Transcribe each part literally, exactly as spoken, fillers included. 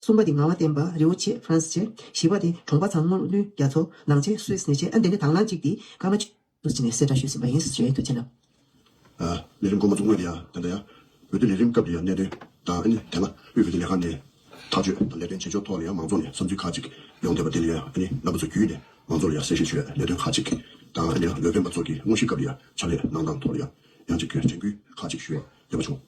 གསུམ་པ་དེ་ངག་དབང་བསྟན་པ་རི་བོ་ཆེ་ཧྥ་རན་སི་བྱས། བཞི་པ་དེ་གྲོང་པ་ཚང་མོ་བློན་རྒྱ་མཚོ་ནང་ཆེན་སུད་སི་ནས་བྱས། ཨ་འདི་ནས་དང་བླངས་གཅིག་དེ་ཀརྨ་ཆོས་འདུ་ཅི་ནས་གསལ་བསྒྲགས་ཞུས་ཟིན་པ་ཡིན་ཞེས་ཐུགས་རྗེ་ཆེ་གནང་། ཨ། ལས་རིམ་འགོ་མ་ཚུགས་སྔོན་ལ་ཡང་དེ་འདྲ་ཡང་འོས་བསྡུ་ལས་རིམ་སྐབས་ལ་ཡང་གནད་དོན་དང་ཨ་ནི་དེ་སྔ་དབུས་འོས་བསྡུ་ལས་ཁང་ནས་ཐག་གཅོད་དང་ལས་དོན་བྱེད་ཕྱོགས་ཐོག་ལ་ཡང་མང་ཚོགས་ནས་བསམ་ཚུལ་ཁག་ཅིག་ཡོང་བསྡད་པ་དེ་ལ་ཡང་ཨ་ནི་རྣམ་པ་ཚོ་བརྒྱུད་ནས་མང་ཚོགས་ལ་ཡང་གསལ་བཤད་ཞུ་ཡ། ལས་དོན་ཁག་ཅིག་དང་ཨ་ནི་ལས་དོན་པ་ཚོ་གི་དངོས་གཞི་སྐབས་ལ་ཡང་ཕྱག་ལས་གནང་སྟངས་ཐོག་ལ་ཡང་ཡང་ཅིག་དྲན་སྐུལ་ཁག་ཅིག་ཞུ་ཡ་འདོད་པ་བྱུང་།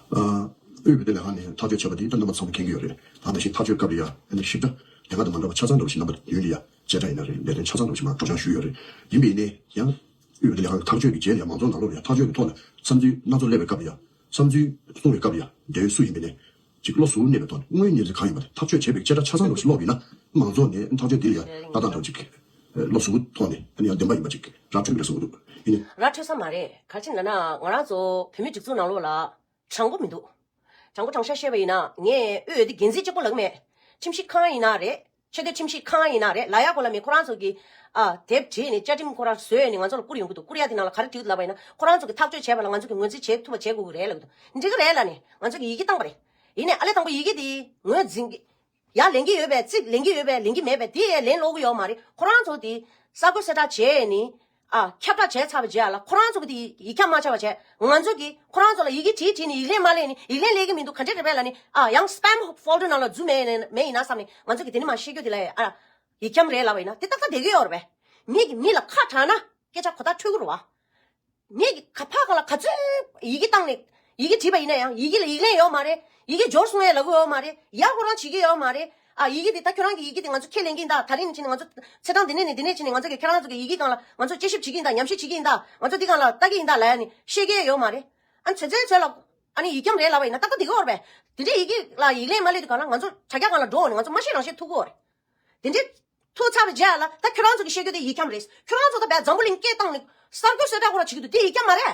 ཨ། དབུས་འོས་བསྡུ་ལས་ཁང་ནས་ཐག་གཅོད་བྱས་པ་དེ་ད་རྣམ་པ་ཚང་མ་མཁྱེན་གྱི་ཡོད་རེད། ད་ནང་བཞིན་ཐག་གཅོད་སྐབས་ལ་ཡང་ཨ་ནི་ཞིབ་ཕྲ་དེ་སྔ་དང་མ་འདྲ་བ་ཆ་ཚང་འདྲ་བོ་ཞིག་རྣམ་པ་མདུན་ལ་ཡང་བཅད་ཁྲ་ཡིན་ན་རེད། ལས་དོན་ཆ་ཚང་འདྲ་བོ་ཞིག་མར་སྒྲོག་སྦྱང་ཞུས་ཡོད་རེད། ཡིན་པ་ཡིན་ནའི་ཡང་དབུས་འོས་བསྡུ་ལས་ཁང་གི་ཐག་གཅོད་ཀྱི་རྗེས་ལ་ཡང་མང་ཚོགས་ནང་ལོགས་ལ་ཡང་ཐག་གཅོད་ཀྱི་ཐོག་ལ་བསམ་ཚུལ་སྣ་ཚོགས་སླེབས་པའི་སྐབས་ལ་ཡང་བསམ་ཚུལ་གསུང་བའི་སྐབས་ལ་ཡང་འབྲེལ་ཡོད་སུ་ཡིན་པ་ཡིན་ནའི་ཅིག་བློ་གཟུ་བོར་གནས་པའི་ཐོག་ནས་དངོས་ཡོད་གནས་ཚུལ་གང་ཡིན་པ་དེ་ཐག་གཅོད་བྱས་པའི་བཅད་ཁྲ་ཆ་ཚང་འདྲ་བོ་ཞིག་ཀློག་པ་ཡིན་ན་མང་ཚོགས་ནས་ཐག་གཅོད་འདི་ལ་ཡང་ལྟ་སྟངས་འདྲ་བོ་ཅིག་བློ་གཟུ་བོའི་ཐོག་ནས་ཨ་ནི་ཡང་བདེན་པ་ཡིན་པ་ཅིག་ར་འཕྲོད་ཀྱི་རེད་བསམ་གྱི་འདུག་ཡིན་ནའི། ར་འཕྲོད་ས་མ་རེད། ག་རེ་ཡིན་ལབ་ན་ང་རང་ཚོ་བོད་མི་སྒྲིག་འཛུགས་ནང་ལོགས་ལ་དྲང་པོ་མི་འདུག་དྲང་པོ་དྲང་བཞག་བཤད་པ་ཡིན་ན་ངས་དབུས་འོས་བསྡུ་འགན་འཛིན་གཅིག་པོ་ལབ་ཀྱི་མེད། ཁྲིམས་ཞིབ་ཁང་ཡིན་ན་རེད། ཆེས་མཐོའི་ཁྲིམས་ཞིབ་ཁང་ཡིན་ན་རེད། ལབ་ཡག་གོ་ལ་མེད། ཁོ་རང་ཚོ་གིས་ཨ་དེབ་བྲིས་ནས་བཅའ་ཁྲིམས་ཁོ་རང་བཟོས་ནས་ང་ཚོ་ལ་བསྐུར་ཡོང་གི་འདུག་བསྐུར་ཡག་དེ་ནང་ལ་ག་རེ་བྲིས་འདུག་ལབ་པ་ཡིན་ན་ཁོ་རང་ཚོ་གིས་ཐག་གཅོད་བྱས་པ་ལ་ང་ཚོ་གིས་ངོས་འཛིན་བྱེད་ཐུབ་པ་བྱེད་དགོས་ཀྱི་རེད་ལབ་ཀྱི་འདུག་འགྲིག་གི་རེད་ལབ་ནས་ང་ཚོ་གིས་ཡི་གེ་བཏང་པ་རེད། ཡིན་ནའི་ཨ་ལས་དང་པོ་ཡི་གེ་དེ་ངོས་འཛིན་གྱི་ཡར་ལེན་གྱི་ཡོད་པས་གཅིག་ལེན་གྱི་ཡོད་པས་ལེན་གྱི་མེད་པས་དེ་ཡང་ལན་སློག་གི་ཡོད་མ་རེད། ཁོ་རང་ཚོ་དེ་གསར་འགོད་གསལ་བསྒྲགས་བྱས་ནས་ཨ་ཁྱབ་བསྒྲགས་བྱས་ཚར་བའི་རྗེས་ལ་ཁོ་རང་ཚོ་གི་དེ་ཡིག་ཁྱབ་མ་ཆགས་པ་བྱས། ང་ཚོ་གིས་ཁོ་རང་ཚོ་ལ་ཡི་གེ་བྲིས་བྲིས་ནས་ཡིག་ལན་མ་སླེབས་ནས་ཡིག་ལན་སླེབས་ཀྱི་མི་འདུག་ག་འདྲས་རེད་པས་ལབ་ནས་ཨ་ཡང་spam folder་ནང་ལ་འཛུལ་མེད་ནས་མེད་ཡིན་ན་བསམ་ནས་ང་ཚོ་གིས་དེ་ནས་མར་བཤད་རྒྱུ་དེ་ལ་ཨ་ཡིག་ཁྱབ་རེད་ལབ་པ་ཡིན་ན་དེ་ཏག་ཏག་བསྡད་ཀྱི་ཡོད་རེད་པས། མི་གིས་མི་ལ་ཁ་གྲགས་ན་སྐད་ཆ་གོ་བརྡ་འཕྲོད་ཀྱི་རེད་བ། མི་གི་ག་ཕ་གང་ལ་ག་ཚོད་ཡི་གེ་བཏང་ནས་ཡི་གེ་བྲིས་པ་ཡིན་ན་ཡང་ཡི་གེ་ལ་ཡིག་ལན་ཡོད་མ་རེད། ཡི་གེ་འབྱོར་སོང་ངས་ལབ་ཀྱི་ཡོད་མ་རེད། ཡ་ཁོ་རང་བྱེད་ཀྱི་ཡོད་མ་རེད། ཨ་ཡི་གེ་དེ་ད་ཁྱོད་རང་གི་ཡི་གེ་དེ་ང་ཚོ་ཁས་ལེན་གྱི་ཡིན་ད། ད་རིང་ནས་ཕྱིན་ནས་ང་ཚོ་ཚེས་གྲངས་འདི་ནས་ནས་འདི་ནས་ཕྱིན་ནས་ང་ཚོ་གི་ཁྱེད་རང་ཚོ་གི་ཡི་གེ་སྒང་ལ་ང་ཚོ་དཔྱད་ཞིབ་བྱེད་ཀྱི་ཡིན་ད། ཉམས་ཞིབ་བྱེད་ཀྱི་ཡིན་ད། ང་ཚོ་འདི་སྒང་ལ་ལྟ་གི་ཡིན་ད་ལབ་ཡ་ནི་བཤད་ཀྱི་ཡོད་མ་རེད། ཨ་ནི་ཚོད་ཚོད་ཚོད་ལ་ཨ་ནི་ཡིག་ཁྱབ་རེད་ལབ་པ་ཡིན་ན་ཏག་ཏག་འདི་ག་བར་བས། དེ་འདྲའི་ཡི་གེ་ལ་ཡིག་ལན་མ་སླེབས་དུས་གང་ལ་ང་ཚོ་དྲ་རྒྱ་སྒང་ལ་འགྲོ་འོང་ནས་ང་ཚོ་མ་ཤེས་རང་ཤེས་ཐུག་གི་ཡོད་རེད། དེ་འདྲའི་ཐུག་ཚར་བའི་རྗེས་ལ་ད་ཁྱོད་རང་ཚོ་གི་བཤད་རྒྱུ་དེ་ཡིག་ཁྱབ་རེད། ཁྱོད་རང་ཚོ་ད་བས་འཛམ་བུ་གླིང་སྐད་བཏང་ནས་གསར་འགོད་གསལ་བསྒྲགས་ཁོ་ར་བྱེད་ཀྱི་འདུག་དེ་ཡིག་ཁྱབ་མ་རེད།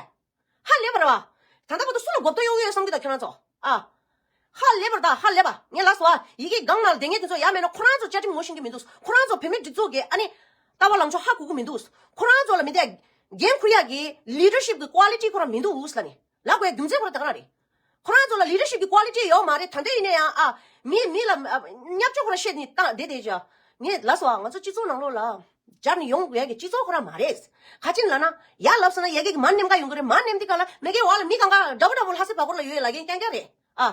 ཧ་ལས་པ་རེད་བ། ད་ལྟ་བར་དུ་སུ་ལ་མགོ་བཏགས་གཡོག་གི་ཡོད་བསམ་གྱི་ད་ཁྱོད་རང་ཚོ། ཨ། ཧ་ལས་པ་རེད་ད་ཧ་ལས་པ། ངས་ལབ་སོང་ཨ། ཡི་གེ་སྒང་ནང་ལ་བསྡད་མཁན་དེ་ཚོ་ཡ་མེད་ན་ཁོ་རང་ཚོ་བཅའ་ཁྲིམས་ངོ་ཤེས་ཀྱི་མི་འདུག་ཁོ་རང་ཚོ་བོད་མི་སྒྲིག་འཛུགས་ཀྱི་ཨ་ནི་ལྟ་བ་ལངས་ཕྱོགས་ཧ་གོ་གི་མི་འདུག་ཁོ་རང་ཚོ་ལ་མི་དེ་འགན་འཁུར་ཡག་གི་leadership་གི་quality་ཁོ་རང་མི་འདུག་ལབ་ནས། ལབ་དགོས་རྒྱུ་མཚན་ཁོ་རང་དེ་ག་རང་རེད། ཁོ་རང་ཚོ་ལ་leadership་གི་quality་ཡོད་མ་རེད། ད་འདྲ་ཡིན་ན་ཡང་ཨ། མི་མི་ལ་ཨ་བརྙས་བཅོས་ཁོ་རང་བཤད་ནས་བཏང་བསྡད་བསྡད་ཅག་ངས་ལབ་སོང་ཨ། ང་ཚོ་སྤྱི་ཚོགས་ནང་ལོགས་ལ་སྦྱར་ནས་ཡོང་དགོས་ཡ་གི་སྤྱི་ཚོགས་ཁོ་རང་མ་རེད། ག་ཅི་ལབ་ན་ཡར་ལབ་སོང་ན་ཡ་གི་མར་ནེམ་ག་ཡོང་གི་རེད། མར་ནེམ་དེ་ག་ལ་མ་གི་འོག་ལ་མི་གང་ག་འདྲ་པོ་འདྲ་པོ་ལྷ་སའི་བར་སྐོར་ལ་ཡོད་ལབ་མཁན་རྐྱང་རྐྱང་རེད་ཨ།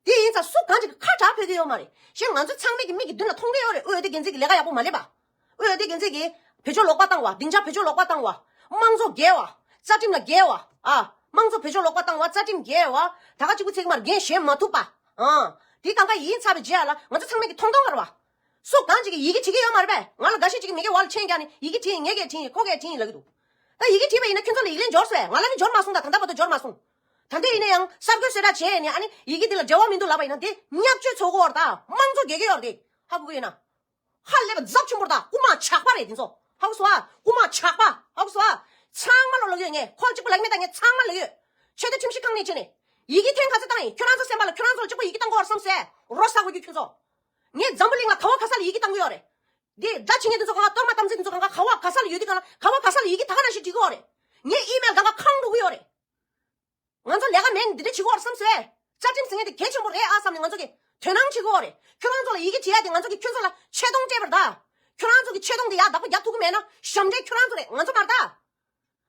དེ་ཡིན་ཙང་སུ་གང་ཅིག་གི་ཁ་གྲག་ཕོད་ཀྱི་ཡོད་མ་རེད། གཞན་ང་ཚོ་ཚང་མས་ཀྱི་མིག་གི་མདུན་ལ་མཐོང་གི་ཡོད་རེད། དབུས་འོས་བསྡུ་འགན་འཛིན་གྱི་ལས་ཀ་ཡག་པོ་མ་ལས་པ། དབུས་འོས་བསྡུ་འགན་འཛིན་གྱིས་བེད་སྤྱོད་ལོག་པ་བཏང་བ། སྡིངས་ཆ་བེད་སྤྱོད་ལོག་པ་བཏང་བ། དམངས་གཙོ་འགལ་བ། རྩ་ཁྲིམས་ལ་འགལ་བ། ཨ། དམངས་གཙོ་བེད་སྤྱོད་ལོག་པ་བཏང་བ། རྩ་ཁྲིམས་འགལ་བ། ད་ག་གཅིག་པུ་ཚིག་མར་འགན་བཞེས་མ་ཐུབ་པ། ཨ། དེ་གང་ག་ཡིན་ཚར་བའི་རྗེས་ལ་ང་ཚོ་ཚང་མས་ཀྱི་མཐོང་མཐོང་ག་རེད་བ། སུ་གང་ཅིག་གིས་ཡི་གེ་བྲིས་ཀྱི་ཡོད་མ་རེད་པས། ང་ལ་འགའ་ཤས་ཅིག་གིས་མི་གི་འོག་ལ་མཆན་རྒྱག་ནས་ཡི་གེ་བྲིས་ངས་གས་བྲིས་ཁོ་གས་བྲིས་ལབ་ཀྱི་འདུག་ད་ཡི་གེ་བྲིས་པ་ཡིན་ན་ཁྱོད་ཚོ་ལ་ཡིག་ལན་འབྱོར་སོང་བས། ང་ལ་ནི་འབྱོར་མ་སོང་། ད་ད་ལྟ་བར་དུ་འབྱོར་མ་སོང་། ད་འདི་ཡིན་ན་ཡང་གསར་འགོད་གསལ་བསྒྲགས་བྱས་ནས་ཨ་ནི་ཡི་གེ་འདི་ལ་འབྲེལ་བ་མི་འདུག་ལབ་པ་ཡིན་ན་དེ་བརྙས་བཅོས་ཚོགས་ཀྱི་ཡོད་རེད། ད་དམངས་གཙོ་འགལ་གྱི་ཡོད་རེད། ཧ་གོ་གི་ཡོད་ན། ཧ་ལས་པ་ཚབས་ཆེན་པོ་རེད། ད་རྐུ་མ་ཇག་པ་རེད་འདི་ཚོ། ཧ་གོ་སོང་ཨ། རྐུ་མ་ཇག་པ། ཧ་གོ་སོང་ཨ། ཚང་མ་ལ་ལབ་ཀྱི་ཡོད། ངས་ཁོ་གཅིག་པུ་ལབ་ཀྱི་མེད། ད་ངས་ཚང་མ་ལབ་ཀྱི་ཡོད། ཆེས་མཐོའི་ཁྲིམས་ཞིབ་ཁང་ནས་བྱས་ནས་ཡི་གེ་ཐེངས་ག་ཚོད་བཏང་ཡིན། ཁྱོད་རང་ཚོ་སེམས་པ་ལ་ཁྱོད་རང་ཚོ་ལ་གཅིག་པུ་ཡི་གེ་བཏང་གི་ཡོད་རེད་བསམ་སོང་ཨ། རོ་ཟ་དགོས་རྒྱུ་ཁྱོད་ཚོ། ངས་འཛམ་བུ་གླིང་ལ་ག་བ་ག་ས་ལ་ཡི་གེ་བཏང་གི་ཡོད་རེད། འདི་དགྲ་བྱེད་མཁན་དེ་ཚོ་གང་ག་གཏོར་མ་གཏམ་ཚིག་དེ་ཚོ་གང་ག་ག་བ་ག་ས་ལ་ཡོད་དུས་གང་ལ་ག་བ་ག་ས་ལ་ཡི་གེ་ད་ག་ནང་བཞིན་བྲིས་གི་ཡོད་རེད། ངའི་ཨི་མེལ་གང་ག་ཁེངས་འགྲོ་གི་ཡོད་རེད། ང་ཚོ་ལས་ཀ་མེད་ནས་འདི་འདྲ་བྱེད་ཀྱི་ཡོད་རེད་བསམ་སོང་། རྩ་ཁྲིམས་ཟེར་མཁན་དེ་གལ་ཆེན་པོ་རེད་ཨ་བསམ་ནས་ང་ཚོ་གིས་དོ་སྣང་བྱེད་ཀྱི་ཡོད་རེད། ཁྱོད་རང་ཚོ་ལ་ཡི་གེ་བྲིས་ཡ་དེ་ང་ཚོ་གིས་ཁྱོད་ཚོ་ལ་ཆེ་མཐོང་སྤྲད་པ་རེད་ད། ཁྱོད་རང་ཚོ་གི་ཆེ་མཐོང་དེ་ཡར་བདག་པོ་རྒྱག་ཐུབ་ཀྱི་མེད་ན་ཞབས་འདྲེན་ཁྱོད་རང་ཚོ་རེད། ང་ཚོ་མ་རེད་ད།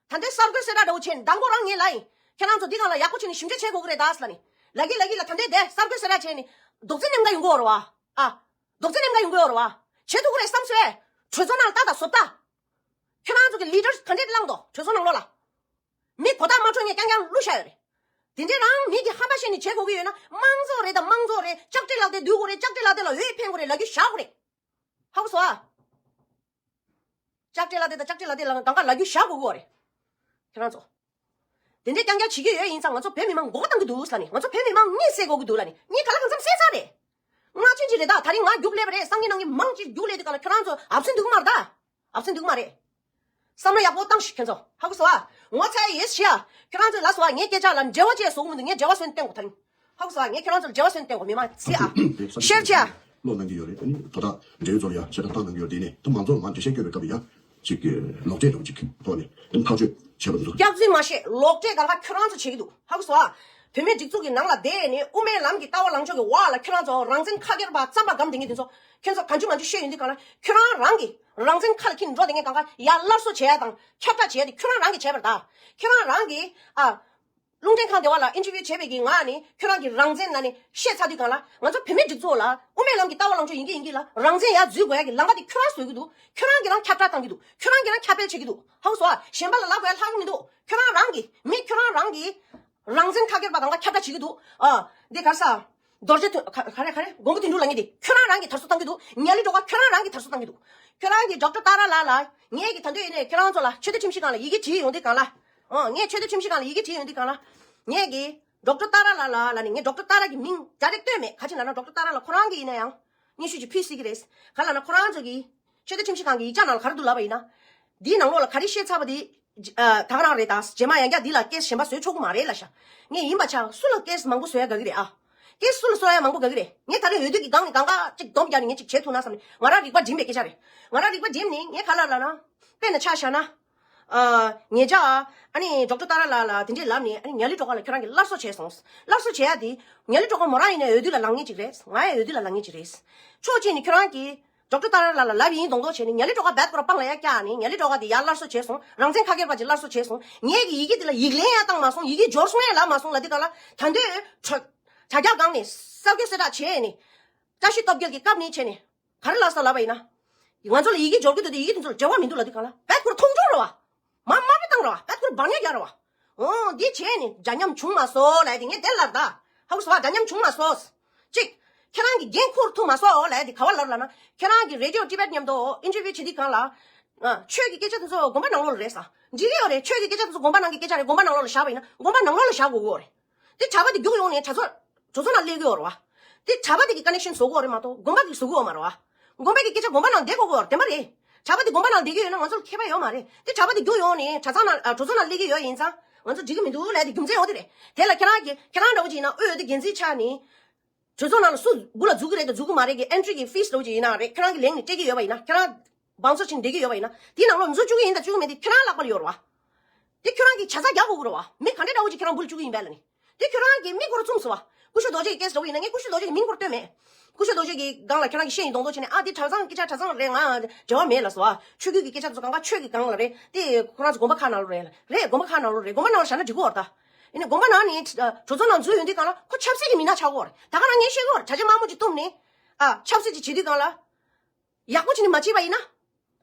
ད་ལྟའི་གསར་འགོད་གསལ་བསྒྲགས་འདྲ་བོ་བྱས་ནས་མདང་དགོང་རང་ངས་ལབ་ཡིན། ཁྱེད་རང་ཚོ་འདི་སྒང་ལ་ཡག་པོ་བྱས་ནས་ཞིབ་འཇུག་བྱེད་དགོས་ཀྱི་རེད་ད་ཟེར་ལབ་ནས། ལབ་ཀྱི་ལབ་ཀྱི་ལ་ད་ལྟའི་དེ་གསར་འགོད་གསལ་བསྒྲགས་བྱས་ནས་རྡོག་རྫིས་ནེམ་ག་ཡོང་གི་ཡོད་རེད་བ། ཨ། རྡོག་རྫིས་ནེམ་ག་ཡོང་གི་ཡོད་རེད་བ། བྱེད་ཐུབ་ཀྱི་རེད་བསམ་སོང་། གྲོས་ཚོགས་ནང་ལ་ལྟ་དང་བཟོ་ལྟ། ཁྱེད་རང་ཚོ་གི་ལི་ཌར་ག་འདྲས་བླངས་འདུག་གྲོས་ཚོགས་ནང་ལོགས་ལ། མི་གོ་བརྡ་མ་འཕྲོད་མཁན་རྐྱང་རྐྱང་བླུགས་བཞག་ཡོད་རེད། དེ་འདྲས་རང་མི་གི་ཧམ་པ་བཤད་ནས་བྱེད་དགོས་ཀྱི་ཡོད་ན་དམངས་གཙོ་རེད་དང་དམངས་གཙོ་རེད། ལྕགས་སྤྲེལ་ལག་དེབ་བསྡུ་དགོས་རེད། ལྕགས་སྤྲེལ་ལག་དེབ་ལ་འོས་འཕེན་དགོས་རེད་ལབ་རྒྱུ་བཞག་དགོས་རེད། ཧ་གོ་སོང་ཨ། ལྕགས་སྤྲེལ་ལག་དེབ་དང་ལྕགས་སྤྲེལ་ལག་དེབ་ལ་གང་ག་ལབ་རྒྱུ་བཞག་དགོས་ཀྱི་ཡོད་རེད། ཁྱེད་རང་ཚོ། དེ་འདྲས་རྐྱང་རྐྱང་བྱེད་ཀྱི་ཡོད་ཡིན་ཙང་ང་ཚོ་བོད་མི་མང་མགོ་སྐོར་གཏོང་གི་འདུག་ཟེར་ནས། ང་ཚོ་བོད་མི་མང་གཉིད་སད་དགོས་ཀྱི་འདུག་ལབ་ནས། གཉིད་ག་ལ་གང་འཚམ་སད་ཚར་རེད། ང་ཅན་ཅིག་རེད་ད། ད་རིང་ང་རྒྱུགས་སླེབས་པ་རེད། སང་ཉིན་གནངས་ཉིན་མང་ཅིག་རྒྱུགས་སླེབས་དུས་གང་ལ་ཁྱོད་རང་ཚོ་ཨབ་སེན་འདུག་མ་རེད་ད། ཨབ་སེན་འདུག་མ་རེད། བསམ་བློ་ཡག་པོ་བཏང་ཤིག་ཁྱོད་ཚོ། ཧ་གོ་སོང་ཨ། ངོ་ཚ་ཡ་ཡོད་ཤི་ཡ། ཁྱོད་རང་ཚོས་ལབ་སོང་ཨ། ངའི་སྐད་ཆ་ལ་འབྲེལ་བ་བཅས་བཟོ་གི་མི་འདུག་ངས་འབྲེལ་བ་བཟོས་ནས་བསྟན་དགོས་ད་རིང་། ཧ་གོ་སོང་ཨ། ངས་ཁྱོད་རང་ཚོ་ལ་འབྲེལ་བ་བཟོས་ནས་བསྟན་དགོས། མི་མང་ཚེ་ཨ། ཤེར་བྱས་ཨ། བློ་གནང་གི་ཡོད་རེད། ཨ་ནི་ད་ལྟ་འབྲེལ་ཡོད་ཚོ་ལ་ཡང་ཤེར་བསྒྲགས་བཏང་གནང་གི་ཡོད་རེད། དེ་ནས་ད་མང་ཚོགས་ལ་མར་འགྲེལ་བཤད་སྐྱོན་པའི་སྐབས་ཡང་ཅིག་ལོག་འགྲེལ་འདྲ་བོ་ཅིག་ཐོག་ནས་ཨ་ནི་ཐག་གཅོད་བྱས་པ་འདུག་སྐྱག་རྫུན་མ་བཤད། ལོག་འགྲེལ་གང་ག་ཁྱོད་རང་ཚོ་བྱེད་ཀྱི་འདུག་ཧ་གོ་སོང་ཨ། བོད་མིའི་སྒྲིག་འཛུགས་ཀྱི་ནང་ལ་བསྡད་ནས་དབུ་མའི་ལམ་གྱི་ལྟ་བ་ལངས་ཕྱོགས་ཀྱི་འོག་ལ་ཁྱོད་རང་ཚོ་རང་བཙན་ཁ་སྒེར་པ་རྩམ་པ་སྒམ་དེ་ངས་དེ་ཚོ་ཁྱོད་ཚོ་གང་བྱུང་མང་བྱུང་བཤད་ཡོང་དུས་གང་ལ་ཁྱོད་རང་རང་གི་རང་བཙན་ཁ་ལ་འཁྱེར་ནས་འགྲོ་དེ་ངས་གང་ག་ཡར་སླར་གསོ་བྱེད་ཡ་དང་ཁྱབ་བསྒྲགས་བྱེད་ཡ་དེ་ཁྱོད་རང་རང་གིས་བྱས་པར་གདའ། ཁྱོད་རང་རང་གིས་ཨ། རླུང་འཕྲིན་ཁང་དེ་བ་ལ་ཨིན་ཊར་བིའུ་བྱས་པའི་གི་ངག་ནས་ཁྱོད་རང་གི་རང་བཙན་ལ་ནི་བཤད་ཚར་དུས་གང་ལ་ང་ཚོ་བོད་མིའི་སྒྲིག་འཛུགས་ལ་དབུ་མའི་ལམ་གྱི་ལྟ་བ་ལངས་ཕྱོགས་ཡིན་གྱི་ལ་རང་བཙན་ཡར་འཛུལ་དགོས་ཡ་གི་ལམ་ཁ་དེ་ཁྱོད་རང་བཟོ་གི་འདུག་ཁྱོད་རང་གིས་རང་ཁྱབ་བསྒྲགས་བཏང་གི་འདུག་ཁྱོད་རང་གིས་རང་ཁྱབ་སྤེལ་བྱེད་ཀྱི་འདུག་ཧ་གོ་སོང་ཨ། གཞན་པ་ལ་ལབ་དགོས་ཡ་ལྷག་གི་མི་འདུག་ཁྱོད་རང་རང་གིས་མི་ཁྱོད་རང་རང་གིས་རང་བཙན་ཁ་སྒེར་པ་གང་ག་ཁྱབ་བསྒྲགས་བྱེད་ཀྱི་འདུག་ཨ། འདི་གར་ས། རྡོ་རྗེ་ཐོན་ག་ག་རེ་ག་རེ་མགོན་པོ་དོན་གྲུབ་ལབ་མཁན་དེ་ཁྱོད་རང་རང་གིས་དར་སྲོལ་བཏང་གི་འདུག་ཉ་ལི་སྒྲོལ་དཀར་ཁྱོད་རང་རང་གིས་དར་སྲོལ་བཏང་གི་འདུག་ཁྱོད་རང་གིས་ཌོག་ཊར་ཏཱ་ར་ལགས་ལ་ངས་ཀྱིས་ད་འདོད་ཡིན་ནས་ཁྱོད་རང་ཚོ་ལ་ཆོས་དད་ཁྲིམས་ཞིབ་ཁང་ལ་ཡི་གེ་བྲིས་ཡོང་དུས་གང་ལ། ཨོ་ངས་ཆོས་དད་ཁྲིམས་ཞིབ་ཁང་ལ་ཡི་གེ་བྲིས་ཡོང་དུས་གང་ལ། ངས་ཀྱིས་ཌོག་ཊར་ཏཱ་ར་ལགས་ལ་ལ་ནི་ངས་ཌོག་ཊར་ཏཱ་ར་གི་མིང་ཌའི་རེག་བཏོན་མེད། ག་ཅི་ན་ན་ཌོག་ཊར་ཏཱ་ར་ལགས་ཁོ་རང་གིས་ཡིན་ན་ཡང་སྙན་ཞུ་ཅིག་ཕུལ་སྲིད་ཀྱི་རེད། ག་ལ་ན་ཁོ་རང་ཚོ་གིས་ཆོས་དད་ཁྲིམས་ཞིབ་ཁང་གི་ཡིག་ཆ་ནང་ལ་ག་རེ་འདུག་ལབ་པ་ཡིན་ན། འདིའི་ནང་ལོགས་ལ་ག་རེ་བཤད་ཚར་བ་དེ། ཨ། ད་ག་རང་རེད་ད། རྗེས་མ་ཡང་བསྐྱར་འདི་ལ་ཀེ་སི་གཞན་པ་བཟོས་ཆོག་གི་མ་རེད་ལབ་ཤག་ངས་ཡིན་པ་ཆགས་སུ་ལ་ཀེ་སི་མང་པོ་བཟོ་ཡ་དགའ་གི་རེད་ཨ། ཀེ་སི་སུ་ལ་བཟོ་ཡ་མང་པོ་དགའ་གི་རེད། ངས་ད་རེས་འོས་བསྡུ་གི་སྒང་ནས་གང་ག་ཅིག་སྡོམ་རྒྱག་ནས་ངས་ཅིག་བྱེད་ཐུབ་ན་བསམ་ནས་ང་རང་རིག་པ་སྒྲིམ་པའི་སྐད་ཆ་རེད། ང་རང་རིག་པ་སྒྲིམ་ནས་ངས་ག་ལ་ལབ་ན། དཔེར་ན་ཆ་བཞག་ན། ཨ། ཉེ་ཆར། ཨ་ནི་ཌོག་ཊར་ཏཱ་ར་ལགས་ལ་དེ་འདྲས་ལབ་ནས་ཨ་ནི་ཉ་ལི་སྒྲོལ་དཀར་ལ་ཁྱོད་རང་གིས་སླར་གསོ་བྱས་སོང་། སླར་གསོ་བྱས་ཡ་དེ། ཉ་ལི་སྒྲོལ་དཀར་མོ་རང་ཡིན་ནའི་འོས་བསྡུ་ལ་ལངས་མཁན་ཅིག་རེད། ང་ཡང་འོས་བསྡུ་ལ་ལངས་མཁན་ཅིག་རེད། ཕྱོགས་གཅིག་ནས་ཁྱོད་རང་གིས། ཌོག་ཊར་ཏཱ་ར་ལགས་ལ་ལབ་ཡིན་མདོག་མདོག་བྱས་ནས་ཉ་ལི་སྒྲོལ་དཀར་རྦད་ཁོ་ར་པང་ལ་ཡར་བཀྱགས་ནས་ཉ་ལི་སྒྲོལ་དཀར་དེ་ཡར་སླར་གསོ་བྱས་སོང་། རང་བཙན་ཁ་སྒེར་པ་ཅིག་སླར་གསོ་བྱས་སོང་། ངས་ཀྱི་ཡི་གེ་དེ་ལ་ཡིག་ལན་ཡང་བཏང་མ་སོང་། ཡི་གེ་འབྱོར་སོང་ཡང་ལབ་མ་སོང་ལབ་དུས་གང་ལ་ད་འདོད་དྲ་དྲ་རྒྱ་སྒང་ནས་གསར་འགོད་གསལ་བསྒྲགས་བྱས་ནས་བཀྲ་ཤིས་སྟོབས་རྒྱལ་གྱི་སྐབས་ནས་བྱས་ནས་ག་རེ་ལབ་སོང་ལབ་པ་ཡིན་ན། ང་ཚོ་ལ་ཡི་གེ་འབྱོར་གྱི་འདུག་དེ་ཡི་གེ་དེ་ཚོ་ལ་འབྲེལ་བ་མི་འདུག་ལབ་དུས་གང་ལ་རྦད་ཁོ་ར་མཐོང་ཆུང་རེད་བ། མ་དམའ་འབེབས་བཏང་ར་བ། རྦད་ཁོ་ར་བག་ཉལ་རྒྱག་ར་བ། འོ་འདི་བྱས་ནས་འདྲ་མཉམ་བྱུང་མ་སོང་ལབ་དེ་ངས་དེ་ལབ་ད། ཧ་གོ་སོང་བ། འདྲ་མཉམ་བྱུང་མ་སོང་། གཅིག་ཁྱེད་རང་གིས་འགན་འཁུར་ཐུབ་མ་སོང་ལབ་དེ་ག་བ་ལབ་ལབ་ན། ཁྱེད་རང་གིས་རེ་ཌི་ཡོ་ཊི་བེཊ་མཉམ་དུ་ཨིན་ཊར་བིའུ་བྱེད་དུས་གང་ལ། ཨ། ཆོས་ཀྱི་སྐད་ཆ་དེ་ཚོ་དགོན་པ་ནང་ལོགས་ལ་རེད་ས། འགྲིག་གི་ཡོད་རེད། ཆོས་ཀྱི་སྐད་ཆ་དེ་ཚོ་དགོན་པ་ནང་གི་སྐད་ཆ་རེད། དགོན་པ་ནང་ལོགས་ལ་བཞག་པ་ཡིན་ན་དགོན་པ་ནང་ལོགས་ལ་བཞག་དགོས་ཀྱི་ཡོད་རེད། དེ་གྲྭ་པ་དེ་རྒྱུགས་ཡོང་ནས་གྲྭ་ཚོགས་གྲོས་ཚོགས་ནང་སླེབས་ཀྱི་ཡོད་རེད་བ། དེ་གྲྭ་པ་དེ་གི་ཀ་ནེག་ཤན་བཟོ་གི་ཡོད་རེད་མ་གཏོགས་དགོན་པ་གི་བཟོ་གི་ཡོད་མ་རེད་བ། དགོན་པ་གི་སྐད་ཆ་དགོན་པ་ནང་བསྡད་དགོས་ཀྱི་ཡོད་རེད། བདེན་པ་རེད། གྲྭ་པ་དེ་དགོན་པ་ནང་བསྡད་ཀྱི་ཡོད་ན་ང་ཚོ་ལ་ཁྱད་པར་ཡོད་མ་རེད། དེ་གྲྭ་པ་དེ་རྒྱུགས་ཡོང་ནས་གྲྭ་ཚང་ནང་ཨ་གྲོས་ཚོགས་ནང་སླེབས་ཀྱི་ཡོད་ཡིན་ཙང་ང་ཚོ་འགྲིག་གི་མི་འདུག་ལབ་དེ་རྒྱུ་མཚན་འོ་དེ་རེད། དེ་ལ་ཁྱེད་རང་གི་ཁྱེད་རང་འདྲ་བོ་ཅིག་ཡིན་ན་དབུས་འོས་བསྡུ་འགན་འཛིན་ཆགས་ནས། གྲོས་ཚོགས་ནང་ལ་སུ་འགོ་ལ་འཛུལ་གི་རེད་དང་འཛུལ་གི་མ་རེད་གི་ཨེན་ཊི་རི་གི་ཕིས་འདྲ་བོ་ཅིག་ཡིན་ན་རེད། ཁྱེད་རང་གི་ལེན་ནས་སྤྲད་ཀྱི་ཡོད་པ་ཡིན་ན། ཁྱེད་རང་བང་སོ་ཕྱིན་བསྡད་ཀྱི་ཡོད་པ་ཡིན་ན། དེའི་ནང་ལོགས་འཛུལ་བཅུག་གི་ཡིན་དང་བཅུག་གི་མེད་དེ་ཁྱེད་རང་ལག་པ་ལ་ཡོད་རེད་བ། དེ་ཁྱོད་རང་གིས་ཆ་ཚང་རྒྱག་དགོས་ཀྱི་རེད་བ། མི་ག་འདྲ་འདྲ་བོ་ཅིག་ཁྱེད་རང་འབུལ་བཅུག་གི་ཡིན་པས་ལ་ནི། དེ་ཁྱོད་རང་གིས་མི་སྐོར་བཙུམས་སོང་བ། ཀུ་ཤུ་རྡོ་རྗེ་གི་ཀེ་སི་འདྲ་བོ་ཡིན་ན་ངས་ཀུ་ཤུ་རྡོ་རྗེ་གི་མིང་སྐོར་བཏོན་མེད། ཀུ་ཤུ་རྡོ་རྗེ་གི་སྒང་ལ་ཁྱོད་རང་གིས་བཤད་ཡིན་མདོག་མདོག་བྱས་ནས་ཨ་དེ་གྲྭ་ཚང་སྐད་ཆ་གྲྭ་ཚང་རེད། ང་འབྲེལ་བ་མེད་ལབ་སོང་བ། ཆོས་བརྒྱུད་ཀྱི་སྐད་ཆ་དེ་ཚོ་གང་ག་ཆོས་ཀྱི་སྒང་ལ་རེད། དེ་ཁོ་རང་ཚོ་དགོན་པ་ཁག་ནང་ལོགས་རེད་ལ་རེད། དགོན་པ་ཁག་ནང་ལོགས་རེད། དགོན་པ་ནང་ལ་བཞག་ན་འགྲིག་གི་ཡོད་རེད་ད། ཡིན་ནའི་དགོན་པ་ནང་ནས་གྲོས་ཚོགས་ནང་འཛུལ་ཡོང་དུས་གང་ལ་ཁོ་ཆབ་སྲིད་ཀྱི་མི་སྣ་ཆགས་ཀྱི་ཡོད་རེད། ད་ག་རང་ངས་བཤད་ཀྱི་ཡོད་རེད། དྲ་རྒྱ་དམར་མོ་ཅིག་བཏུམས་ནས་ཨ་ཆབ་སྲིད་ཅིག་བྱེད་དུས་གང་ལ། ཡག་པོ་བྱས་ནས་མ་བྱས་པ་ཡིན་ན།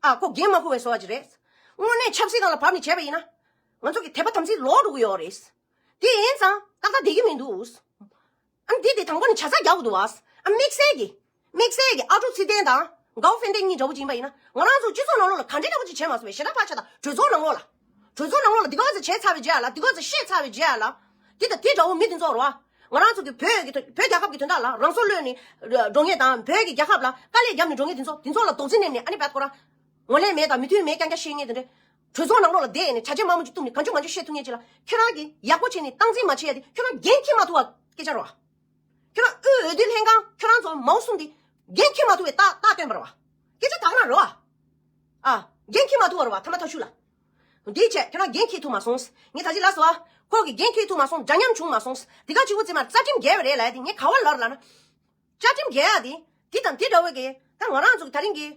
ཨ་ཁོ་འགན་མ་འཁུར་བའི་བཟོ་བ་ཅིག་རེད། དངོས་གནས་ཆབ་སྲིད་སྒང་ལ་བབས་ནས་བྱས་པ་ཡིན་ན། ང་ཚོ་གི་དད་པ་དམ་ཚིག་ལོག་འགྲོ་གི་ཡོད་རེད། དེ་ཡིན་ཙང་ཏག་ཏག་བསྡད་ཀྱི་མི་འདུག་ཨ་འདི་དེ་དང་པོ་ནས་ཆ་ཚང་རྒྱག་དགོས་འདུག་བ། ཨ་དམིགས་བསལ་གྱི། དམིགས་བསལ་གྱི་ཨ་ཀྲུག་ཚེ་བརྟན་དང་། གའོ་ཧྥེན་ཏེ་གཉིས་འདྲ་བོ་ཅིག་ཡིན་པ་ཡིན་ན། ང་རང་ཚོ་སྤྱི་ཚོགས་ནང་ལོགས་ལ་ག་འདྲ་འདྲ་བོ་ཅིག་བྱས་མ་སོང་བས་ཞེ་དྲག་ཕར་ཆ་དང་གྲོས་ཚོགས་ནང་ལོགས་ལ། གྲོས་ཚོགས་ནང་ལོགས་ལ་འདི་ག་ཚོད་བྱས་ཚར་བའི་རྗེས་ལ། འདི་ག་ཚོད་བཤད་ཚར་བའི་རྗེས་ལ། འདི་དང་དེ་འདྲ་བོ་མི་དེ་ཚོ་རེད་བ། ང་རང་ཚོ་གི་བོད་ཀྱི་བོད་རྒྱལ་ཁབ་ཀྱི་དོན་དག་ལ་རང་སྲོག་བློས་ནས་འགྲོ་མཁན་དང་། བོད་ཀྱི་རྒྱལ་ཁབ་ལ་དཀའ་ལས་བརྒྱབ་ནས་འགྲོ་མཁན་དེ་ཚོ། དེ་ཚོ་ལ་རྡོག་རྫིས་མནན་ནས་ཨ་ནི་རྦད་ཁོ་རང་ངོས་ལེན་མེད་དང་མོས་མཐུན་མེད་རྐྱང་རྐྱང་བཤད་མཁན་དེ་འདྲ། གྲོས་ཚོགས་ནང་ལོགས་ལ་བསྡད་ནས་དྲ་རྒྱ་དམར་མོ་ཅིག་བཏུམས་ནས་གང་བྱུང་མང་བྱུང་བཤད་ཐུབ་མཁན་ཅིག་ལ་ཁྱོད་རང་གིས་ཡག་པོ་བྱས་ནས་སྟངས་འཛིན་མ་བྱས་ཡ་དེ་ཁྱོད་རང་འགན་འཁྱེར་མ་ཐུབ་པ་སྐད་ཆ་རེད་བ། ཁྱོད་རང་དབུས་འོས་བསྡུ་ལྷན་ཁང་ཁྱོད་རང་ཚོ་མའོ་གསུམ་དེ་འགན་འཁྱེར་མ་ཐུབ་པའི་རྟགས་རྟགས་སྟོན་པ་རེད་བ། སྐད་ཆ་ད་ག་རང་རེད་བ། ཨ། འགན་འཁྱེར་མ་ཐུབ་པ་རེད་བ། ཐ་མ་ཐ་ཤུ་ལ། འདི་བྱས་ཁྱོད་རང་འགན་འཁྱེར་ཐུབ་མ་སོང་། ངས་ད་ཅི་ལབ་སོང་བ། ཁོ་གིས་འགན་འཁྱེར་ཐུབ་མ་སོང་། འདྲ་མཉམ་བྱུང་མ་སོང་། འདི་ག་གཅིག་པུ་རྩིས་མ་རྩ་ཁྲིམས་འགལ་བ་རེད་ལབ་ཡ་དེ་ངས་ག་བ་ལབ་ལབ་ན། རྩ་ཁྲིམས་འགལ་ཡ་དེ་འདི་དང་འདི་འདྲ་བོ་གི་ད་ང་རང་ཚོ་གི་ད་རིང་གི་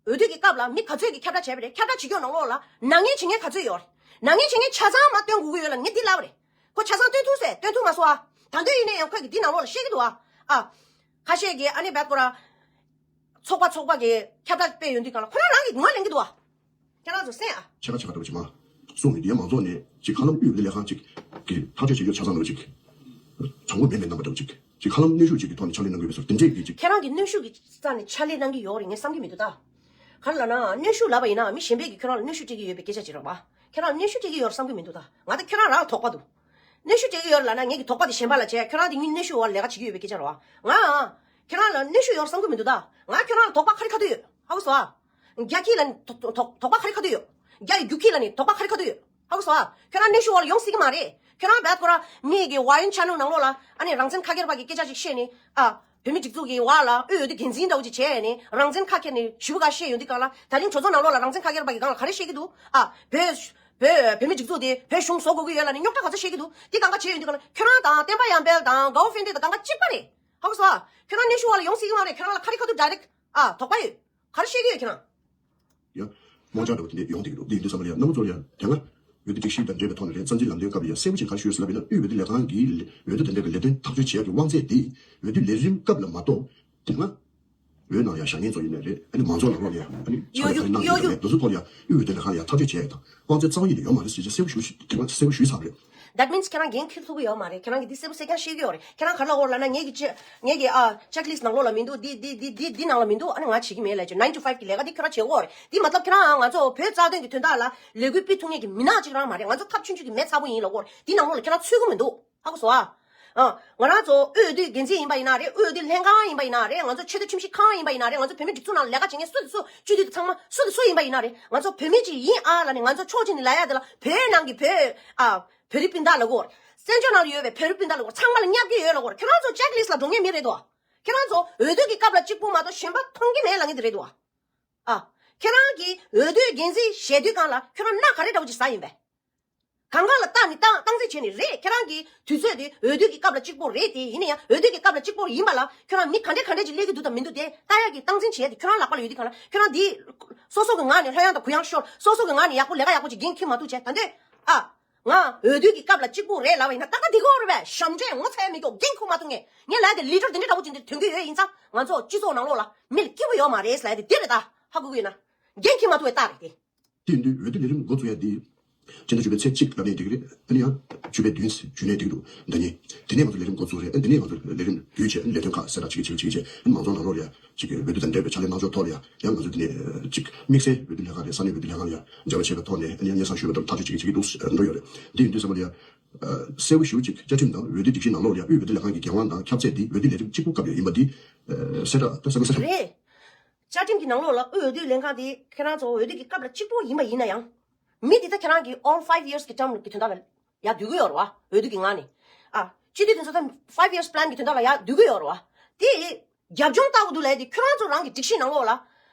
འོས་བསྡུ་གི་སྐབས་ལ་མི་ག་ཚོད་ཀྱིས་ཁྱབ་བསྒྲགས་བྱས་པ་རེད། ཁྱབ་བསྒྲགས་བྱེད་ཀྱོག་ནང་ལོགས་ལ་ནག་ཉེས་བྱེད་མཁན་ག་ཚོད་ཡོད་རེད། ནག་ཉེས་བྱེད་མཁན་ཆ་ཚང་མ་སྟོན་དགོས་ཀྱི་ཡོད་ལ་ངས་འདི་ལབ་པ་རེད། ཁོ་ཆ་ཚང་སྟོན་ཐུབ་ཟེར་སྟོན་ཐུབ་མ་སོང་ཨ། ད་དུང་ཡིན་ན་ཡང་ཁོས་ཀྱི་འདི་ནང་ལོགས་ལ་བཤད་ཀྱི་འདུག་ཨ། ཨ། ཁ་ཤས་ཀྱིས་ཨ་ནི་རྦད་ཁོ་རང་ཚོགས་པ་ཚོགས་པ་གི་ཁྱབ་བསྒྲགས་སྤེལ་ཡོང་དུས་གང་ལ་ཁོ་རང་རང་གིས་ངོས་ལེན་གྱི་འདུག་ཨ། ཁྱེད་རང་ཚོ་གསན་ཨ། ཕྱེད་ཀ་ཕྱེད་ཀ་འདྲ་བོ་ཅིག་མ་གསུངས་ནས་དེའི་མང་ཚོགས་ནས་ཅིག་ཧ་ལམ་དབུས་འོས་བསྡུ་ལས་ཁང་ཅིག་གི་ཐག་གཅོད་བྱེད་རྒྱུ་ཆ་ཚང་འདྲ་བོ་ཅིག་དྲང་པོ་མེད་མེད་གནང་པ་འདྲ་བོ་ཅིག་ཅིག་ཧ་ལམ་གནོན་ཤུགས་ཅིག་གི་ཐོག་ནས་ཕྱག་ལས་གནང་གི་ཡོད་པའི་བཟོ་དེ་འདྲས་ཀྱི་ཅིག་ཁྱེད་རང་གིས་གནོན་ཤུགས་ཀྱི་རྩ་ནས་ཕྱག་ལས་གནང་གི་ཡོད་རེད་ངས་བསམ་གྱི་མི་འདུག་ད། ག་རེ་ལབ་ན་གནོན་ཤུགས་ལབ་པ་ཡིན་ན་མི་གཞན་པས་ཀྱིས་ཁྱོད་རང་ལ་གནོན་ཤུགས་སྤྲད་ཀྱི་ཡོད་པའི་སྐད་ཆ་ཅིག་རེད་བ། ཁྱེད་རང་གནོན་ཤུགས་སྤྲད་ཀྱི་ཡོད་རེད་བསམ་གྱི་མི་འདུག་ད། ང་ད་ཁྱེད་རང་རང་ལ་དོགས་པ་འདུག་གནོན་ཤུགས་སྤྲད་ཀྱི་ཡོད་རེད་ལབ་ན་ངེད་ཀྱི་དོགས་པ་དེ་གཞན་པ་ལ་བྱས། ཁྱོད་རང་དེ་ཉིད་གནོན་ཤུགས་འོག་ལས་ཀ་བྱེད་ཀྱི་ཡོད་པའི་སྐད་ཆ་རེད་བ། ང་ཁྱེད་རང་ལ་གནོན་ཤུགས་ཡོད་རེད་བསམ་གྱི་མི་འདུག་ད། ང་ཁྱོད་རང་ལ་དོགས་པ་ག་རེ་ག་དུས་ཡོད། ཧ་གོ་སོང་ཨ། རྒྱ་ཁྱི་ལ་ནི་དོགས་དོགས་དོགས་པ་ག་རེ་ག་དུས་ཡོད། རྒྱ་ཡི་རྒྱུག་ཁྱི་ལ་ནི་དོགས་པ་ག་རེ་ག་དུས་ཡོད། ཧ་གོ་སོང་ཨ། ཁྱོད་རང་གནོན་ཤུགས་འོག་ལ་ཡོང་སྲིད་ཀྱི་མ་རེད། ཁྱོད་རང་རྦད་ཁོ་རང་མི་གི་ཝ་ཡན་ཆ་ནལ་ནང་ལོགས་ལ་ཨ་ནི་རང་བཙན་ཁ་སྒེར་པ་གི་སྐད་ཆ་ཅིག་བཤད་ནས་ཨ། བོད་མི་སྒྲིག་འཛུགས་ཀྱི་བར་ལ་དབུས་འོས་བསྡུ་འགན་འཛིན་འདྲ་བོ་ཅིག་བྱས་ནས་རང་བཙན་ཁ་འཁྱེར་ནས་ཞུ་བ་ག་བཤད་ཡོང་དུས་གང་ལ་ད་རིང་གྲོས་ཚོགས་ནང་ལོགས་ལ་རང་བཙན་ཁ་སྒེར་པ་གི་སྒང་ལ་ག་རེ་བཤད་ཀྱི་འདུག་ཨ། བོད་ བོད་བོད་མི་སྒྲིག་འཛུགས་དེ་བོད་གཞུང་བཟོ་དགོས་ཀྱི་ཡོད་ལབ་ནས་རྙོག་དྲ་ག་ཚོད་བཤད་ཀྱི་འདུག་དེ་གང་ག་བྱས་ཡོད་དུས་ག་ལ་ཁྱོད་རང་དང་བསྟན་པ་ཡར་འཕེལ་དང་གའོ་ཧྥིན་ཏེ་དང་གང་ག་གཅིག་པ་རེད། ཧ་གོ་སོང་ཨ། ཁྱོད་རང་གནོན་ཤུགས་བ་ལ་ཡོང་སྲིད་ཀྱི་མ་རེད། ཁྱོད་རང་ལ་ཁ་རི་ཁ་ཐུག་ཌའི་རེག་ཨ་དོགས་པ་ཡོད། ག་རེ་བཤད་ཀྱི་ཡོད་ཁྱོད་རང་། ཡ། རྨོངས་ཆ་འདྲ་བོ་དེ་འདྲ་ཡོང་བསྡད་ཀྱི་འདུག་དེ་ཡིན་དུས་ཙམ་པ་ལ་ཡ་རྣམ་པ་ཚོ་ལ་ཡ་དེ་སྔ་འོས་བསྡུ་སྒྲིག་གཞི་དང་འབྲེལ་བའི་ཐོག་ནས་རེད། བཙན་འཛུལ་ལམ་སྟོན་སྐབས་ལ་ཡ་གསལ་པོ་ཅིག་ག་རེ་ཞུས་ཟེར་ལབ་པ་ཡིན་ན། དབུས་འོས་བསྡུ་ལས་ཁང་གིས་འོས་བསྡུ་དེ་འདྲ་གི་ལས་དོན་ཐག་གཅོད་བྱེད་ཡག་གི་དབང་ཚད་དེ་འོས་བསྡུ་ལས་རིམ་སྐབས་ལ་མ་གཏོགས་དེ་སྔ་འོས་ནང་ཡ་བཞག་མཁན་ཚོ་ཡིན་ནའི་རེད། ཨ་ནི་མང་ཚོགས་ནང་ལོགས་ལ་ཡ་ཨ་ནི་ཕྱག་ལས་ག་རེ་གནང་མཁན་ཡོད་ནའི་རེད། དེ་ཚོ་ཐོག་ལ་ཡ་དབུས་འོས་བསྡུ་ལས་ཁང་ལ་ཡ་ཐག་གཅོད་བྱེད་ཡག་དང་དབང་ཚད་རྩ་བ་ཉིད་ནས་ཡོད་མ་རེད་ཟེར་གྱི་གསལ་པོ་ཞུ་དེ་སྔ་གསལ་པོ་ཞུས་ཚར་བ་རེད། That means ཁྱེད་རང་འགན་འཁྱེར་ཐུབ་ཀྱི་ཡོད་མ་རེད། ཁྱེད་རང་གིས་འདི་གསལ་པོ་གསལ་རྐྱང་ཤེས་ཀྱི་ཡོད་རེད། ཁྱེད་རང་ག་རེ་ལབ་ཡོད་རེད་ལབ་ན་ངེད་ཀྱི་ཅེ་ངེད་ཀྱི་ཨ་ཅེག་ལིསི་ནང་ལོགས་ལ་མི་འདུག་འདི་འདི་འདི་འདི་འདི་ནང་ལ་མི་འདུག་ཨ་ནི་ང་བྱེད་ཀྱི་མེད་ལབ་ཀྱི། nine to five གི་ལས་ཀ་འདི་ཁྱོད་རང་བྱེད་དགོས་རེད། འདི་མ་ཐབས་ཁྱེད་རང་ང་ཚོ་བོད་རྩ་དོན་གྱི་དོན་དག་ལ་ལས་འགུལ་སྤེལ་ཐུབ་མཁན་གྱི་མི་ནག་ཅིག་རང་མ་རེད། ང་ཚོ་ཐབས་ཆུང་ཆུང་གི་མེ་ཚ་པོ་ཡིན་ལབ་ཀྱི་ཡོད་རེད། འདི་ནང་ལོགས་ལ་ཁྱེད་རང་ཚུད་ཀྱི་མི་འདུག་ཧ་གོ་སོང་ཨ། ཨ། ང་རང་ཚོ་དབུས་འོས་བསྡུའི་འགན་འཛིན་ཡིན་པ་ཡིན་ན་རེད། དབུས་འོས་བསྡུ་ལྷན་ཁང་ཡིན་པ་ཡིན་ན་རེད། ང་ཚོ་ཆེས་མཐོའི་ཁྲིམས་ཞིབ་ཁང་ཡིན་པ་ཡིན་ན་རེད། ང་ཚོ་བོད་མི་སྒྲིག་འཛུགས་ནང་ལ་ལས་ཀ་བྱེད་མཁན་སུ་དང་སུ་སྤྱི་འཐུས་དང་ཚང་མ་སུ་དང་སུ་ཡིན་པ་ཡིན་ན་རེད། ང་ཚོ་བོད་མི་ཅིག་ཡིན་ཨ་ལབ་ནས་ང་ཚོ་ཕྱོགས་གཅིག་ནས་ལབ་ཡ་དེ་ལ་བོད་ནང་གི་བོད་ཨ་བོད་རིགས་སྤུན་ཟླ་ལབ་དགོས། བཙན་བྱོལ་ནང་ལ་ཡོད་པའི་བོད་རིགས་སྤུན་ཟླ་ལབ་དགོས། ཚང་མ་ལ་བསྙབ་ཀྱི་ཡོད་ལབ་དགོས། ཁྱོད་རང་ཚོ་ཅེག་ལིསི་ལ་འགྲོ་མཁན་མི་རེད་དོ། ཁྱོད་རང་ཚོ་འོས་བསྡུ་གི་སྐབས་ལ་གཅིག་པུ་མ་གཏོགས་གཞན་པ་མཐོང་གི་མེད་ལབ་མཁན་དེ་རེད་དོ། ཨ། ཁྱེད་རང་གིས་འོས་བསྡུའི་འགན་འཛིན་བཞེས་དུས་སྒང་ལ་ཁྱོད་རང་སྣ་ག་རེ་འདྲ་བོ་ཅིག་ཟ་ཡིན་པས། གང་ག་ལ་བལྟས་ནས་བཏང་བཏང་རྩིས་བྱས་ནས་རེད། ཁྱེད་རང་གི་དུས་ཚོད་དེ་འོས་བསྡུ་གི་སྐབས་ལ་གཅིག་པོ་རེད་དེ། ཡིན་ན་ཡང་འོས་བསྡུ་གི་སྐབས་ལ་གཅིག་པོ་ཡིན་པ་ལ་ཁྱོད་རང་མི་ག་འདྲས་ག་འདྲས་ཅིག་སླེབས་ཀྱི་འདུག་དང་མི་འདུག་དེ་བལྟ་ཡག་གི་བཏང་འཛིན་བྱེད་ཡག་དེ་ཁྱོད་རང་ལག་པ་ལ་ཡོད་དུས་སྒང་ལ། ཁྱོད་རང་འདི་སོ་སོ་གི་ངག་ནས་ལྷོད་ཡངས་དང་གུ་ཡངས་ཤོར། སོ་སོ་གི་ངག་ནས་ཡག་པོ་ལས་ཀ་ཡག་པོ་ཅིག་འགན་འཁྱེར་མ་ཐུབ་བྱས། ད་འདོད་ཨ། ང་འོས་བསྡུ་གི་སྐབས་ལ་གཅིག་པོ་རེད་ལབ་པ་ཡིན་ན་ད་ལྟ་འདི་གོ་རེད་པས། ཞབས་འདྲེན་ངོ་ཚ་ཡ་མི་སྐྱོ། འགན་འཁུར་མ་ཐུབ་མཁན། ངས་ལབ་ཡ་དེ་ལི་ཌར་དེ་འདྲས་འདྲ་བོ་ཅིག་འདིར་ཐོན་གྱི་ཡོད་ཡིན་ཙང་ང་ཚོ་སྤྱི་ཚོགས་ནང་ལོགས་ལ་མི་ལ་སྐྱིད་པོ་ཡོད་མ་རེད་ལབ་ཡ་དེ་འདི་རེད། ད་ཧ་གོ་གི་ཡོད་ན། འགན་འཁྱེར་མ་ཐུབ་པའི་རྟགས་རེད་དེ། དེ་ཡིན་དུས་འོས་བསྡུ་ལས་རིམ་འགོ་འཛུགས་ཡ་འདི། སྤྱི་ཟླ་བཅུ་པའི་ཚེས་གཅིག་ལབ་ནས་འགྲིག་གི་རེད། ཨ་ནི་ཡང་། བཅུ་པའི་བདུན་བྱུང་ནས་འགྲིག་གི་འདུག་ཟླ་ཉིན། དེ་ནས་ང་ཚོ་ལས་རིམ་འགོ་འཛུགས་རེད། ཨ་ནི་དེ་ནས་ང་ཚོ་ལས་རིམ་བརྒྱུད་བྱས་ཨ་ནི་ལས་དོན་ཁག་གསལ་བསྒྲགས་བྱེད་ཀྱི་བྱེད་ཀྱི་བྱེད་ཀྱི་བྱེད། ཨ་ནི་མང་ཚོགས་ནང་ལོགས་ལ་ཡ་ཅིག་འོས་བསྡུ་དང་འབྲེལ་བའི་ཕྱག་ལས་གནང་ཕྱོགས་ཐོག་ལ་ཡ་ཡང་ང་ཚོ་དེ་ནས་ཅིག་དམིགས་བསལ་འོས་བསྡུ་ལས་ཁང་རེད། ས་གནས་འོས་བསྡུ་ལས་ཁང་ལ་ཡ་མཇལ་བ་བྱས་པའི་ཐོག་ནས་ཨ་ནི་ཡང་སྙན་སེང་ཞུས་པ་ལྟར་ཐག་གཅོད་བྱེད་ཀྱི་བྱེད་ཀྱི་འདུག་འགྲོ་ཡོད་རེད། དེ་ཡིན་དུས་ཙམ་པ་ལ་ཡ། གསལ་པོ་ཞེ་པོ་ཅིག་བཅའ་ཁྲིམས་དང་འོས་བསྡུ་སྒྲིག་གཞི་ནང་ལོགས་ལ་ཡ་དབུས་འོས་བསྡུ་ལས་ཁང་གི་འགན་དབང་དང་ཁྱབ་ཚད་འདི་འོས་བསྡུ་ལས་རིམ་གཅིག་པུ་སྐབས་ལ་ཡ་ཡིན་པ་འདི། གསལ་བསྒྲགས་ད་གསལ་པོ་གསལ་རེད། བཅའ་ཁྲིམས་ཀྱི་ནང་ལོགས་ལ་དབུས་འོས་བསྡུ་ལས་ཁང་དེ་ཁྱེད་རང་ཚོ་འོས་བསྡུ་གི་སྐབས་ལ་གཅིག་པོ་ཡིན་པ་ཡིན་ན་ཡང་། མི་དེ་ད་ཁྱེད་རང་གི་all five years གི་term གི་དོན་དག་ལ་ཡ་སྡོད་ཀྱི་ཡོད་རེད་བ། འོས་བསྡུ་གི་ངང་ནས། ཨ། སྤྱི་འཐུས་དེ་ཚོ་ད་five years plan གི་དོན་དག་ལ་ཡ་སྡོད་ཀྱི་ཡོད་རེད་བ། དེ། རྒྱབ་ལྗོངས་ལྟ་དགོས་འདུག་ལབ་ཡ་དེ་ཁྱོད་རང་ཚོ་རང་གི་སྒྲིག་གཞི་ནང་ལོགས་ལ།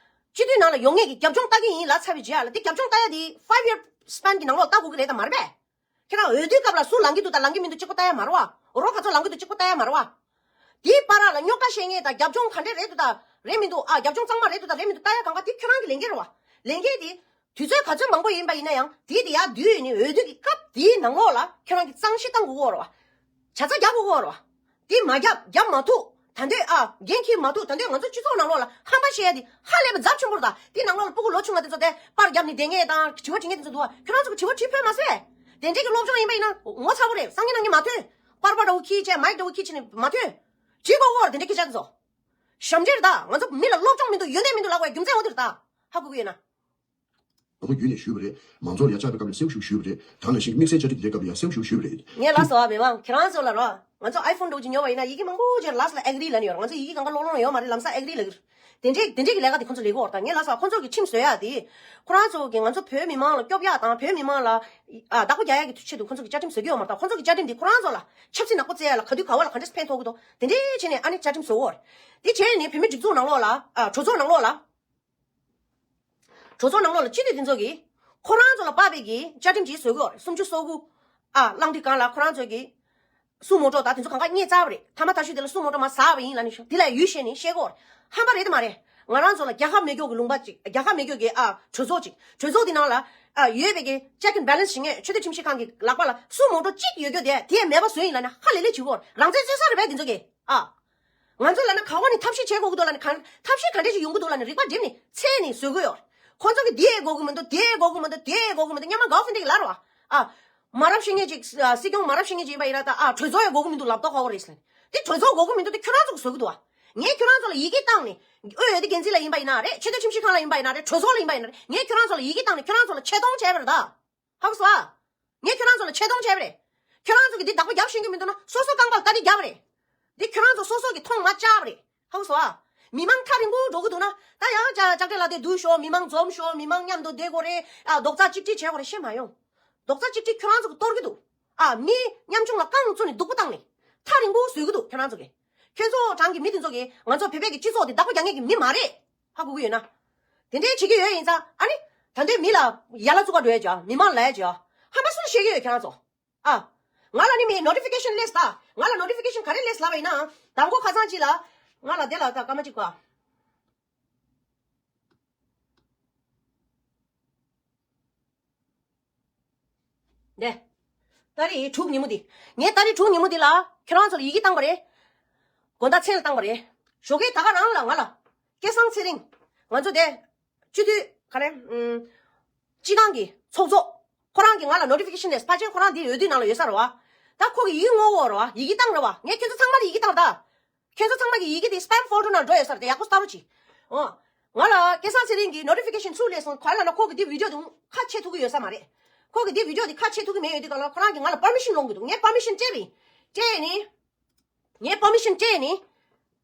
སྤྱི་འཐུས་ནང་ལ་ཡོང་མཁན་གྱི་རྒྱབ་ལྗོངས་ལྟ་གི་ཡིན་ལབ་ཚར་བའི་རྗེས་ལ་དེ་རྒྱབ་ལྗོངས་ལྟ་ཡ་དེ་five year span གི་ནང་ལོགས་ལ་ལྟ་དགོས་ཀྱི་རེད་དམ་མ་རེད་པས། ཁྱེད་རང་འོས་བསྡུའི་སྐབས་ལ་སུ་ལངས་ཀྱི་འདུག་དང་ལངས་ཀྱི་མི་འདུག་གཅིག་པོ་ལྟ་ཡ་མ་རེད་བ། རོ་ག་ཚོད་ལངས་ཀྱི་འདུག་གཅིག་པོ་ལྟ་ཡ་མ་རེད་བ། དེའི་བར་ལ་རྙོག་དྲ་བཤད་མཁན་དང་རྒྱབ་ལྗོངས་ག་འདྲས་རེད་འདུག་དང་རེད་མི་འདུག་ཨ་རྒྱབ་ལྗོངས་གཙང་མ་རེད་འདུག་དང་རེད་མི་འདུག་ལྟ་ཡ་གང་ག་དེ་ཁྱོད་རང་གི་ལས་འགན་རེད་བ། ལས་འགན་དེ། དུས་ཚོད་ག་ཚོད་མང་པོ་ཡིན་པ་ཡིན་ན་ཡང་དེའི་དེ་ཡར་བསྡུས་ནས་འོས་བསྡུ་གི་སྐབས་དེའི་ནང་ལོགས་ལ་ཁྱོད་རང་གི་གཙང་བཤེར་བཏང་དགོས་ཀྱི་ཡོད་རེད་བ། བྱ་ཚ་རྒྱག་དགོས་ཀྱི་ཡོད་རེད་བ། དེ་མ་བརྒྱབ་རྒྱབ་མ་ཐུབ། ད་འདོད་ཨ་འགན་འཁྱེར་མ་ཐུབ། ད་འདོད་ང་ཚོ་སྤྱི་ཚོགས་ནང་ལོགས་ལ་ཧམ་པ་བཤད་ཡ་དེ་ཧ་ལས་པ་ཚབས་ཆེན་པོ་རེད་ད། དེ་ནང་ལོགས་ལ་སྤུ་གུ་ལོ་ཆུང་བ་དེ་ཚོ་དེ་པར་བརྒྱབ་ནས་བསྡད་མཁན་དང་དྲི་བ་དྲི་མཁན་དེ་ཚོ་འདུག་བ། ཁྱོད་རང་ཚོ་གི་དྲི་བ་དྲིས་ཕོད་མ་སོང་། དེ་འདྲས་ཀྱི་སློབ་སྦྱོང་ཡིན་པ་ཡིན་ན་ངོ་ཚ་པོ་རེད། སང་ཉིན་གནངས་ཉིན་མ་ཐོན། པར་པ་འདྲ་བོ་འཁྱེར་བྱས་མའིག་འདྲ་བོ་འཁྱེར་བྱས་ནས་མ་ཐོན། དྲིས་དགོས་ཀྱི་ཡོད་རེད་དེ་འདྲས་སྐད་ཆ་དེ་ཚོ། ཞབས་འདྲེན་རེད་ད། ང་ཚོ་མི་ལ་སློབ་སྦྱོང་མི་འདུག་ཡོན་ཏན་མི་འདུག་ལབ་དགོས་རྒྱུ་མཚན་འོ་དེ་རེད་ད། ཧ་གོ་གི་ཡོད་ན། ལོ་ངོ་བརྒྱུད་ནས་ཞུས་པ་རེད། མང་ཚོགས་ལ་ཡ་བཅར་བའི་སྐབས་ལ་གསལ་པོ་ཞིག་ཞུས་པ་རེད། ད་ནང་བཞིན་དམིགས་བསལ་བཅའ་ཁྲིམས་དེའི་སྐབས་ལ་ཡ་གསལ་པོ་ཞིག་ཞུས་པ་རེད། ངས་ལབ་སོང་བ་མི་མང་ཁྱེད་རང་ཚོ་ལ་རོ། ང་ཚོ་iPhone་འདྲ་བོ་ཅིག་ཉོ་བ་ཡིན་ན་ཡི་གེ་མང་པོ་ཅིག་last་ལ་agree་ལབ་ནས་ཡོད་རེད། ང་ཚོ་ཡི་གེ་གང་ག་ཀློག་ཀློག་ཡོད་མ་རེད། ལམ་སང་agree་ལབ་ཀྱི་རེད། དེ་འདྲས་དེ་འདྲས་ཀྱི་ལས་ཀ་དེ་ཁོང་ཚོ་ལས་ཀྱི་ཡོད་རེད། ད་ངས་ལབ་སོང་བ་ཁོང་ཚོ་གི་ཁྲིམས་བཟོ་ཡ་དེ། ཁོ་རང་ཚོ་གི་ང་ཚོ་བོད་མི་མང་ལ་སྐྱོབ་ཡ་དང་བོད་མི་མང་ལ་ཨ་བདག་པོ་རྒྱག་ཡ་གི་ཆེད་དུ་ཁོང་ཚོ་གི་བཅའ་ཁྲིམས་བཟོ་གི་ཡོད་མ་རེད། ད་ཁོང་ཚོ་གི་བཅའ་ཁྲིམས་དེ་ཁོ་རང་ཚོ་ལ་ཆབ་སྲིད་ནག་པོ་བཙལ་ཡ་ལ་ག་དུས་ག་བ་ལ་ག་འདྲས་ཕན་ཐོགས་ཀྱི་འདུག་དེ་འདྲས་བྱས་ནས་ཨ་ནི་བཅའ་ཁྲིམས་བཟོ་གི་ཡོད་རེད། དེ་བྱས་ནས་བོད་མི་སྒྲིག་འཛུགས་ནང་ལོགས་ལ་ཨ་གྲོས་ཚོགས་ནང་ལོགས་ལ། གྲོས་ཚོགས་ནང་ལོགས་ལ་སྤྱི་འཐུས་དེ་ཚོ་གིས་ཁོ་རང་ཚོ་ལ་དཔག་པའི་གི་བཅའ་ཁྲིམས་ཅིག་བཟོ་གི་ཡོད་རེད། སུམ་ཅུ་སོ་དགུ་ཨ་བླངས་དུས་སྒང་ལ་ཁོ་རང་ཚོ་གིས་སུ་མོ་ཊོ་དང་དེ་ཚོ་གང་ག་རྙེད་ཚར་བ་རེད། ཐ་མ་ཐ་ཤུ་དེ་ལ་སུ་མོ་ཊོ་མར་ཟགས་པ་ཡིན་ལབ་ནས་ཤོག་དེ་ལ་ཡུལ་ཤེས་ནས་བཤད་གི་ཡོད་རེད། ཧམ་པ་རེད་དམ་མ་རེད། ང་རང་ཚོ་ལ་རྒྱལ་ཁབ་མེ་སྒྱོགས་ཀྱི་ལུང་པ་ཅིག་རྒྱལ་ཁབ་མེ་སྒྱོགས་ཀྱི་ཨ་གྲོས་ཚོགས་ཅིག་གྲོས་ཚོགས་དེ་ནང་ལ་ཨ་ཡོད་པའི་གི་check and balance་བྱེད་མཁན་ཆོས་དད་ཁྲིམས་ཞིབ་ཁང་གི་ལག་པ་ལ་སུ་མོ་ཊོ་གཅིག་ཡོད་རྒྱུ་དེ་དེ་མེད་པ་བཟོས་ཡིན་ལབ་ནས་ཧ་ལས་ལས་བྱེད་གི་ཡོད་རེད། རང་བཙན་རྩོད་ས་རེད་པས་དེ་ཚོ་གིས་ཨ། ང་ཚོ་ལ་ནི་ག་བ་ནས་ཐབས་ཤེས་བྱེད་དགོས་ཀྱི་འདུག་ལབ་ནི་གང་ཐབས་ཤེས་ག་འདྲས་ཞིག་ཡོང་གི་འདུག་ལབ་ནི་རིག་པ་སྒྲིམ་ནས་འཚོལ་ནས་བཟོ་གི་ཡོད། ཁོ་ཚོ་གི་འདི་ཡས་དགོས་ཀྱི་མི་འདུག་དེ་ཡས་དགོས་ཀྱི་མི་འདུག་དེ་ཡས་དགོས་ཀྱི་མི་འདུག་སྔོན་མ་གའོ་ཧྥིན་ཏེ་གིས་ལབ་རེད་བ། ཨ། མ་རབས་བཤད་མཁན་ཅིག་ཨ། སྲིད་སྐྱོང་མ་རབས་བཤད་མཁན་ཅིག་ཡིན་པ་ཡིན་ན་ད་ཨ་གྲོས་ཚོགས་ཡས་དགོས་ཀྱི་མི་འདུག་ལབ་མདོག་ཁ་པོ་རེད་ཟེར་ནས། དེ་གྲོས་ཚོགས་དགོས་ཀྱི་མི་འདུག་དེ་ཁྱོད་རང་ཚོ་གིས་བཟོ་གི་འདུག་བ། ངས་ཁྱོད་རང་ཚོ་ལ་ཡི་གེ་བཏང་ནས། དབུས་འོས་བསྡུ་འགན་འཛིན་ལ་ཡིན་པ་ཡིན་ན་རེད། ཆོས་དད་ཁྲིམས་ཞིབ་ཁང་ལ་ཡིན་པ་ཡིན་ན་རེད། གྲོས་ཚོགས་ལ་ཡིན་པ་ཡིན་ན་རེད། ངས་ཁྱོད་རང་ཚོ་ལ་ཡི་གེ་བཏང་ནས་ཁྱོད་རང་ཚོ་ལ་ཆེ་མཐོང་བྱས་པ་རེད་ད། ཧ་གོ་སོང་ཨ། ངས་ཁྱོད་རང་ཚོ་ལ་ཆེ་མཐོང་བྱས་པ་རེད། ཁྱོད་རང་ཚོ་གིས་འདི་བདག་པོ་རྒྱབ་ཤེས་ཀྱི་མི་འདུག་ན་སོ་སོ་རྐང་པ་ལ་སྟ་གྲི་རྒྱབ་པ་རེད། འདི་ཁྱོད་རང་ཚོ་སོ་སོ་གིས་མཐོང་མ་བཅག་པ་རེད། ཧ་གོ་སོང་ཨ། མི་མང་ཐག་རིང་པོ་འགྲོ་གི་འདུག་ན་ད་ཡང་ཅ་ཅ་ཅག་སྒྲིལ་ལ་དེ་འདུག་ཤོག་མི་མང་འཛོམས་ཤོག་མི་མང་མཉམ་དུ་བསྡད་དགོས་རེད། ཨ་རྡོག་རྩ་གཅིག་སྒྲིལ་བྱེད་དགོས་རེད་བཤད་མ་ཡོང་། རྡོག་རྩ་གཅིག་སྒྲིལ་ཁྱོད་རང་ཚོ་གིས་གཏོར་གྱི་འདུག་ཨ་མི་ཉམ་ཆུང་ལ་རྐང་བཙུགས་ནས་སྡུག་པོ་བཏང་ནས། ཐག་རིང་པོ་བཟོས་ཀྱི་འདུག་ཁྱོད་རང་ཚོ་གིས། ཁྱོད་ཚོ་གྲངས་ཀྱི་མི་དེ་ཚོ་གིས་ང་ཚོ་བོད་པའི་གི་སྤྱི་ཚོགས་དེ་བདག་པོ་རྒྱག་མཁན་གྱི་མི་མ་རེད། ཧ་གོ་གི་ཡོད་ན། དེ་འདྲའི་བྱེད་ཀྱི་ཡོད་ཡིན་ཙང་ཨ་ནི། ད་འདོད་མི་ལ་ཡ་ལ་བཙུགས་ཀ་འགྲོ་ཡ་ཅག་མི་མང་ལ་ཡ་ཅག་ཧམ་པ་སུ་ཤེས་ཀྱི་ཡོད་ཁྱེད་རང་ཚོ། ཨ། ང་ལ་ནི་མི་ནོ་ཊི་ཕི་ཀེ་ཤན་སླེབས་ད། ང་ལ་ནོ་ཊི་ཕི་ཀེ་ཤན་ག་རེ་སླེབས་ལབ་པ་ཡིན་ན། དང་པོ་ཁ་སང་ཅིག་ལ། ང་ལ་དེ་ལ་ད་སྐར་མ་གཅིག་པ། ནས། ཏ་རིག་དྲུག་ཉིན་མོ་འདི། ངས་ཏ་རིག་དྲུག་ཉིན་མོ་འདི་ལ་ཁྱེད་རང་ཚོ་ལ་ཡི་གེ་བཏང་པ་རེད། དགོང་དག་མཚན་ལ་བཏང་པ་རེད། ཞོགས་ཀས་ད་ག་རང་ལ་ང་ལ། སྐལ་བཟང་ཚེ་རིང་། ང་ཚོ་དེ། སྤྱི་འཐུས་ག་རེ། ཨུམ། སྤྱི་ཁང་གི་ཚོགས་གཙོ། ཁོ་རང་གིས་ང་ལ་ནོ་ཊི་ཕི་ཀེ་ཤན་སླེབས། ཕལ་ཆེར་ཁོ་རང་འདི་འོས་བསྡུའི་ནང་ལ་ཡོད་ས་རེད་བ། ད་ཁོ་གིས་ཡི་གེ་བསྔོག་འོ་རེད་བ། ཡི་གེ་བཏང་རེད་བ། ངས་ཁྱེད་ཚོ་ཚང་མ་ལ་ཡི་གེ་བཏང་ད། ཁྱེད་ཚོ་ཚང་མ་གིས་ཡི་གེ་དེ་སི་པེམ་ཕོལ་ཌར་ནང་འགྲོ་ཡོད་ས་རེད་དེ། ཡག་པོ་ལྟ་རོགས་གྱིས། ཨོ། ང་ལ་སྐལ་བཟང་ཚེ་རིང་གིས་ནོ་ཊི་ཕི་ཀེ་ཤན་ཚུར་སླེབས་སོང་ག་ལབ་ན། ཁོ་གིས་འདི་བི་ཌི་ཡོ་དེ་ཁ་ཕྱེ་ཐུབ་ཀྱི་ཡོད་ས་མ་རེད། ཁོ་གིས་འདི་བི་ཌི་ཡོ་དེ་ཁ་ཕྱེ་ཐུབ་ཀྱི་མེད་ཡོད་དུས་གང་ལ་ཁོ་རང་གིས་ང་ལ་པར་མི་ཤན་སློང་གི་འདུག་ངས་པར་མི་ཤན་སྤྲད་པ་ཡིན། སྤྲད་ནི། ངས་པར་མི་ཤན་སྤྲད་ནི།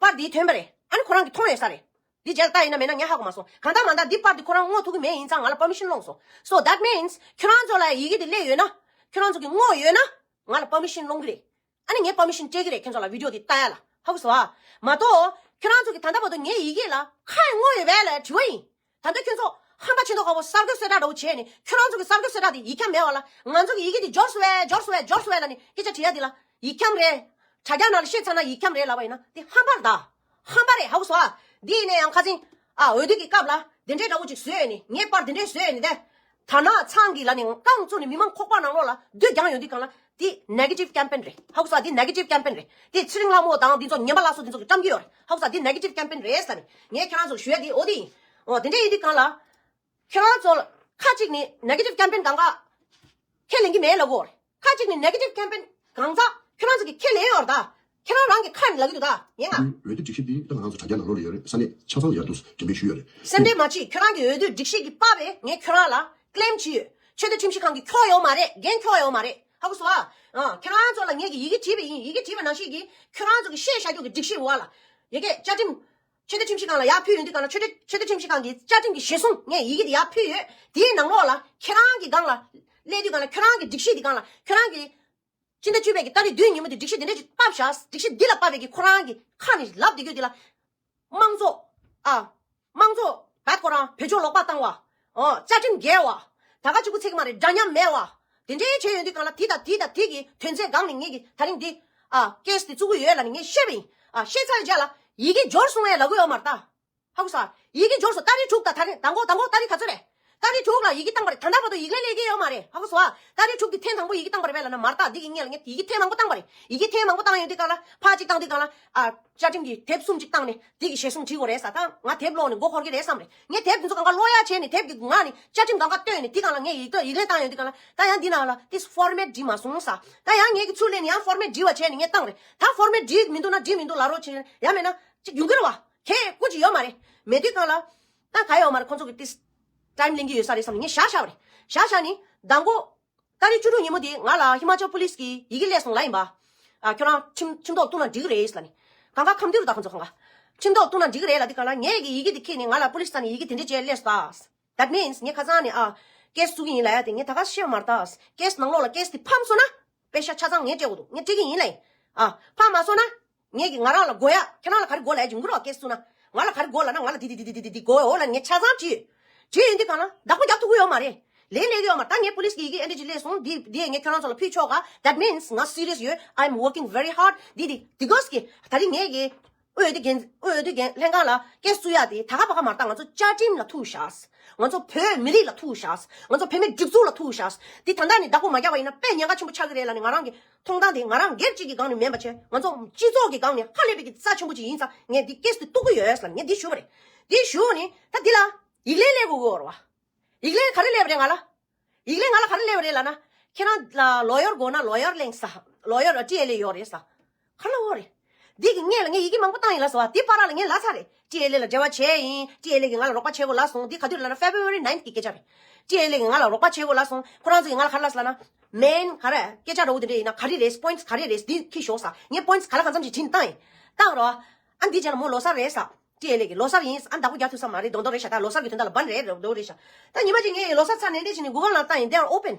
པར་འདི་ཐོན་པ་རེད། ཨ་ནི་ཁོ་རང་གིས་མཐོང་ཡོད་ས་རེད། འདི་རྗེས་ལ་ལྟ་ཡིན་ན་མེད་ན་ངས་ཧ་གོ་མ་སོང་། གང་ལྟར་མ་ལྟར་འདི་པར་འདི་ཁོ་རང་བསྔོག་ཐུབ་ཀྱི་མེད་ཡིན་ཙང་ང་ལ་པར་མི་ཤན་སློང་སོང་། So that means ཁྱོད་རང་ཚོ་ལ་ཡི་གེ་དེ་སླེབས་ཡོད་ན། ཁྱོད་རང་ཚོ་གིས་བསྔོག་ཡོད་ན། ང་ལ་པར་མི་ཤན་སློང་གི་རེད། ཨ་ནི་ངས་པར་མི་ཤན་སྤྲད་ཀྱི་རེད། ཁྱེད་ཚོ་ལ་བི་ཌི་ཡོ་དེ་ལྟ་ཡ་ལ། ཧ་གོ་སོང་ཨ། མ་གཏོགས་ཁྱོད་རང་ཚོ་གིས་ད་ལྟ་བར་དུ་ངའི་ཡི་གེ་ལ་ཁ་བསྔོག་ཡོད་པས་ལ་དྲི་བ་ཡིན། ད་ལྟ་ཁྱོད་ཚོ་ཧམ་པ་ཆེ་མདོག་ཁ་པོ་གསར་འགོད་གསལ་བསྒྲགས་འདྲ་བོ་བྱས་ནས། ཁྱོད་རང་ཚོ་གི་གསར་འགོད་གསལ་བསྒྲགས་དེ་ཡིག་ཁྱབ་མེད་པ་ལ། ང་ཚོ་གི་ཡི་གེ་དེ་འབྱོར་སོང་བས། འབྱོར་སོང་བས། འབྱོར་སོང་བས་ལབ་ནས་སྐད་ཆ་དྲི་ཡ་དེ་ལ་ཡིག་ཁྱབ་རེད། དྲ་རྒྱ་ནང་ལ་བཤད་ཚར་ན་ཡིག་ཁྱབ་རེད་ལབ་པ་ཡིན་ན་དེ་ཧམ་པ་རེད་ད། ཧམ་པ་རེད། ཧ་གོ་སོང་ཨ། འདི་ཡིན་ན་ཡང་ཁ་སང་ཨ་འོས་བསྡུ་གི་སྐབས་ལ་དེ་འདྲའི་འདྲ་བོ་ཅིག་བཟོས་ནས། ངས་པར་དེ་འདྲའི་བཟོས་ནས་དེ། དར་ནག་ཚང་གི་ལ་ནས་རྐང་བཙུགས་ནས་མི་མང་ཁོག་པ་ནང་ལོགས་ལ་བསྡུ་རྒྱང་ཡོང་དུས་གང་ལ་དེ་ནེ་གེ་ཊིབ་ཀེམ་པེན་རེད། ཧ་གོ་སོང་ཨ། དེ་ནེ་གེ་ཊིབ་ཀེམ་པེན་རེད། དེ་ཚེ་རིང་ལྷ་མོ་དང་འདི་ཚོ་ངན་པ་ལ་སོགས་འདི་ཚོ་གི་བཀྲམ་གྱི་ཡོད་རེད། ཧ་གོ་སོང་ཨ། དེ་ནེ་གེ་ཊིབ་ཀེམ་པེན་རེད་ཟེར་ནས་ངས་ཁྱེད་རང་ཚོར་ཞུ་ཡ་དེ་འོ་དེ་ཡིན། འོ་དེ་འདྲ་ཡིན་དུས་གང་ལ། ཁྱེད་རང་ཚོ་ཁ་ཅིག་ནི་ནེ་གེ་ཊིབ་ཀེམ་པེན་གང་ག་ཁས་ལེན་གྱི་མེད་ལབ་གོ། ཁ་ཅིག་ནི་ནེ་གེ་ཊིབ་ཀེམ་པེན་གང་ཟག་ཁྱོད་རང་ཚོ་གིས་ཁས་ལེན་ཡོད་རེད་ད། ཁྱེད་རང་རང་གི་ཁ་ནས་ལབ་ཀྱི་འདུག་ད། ངས་ང་། འོས་བསྡུ་སྒྲིག་གཞི་འདི་ད་ང་ཚོ་དྲ་རྒྱ་ནང་ལོགས་ལ་ཡོད་རེད། ས་གནས་ཆ་ཚང་ལ་ཡར་འདུག་འགྲེམས་སྤེལ་ཞུས་ཡོད་རེད། སེམས་ཁྲལ་མ་བྱེད། ཁྱོད་རང་གི་འོས་བསྡུ་སྒྲིག་གཞི་གིས་ཕབ་པས་ངས་ཁྱོད་རང་ལ་ཀི་ལེམ་བྱས་ཡོད། ཆོས་དད་ཁྲིམས་ཞིབ་ཁང་གིས་འཁྱོག་ཡོད་མ་རེད། འགན་འཁྱོག་ཡོད་མ་རེད། ཧ་གོ་སོང་ཨ། ཨ། ཁྱོད་རང་ཚོ་ལ་ངས་ཀྱི་ཡི་གེ་བྲིས་པ་ཡིན། ཡི་གེ་བྲིས་པ་ནང་བཞིན་གྱི་ཁྱོད་རང་ཚོ་གི་བཤད་བཞག་རྒྱུ་གི་སྒྲིག་གཞི་འོག་ལ། ཡ་གི་བཅའ་ཁྲིམས། ཆོས་དད་ཁྲིམས་ཞིབ་ཁང་ལ་ཡར་ཕུལ་ཡོང་དུས་གང་ལ་ཆོས་དད་ཆོས་དད་ཁྲིམས་ཞིབ་ཁང་གི་བཅའ་ཁྲིམས་ཀྱི་གཞིར་བཟུང་ངས་ཡི་གེ་དེ་ཡར་ཕུལ་ཡོད། དེའི་ནང་ལོགས་ལ་ཁྱེད་རང་གི་སྒང་ལ་སླེབས་དུས་གང་ལ་ཁྱོད་རང་གི་སྒྲིག་གཞི་དེ་སྒང་ལ་ཁྱོད་རང་གི་སྤྱི་ཟླ་བཅུ་པའི་གི་ཏ་རིག་བདུན་ཉིན་མོ་དེ་སྒྲིག་གཞི་དེ་འདྲ་ཞིག་ཕབ་བཞག་སྒྲིག་གཞི་འདི་ལ་ཕབ་པའི་གི་ཁོ་རང་གི་ཁ་ནས་ལབ་བསྡད་རྒྱུ་དེ་ལ། དམངས་གཙོ། ཨ། དམངས་གཙོ་བད་ཁོ་རང་བོད་ལྗོངས་ལོག་པ་བཏང་བ། ཨོ། བཅའ་ཁྲིམས་འགལ་བ། ད་ག་གཅིག་པུ་ཚིག་མ་རེད། འདྲ་མཉམ་མེད་བ། དེ་འདྲའི་བྱས་ཡོང་དུས་གང་ལ་དེ་དང་དེ་དང་དེ་གི་དོན་ཚན་སྒང་ནས་ངེད་ཀྱིས་ད་རིང་འདི། ཨ། ཀེ་སི་དེ་བཙུགས་ཀྱི་ཡོད་ལབ་ནས་ངས་བཤད་པ་ཡིན། ཨ། བཤད་ཚར་རྗེས་ལ་ཡི་གེ་འབྱོར་སོང་ངས་ལབ་གི་ཡོད་མ་རེད་ད། ཧ་གོ་སོང་ཨ། ཡི་གེ་འབྱོར་སོང་། ཏ་རིག་དྲུག་དང་ད་རིང་དང་པོ་དང་པོ་ཏ་རིག་ག་ཚོད་རེད། ཏ་རིག་དྲུག་ལ་ཡི་གེ་བཏང་པ་རེད། ད་ལྟ་བར་དུ་ཡིག་ལན་སླེབས་ཀྱི་ཡོད་མ་རེད། ཧ་གོ་སོང་ཨ། ཏ་རིག་དྲུག་དེ་ཐེངས་དང་པོ་ཡི་གེ་བཏང་པ་རེད་པས་ལབ་ན་མ་རེད་ད། འདི་གི་སྔོན་ལ་ངས་ཡི་གེ་ཐེངས་མང་པོ་བཏང་པ་རེད། ཡི་གེ་ཐེངས་མང་པོ་བཏང་ཡོང་དུས་གང་ལ་ཕར་གཅིག་བཏང་དུས་གང་ལ། ཨ། བཅའ་ཁྲིམས་ཀྱི་དེབ་གསུམ་གཅིག་བཏང་ནས་འདི་གི་གཞིར་བཟུང་བྲིས་དགོས་རེད་ཟེར། ད་ང་དེབ་ཀློག་ནས་མགོ་འཁོར་གྱི་རེད་བསམ་རེད། ངས་དེབ་འདི་ཚོ་གང་ག་ཀློག་ཡ་བྱས་ནས་དེབ་ཀྱི་ངག་ནས་བཅའ་ཁྲིམས་གང་ག་བཏོན་ནས་འདི་གང་ལ་ངས་ཡིག་ཐོག་ཡིག་ལན་བཏང་ཡོང་དུས་གང་ལ། ད་ཡང་འདི་ནང་ལ་དེ་ཕོར་མེཊ་འགྲིག་མ་སོང་ཟེར། ད་ཡང་ངས་ཀྱི་ཚུར་ལེན་ནས་ཡང་ཕོར་མེཊ་འགྲིག་པ་བྱས་ནས་ངས་བཏང་རེད། ད་ཕོར་མེཊ་འགྲིག་མི་འདུག་ན་འགྲིག་མི་འདུག་ལབ་རོགས་བྱས། ཡང་མེད་ན་ཅིག་ཡོང་གི་རེད་བ། ཁྱེད་སྐུ་ཅིག་ཡོད་མ་རེད། མེད་དུས་གང་ལ། ད་ག་ཡོད་མ་རེད། ཁོང་ཚོ་གི་ཏིས་ཊའིམ་ལེན་གྱི་ཡོད་ས་རེད་བསམ་ནས་ངས་བཞག་བཞག་པ་རེད། བཞག་བཞག་ནི་མདང་དགོང་ཏ་རིག་བཅུ་དྲུག་ཉིན་མོ་དེ་ང་ལ་ཧི་མ་ཅལ་པུ་ལིས་ཀྱི་ཡི་གེ་སླེབས་སོང་ལབ་ཡིན་པ། ཨ། ཁྱོད་རང་ཁྲིམས་ཁྲིམས་ཐོག་གཏུགས་ན་འགྲིག་གི་རེད་ལབ་ནི། གང་ག་ཁམས་འདི་རུ་ད་ཁོང་ཚོ་གང་ག་ཁྲིམས་ཐོག་གཏུགས་ན་འགྲིག་གི་རེད་ལབ་དུས་གང་ལ་ངས་ཀྱི་ཡི་གེ་དེ་ཁྱེར་ནས་ང་ལ་པུ་ལིས་ཚ་ནས་ཡི་གེ་དེ་འདྲ་བྱས་སླེབས་སོང་ད། That means ངས་ཁ་སང་ནས་ཨ། ཀེ་སི་བཙུགས་ཀྱི་ཡིན་ལབ་ཡ་དེ་ངས་ད་ག་བཤད་མ་རེད་ད། ཀེ་སི་ནང་ལོགས་ལ་ཀེ་སི་དེ་ཕམ་སོང་ན། པེ་ཤ་ཆ་ཚང་ངས་སྤྲད་དགོས་འདུག་ངས་སྤྲད་ཀྱི་ཡིན་ལབ་ཡིན། ཨ། ཕམ་མ་སོང་ན། ངས་ཀྱི་ང་རང་ལ་དགོས་ཡ། ཁྱེད་རང་ལ་ག་རེ་དགོས་ལབ་ཡ་ཅིག་ཡོང་གི་རེད་བ། ཀེ་སི་བཙུགས་ན། ང་ལ་ག་རེ་དགོས་ལབ་ན་ང་ལ་འདི་འདི་འདི་འདི་འདི་དགོས་འོ་ལབ་ངས་ཆ་ཚང་བྲིས་ཡོད། བྲིས་ཡོད་འདི་གང་ལ་བདག་པོ་རྒྱབ་ཐུབ་ཀྱི་ཡོད་མ་རེད། ལན་སླེབས་ཀྱི་ཡོད་མ་རེད། ད་ངས་པུ་ལིས་ཀྱི་ཡི་གེ་ཨེ་འདྲ་ཅིག་སླེབས་སོང་། འདི་འདི་ངས་ཁྱེད་རང་ཚོ་ལ་ཕུལ་ཆོག་ག That means ང་སི་རི་ཡས་ཡོད། I'm working very hard. འདི་འདི་འདི་གོས་ཀྱི་ད་རིང་ངས་ཀྱི། འོས་བསྡུ་འགན་འོས་བསྡུ་འགན་ལྷན་ཁང་ལ་ཀེ་སི་བཙུགས་ཡ་དེ་ད་ག་ཕ་ག་མ་རེད་ད། ང་ཚོ་བཅའ་ཁྲིམས་ལ་ཐུག་ཤག་ང་ཚོ་བོད་མི་རིགས་ལ་ཐུག་ཤག་ང་ཚོ་བོད་མིའི་སྒྲིག་འཛུགས་ལ་ཐུག་ཤག་འདི་ད་ལྟ་ནས་བདག་པོ་མ་རྒྱབ་པ་ཡིན་ན་དཔེ་ཉེན་ཁ་ཆེན་པོ་ཆགས་ཀྱི་རེད་ལབ་ནས་ང་རང་གི་མཐོང་སྟངས་དེ་ང་རང་སྒེར་གཅིག་གི་སྒང་ནས་མིན་པ་བྱས། ང་ཚོ་སྤྱི་ཚོགས་ཀྱི་སྒང་ནས་ཧ་ལས་པའི་གི་རྩ་ཆེན་པོ་ཅིག་ཡིན་ཙང་ངས་འདི་ཀེ་སི་དེ་གཏུག་གི་ཡོད་ལབ་ནས་ངས་འདི་ཞུ་བ་རེད། འདི་ཞུ་ནས་ད་འདི་ལ་ཡིག་ལན་སླེབས་དགོས་ཀྱི་ཡོད་རེད་བ། ཡིག་ལན་ག་རེ་སླེབས་པ་རེད་ང་ལ། ཡིག་ལན་ང་ལ་ག་རེ་སླེབས་པ་རེད་ལབ་ན། ཁྱེད་རང་ལ་ལོ་ཡར་དགོས་ན་ལོ་ཡར་གླེང་ས། ལོ་ཡར་ཊི་ཨེལ་ཨེ་ཡོད་རེད་ས། ག་རེ་ལབ་པ་རེད། འདི་གི་སྔོན་ལ་ངས་ཡི་གེ་མང་པོ་བཏང་ཡིན་ལབ་སོང་བ། དེ་བར་ལ་ངས་ལབ་ཚར་རེད། ཊི་ཨེལ་ཨེ་ལ་འབྲེལ་བ་བྱས་ཡིན། ཊི་ཨེལ་ཨེ་གིས་ང་ལ་རོགས་པ་བྱེད་དགོས་ལབ་སོང་། འདི་ག་དུས་ལབ་ན་February ninth གི་སྐད་ཆ་རེད། ཊི་ཨེལ་ཨེ་གིས་ང་ལ་རོགས་པ་བྱེད་དགོས་ལབ་སོང་། ཁོ་རང་ཚོ་གིས་ང་ལ་ག་རེ་ལབ་སོང་ལབ་ན། མེན་ག་རེ་སྐད་ཆ་འདྲ་བོ་དེ་འདྲ་ཡིན་ན་ག་རེ་རེད། པོ་ཡིན་ཊི་ག་རེ་རེད། འདི་འཁྱེར་ཤོག་ས། ངས་པོ་ཡིན་ཊི་ག་ལ་གང་འཚམ་ཞིག་བྲིས་ནས་བཏང་ཡིན། བཏང་རོགས། ཨ་འདི་རྗེས་ལ་མོ་ལོ་གསར་རེད་ས། ཊི་ཨེལ་ཨེ་གི་ལོ་གསར་ཡིན། ཨ་བདག་པོ་རྒྱག་ཐུབ་ས་མ་རེད། མདོག་མདོག་རེད་ཤག་ད་ལོ་གསར་གི་དོན་དག་ལ་བན་རེད། མདོག་མདོག་རེད་ཤག་ད་ཉི་མ་གཅིག་ངས་ལོ་གསར་ཚར་ནས་འདི་བྱས་ནས་གུ་གལ་ནང་བཏང་ཡིན། They are open.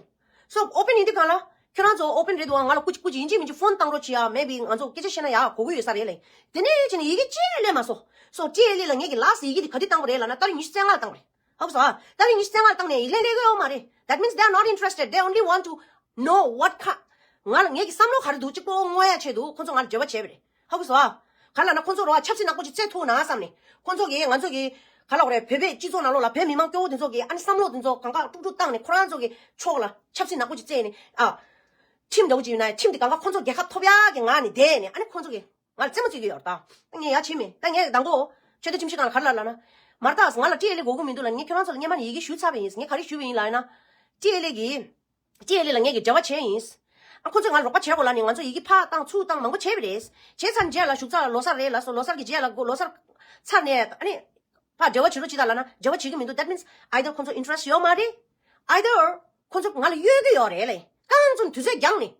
So open ཡིན་དུས་གང་ལ་ཁྱོད་རང་ཚོ་open རེད་འདུག་ང་ལ་སྐུ་མཁྱེན་སྐུ་མཁྱེན་ཡིན་གཅིག་མིན་གཅིག་ཕོན་བཏང་རོགས་བྱེད་ཡ། མེ་བི་ང་ཚོ་སྐད་ཆ་བཤད་ན་ཡག་གོ་གི་ཡོད་ས་རེད་ལབ། དེ་ནས་བྱས་ནས་ཡི་གེ་གཅིག་ལས་སླེབས་མ་སོང་། So ཊི་ཨེལ་ཨེ་ལ་ངས་ཀྱི་last ཡི་གེ་འདི་ག་དུས་བཏང་པ་རེད་ལབ་ན་ཏ་རིག་ཉི་ཤུ་རྩ་ལྔ་ལ་བཏང་པ་རེད། ཧ་གོ་སོང་ཨ། ད་རིང་ཉི་ཤུ་རྩ་ལྔ་ལ་བཏང་ནས་ཡིག་ལན་སླེབས་ཀྱི་ཡོད་མ་རེད། That means they are not interested. They only want to know what kind. ང་ལ་ངེད་ཀྱི་བསམ་བློ་ག་རེ་འདུག་གཅིག་པོ་བསྔོ་ཡ་ཆེད་དུ་ཁོ་ཚོ་ང་ལ་འབྲེལ་བ་བྱས་པ་རེད། ཧ་གོ་སོང་ཨ། ག་ལ་ན་ཁོ་ཚོ་རོ་ཨ་ཆབ་སྲིད་ནག་པོ་ཅིག་རྩེད་ཐུག་ན་བསམ་ནས་ཁོ་ཚོ་གིས་ང་ཚོ་གི་ག་ལ་རེད། བོད་པའི་སྤྱི་ཚོགས་ནང་ལོགས་ལ་བོད་མི་མང་སྐྱོ་བོ་དེ་ཚོ་གིས་ཨ་ནི་བསམ་བློ་དེ་ཚོ་གང་ག་དཀྲུག་དཀྲུག་བཏང་ནས་ཁོ་རང་ཚོ་གི་ཕྱོགས་ལ་ཆབ་སྲིད་ནག་པོ་ཅིག་རྩེད་ནས་ཨ། ཁྲིམས་འདྲ་བོ་ཅིག་ཡོད་ན་ཁྲིམས་དེ་གང་ག་ཁོ་ཚོ་རྒྱལ་ཁ་ཐོབ་ཡག་གི་ངང་ནས་བསྡད་ནས་ཨ་ནི་ཁོ་ཚོ་གིས་ང་ལ་རྩེད་མོ་རྩེ་གི་ཡོད་རེད་ད། ངས་ཡ་བྱེད་མེད་ད། ངས་དང་པོ་ཆོས་དད་ཁྲིམས་ཞིབ་ཁང་ལ་ག་རེ་ལབ་ལབ་ན། མ་རེད་ད། ང་ལ་ཊི་ཨེལ་ཨེ་དགོས་ཀྱི་མི་འདུག་ལབ། ངས་ཁྱོད་རང་ཚོ་ལ་སྔོན་མ་ནས་ཡི་གེ་ཞུས་ཚར་བ་ཡིན། ངས་ག་རེ་ཞུས་པ་ཡིན་ལབ་ན། ཊི་ཨེལ་ཨེ་གིས་ཊི་ཨེལ་ཨེ་ལ་ངས་ཀྱི་འབྲེལ་བ་བྱས་ཡིན། ཨ་ཁོ་ཚོས་ང་ལ་རོགས་པ་བྱེད་དགོས་ལབ་ནས་ང་ཚོ་ཡི་གེ་ཕར་བཏང་ཚུར་བཏང་མང་པོ་བྱས་པ་རེད། བྱས་ཚར་རྗེས་ལ་བཞུགས་ཚར་ལ་ལོ་གསར་རེད་ལབ་སོང་། ལོ་གསར་གྱི་རྗེས་ལ་ལོ་གསར་ཚར་ནས་ཨ་ནི་ཕར་འབྲེལ་བ་བྱེད་རོགས་བྱེད་དང་ལབ་ན་འབྲེལ་བ་བྱེད་ཀྱི་མི་འདུག That means either ཁོ་ཚོ་interest ཡོད་མ་རེད། Either ཁོ་ཚོ་ང་ལ་གཡོལ་གྱི་ཡོད་རེད་ལེ། རྐང་བཙུགས་དུས་ཚོད་འགྱངས་ནས།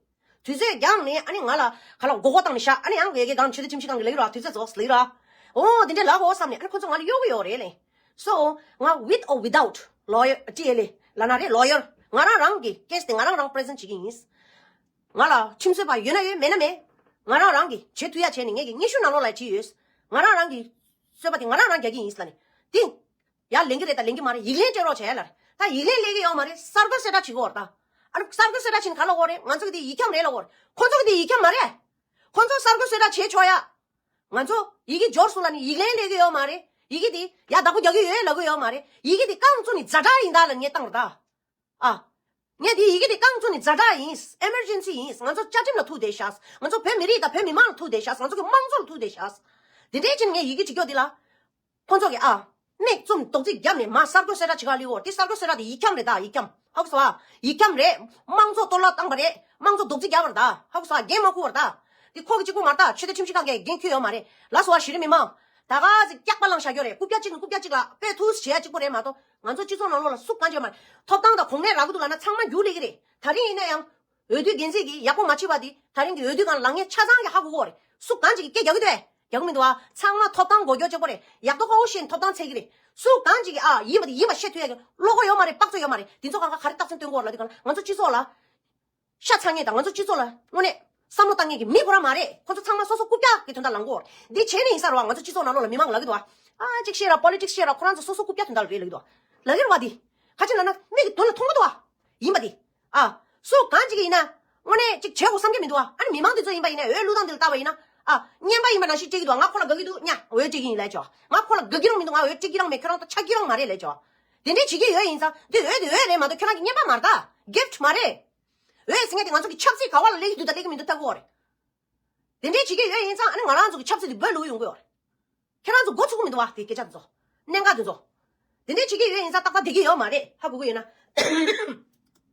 དུས་ཚོད་འགྱངས་ནས་ཨ་ནི་ང་ལ་ག་ལ་མགོ་སྐོར་བཏང་ནས་བཞག་ཨ་ནི་ཡང་ཡ་གི་གང་ཆོས་དད་ཁྲིམས་ཞིབ་ཁང་གི་ལབ་ཀྱི་ར། དུས་ཚོད་རྫོགས་ལབ་ཀྱི་ར། འོ་དེ་འདྲ་ལབ་དགོས་བསམ་ནས་ཨ་ནི་ཁོ་ཚོ་ང་ལ་གཡོལ་གྱི་ཡོད་རེད་ལེ། So ང་with or without lawyer ཊི་ཨེལ་ཨེ་ལབ་ན་རེད། lawyer ང་རང་རང་གི་case དེ་ང་རང་རང་present བྱེད་ཀྱི་ཡིན། ང་ལ་ཁྲིམས་རྩོད་པ་ཡོད་ན་ཡོད་མེད་ན་མེད། ང་རང་རང་གིས་བྱེད་ཐུབ་ཡ་བྱས་ནས་ངེད་ཀྱི་སྙན་ཞུ་ནང་ལོགས་ལ་བྲིས་ཡོད། ང་རང་རང་གི་རྩོད་པ་དེ་ང་རང་རང་རྒྱག་གི་ཡིན་ལབ་ནས། དེ་ཡ་ལེན་གྱི་རེད་ད་ལེན་གྱི་མ་རེད། ཡིག་ལན་སྤྲད་རོགས་བྱས་ལབ་རེད། ད་ཡིག་ལན་སླེབས་ཀྱི་ཡོད་མ་རེད། གསར་འགོད་གསལ་བསྒྲགས་བྱེད་ཀྱི་ཡོད་རེད་ད། ཨ་ནི་གསར་འགོད་གསལ་བསྒྲགས་བྱས་ནས་ག་ལབ་དགོས་རེད། ང་ཚོ་གི་དེ་ཡིག་འཁྱམ་རེད་ལབ་དགོས་རེད། ཁོ་ཚོ་གི་དེ་ཡིག་འཁྱམ་མ་རེད། ཁོ་ཚོ་གསར་འགོད་གསལ་བསྒྲགས་བྱེད་ཆོག་ཡ། ང་ཚོ་ཡི་གེ་འབྱོར་སོང་ལབ་ནས་ཡིག་ལན་སླེབས་ཀྱི་ཡོད་མ་རེད། ཡི་གེ་དེ་ཡ་བདག་པོ་རྒྱག་གི་ཡོད་ལབ་ཀྱི་ཡོད་མ་རེད། ཡི་གེ་དེ་རྐང་བཙུགས་ནས་ཛ་དྲག་ཡིན་ད་ལབ་ངས་བཏང་རེད་ད། ཨ། ངས་དེ་ཡི་གེ་དེ་རྐང་བཙུགས་ནས་ཛ་དྲག་ཡིན། emergency ཡིན། ང་ཚོ་བཅའ་ཁྲིམས་ལ་ཐུག་བསྡད་ཤག་ང་ཚོ་བོད་མི་རིགས་དང་བོད་མི་མང་ལ་ཐུག་བསྡད་ཤག་ང་ཚོ་གི་དམངས་གཙོ་ལ་ཐུག་བསྡད་ཤག་དེ་འདྲའི་ཕྱིར་ངས་ཡི་གེ་བྲིས་ཀྱོག་དེ་ལ། ཁོང་ཚོ་གིས་ཨ། མིག་བཙུམ་རྡོག་རྫིས་བརྒྱབ་ནས་མ་གསར་འགོད་གསལ་བསྒྲགས་བྱེད་ག་ལུས་འོ། དེ་གསར་འགོད་གསལ་བསྒྲགས་དེ་ཡིག་འཁྱམ་རེད་ད་ཡིག་འཁྱམ། ཧ་གོ་སོང་ཨ། ཡིག་འཁྱམ་རེད། དམངས་གཙོ་གཏོར་བརླག་བཏང་པ་རེད། དམངས་གཙོ་རྡོག་རྫིས་བརྒྱབ་པ་རེད་ད། ཧ་གོ་སོང་ཨ། འགན་མ་འཁུར་བ་རེད་ད། དེ་ཁོ་གི་གཅིག་པུ་མ་རེད་ད། ཆོས་དད་ཁྲིམས་ཞིབ་ཁང་གིས་འགན་འཁུར་ཡོད་མ་རེད། ལགས་སོ་ཨ། གཞི་རིམ་མི་མང་། ད་ག་ཟིག་སྐྱག་པ་བླངས་བཞག་རྒྱུ་རེད། རྐུབ་བཀྱག་གཅིག་ནས་རྐུབ་བཀྱག་གཅིག་ལ་དཔེ་ཐུགས་བྱེད་ཡ་གཅིག་པོ་རེད་མ་གཏོགས། ང་ཚོ་སྤྱི་ཚོགས་ནང་ལོགས་ལ་སུ་གང་བྱེད་མ་རེད། ཐོབ་ཐང་དང་གོང་ནས་རག་གི་འདུག་ལབ་ན་ཚང་མ་རྒྱུགས་ལེན་གི་རེད། ད་རིང་ཡིན་ན་ཡང་། འོས་བསྡུའི་འགན་འཛིན་གྱིས་ཡག་པོ་མ་བྱས་པ་དེ་ད་རིང་གི་འོས་བསྡུ་སྒང་ལ་ལངས་མཁན་ཆ་ཚང་གིས་ཧ་གོ་གི་ཡོད་རེད། སུ་གང་ཅིག་གིས་སྐད་རྒྱག་གི་འདུག་ཨེ། རྒྱག་གི་མི་འདུག་ཨ། ཚང་མ་ཐོབ་ཐང་མགོ་སྐོར་བྱེད་དགོས་རེད། ཡག་ཐོག་ཁ་པོ་བཤད་ནས་ཐོབ་ཐང་འཚོལ་གི་རེད། སུ་གང་ཅིག་གིས་ཨ་ཡིན་པ་དེ་ཡིན་པ་བཤད་ཐུབ་ཡ་གི་བློ་ཁོག་ཡོད་མ་རེད། དཔག་ཚོད་ཡོད་མ་རེད། དེ་ཚོ་གང་ག་ག་རེ་རྟགས་མཚན་སྟོན་གི་ཡོད་རེད་ལབ་དུས་གང་ལ་ང་ཚོ་སྤྱི་ཚོགས་ལ་ཤ་ཚ་མཁན་དང་ང་ཚོ་སྤྱི་ཚོགས་ལ་དངོས་གནས་བསམ་བློ་བཏང་མཁན་གྱི་མི་ཁོ་རང་མ་རེད། ཁོ་ཚོ་ཚང་མ་སོ་སོ་རྐུབ་བཀྱག་གི་དོན་དག་ལངས་གི་ཡོད་རེད། འདི་བྱས་ནས་ཡིན་ས་རེད་བ། ང་ཚོ་སྤྱི་ཚོགས་ནང་ལོགས་ལ་མི་མང་ལབ་གི་འདུག་ཨ། ཨ་ཅིག་བཤད་ར་པོ་ལི་ཊིག་སི་བཤད་ར་ཁོ་རང་ཚོ་སོ་སོ་རྐུབ་བཀྱག་དོན་དག་ལ་རེད་ལབ་གི་འདུག་ཨ། ལབ་གི་རེད་བ། འདི་ག་ཅི་ལབ་ན་མིག་གི་དོན་ལ་མཐོང་གི་འདུག་ཨ། ཡིན་པ་འདི། ཨ། སུ་གང་ཅིག་ཡིན་ན། དངོས་གནས་ཅིག་བྱེད་དགོས་བསམ་གྱི་མི་འདུག་ཨ། ཨ་ནི་མི་མང་དེ་ཚོ་ཡིན་པ་ཡིན་ན་འོས་བླུག་སྟངས་དེ་ལ་བལྟས་པ་ཡིན་ན། ཨ། རྔན་པ་ཡིན་པ་ནང་བཞིན་སྤྲད་ཀྱི་འདུག་ང་ཁོ་ལ་དགའ་གི་འདུག་ཉ་འོས་སྤྲད་ཀྱི་ཡིན་ལབ་ཆོག་ང་ཁོ་ལ་དགའ་གི་རང་མི་འདུག་ང་འོས་སྤྲད་ཀྱི་རང་མེད། ཁྱོད་རང་ཚོ་ཆགས་ཀྱི་རང་མ་རེད་ལབ་ཆོག་དེ་འདྲས་བྱེད་ཀྱི་ཡོད་ཡིན་ཙང་དེ་འོས་དེ་འོས་རེད་མ་གཏོགས་ཁྱོད་རང་གི་རྔན་པ་མ་རེད་ད། གིཕ་ཊི་མ་རེད། འོས་ཟེར་མཁན་དེ་ང་ཚོ་གི་ཆབ་སྲིད་ག་བ་ལ་སླེབས་ཀྱི་འདུག་དང་སླེབས་ཀྱི་མི་འདུག་ལྟ་གི་ཡོད་རེད། དེ་འདྲས་བྱེད་ཀྱི་ཡོད་ཡིན་ཙང་ཨ་ནི་ང་རང་ཚོ་གི་ཆབ་སྲིད་དེ་འབོད་ལུགས་ཡོང་གི་ཡོད་རེད། ཁྱེད་རང་ཚོ་མགོ་ཚུགས་ཀྱི་མི་འདུག་བ། དེ་སྐད་ཆ་དེ་ཚོ། གནད་འགག་དེ་ཚོ། དེ་འདྲས་བྱེད་ཀྱི་ཡོད་ཡིན་ཙང་ཏག་ཏག་བསྡད་ཀྱི་ཡོད་མ་རེད། ཧ་གོ་གི་ཡོད་ན།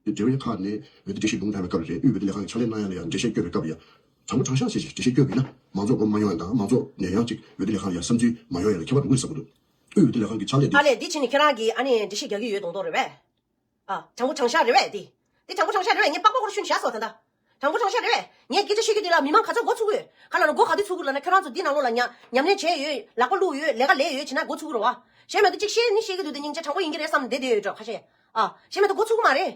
དེ་འབྲེལ་ཡོད་ཁག་ནས་འོས་བསྡུ་འགྲེལ་བཤད་ཡོང་དགོས་པའི་སྐབས་རེད། དབུས་འོས་བསྡུ་ལས་ཁང་གི་ཕྱག་ལས་གནང་ཡ་ལ་ཡང་འགྲེལ་བཤད་སྐྱོན་པའི་སྐབས་ཡ། དྲང་པོ་དྲང་བཞག་བྱས་ཤིག་འགྲེལ་བཤད་སྐྱོན་པ་ཡིན་ན་མང་ཚོགས་མགོ་མ་གཡོག་ཡ་དང་མང་ཚོགས་ནས་ཡང་ཅིག་འོས་བསྡུ་ལས་ཁང་ལ་ཡ་བསམ་ཚུལ་མ་ཡོང་ཡ་ལ་ཁྱད་པར་འདུག་གི་བསམ་གི་འདུག་དབུས་འོས་བསྡུ་ལས་ཁང་གི་ཕྱག་ལས་དེ། ཨ་ལས་འདི་བྱས་ནས་ཁྱེད་རང་གིས་ཨ་ནི་འགྲེལ་བཤད་རྒྱག་གི་ཡོད་མདོག་མདོག་རེད་པས། ཨ། དྲང་པོ་དྲང་བཞག་རེད་པས་དེ། དེ་དྲང་པོ་དྲང་བཞག་རེད་པས། ངས་པགས་པ་ཁོ་རང་ཤུན་བཞག་སོང་ད་ལྟ། དྲང་པོ་དྲང་བཞག་རེད་པས། ངས་སྐད་ཆ་བཤད་རྒྱུ་དེ་ལ་མི་མང་ག་ཚོད་མགོ་ཚུགས་ཀྱི་ཡོད། ག་ལ་ན་མགོ་ག་དུས་ཚུགས་ཀྱི་ལབ་ན་ཁྱོད་རང་ཚོ་འདི་ནང་ལོགས་ལ་ཉམས་ཉམས་ལེན་བྱས་ཡོད། ལག་པ་བླུགས་ཡོད། ལས་ཀ་ལས་ཡོད་བྱས་ན་མགོ་ཚུགས་ཀྱི་རེད་བ། གཞན་མ་གཏོགས་གཅིག་བཤད་ནི་བཤད་ཀྱི་འདུག་དེ་སྙིང་རྗེ་དྲང་པོ་ཡིན་གྱི་རེད་བསམ་བསྡད་བསྡད་ཡོད་འགྲོ་ཁ་ཤས། ཨ། གཞན་མ་གཏོགས་མགོ་ཚུགས་ཀྱི་མ་རེད།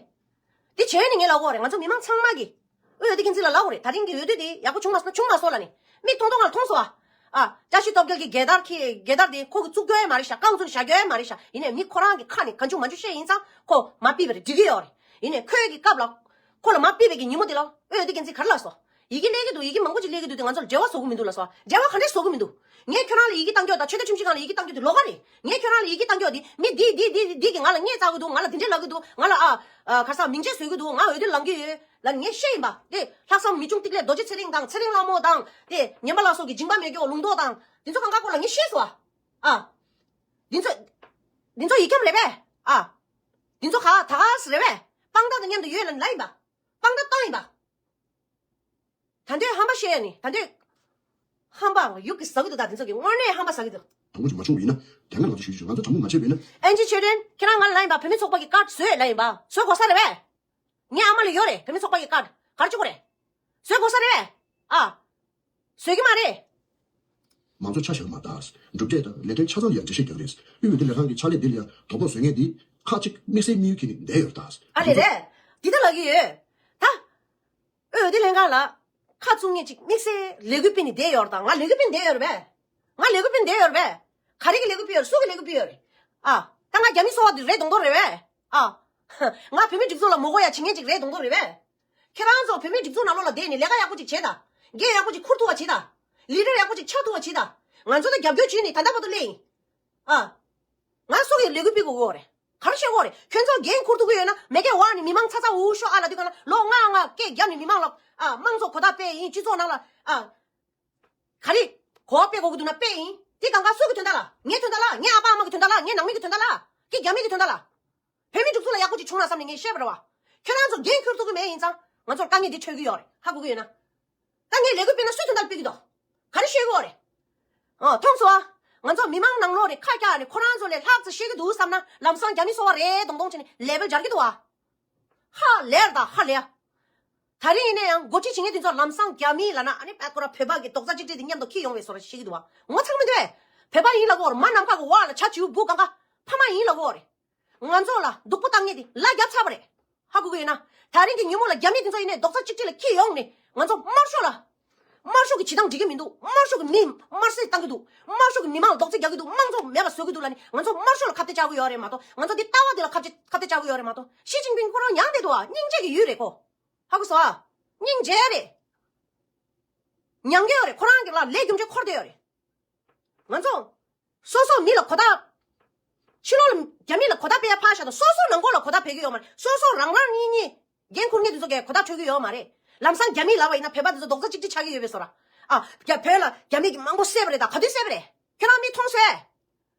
དེ་བྱས་ནས་ངས་ལབ་དགོས་རེད། ང་ཚོ་མི་མང་ཚང་མ་གིས་དབུས་འོས་བསྡུ་འགན་འཛིན་ལ་ལབ་དགོས་རེད། ད་རིང་གི་འོས་བསྡུ་དེ་ཡག་པོ་བྱུང་མ་སོང་ན་བྱུང་མ་སོང་ལབ་ནས། མིག་མཐོང་མཐོང་ང་ལ་མཐོང་སོང་ཨ། ཨ། བཀྲ་ཤིས་སྟོབས་རྒྱལ་གྱི་རྒྱལ་དར་གྱི་རྒྱལ་དར་དེ་ཁོ་གིས་བཙུགས་རྒྱུ་ཡོད་མ་རེད་ཤག་རྐང་བཙུགས་ནས་བཞག་རྒྱུ་ཡོད་མ་རེད་ཤག་ཡིན་ནའི་མི་ཁོ་རང་གི་ཁ་ནས་གང་བྱུང་མང་བྱུང་བཤད་ཡིན་ཙང་ཁོ་མ་ཕུད་པ་རེད་འགྲིག་གི་ཡོད་རེད། ཡིན་ནའི་ཁོའི་གི་སྐབས་ལ་ཁོ་ལ་མ་ཕུད་པའི་གི་ཉིན་མོ་དེ་ལ་དབུས་འོས་བསྡུ་འགན་འཛིན་ག་རེ་ལབ་སོང་། ཡི་གེ་སླེབས་ཀྱི་འདུག་ཡི་གེ་མང་པོ་ཅིག་སླེབས་ཀྱི་འདུག་དེ་ང་ཚོ་ལ་འབྲེལ་བ་བཟོ་གི་མི་འདུག་ལབ་སོང་། འབྲེལ་བ་ག་འདྲས་བཟོ་གི་མི་འདུག་ངས་ཁྱོད་རང་ལ་ཡི་གེ་བཏང་རྒྱུ་དང་ཆོས་དད་ཁྲིམས་ཞིབ་ཁང་ལ་ཡི་གེ་བཏང་རྒྱུ་དེ་ལོགས་ཀ་རེད། ངས་ཁྱོད་རང་ལ་ཡི་གེ་བཏང་རྒྱུ་དེ་མི་འདི་འདི་འདི་འདི་གིས་ང་ལ་བརྙས་བཙལ་གི་འདུག་ང་ལ་འདི་འདྲས་ལབ་གི་འདུག་ང་ལ་ཨ། ཨ། ག་རེ་ཟེར་མིང་ཆད་བཟོ་གི་འདུག་ང་འོས་བསྡུ་ལངས་ཀྱི་ཡོད་ལབ་ངས་བཤད་ཡིན་པ། དེ་ལྷག་བསམ་མི་ཆུང་ཏིག་ལེ་རྡོ་རྗེ་ཚེ་རིང་དང་ཚེ་རིང་ལྷ་མོ་དང་དེ་ཉན་པ་ལགས་སོགས་ཀྱི་སྦྱིན་པ་མེད་སྐྱོ་ལུང་རྟོགས་དང་དེ་ཚོ་གང་ག་སྐོར་ལ་ངས་བཤད་སོང་ཨ། ཨ། འདི་ཚོ། འདི་ཚོ་ཡིག་འཁྱམ་རེད་པས། ཨ། འདི་ཚོ་ག་ད་ག་ཟེར་རེད་པས། དཔང་རྟགས་དང་མཉམ་དུ་ཡོད་ལབ་ལབ་ཡིན་པ། དཔང་རྟགས་བཏང་ཡིན་པ། ད་འདོད་ཧམ་པ་བཤད་ནི་ད་འདོད། ཧམ་པ་ཡུག་གི་ཟ་གི་འདུག་ད་འདི་ཚོ་གི་དངོས་གནས་ཧམ་པ་ཟ་གི་འདུག་དྲང་པོ་ཅིག་མ་བྱུང་བ་ཡིན་ན། དེ་སྔ་ང་ཚོ་ཞུ་ཞུ་ང་ཚོ་དྲང་པོ་མ་བྱས་པ་ཡིན་ན། ཨན་ཅི་ཆོས་སྒྲོན་ཁྱེད་རང་ང་ལ་ལབ་ཡིན་པ། བུད་མེད་ཚོགས་པ་གི་ཀར་བཟོས་ལབ་ཡིན་པ། བཟོས་དགོས་ས་རེད་པས། ངའི་ཨ་མ་ལ་ཡོད་རེད། བུད་མེད་ཚོགས་པ་གི་ཀར་ག་རེ་བྱེད་དགོས་རེད། བཟོས་དགོས་ས་རེད་པས། ཨ། བཟོས་ཀྱི་མ་རེད། མང་གཙོ་ཆ་བཞག་མ་ད། གྲུབ་འབྲས་དང་ལས་དོན་ཆ་ཚང་ལ་ཡང་འགྲེལ་བཤད་རྒྱག་རེད། དབུས་འོས་བསྡུ་ལས་ཁང་གི་ཕྱག་ལས་འདི་ལ་ཡང་དོ་ཕོག་བཟོ་མཁན་འདི་ཁག་ཅིག་དམིགས་བསལ་དམིགས་ཡུལ་འཁྱེར་ནས་བསྡད་ཡོད་ད། ཨ་ལས་རེད། འདི་ལྟར་ལབ་ཀྱི་ཡོད། ད། དབུས་འོས་བསྡུ་ལྷན་ཁང་ལ་ཁ་བཙུམ་མཁན་ཅིག་དམིགས་བསལ་ལས་འགུལ་སྤེལ་ནས་བསྡད་ཡོད་རེད་ད། ང་ལས་འགུལ་སྤེལ་ནས་བསྡད་ཡོད་རེད་པས། ང་ལས་འགུལ་སྤེལ་ནས་བསྡད་ཡོད་རེད་པས། ག་རེ་གི་ལས་འགུལ་སྤེལ་ཡོད་རེད། སུ་གི་ལས་འགུལ་སྤེལ་ཡོད་རེད། ཨ། ད་ང་རྒྱ་མི་སོ་བ་འདི་རེད་གདོང་གདོང་རེད་བས། ཨ། ང་བོད་མི་སྒྲིག་འཛུགས་ལ་མོ་གོ་ཡ་བྱེད་མཁན་ཅིག་རེད་གདོང་གདོང་རེད་བས། ཁྱེད་རང་ཚོ་བོད་མི་སྒྲིག་འཛུགས་ནང་ལོགས་ལ་བསྡད་ནས་ལས་ཀ་ཡག་པོ་ཅིག་བྱེད་དང་། འགན་ཡག་པོ་ཅིག་འཁུར་ཐུབ་པ་བྱེད་དང་། ལི་ཌར་ཡག་པོ་ཅིག་ཆགས་ཐུབ་པ་བྱེད་དང་། ང་ཚོ་ད་རྒྱབ་སྐྱོར་བྱས་ནས་ད་ལྟ་བར་དུ་སླེབས་ཡིན། ཨ། ང་སུ་གིས་ལས་འགུལ་སྤེལ་དགོས་ཀྱི་ཡོད་རེད། ག་རེ་བཤད་ཀྱི་ཡོད་རེད། ཁྱོད་ཚོ་འགན་འཁུར་ཐུབ་ཀྱི་ཡོད་ན་མེ་སྐྱེ་བ་ནས་མི་མང་ཚ་ཚ་འུར་འུར་ཤོག་ཨ་ལབ་དུས་ག་ལ་ལོ་ལྔ་ལྔ་སྐད་བརྒྱབ་ནས་མི་མང་ལ། ཨ། དམངས་གཙོ་གོ་བརྡ་སྤེལ་ཡིན། སྤྱི་ཚོགས་ནང་ལ། ཨ། ག་རེ་གོ་བ་སྤེལ་དགོས་ཀྱི་འདུག་ན་སྤེལ་ཡིན། དེ་གང་ག་སུ་གི་དོན་དག་ལ། ངའི་དོན་དག་ལ། ངའི་ཨ་ཕ་ཨ་མ་གི་དོན་དག་ལ། ངའི་ནང་མི་གི་དོན་དག་ལ། ཀྱི་རྒྱ་མི་གི་དོན་དག་ལ། བོད་མི་སྒྲིག་འཛུགས་ལ་ཡག་པོ་ཅིག་བྱུང་ན་བསམ་ནས་ངས་བཤད་པ་རེད་བ། ཁྱོད་རང་ཚོ་འགན་འཁུར་ཐུབ་ཀྱི་མེད་ཡིན་ཙང་ང་ཚོར་དཀའ་ངལ་འདི་འཕྲད་ཀྱི་ཡོད་རེད། ཧ་གོ་གི་ཡོད་ན། ད་ངས་ལས་འགུལ་སྤེལ་ན་སུའི་དོན་དག་ལ་སྤེལ་གྱི་འདུག་ག་རེ་ཤོད་ཀྱི་ཡོད་རེད། ཨོ། མཐོང་སོང་ཨ། ང་ཚོ་མི་མང་ནང་ལོགས་ནས་ཁ་བཀྱག་ནས་ཁོ་རང་ཚོ་ལས་ལྷག་ཙམ་ཤེས་ཀྱི་འདུག་བསམ་ན་ལམ་སང་རྒྱ་མི་སོ་བ་རེད་གདོང་གདོང་བྱས་ནས་ལེ་བལ་སྦྱར་གྱི་འདུག་ཨ། ཧ་ལས་ད་ཧ་ལས། ད་རིང་ཡིན་ན་ཡང་འགོ་ཁྲིད་བྱེད་མཁན་དེ་ཚོ་ལམ་སང་རྒྱ་མི་ལབ་ན་ཨ་ནི་པད་ཀོ་ར་བོད་པ་གི་རྡོག་རྩ་གཅིག་སྒྲིལ་དེ་མཉམ་དུ་འཁྱེར་ཡོང་བའི་བཟོ་འདྲ་ཤེས་ཀྱི་འདུག་བ། ངོ་ཚ་གི་མི་འདུག་བས། བོད་པ་ཡིན་ལབ་ཀྱི་ཡོད་རེད། མ་ནམ་མཁའ་གི་འོག་ལ་བྱ་བྱིའུ་འབུ་གང་ག་ཕ་མ་ཡིན་ལབ་ཀྱི་ཡོད་རེད། ང་ཚོ་ལ་སྡུག་པོ་བཏང་མཁན་དེ་ལ་རྒྱབ་ཚར་བ་རེད། ཧ་གོ་གི་ཡོད་ན། ད་རིང་གི་ཉིན་མོ་ལ་རྒྱ་མི་དེ་ཚོ་ཡིན་ནའི་རྡོག་རྩ་གཅིག་སྒྲིལ་ལ་འཁྱེར་ཡོང་ནས་ང་ཚོ་དམར་ཤོག་ལ། དམར་ཤོག་གི་བྱེད་སྟངས་འགྲིག་གི་མི་འདུག་དམར་ཤོག་གི་མི་དམར་གསོད་བཏང་གི་འདུག་དམར་ཤོག་གི་མི་མང་ལ་རྡོག་རྫིས་རྒྱག་གི་འདུག་དམངས་གཙོ་མེད་པ་བཟོ་གི་འདུག་ལབ་ནས་ང་ཚོ་དམར་ཤོག་ལ་ཁ་གཏད་བཅག་གི་ཡོད་རེད་མ་གཏོགས། ང་ཚོ་འདི་ལྟ་བ་འདི་ལ་ཁ་གཏད་ཁ་གཏད་བཅག་གི་ཡོད་རེད་མ་གཏོགས། ཞི་ཅིན་ཕིང་ཁོ་རང་མྱངས་བསྡད་འདུག་ཨ། སྙིང་རྗེ་གི་ཡུལ་རེད་ཁོ། ཧ་གོ་སོང་ཨ། སྙིང་རྗེ་རེད། མྱང་གི་ཡོད་རེད། ཁོ་རང་གི་ལ་ལས་རྒྱུ་འབྲས་འཁོར་བསྡད་ཡོད་རེད། ང་ཚོ། སོ་སོ་མི་ལ་གོ་བརྡ། ཕྱི་ལོགས་ལ་རྒྱ་མི་ལ་གོ་བརྡ་སྤེལ་ཡ་ཕར་བཞག་དང་སོ་སོ་ནང་ཁོག་ལ་གོ་བརྡ་སྤེལ་གི་ཡོད་མ་རེད། སོ་སོ་རང་རང་གཉིས་གཉིས་འགན་འཁུར་མཁན་དེ་ཚོ་གས་གོ་བརྡ་འཕྲོད་ཀྱི་ཡོད་མ་རེད། ལམ་སང་རྒྱ་མི་ལབ་པ་ཡིན་ན་བོད་པ་དེ་ཚོ་རྡོག་རྩ་གཅིག་སྒྲིལ་ཆགས་ཀྱི་ཡོད་པའི་བཟོ་འདྲ། ཨ། རྒྱ་བོད་ལ་རྒྱ་མི་གི་མང་པོ་བསད་པ་རེད། ད་ག་དུས་བསད་པ་རེད། ཁྱོད་རང་མིག་མཐོང་སོང་ཨེ།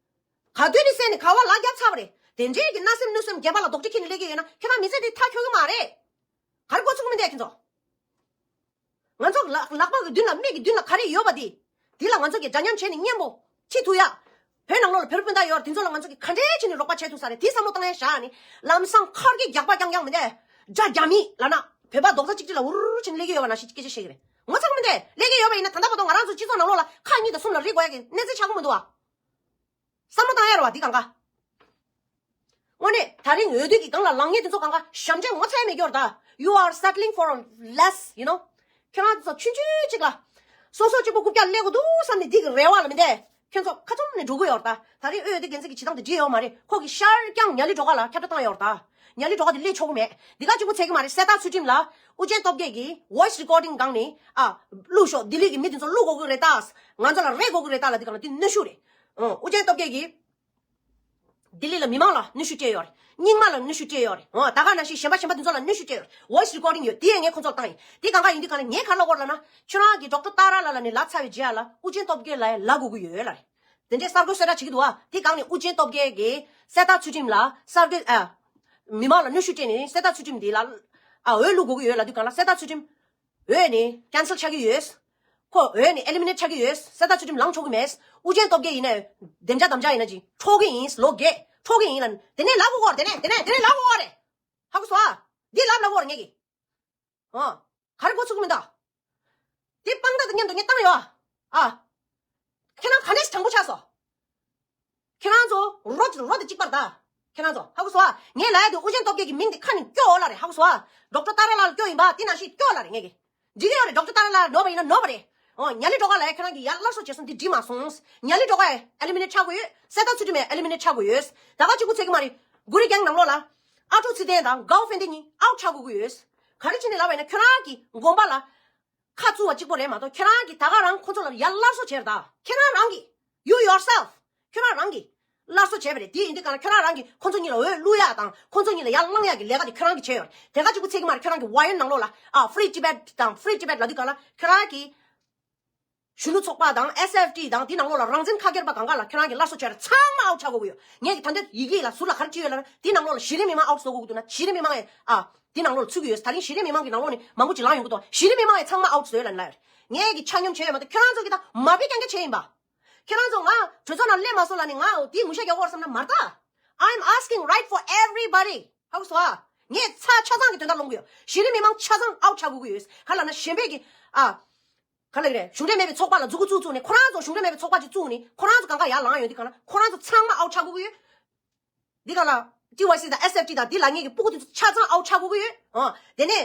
ག་དུས་ནས་བསད་ནས་ག་བ་ལ་རྒྱབ་ཚར་བ་རེད། དེ་འདྲའི་གི་གནའ་སེམས་གནོད་སེམས་རྒྱ་པ་ལ་རྡོག་རྫིས་འཁྱེར་ནས་སླེབས་ཀྱི་ཡོད་ན་ཁྱོད་རང་མི་ཚེ་འདི་མཐའ་འཁྱོལ་གི་མ་རེད། ག་རེ་གོ་ཚུགས་མི་འདུག་ཨེ་ཁྱེད་ཚོ། ང་ཚོ་ལག་ལག་པ་གི་མདུན་ལ་མིག་གི་མདུན་ལ་ག་རེ་ཡོད་པ་དེ། དེ་ལ་ང་ཚོ་གི་འདྲ་མཉམ་བྱས་ནས་མཉམ་པོ་ཁྲིད་ཐུབ་ཡ། བོད་ནང་ལོགས་ལ་བོད་རིགས་སྤུན་ཟླ་ཡོད་རེད། དེ་ཚོ་ལ་ང་ཚོ་གི་ག་འདྲས་བྱས་ནས་རོགས་པ་བྱས་ཐུབ་ས་རེད། དེ་བསམ་བློ་བཏང་ཡ་བཞག་ནས་ལམ་སང་ཁར་གི་རྒྱག་པ་རྐྱང་རྐྱང་མི་འདུག་དགྲ་རྒྱ་མི་ལབ་ན་བོད་པ་རྡོག་རྩ་གཅིག་སྒྲིལ་ལ་འུར་བྱས་ནས་སླེབས་ཀྱི་ཡོད་པ་ནང་བཞིན་སྐད་ཆ་བཤད་ཀྱི་རེད། ངོ་ཚ་གི་མི་འདུག་སླེབས་ཀྱི་ཡོད་པ་ཡིན་ན་ད་ལྟ་བར་དུ་ང་རང་ཚོ་སྤྱི་ཚོགས་ནང་ལོགས་ལ་ཁ་གཉིས་དང་གསུམ་ལ་རེ་དགོས་ཡ་གི་གནས་ཚུལ་ཆགས་ཀྱི་མི་འདུག་བ། བསམ་བློ་བཏང་ཡ་རེད་བ་འདི་གང་ག་དངོས་གནས་ད་རིང་འོས་བསྡུ་གི་སྒང་ལ་ལངས་མཁན་དེ་ཚོ་གང་ག་ཞབས་འདྲེན་ངོ་ཚ་ཡ་མེད་ཀྱི་ཡོད་རེད་ད། You are settling for a less, you know. ཁྱེད་རང་ཚོ་ཆུང་ཆུང་གཅིག་ལ། སོ་སོ་གཅིག་པོ་རྐུབ་བཀྱག་སླེབས་དགོས་འདུག་བསམ་ནས་འདི་གི་རེ་བ་ལ་མི་འདས། ཁྱེད་ཚོ་ཁ་བཙུམ་ནས་འགྲོ་གི་ཡོད་རེད་ད། ད་རིང་འོས་བསྡུ་འགན་འཛིན་གྱི་བྱེད་སྟངས་དེ་འགྲིག་ཡོད་མ་རེད། ཁོ་གི་ཤར་རྐྱང་ཉ་ལི་སྒྲོལ་དཀར་ལ་ཁྱབ་བསྒྲགས་བཏང་ཡོད་རེད་ད། ཉ་ལི་སྒྲོལ་དཀར་དེ་སླེབས་ཆོག་གི་མེད། འདི་ག་གཅིག་པོ་ཚད་གི་མ་རེད། གསལ་ཐག་ཚུལ་ཁྲིམས་ལ་ཨུ་རྒྱན་སྟོབས་རྒྱལ་གྱིས་voice recording སྒང་ནས་ཨ། བླུགས་ཤོག་ལྡི་ལི་གི་མི་དེ་ཚོ་བླུགས་དགོས་གི་རེད་ད། ང་ཚོ་ལ་རེ་དགོས་གི་རེད་ད་ལབ་དུས་གང་ལ་དེ་གནོན་ཤུགས་རེད། ཨོ། ཨུ་རྒྱན་སྟོབས་རྒྱལ་གྱིས། ལྡི་ལི་ལ་མི་མང་ལ་གནོན་ཤུགས་སྤྲད་ཡོད་རེད། རྙིང་མ་ལ་གནོན་ཤུགས་སྤྲད་ཡོད་རེད། ཨོ། ད་ག་ནང་བཞིན་གཞན་པ་གཞན་པ་དེ་ཚོ་ལ་གནོན་ཤུགས་སྤྲད་ཡོད་རེད། voice recording ཡོད། དེ་ཡང་ངས་ཁོང་ཚོར་བཏང་ཡིན། དེ་གང་ག་ཡིན་དུས་གང་ལ་ངས་ག་ལབ་དགོས་རེད་ལབ་ན། ཁྱོད་རང་གིས་ཌོག་ཊར་ཏཱ་ར་ལ་ལ་ནས་ལབ་ཚར་བའི་རྗེས་ལ་ཨུ་རྒྱན་སྟོབས་རྒྱལ་ལ་ཡང་ལབ་དགོས་ཀྱི་ཡོད་ལབ་རེད། དེ་འདྲའི་གསར་འགོད་གསལ་བསྒྲགས་བྱེད་ཀྱི་འདུག་བ། དེ་སྒང་ནས་ཨུ་རྒྱན་སྟོབས་རྒྱལ་གྱིས་གསལ་ཐག་ཚུལ་ཁྲིམས་ལ་གསར་འགོད་ཨ། མི་མང་ལ་གནོན་ཤུགས་སྤྲད་ནས་གསལ་ཐག་ཚུལ་ཁྲིམས་འདི་ལ་ཨ་འོས་བླུག་དགོས་ཀྱི་ཡོད་ལབ་དུས་གང་ལ་གསལ་ཐག་ཚུལ་ཁྲིམས། འོས་ནི་cancel ཆགས་ཀྱི་ཡོད། ཁོ་འོས་ནི་eliminate ཆགས་ཀྱི་ཡོད། གསལ་ཐག་ཚུལ་ཁྲིམས་ལངས་ཆོག་གི་མེད། ཨུ་རྒྱན་སྟོབས་རྒྱལ་ཡིན་ན་བདེ་འཇགས་དམ་བཅའ་ཡིན་ན་ཅིག་འཕྲོག་གི་ཡིན། ལོ་རྒས་འཕྲོག་གི་ཡིན་ལབ་དེ་ནས་ལབ་དགོས་རེད། དེ་ནས་དེ་ནས་ལབ་དགོས་རེད། ཧ་གོ་སོང་ཨ། འདི་ལབ་ལབ་དགོས་རེད་ངས་ཀྱི། ཨ། ག་རེ་གོ་ཚུགས་ཀྱི་མི་འདུག་དེ་དཔང་རྟགས་དང་མཉམ་དུ་ངས་བཏང་ཡོད་ཨ། ཨ། ཁྱེད་རང་ག་ནས་དྲང་པོ་ཆགས་སོང་། ཁྱེད་རང་ཚོ་རོ་རོ་དེ་གཅིག་པ་རེད་ད། ཁྱེད་རང་ཚོ་ཧ་གོ་སོང་ཨ། ངས་ལབ་ཡ་དེ་ཨུ་རྒྱན་སྟོབས་རྒྱལ་གྱི་མིང་དེ་ཁ་ནས་སྐྱོ་འོ་ལ་རེད། ཧ་གོ་སོང་ཨ། ཌོག་ཊར་ཏཱ་ར་ལ་ལ་སྐྱོ་ཡིན་པ་དེ་ནང་བཞིན་སྐྱོ་ལ་རེད་ངས་ཀྱི། འགྲིག་གི་ཡོད་རེད། ཌོག་ཊར་ཏཱ་ར་ལ་ལ་ནོར་བ་ཡིན་ན་ནོར་བ་རེད། ཨོ། ཉ་ལི་སྒྲོལ་དཀར་ལ་ཡ་ཁྱེད་རང་གིས་ཡར་སླར་གསོ་བྱེད་སོང་དེ་འགྲིག་མ་སོང་། ཉ་ལི་སྒྲོལ་དཀར་ཡ་ཨེ་ལི་མི་ནེཊ་ཆགས་དགོས་ཡོད། གསལ་ཐག་ཚུལ་ཁྲིམས་ཡ་ཨེ་ལི་མི་ནེཊ་ཆགས་དགོས་ཡོད། ད་ག་གཅིག་པུ་ཚད་ཀྱི་མ་རེད། གུ་རི་གེང་ནང་ལོགས་ལ། ཨ་ཁྲོ་ཚི་ཏན་དང་གའོ་ཧྥེན་ཏེ་གཉིས་ཨའུཊ་ཆགས་དགོས་ཀྱི་ཡོད། ག་རེ་བྱས་ནས་ལབ་པ་ཡིན་ན་ཁྱོད་རང་གི་དགོན་པ་ལ། ཁ་བཙུགས་པ་གཅིག་པོ་རེད་མ་གཏོགས་ཁྱེད་རང་གིས་ད་ག་རང་ཁོ་ཚོ་ལ་ཡར་སླར་གསོ་བྱས་རེད་ད། ཁྱེད་རང་རང་གིས། You yourself. ཁྱོད་རང་རང་གིས། སླར་གསོ་བྱས་པ་རེད། དེ་ཡིན་དུས་གང་ལ་ཁྱོད་རང་རང་གིས་ཁོ་ཚོ་གཉིས་ལ་འོས་བླུག་ཡག་དང་ཁོ་ཚོ་གཉིས་ལ་ཡར་བསླང་ཡག་གི་ལས་ཀ་དེ་ཁྱོད་རང་གིས་བྱས་ཡོད་རེད། དེ་ག་གཅིག་པུ་ཚད་ཀྱི་མ་རེད། ཁྱོད་རང་གིས་ཝ་ཡོན་ནང་ལོགས་ལ་ཨ་Free Tibet དང་Free Tibet ལབ་དུས་གང་ལ་ཁྱོད་རང་གིས། གཞོན་ནུ་ཚོགས་པ་དང་S F T དང་དེ་ནང་ལོགས་ལ་རང་བཙན་ཁ་སྒེར་པ་གང་ག་ལ་ཁྱོད་རང་གིས་སླར་གསོ་བྱས་རེད། ཚང་མ་ཨའུཊ་ཆགས་དགོས་ཀྱི་ཡོད། ངས་ཀྱི་ད་ལྟ་ཡི་གེ་ལ་ཟུར་ལ་ག་རེ་བྲིས་ཡོད་ལབ་ན་དེ་ནང་ལོགས་ལ་གཞི་རིམ་མི་མང་ཨའུཊ་བཟོ་དགོས་ཀྱི་འདུག་ན་གཞི་རིམ་མི་མང་ཨེ་ཨ། དེ་ནང་ལོགས་ལ་ཚུད་ཀྱི་ཡོད། ད་རིང་གཞི་རིམ་མི་མང་གི་ནང་ལོགས་ནས་མང་པོ་ཅིག་ལངས་ཡོང་གི་འདུག་གཞི་རིམ་མི་མང་ཨེ་ཚང་མ་ཨའུཊ་བཟོས་ལབ་ནས་ལབ་ཡོད་རེད། ངས་ཀྱི་ཆ་སྙོམས་བྱས་ཡོད་མ་གཏོགས་ཁྱོད་རང་ཚོ་གི་ད་མ་དཔེ་རྐྱང་རྐྱང་བྱས་ཡིན་པ། ཁྱེད་རང་ཚོ་ང་གྲོས་ཚོགས་ནང་སླེབས་མ་སོང་ལབ་ནས་ང་འོ་དེའི་ངུ་ཤ་རྒྱག་དགོས་བསམ་ན་མ་རེད་ད། I'm asking right for everybody. ཧ་གོ་སོང་ཨ། ངས་ཚ་ཆ་ཚང་གི་དོན་དག་སློང་གི་ཡོད། གཞི་རིམ་མི་མང་ཆ་ཚང་ཨའུཊ་ཆགས་དགོས་ཀྱི་ཡོད། ག་ལབ་ན་གཞན་པའི་གི་ཨ། ག་ལབ་ཀྱི་རེད། གཞུང་འབྲེལ་མེད་པའི་ཚོགས་པ་ལ་མཛུབ་གུ་བཙུགས་བཙུགས་ནས་ཁོ་རང་ཚོ་གཞུང་འབྲེལ་མེད་པའི་ཚོགས་པ་ཅིག་བཙུགས་ནས་ཁོ་རང་ཚོ་གང་ག་ཡར་ལངས་ཡོང་དུས་གང་ལ་ཁོ་རང་ཚོ་ཚང་མ་ཨའུཊ་ཆགས་དགོས་ཀྱི་ཡོད། འདི་ག་ལ། T Y C དང་S F T དང་འདི་ལ་ངེད་ཀྱི་སྤུ་གུ་དེ་ཚོ་ཆ་ཚང་ཨའུཊ་ཆགས་དགོས་ཀྱི་ཡོད། ཨ། དེ་ནས།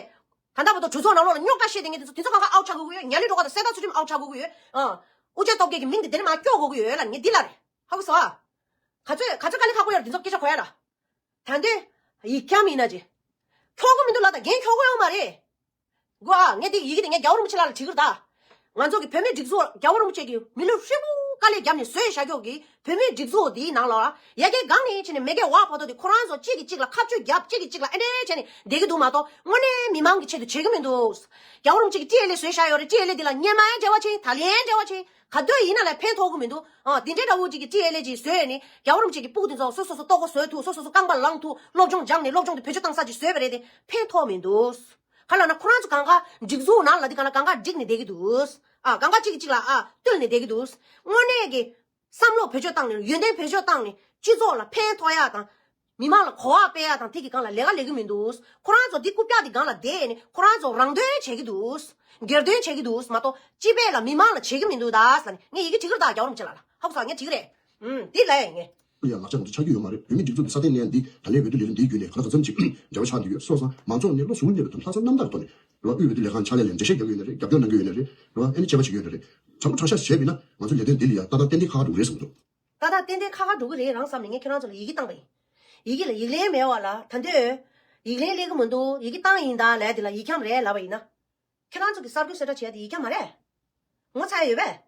ད་ལྟ་བར་དུ་གྲོས་ཚོགས་ནང་ལོགས་ལ་རྙོག་དྲ་བཤད་དེ་ངེད་དེ་ཚོ་དེ་ཚོ་གང་ག་ཨའུཊ་ཆགས་དགོས་ཀྱི་ཡོད། ཉ་ལི་སྒྲོལ་དཀར་དང་གསལ་ཐག་ཚུལ་ཁྲིམས་ཨའུཊ་ཆགས་དགོས་ཀྱི་ཡོད། ཨ། ཨུ་རྒྱན་སྟོབས་རྒྱལ་གྱི་མིང་དེ་དེ་ནས་མར་སྐྱོར་དགོས་ཀྱི་ཡོད་ལབ་ངས་འདི་ལབ་རེད། ཧ་གོ་སོང་ཨ། ག་ཚོད་ག་ཚོད་དཀའ་ལས་ཁག་པོ་ཡོད་རེད། འདི་ཚོ་སྐད་ཆ་གོ་ཡ་ར། ད་འདོད་ཡིག་རྒྱམ་ཡིན་ན་ཅི། འཁྱོག་གི་མི་འདུག་ལ། ད་འགན་འཁྱོག་གི་ཡོད་མ་རེད། གོ་ཨ། ངས་དེ་ཡི་གེ་དེ་ངས་རྒྱལ་བ་རིན་པོ་ཆེ་ལགས་ལ་བྲིས་གི་རེད་ད། ང་ཚོ་གི་བོད་མིའི་སྒྲིག་འཛུགས་རྒྱལ་བ་རིན་པོ་ཆེ་གིས་མི་ལོ་ཧྲིལ་པོ་དཀའ་ལས་བརྒྱབ་ནས་བཟོས་བཞག་ཀྱོག་གི་བོད་མིའི་སྒྲིག་འཛུགས་དེའི་ནང་ལ་ཡ་གི་སྒང་ནས་བྱས་ནས་མེ་གེ་བ་བར་དོ་དེ་ཁོ་རང་ཚོ་གཅིག་གིས་གཅིག་ལ་ཁ་གཅོད་བརྒྱབ། གཅིག་གིས་གཅིག་ལ་ཨེ་འདྲས་བྱས་ནས་བསྡད་ཀྱི་འདུག་མ་གཏོགས་དངོས་གནས་མི་མང་གི་ཆེད་དུ་བྱེད་ཀྱི་མི་འདུག་རྒྱལ་བ་རིན་པོ་ཆེ་གིས་ཊི་ཨེལ་ཨེ་བཟོས་བཞག་ཡོད་རེད། ཊི་ཨེལ་ཨེ་དེ་ལ་སྔོན་མའི་འབྲེལ་བ་བྱས། ད་ལན་འབྲེལ་བ་བྱས། ག་དུས་ཡིན་ན་ལ་ཕན་ཐོགས་ཀྱི་མི་འདུག་ཨ། དེ་འདྲའི་འདྲ་བོ་ཅིག་གི་ཊི་ཨེལ་ཨེ་ཅིག་བཟོས་ནས་རྒྱལ་བ་རིན་པོ་ཆེ་གི་སྤུ་གུ་དེ་ཚོ་སོ་སོ་སོ་ལྟོ་གོས་བཟོ་ཐུབ། སོ་སོ་སོ་རྐང་པ་ལངས་ཐུབ། སློབ་སྦྱོང་སྦྱངས་ནས་སློབ་སྦྱོང་དེ་བེད་སྤྱོད་བཏང་ས་ཅིག་བཟོས་པ་རེད་དེ་ཕན་ཐོགས་མི་འདུག་ག་ལབ་ན་ཁོ་རང་ཚོ་གང་ག་སྒྲིག་འཛུགས་ནང་ལ་དེ་གང་ལ་གང་ག་འགྲིག་ནས་བསྡད་ཀྱི་འདུག་ཨ། གང་ག་གཅིག་གིས་གཅིག་ལ་ཨ་བསྟུན་ནས་བསྡད་ཀྱི་འདུག་དངོས་གནས་ཀྱི་བསམ་བློ་བེད་སྤྱོད་བཏང་ནས་ཡོན་ཏན་བེད་སྤྱོད་བཏང་ནས་སྤྱི་ཚོགས་ལ་ཕན་ཐོགས་ཡ་དང་། མི་མང་ལ་གོ་བ་སྤེལ་ཡ་དང་དེ་གི་སྒང་ལ་ལས་ཀ་ལས་ཀྱི་མི་འདུག་ཁོ་རང་ཚོ་འདི་རྐུབ་བཀྱག་དེ་སྒང་ལ་བསྡད་ནས་ཁོ་རང་ཚོ་རང་དོན་བྱེད་ཀྱི་འདུག་སྒེར་དོན་བྱེད་ཀྱི་འདུག་མ་གཏོགས་སྤྱི་པའི་ལ་མི་མང་ལ་བྱེད་ཀྱི་མི་འདུག་ད་ཟེར་ནས་ངས་ཡི་གེ་བྲིས་ཀྱི་རེད་ད། རྒྱལ་བ་རིན་པོ་ཆེ་ལགས་ལ་ཧ་གོ་སོང་། ངས་བྲིས་ཀྱི་རེད། ཨུམ། འདི་ལ་ཡ་ངས། ཡ་ལག་ཆ་ང་ཚོ་ཆགས་ཀྱི་ཡོད་མ་རེད། བོད་མིའི་སྒྲིག་འཛུགས་ཀྱི་སྲ་བརྟན་གནས་ཡ་འདི་ད་ལན་འོས་བསྡུ་ལས་རིམ་འདིའི་བརྒྱུད་ནས་ག་ལ་ག་ཙམ་ཅིག་འབྲེལ་བ་ཆགས་བསྡད་ཡོད། སོང་ཙང་མང་ཚོགས་ནས་བློ་གཟུ་བོ་གནས་པའི་ཐོག་ལྷག་བསམ་རྣམ་དག་གི་ཐོག་ནས་རེད་བ། དབུས་འོས་བསྡུ་ལས་ཁང་ཕྱག་ལས་ལ་འགྲེལ་བཤད་རྒྱག་གི་ཡོད་ན་རེད། རྒྱབ་སྐྱོར་གནང་གི་ཡོད་ན་རེད། རེད་བ། ཨ་ནི་ཆད་པ་བྱེད་ཀྱི་ཡོད་ན་རེད། དྲང་པོ་དྲང་བཞག་བྱས་པ་ཡིན་ན་ང་ཚོ་ལས་དོན་འདི་ལ་ཡ་ཏག་ཏག་ཏན་ཏན་ཁག་ཁག་འགྲོ་གི་རེད་བསམ་གྱི་འདུག་ཏག་ཏག་ཏན་ཏན་ཁག་ཁག་འགྲོ་གི་རེད་རང་བསམ་ནས་ངས་ཁྱེད་རང་ཚོ་ལ་ཡི་གེ་བཏང་པ་ཡིན། ཡི་གེ་ལ་ཡིག་ལན་མེད་པ་ལ་ད་འདོད། ཡིག་ལན་སླེབས་ཀྱི་མི་འདུག་ཡི་གེ་བཏང་ཡིན་ད་ལབ་དེ་ལ་ཡིག་རྒྱམ་རེད་ལབ་པ་ཡིན་ན། ཁྱེད་རང་ཚོ་གི་གསར་འགྱུར་གསལ་བསྒྲགས་བྱས་ཏེ་ཡིག་རྒྱམ་མ་རེད། ངོ་ཚ་ཡ་ཡོད་པས།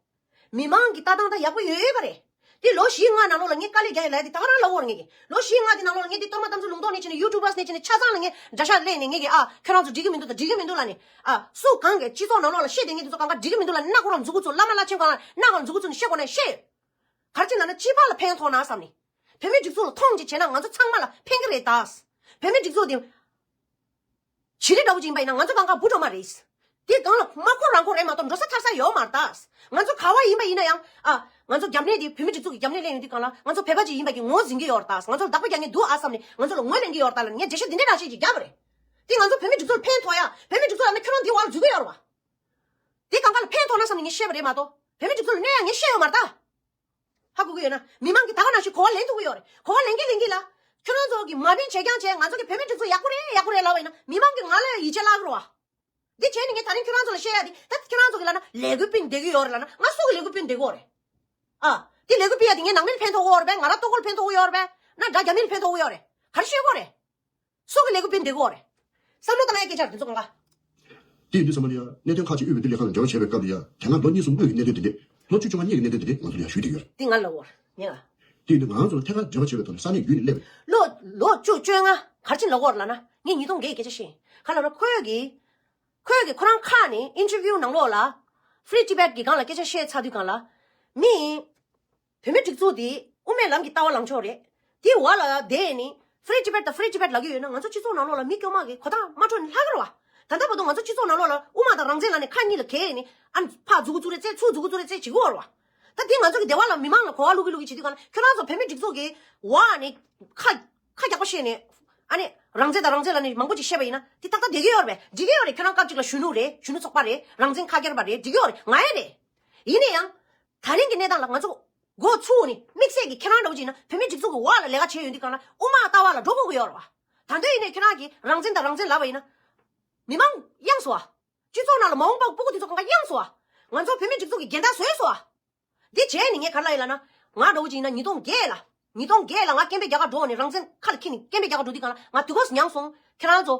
མི་མང་གི་ལྟ་སྟངས་ད་ཡག་པོ་ཡོད་ཡོད་པ་རེད། དེ་ལོ་བཞིའི་སྔ་ནང་ལོགས་ལ་ངས་དཀའ་ལས་རྒྱག་ཡ་ལབ་དེ་ད་ག་རང་ལབ་ཡོད་རེད་ངས་ཀྱི། ལོ་བཞིའི་སྔ་དེ་ནང་ལོགས་ལ་ངས་དེ་གཏོར་མ་གཏམ་ཚུལ་ལུང་རྟོགས་ནས་བྱས་ནས་ཡུ་ཊུབ་པར་ནས་བྱས་ནས་ཆ་ཚང་ལ་ངས་འདྲ་ཤག་སླེབས་ནས་ངས་ཀྱི་ཨ་ཁྱོད་རང་ཚོ་འགྲིག་གི་མི་འདུག་ད་འགྲིག་གི་མི་འདུག་ལབ་ནས། ཨ་སུ་གང་གི་སྤྱི་ཚོགས་ནང་ལོགས་ལ་བཤད་བསྡད་མཁན་དེ་ཚོ་གང་ག་འགྲིག་གི་མི་འདུག་ལབ་ནས་སྣ་ཁ་མཛུ་གུ་བཙུགས། བླ་མ་བླ་ཆེན་གང་ལ་སྣ་ཁ་མཛུ་གུ་བཙུགས་ནས་བཤད་དགོས་ན་བཤད་ཡོད། ག་རེ་བྱས་ན་ན་སྤྱི་པ་ལ་ཕན་ཐོགས་ན་བསམ་ནས། བོད་མིའི་སྒྲིག་འཛུགས་ལ་མཐོང་ཅིག་བྱས་ན་ང་ཚོ་ཚང་མ་ལ་ཕན་གི་རེད་ད། བོད་མིའི་སྒྲིག་འཛུགས་དེ། བྱི་རིལ་འདྲ་བོ་ཅིག་ཡིན་པ་ཡིན་ན་ང་ཚོ་གང་ག་འབུ་གྲོག་མ་རེད། དེ་སྒང་ལ་མ་འཁོར་རང་འཁོར་རེད་མ་གཏོགས་འགྲོ་ས་ཐར་ས་ཡོད་མ་རེད་ད། ང་ཚོ་ག་བ་ཡིན་པ་ཡིན་ན་ཡང་ཨ། ང་ཚོ་རྒྱབ་གནས་དེ་བོད་མིའི་སྒྲིག་འཛུགས་ཀྱི་རྒྱབ་གནས་ལེན་ཡོང་དུས་སྒང་ལ་ང་ཚོ་བོད་པ་ཅིག་ཡིན་པ་གི་ངོ་འཛིན་གྱི་ཡོད་རེད་ད། ང་ཚོ་ལ་བདག་པོ་རྒྱག་མཁན་འདུག་ཨ་བསམ་ནས་ང་ཚོ་ལ་ངོས་ལེན་གྱི་ཡོད་རེད་ད་ལབ་ནས་ངས་འགྲེལ་བཤད་འདི་འདྲའི་འདྲ་ཞིག་ཅིག་བརྒྱབ་པ་རེད། དེ་ང་ཚོ་བོད་མིའི་སྒྲིག་འཛུགས་ལ་ཕན་ཐོགས་ཡ། བོད་མིའི་སྒྲིག་འཛུགས་ལ་ནི་ཁྱོད་རང་འདི་བར་འཛུལ་གྱི་ཡོད་རེད་བ། དེ་གང་ག་ལ་ཕན་ཐོགས་ན་བསམ་ནས་ངས་བཤད་པ་རེད་མ་གཏོགས་བོད་མིའི་སྒྲིག་འཛུགས་ལ་གནོད་ཡ་ངས་བཤད་ཡོད་མ་རེད་ད། ཧ་གོ་གི་ཡོད་ན། མི་མང་གིས་ད་ག་ནང་བཞིན་གོ་བ་ལེན་ཐུབ་ཀྱི་ཡོད་རེད། གོ་བ་ལེན་གིན་ལེན་གིན་ལ། ཁྱོད་རང་ཚོ་གིས་མ་ཕན་བྱེད་རྐྱང་བྱས་ང་ཚོ་གི་བོད་མིའི་སྒྲིག་འཛུགས་ཡག་པོ་རེད་ཡག་པོ་རེད་ལབ་པ་ཡིན་ན་མི་མང་གིས་ང་ལ་ཡིད་ཆེས་བརླག་གི་རེད་བ། འདི་བྱས་ནས་ངས་ད་རིང་ཁྱོད་རང་ཚོ་ལ་བཤད་ཡ་དེ་ད་ཁྱོད་རང་ཚོ་གིས་ལབ་ན་ལས་འགུལ་སྤེལ་བསྡད་ཀྱི་ཡོད་རེད་ལབ་ན་ང་སུ་གི་ལས་འགུལ་སྤེལ་བསྡད་ཀྱི་ཡོད་རེད། ཨ། དེ་ལས་འགུལ་སྤེལ་ཡ་དེ་ངའི་ནང་མིར་ཕན་ཐོགས་ཀྱི་ཡོད་རེད་པས། ང་རང་ལྟོ་གོས་ལ་ཕན་ཐོགས་ཀྱི་ཡོད་རེད་པས། ན་དགྲ་རྒྱ་མིར་ཕན་ཐོགས་ཀྱི་ཡོད་རེད། ག་རེ་ཤོད་ཀྱི་ཡོད་རེད། སུ་གི་ལས་འགུལ་སྤེལ་བསྡད་ཀྱི་ཡོད་རེད། བསམ་བློ་བཏང་ཡ་སྐད་ཆ་རེད་འདི་ཚོ་གང་ག། དེ་ཡིན་དུས་ཙམ་པ་ལ་ཡ་གནད་དོན་ཁག་ཅིག་དབུས་འོས་བསྡུ་ལས་ཁང་ལ་འབྲེལ་བ་བྱས་པའི་སྐབས་ལ་ཡ་དེ་སྔ་ལོ་གཉིས་གསུམ་སྔོན་གྱི་གནད་དོན་དེ་འདྲས། ལོ་བཅུ་བཅོ་ལྔ་སྔོན་གྱི་གནད་དོན་དེ་འདྲས་ང་ཚོ་ལ་ཡ་ཞུས་བསྡད་ཡོད་རེད། འདི་ང་ལ་འོར་ཉེ་ལ། དེ་ཡིན་དུས་ང་རང་ཚོ་ལ་ཐད་ཀར་འབྲེལ་བ་བྱས་པའི་ཐོག་ནས་ས་གནས་བརྒྱུད་ནས་སླེབས་པའི། ལོ་ལོ་བཅུ་བཅོ་ལྔ་ག་རེ་བྱས་ནས་ལབ་ཀྱི་ཡོད་རེད་ལབ་ན་ངས་ཉིས་སྟོང་བརྒྱད་ཀྱི་སྐད་ཆ་བཤད་ཡིན། ག་ལབ་ན་ཁོས་གི་ཁོས་གི་ཁོ་རང་ཁ་ནས་ཨིན་ཊར་བིའུ་ནང་ལོགས་ལ་Free Tibet གི་སྒང་ལ་སྐད་ཆ་བཤད་ཚར་དུས་སྒང་ལ་མི་བོད་མིའི་སྒྲིག་འཛུགས་འདི་དབུ་མའི་ལམ་གྱི་ལྟ་བ་ལངས་ཕྱོགས་རེད། དེའི་འོག་ལ་བསྡད་ནས་Free Tibet དང་Free Tibet ལབ་ཀྱི་ཡོད་ན་ང་ཚོ་སྤྱི་ཚོགས་ནང་ལོགས་ལ་མི་དཀྱུས་མ་གི་གོ་ཐག་མ་འཕྲོད་ནས་ལྷག་གི་རེད་བ། ད་ལྟ་བར་དུ་ང་ཚོ་སྤྱི་ཚོགས་ནང་ལོགས་ལ་དབུ་མ་དང་རང་བཙན་ལབ་ནས་ཁ་གཉིས་ལ་གས་ནས་ཨ་ནི་ཕར་མཛུ་གུ་བཙུགས་རེས་བཙལ་ཚུར་མཛུ་གུ་བཙུགས་རེས་བཙལ་བྱེད་ཀྱི་ཡོད་རེད་བ། ད་དེ་ང་ཚོ་གི་སྡེ་བ་ལ་མི་མང་ལ་གོ་བ་བླུག་གི་བླུག་གི་བྱེད་དུས་གང་ལ་ཁྱོད་རང་ཚོ་བོད་མིའི་སྒྲིག་འཛུགས་ཀྱི་འོག་ནས་ཁ་ཁ་རྒྱག་པ་བཤད་ནས་ཨ་ནི་རང་བཙན་དང་རང་བཙན་ལབ་ནས་མང་པོ་ཅིག་བཤད་པ་ཡིན་ན་དེ་ཏག་ཏག་བསྡད་ཀྱི་ཡོད་རེད་པས། འགྲིག་གི་ཡོད་རེད། ཁྱོད་རང་སྐབས་ཅིག་ལ་གཞོན་ནུ་རེད། གཞོན་ནུ་ཚོགས་པ་རེད། རང་བཙན་ཁ་སྐྱེར་པ་རེད། འགྲིག་གི་ཡོད་རེད། ང་ཡང་རེད། ཡིན་ན་ཡང་། ད་རིང་གི་གནས་སྟངས་ལ་ང་ཚོ་འགོ་ཚུགས་ནས་དམིགས་བསལ་གྱི་ཁྱེད་རང་འདྲ་བོ་ཅིག་ཡིན་ན་བོད་མིའི་སྒྲིག་འཛུགས་ཀྱི་འོག་ལ་ལས་ཀ་བྱས་ཡོང་དུས་གང་ལ་དབུ་མ་ལྟ་བ་ལ་འགྲོ་དགོས་ཀྱི་ཡོད་རེད་བ། ད་འདོད་ཡིན་ནའི་ཁྱེད་རང་གིས་རང་བཙན་དང་རང་བཙན་ལབ་པ་ཡིན་ན། མི་མང་གཡེངས་སོང་བ། སྤྱི་ཚོགས་ནང་ལ་མ་འོངས་པ་སྤུ་གུ་དེ་ཚོ་གང་ག་གཡེངས་སོང་བ། ང་ཚོ་བོད་མིའི་སྒྲིག་འཛུགས་ཀྱི་འགལ་ཟླ་བཟོས་སོང་བ། འདི་བྱས་ནས་ངས་ག་རེ་ལབ་ཡིན་ལབ་ན། ང་འདྲ་བོ་ཅིག་ཡིན་ན་ཉིས་སྟོང་བརྒྱད་ལ། ཉིས་སྟོང་བརྒྱད་ལ་ང་སྐད་འབོད་རྒྱག་ག་འགྲོ་ནས་རང་བཙན་ཁ་ལ་འཁྱེར་ནས་སྐད་འབོད་རྒྱག་ག་འགྲོ་དུས་གང་ལ་ང་དུས་གོས་མྱངས་སོང་། ཁྱེད་རང་ཚོ།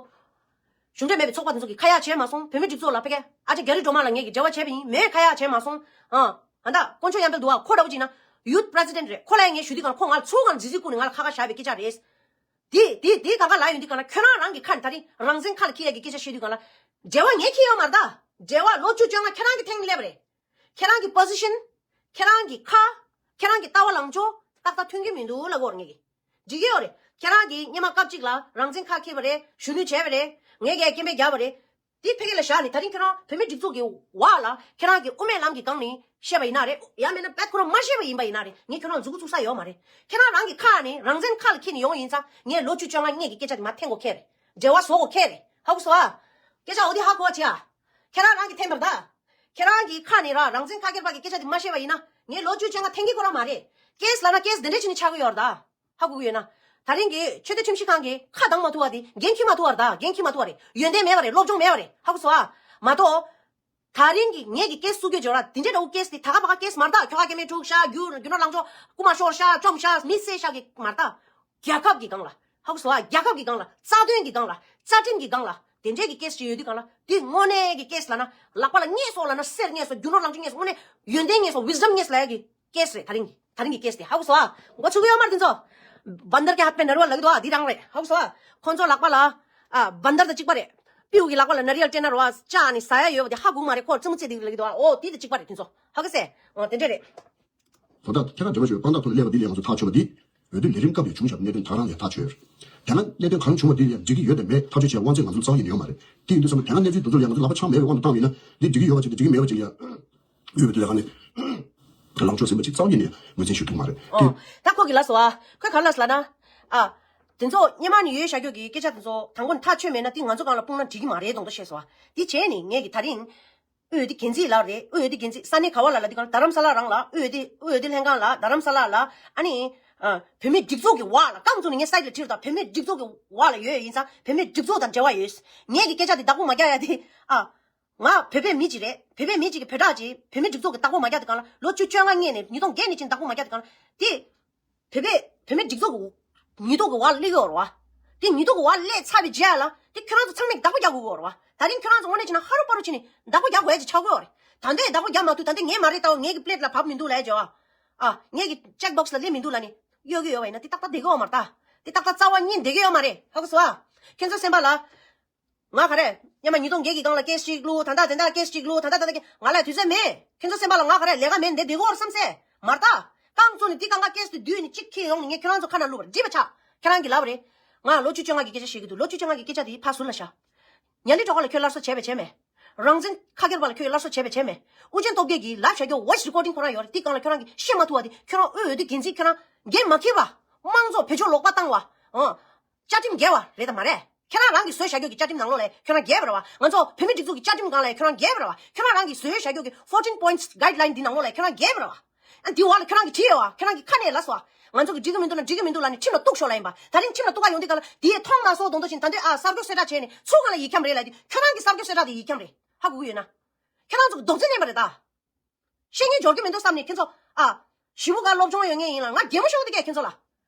གཞུང་འབྲེལ་མེད་པའི་ཚོགས་པ་དེ་ཚོ་གིས་ཁ་ཡ་བྱས་མ་སོང་། བོད་མིའི་སྒྲིག་འཛུགས་ལ་ཕ་གིར་ཨ་ཅག་རྒྱ་རི་སྒྲོལ་མ་ལགས་ངེད་ཀྱིས་འབྲེལ་བ་བྱས་པ་ཡིན། མོས་ཁ་ཡ་བྱས་མ་སོང་། ཨ། ཨ་ད་དཀོན་མཆོག་གཡང་འཕེལ་འདུག་ཨ། ཁོ་འདྲ་བོ་ཅིག་ཡིན་ན་ཡུཐ་པྲེ་སི་ཌེན་ཊི་རེད། ཁོ་ལ་ངས་ཞུ་དུས་གང་ལ་ཁོ་ང་ལ་ཚུར་གང་མཛེས་མཛེས་བཀུག་ནས་ང་ལ་ཁ་ཁ་བཞག་པའི་སྐད་ཆ་རེད། དེ་དེ་དེ་གང་ག་ལབ་ཡོང་དུས་གང་ལ་ཁྱོད་རང་རང་གི་ཁ་ནས་ད་རིང་རང་བཙན་ཁ་ལ་འཁྱེར་ཡ་གི་སྐད་ཆ་བཤད་དུས་གང་ལ། འབྲེལ་བ་ངས་འཁྱེར་ཡོད་མ་རེད་ད། འབྲེལ་བ་ལོ་བཅུ་བཅོ་ལྔ་ཁྱེད་རང་གི་སྟེང་ནས་སླེབས་པ་རེད། ཁྱེད་རང་གི་པོ་ཟི་ཤན། ཁྱེད་རང་གི་ཁ། ཁྱེད་རང་གི་ལྟ་བ་ལངས་ཕྱོགས་ཏག་ཏག་མཐུན་གྱི་མི་འདུག་ལབ་དགོས་རེད་ངེད་ཀྱིས། འགྲིག་གི་ཡོད་རེད། ཁྱེད་རང་གིས་སྔོན་མ་སྐབས་གཅིག་ལ་རང་བཙན་ཁ་འཁྱེར་བ་རེད། གཞོན་ནུ་བྱས་པ་རེད། ངས་ཀྱིས་སྐད་འབོད་བརྒྱབ་པ་རེད། དེ་ཕ་གི་ལ་བཞག་ནས་ད་རིང་ཁྱེད་རང་བོད་མིའི་སྒྲིག་འཛུགས་ཀྱི་འོག་ལ་ཁྱེད་རང་གིས་དབུ་མའི་ལམ་གྱི་སྒང་ནས་བཤད་པ་ཡིན་ན་རེད། ཡང་མིན་ན་རྦད་ཁོ་རང་མ་བཤད་པ་ཡིན་པ་ཡིན་ན་རེད། ངས་ཁྱོད་རང་མཛུབ་གུ་བཙུགས་ས་ཡོད་མ་རེད། ཁྱེད་རང་རང་གི་ཁ་ནས་རང་བཙན་ཁ་ལ་འཁྱེར་ནས་ཡོང་ཡིན་ཙང་ངས་ལོ་བཅུ་བཅོ་ལྔ་སྔོན་གྱི་སྐད་ཆ་དེ་མར་འཐེན་དགོས་ཁེལ་རེད། འབྲེལ་བ་བཟོ་དགོས་ཁེལ་རེད། ཧ་གོ་སོང་ཨ། སྐད་ཆ་འོ་དེ་ཧ་གོ་བ་བྱེད་ཨ། ཁྱེད་རང་རང་གིས་འཐེན་པ་རེད་ད། ཁྱེད་རང་གི་ཁ་ནས་ར་རང་བཙན་ཁ་སྐྱེར་པ་གི་སྐད་ཆ་དེ་མ་བཤད་པ་ཡིན་ན་ངས་ལོ་བཅུ་བཅོ་ལྔ་འཐེན་གྱི་ཁོ་རང་མ་རེད། ཀེ་སི་ལབ་ན་ཀེ་སི་དེ་འདྲས་བྱས་ནས་ཆགས་ཀྱི་ཡོད་རེད་ད། ཧ་གོ་གི་ཡོད་ན། ད་རིང་གི་ཆོས་དད་ཁྲིམས་ཞིབ་ཁང་གིས་ཁ་བཏང་མ་ཐུབ་པ་དེ་འགན་འཁྱེར་མ་ཐུབ་པ་རེད་ད། འགན་འཁྱེར་མ་ཐུབ་པ་རེད། ཡོན་ཏན་མེད་པ་རེད། སློབ་སྦྱོང་མེད་པ་རེད། ཧ་གོ་སོང་ཨ། མ་གཏོགས། ད་རིང་གི་ངེད་ཀྱི་ཀེ་སི་སུ་གྱོད་འཇོག་ར་དེ་འདྲའི་འདྲ་བོ་ཀེ་སི་དེ་ད་ག་ཕ་ག་ཀེ་སི་མ་རེད་ད། ཁྱོ་ག་སྐྱེ་དམན་འཁྲུག་ཤག་རྒྱུ་རྒྱུ་ནོར་ལང་ཕྱོགས་རྐུ་མ་ཤོར་ཤག་བཅོམ་ཤག་མི་བསད་ཤག་གི་མ་རེད་ད། རྒྱལ་ཁབ་ཀྱི་སྒང་ལ་ཧ་གོ་སོང་ཨ། རྒྱལ་ཁབ་ཀྱི་སྒང་ལ་རྩ་དོན་གྱི་སྒང་ལ་རྩ་ཁྲིམས་ཀྱི་སྒང་ལ་དེ་འདྲའི་གི་ཀེ་སི་ཅིག་ཡོད་དུས་སྒང་ལ་དེ་དངོས་གནས་ཀྱི་ཀེ་སི་ལབ་ན་ལག་པ་ལ་རྙེད་སོང་ལབ་ན་གསེར་རྙེད་སོང་རྒྱུ་ནོར་ལང་ཕྱོགས་རྙེད་སོང་དངོས་གནས་ཡོན་ཏན་རྙེད་སོང་ཝིས་ཌམ་རྙེད་སོང་ལབ་ཡ་གི་ཀེ་སི་རེད། ད་རིང་གི་ད་རིང་གི་ཀེ་སི་དེ་ཧ་གོ་སོང་ཨ། མགོ་ཚོས་ཀྱི་ཡོད་མ་རེད་དེ་ཚོ། བན་དར་གྱི་ཧ་པེ་ནར་བ་ལབ་ཀྱི་འདུག་ཨ། འདི་རང་རེད་ཧ་གོ་སོང་ཨ། ཁོང་ཚོ་ལག་པ་ལ་ཨ་བན་དར་དང་གཅིག་པ་རེད། སྤྲེའུ་གི་ལག་པ་ལ་ནཱ་རི་ཡལ་སྤྲད་ན་རོ་ཨ་ལྕགས་ནི་ཟ་ཡ་ཡོད་པ་དེ་ཧ་གོ་མ་རེད། ཁོ་རྩེད་མོ་རྩེ་དེ་ལབ་ཀྱི་འདུག་ཨ། ཨོ་དེ་དང་གཅིག་པ་རེད་དེ་ཚོ་ཧ་གོ་སོང་ཨ། དེ་འདྲ་རེད། ད་ལྟ་ཁྱེད་རང་འབྲེལ་བ་ཞུ་བའི་དཔང་རྟགས་ཐོག་ནས་སླེབས་པ་འདི་ལས་ང་ཚོ་ཐག་ཆོད་པ་འདི། འོས་བསྡུ་ལས་རིམ་སྐབས་ལ་བྱུང་བཞག་པའི་གནད་དོན་ད་རང་ལས་ཐག་ཆོད། དེ་སྔ་གནད་དོན་གང་བྱུང་བ་འདི་ལ་འགྲིག་གི་ཡོད་དམ་མེད་ཐག་གཅོད་བྱེད་དབང་ཚད་ང་ཚོར་རྩ་བ་ཉིད་ནས་ཡོད་མ་རེད། དེ་ཡིན་དུས་ཙམ་ལ་དེ་སྔ་གནས་ཚུལ་དེ་ཚོ་ལ་ང་ཚོ་ལག་པ་འཆང་མེད་པའི་དབང་དུ་བཏང་བ་ཡིན་ན་འདི་འགྲིག་གི་ཡོད་པ་ཅིག་དང་འགྲིག་གི་མེད་པ་ཅིག་ལ་ཡ། དབུས་འོས་བསྡུ་ལས་ཁང་ནས་ལངས་ཕྱོགས་ཟིན་པ་ཅིག་རྩ་བ་ཉིད་ནས་ངོས་འཛིན་ཞུ་ཐུབ་མ་རེད། ཨོ། ད་ཁོ་གིས་ལབ་སོང་ཨ། ཁོས་ག་རེ་ལབ་སོང་ལབ་ན། ཨ། དེ་ཚོ་སྔོན་མ་ནས་ཡོད་བཞག་རྒྱུ་གི་སྐད་ཆ་དེ་ཚོ་དང་པོ་ནས་ཐག་ཆོད་མེད་ན་དེ་ང་ཚོ་སྒང་ལ་སྤུངས་ན་འགྲིག་གི་མ་རེད་དོན་དུ་བཤད་སོང་ཨ། དེ་བྱས་ནས་ངས་ཀྱི་ད་རིང་དབུས་འོས་བསྡུ་འགན་འཛིན་ལགས་རེད། དབུས་འོས་བསྡུ་འགན་འཛིན་ས་གནས་ག་བ་ལ་ལབ་དུས་སྒང་ལ་རྡ་རམ་ས་ལ་རང་ལ། དབུས་འོས་བསྡུ་དབུས་འོས་བསྡུ་ལྷན་ཁང་ལ་རྡ་རམ་ས་ལ་ལ། ཨ་ནི། ཨ། བོད་མིའི་སྒྲིག་འཛུགས་ཀྱི་འོག་ལ་རྐང་བཙུགས་ནས་ངས་སའིཊ་ལ་ཁྲིད་རོགས་དང་བོད་མིའི་སྒྲིག་འཛུགས་ཀྱི་འོག་ལ་ཡོད་ཡིན་ཙང་བོད་མིའི་སྒྲིག་འཛུགས་དང་འབྲེལ་བ་ཡོད། ངས་ཀྱི་སྐད་ཆ་དེ་བདག་པོ་མ་རྒྱག་ཡ་དེ། ཨ། ང་བོད་པའི་མི་ཅིག་རེད། བོད་པའི་མི་ཅིག་གི་བོད་གྲགས་ཅིག་བོད་མིའི་སྒྲིག་འཛུགས་ཀྱི་བདག་པོ་མ་རྒྱག་དུས་སྒང་ལ་ལོ་བཅུ་བཅོ་ལྔ་སྔོན་ནས་ཉིས་སྟོང་བརྒྱད་ནས་ཕྱིན་བདག་པོ་མ་རྒྱག་དུས་སྒང་ལ་དེ། བོད་པའི་བོད་མིའི་སྒྲིག་འཛུགས་ཀྱི་ཉེས་རྡུང་གི་འོག་ལ་སླེབས་ཡོད་རེད་བ། དེ་ཉེས་རྡུང་གི་འོག་ལ་སླེབས་ཚར་བའི་རྗེས་ལ་དེ་ཁྱོད་རང་ཚོ་ཚང་མས་བདག་པོ་རྒྱག་དགོས་ཀྱི་ཡོད་རེད་བ། ད་རིང་ཁྱོད་རང་ཚོ་དངོས་གནས་བྱས་ན་ཧ་རུ་པ་རུ་བྱས་ནས་བདག་པོ་རྒྱག་དགོས་ཡ་ཅིག་ཆགས་ཀྱི་ཡོད་རེད། ད་ལྟའི་བདག་པོ་རྒྱག་མ་ཐུབ། ད་ལྟའི་ངས་མ་རེད་ལྟ་བུ་ངེད་ཀྱི་པི་ལེཊ་ལ་བབས་མི་འདུག་ལབ་ཡ་ཅིག་ཡོད་ཨ། ཨ། ངེད་ཀྱི་ཅེག་བོག་སི་ལ་སླེབས་མི་འདུག་ལབ་ནས་གཡོག་གི་ཡོད་པ་ཡིན་ན་དེ་ཏག་ཏག་བསྡད་ཀྱི་ཡོད་མ་རེད་ད། དེ་ཏག་ཏག་རྩ་བ་ཉིད་བསྡད་ཀྱི་ཡོད་མ་རེད། ཧ་གོ་སོང་ཨ། ཁྱོད་ཚོ་སེམས་པ་ལ། ང་ག་རེ། སྔོན་མ་ཉིས་སྟོང་བརྒྱད་ཀྱི་སྒང་ལ་ཀེ་སི་གཅིག་བླུགས། ད་ལྟ་དེ་འདྲ་ཀེ་སི་གཅིག་བླུགས། ད་ལྟ་ད་ལྟ་ཀེ་ང་ལ་དུས་ཚོད་མེད། ཁྱེད་ཚོ་སེམས་པ་ལ་ང་ག་རེ་ལས་ཀ་མེད་འདི་བསྡད་ཀྱི་ཡོད་རེད་བསམ་སེ། མ་རེད་ད། རྐང་བཙུགས་ནས་འདི་སྒང་ག་ཀེ་སི་དེ་བསྡུས་ནས་གཅིག་ཁྱེར་ཡོང་ནས་ངས་ཁྱེད་རང་ཚོ་ཁ་ནང་བླུགས་པ་རེད། འགྲིག་པ་ཆགས། ཁྱེད་རང་གིས་ལབ་པ་རེད། ང་ལོ་བཅུ་བཅོ་ལྔ་གི་སྐད་ཆ་བཤད་ཀྱི་འདུག་ལོ་བཅུ་བཅོ་ལྔ་གི་སྐད་ཆ་དེ་ཕར་ཟུར་ལ་བཞག་ཉ་ལི་གྲོགས་ཁ་ལ་ཁྱོད་སླར་གསོ་བྱས་པས་བྱས་མེད། རང་བཙན་ཁ་སྒེར་པ་ལ་ཁྱོད་སླར་གསོ་བྱས་པས་བྱས་མེད། ཨུ་རྒྱན་སྟོབས་རྒྱལ་གྱིས་ལབ་བཞག་རྒྱུ་ཝོ་ཡིས་རི་ཀོར་ཌིང་ཁོ་རང་ཡོད་རེད། དེ་སྒང་ལ་ཁྱོད་རང་གིས་བཤད་མ་ཐུབ་པ་དེ་ཁྱོད་རང་དབུས་འོས་བསྡུ་འགན་འཛིན་ཁྱོད་རང་འགན་མ་འཁྱེར་བ། དམངས་གཙོ་བེད་སྤྱོད་ལོག་པ་བཏང་བ། ཨང་། བཅའ་ཁྲིམས་འགལ་བ་རེད་དམ་མ་རེད། ཁྱེད་རང་རང་གིས་བཟོས་བཞག་རྒྱུ་གི་བཅའ་ཁྲིམས་ནང་ལོགས་ལ་ཁྱོད་རང་འགལ་བ་རེད་བ། ང་ཚོ་བོད་མི་སྒྲིག་འཛུགས་ཀྱི་བཅའ་ཁྲིམས་སྒང་ལ་ཁྱོད་རང་འགལ་བ་རེད་བ། ཁྱོད་རང་རང་གིས་བཟོས་བཞག་རྒྱུ་གི་fourteen points guideline འདི་ནང་ལོགས་ལ་ཁྱོད་རང་འགལ་བ་རེད་བ། ཨ་འདི་འོག་ལ་ཁྱོད་རང་གིས་བྲིས་ཡོད་བ། ཁྱོད་རང་གིས་ཁ་ནས་ལབ་སོང་བ། ང་ཚོ་གིས་འགྲིག་གི་མི་འདུག་ན་འགྲིག་གི་མི་འདུག་ལབ་ནས་ཁྲིམས་ལ་གཏུག་ཤོག་ལབ་ཡིན་པ། ད་རིང་ཁྲིམས་ལ་གཏུག་ག་ཡོང་དུས་སྒང་ལ་དེ་ཡས་མཐོང་མ་སོང་མདོག་མདོག་བྱས་ནས་ད་འདོད་ཨ་གསར་འགྱུར་གསལ་བསྒྲགས་བྱས་ནས་ཚུར་སྒང་ལ་ཡིག་འཁྱམས་རེད་ལབ་དུས་ཁྱོད་རང་གི་གསར་འགྱུར་གསལ་བསྒྲགས་དེ་ཡིག་འཁྱམས་རེད། ཧ་གོ་གི་ཡོད་ན། ཁྱེད་རང་ཚོ་གི་མདོག་རྩིས་མནན་པ་རེད་ད། བཤད་ཉན་འབྱོར་གྱི་མི་འདུག་བསམ་ནས་ཁྱེད་ཚོ། ཨ། ཞེ་པོ་ག་སློབ་སྦྱོང་ཡོད་མཁན་ཡིན་ལ་ང་གད་མོ་ཤོར་འདུག་གས་ཁྱེད་ཚོ་ལ།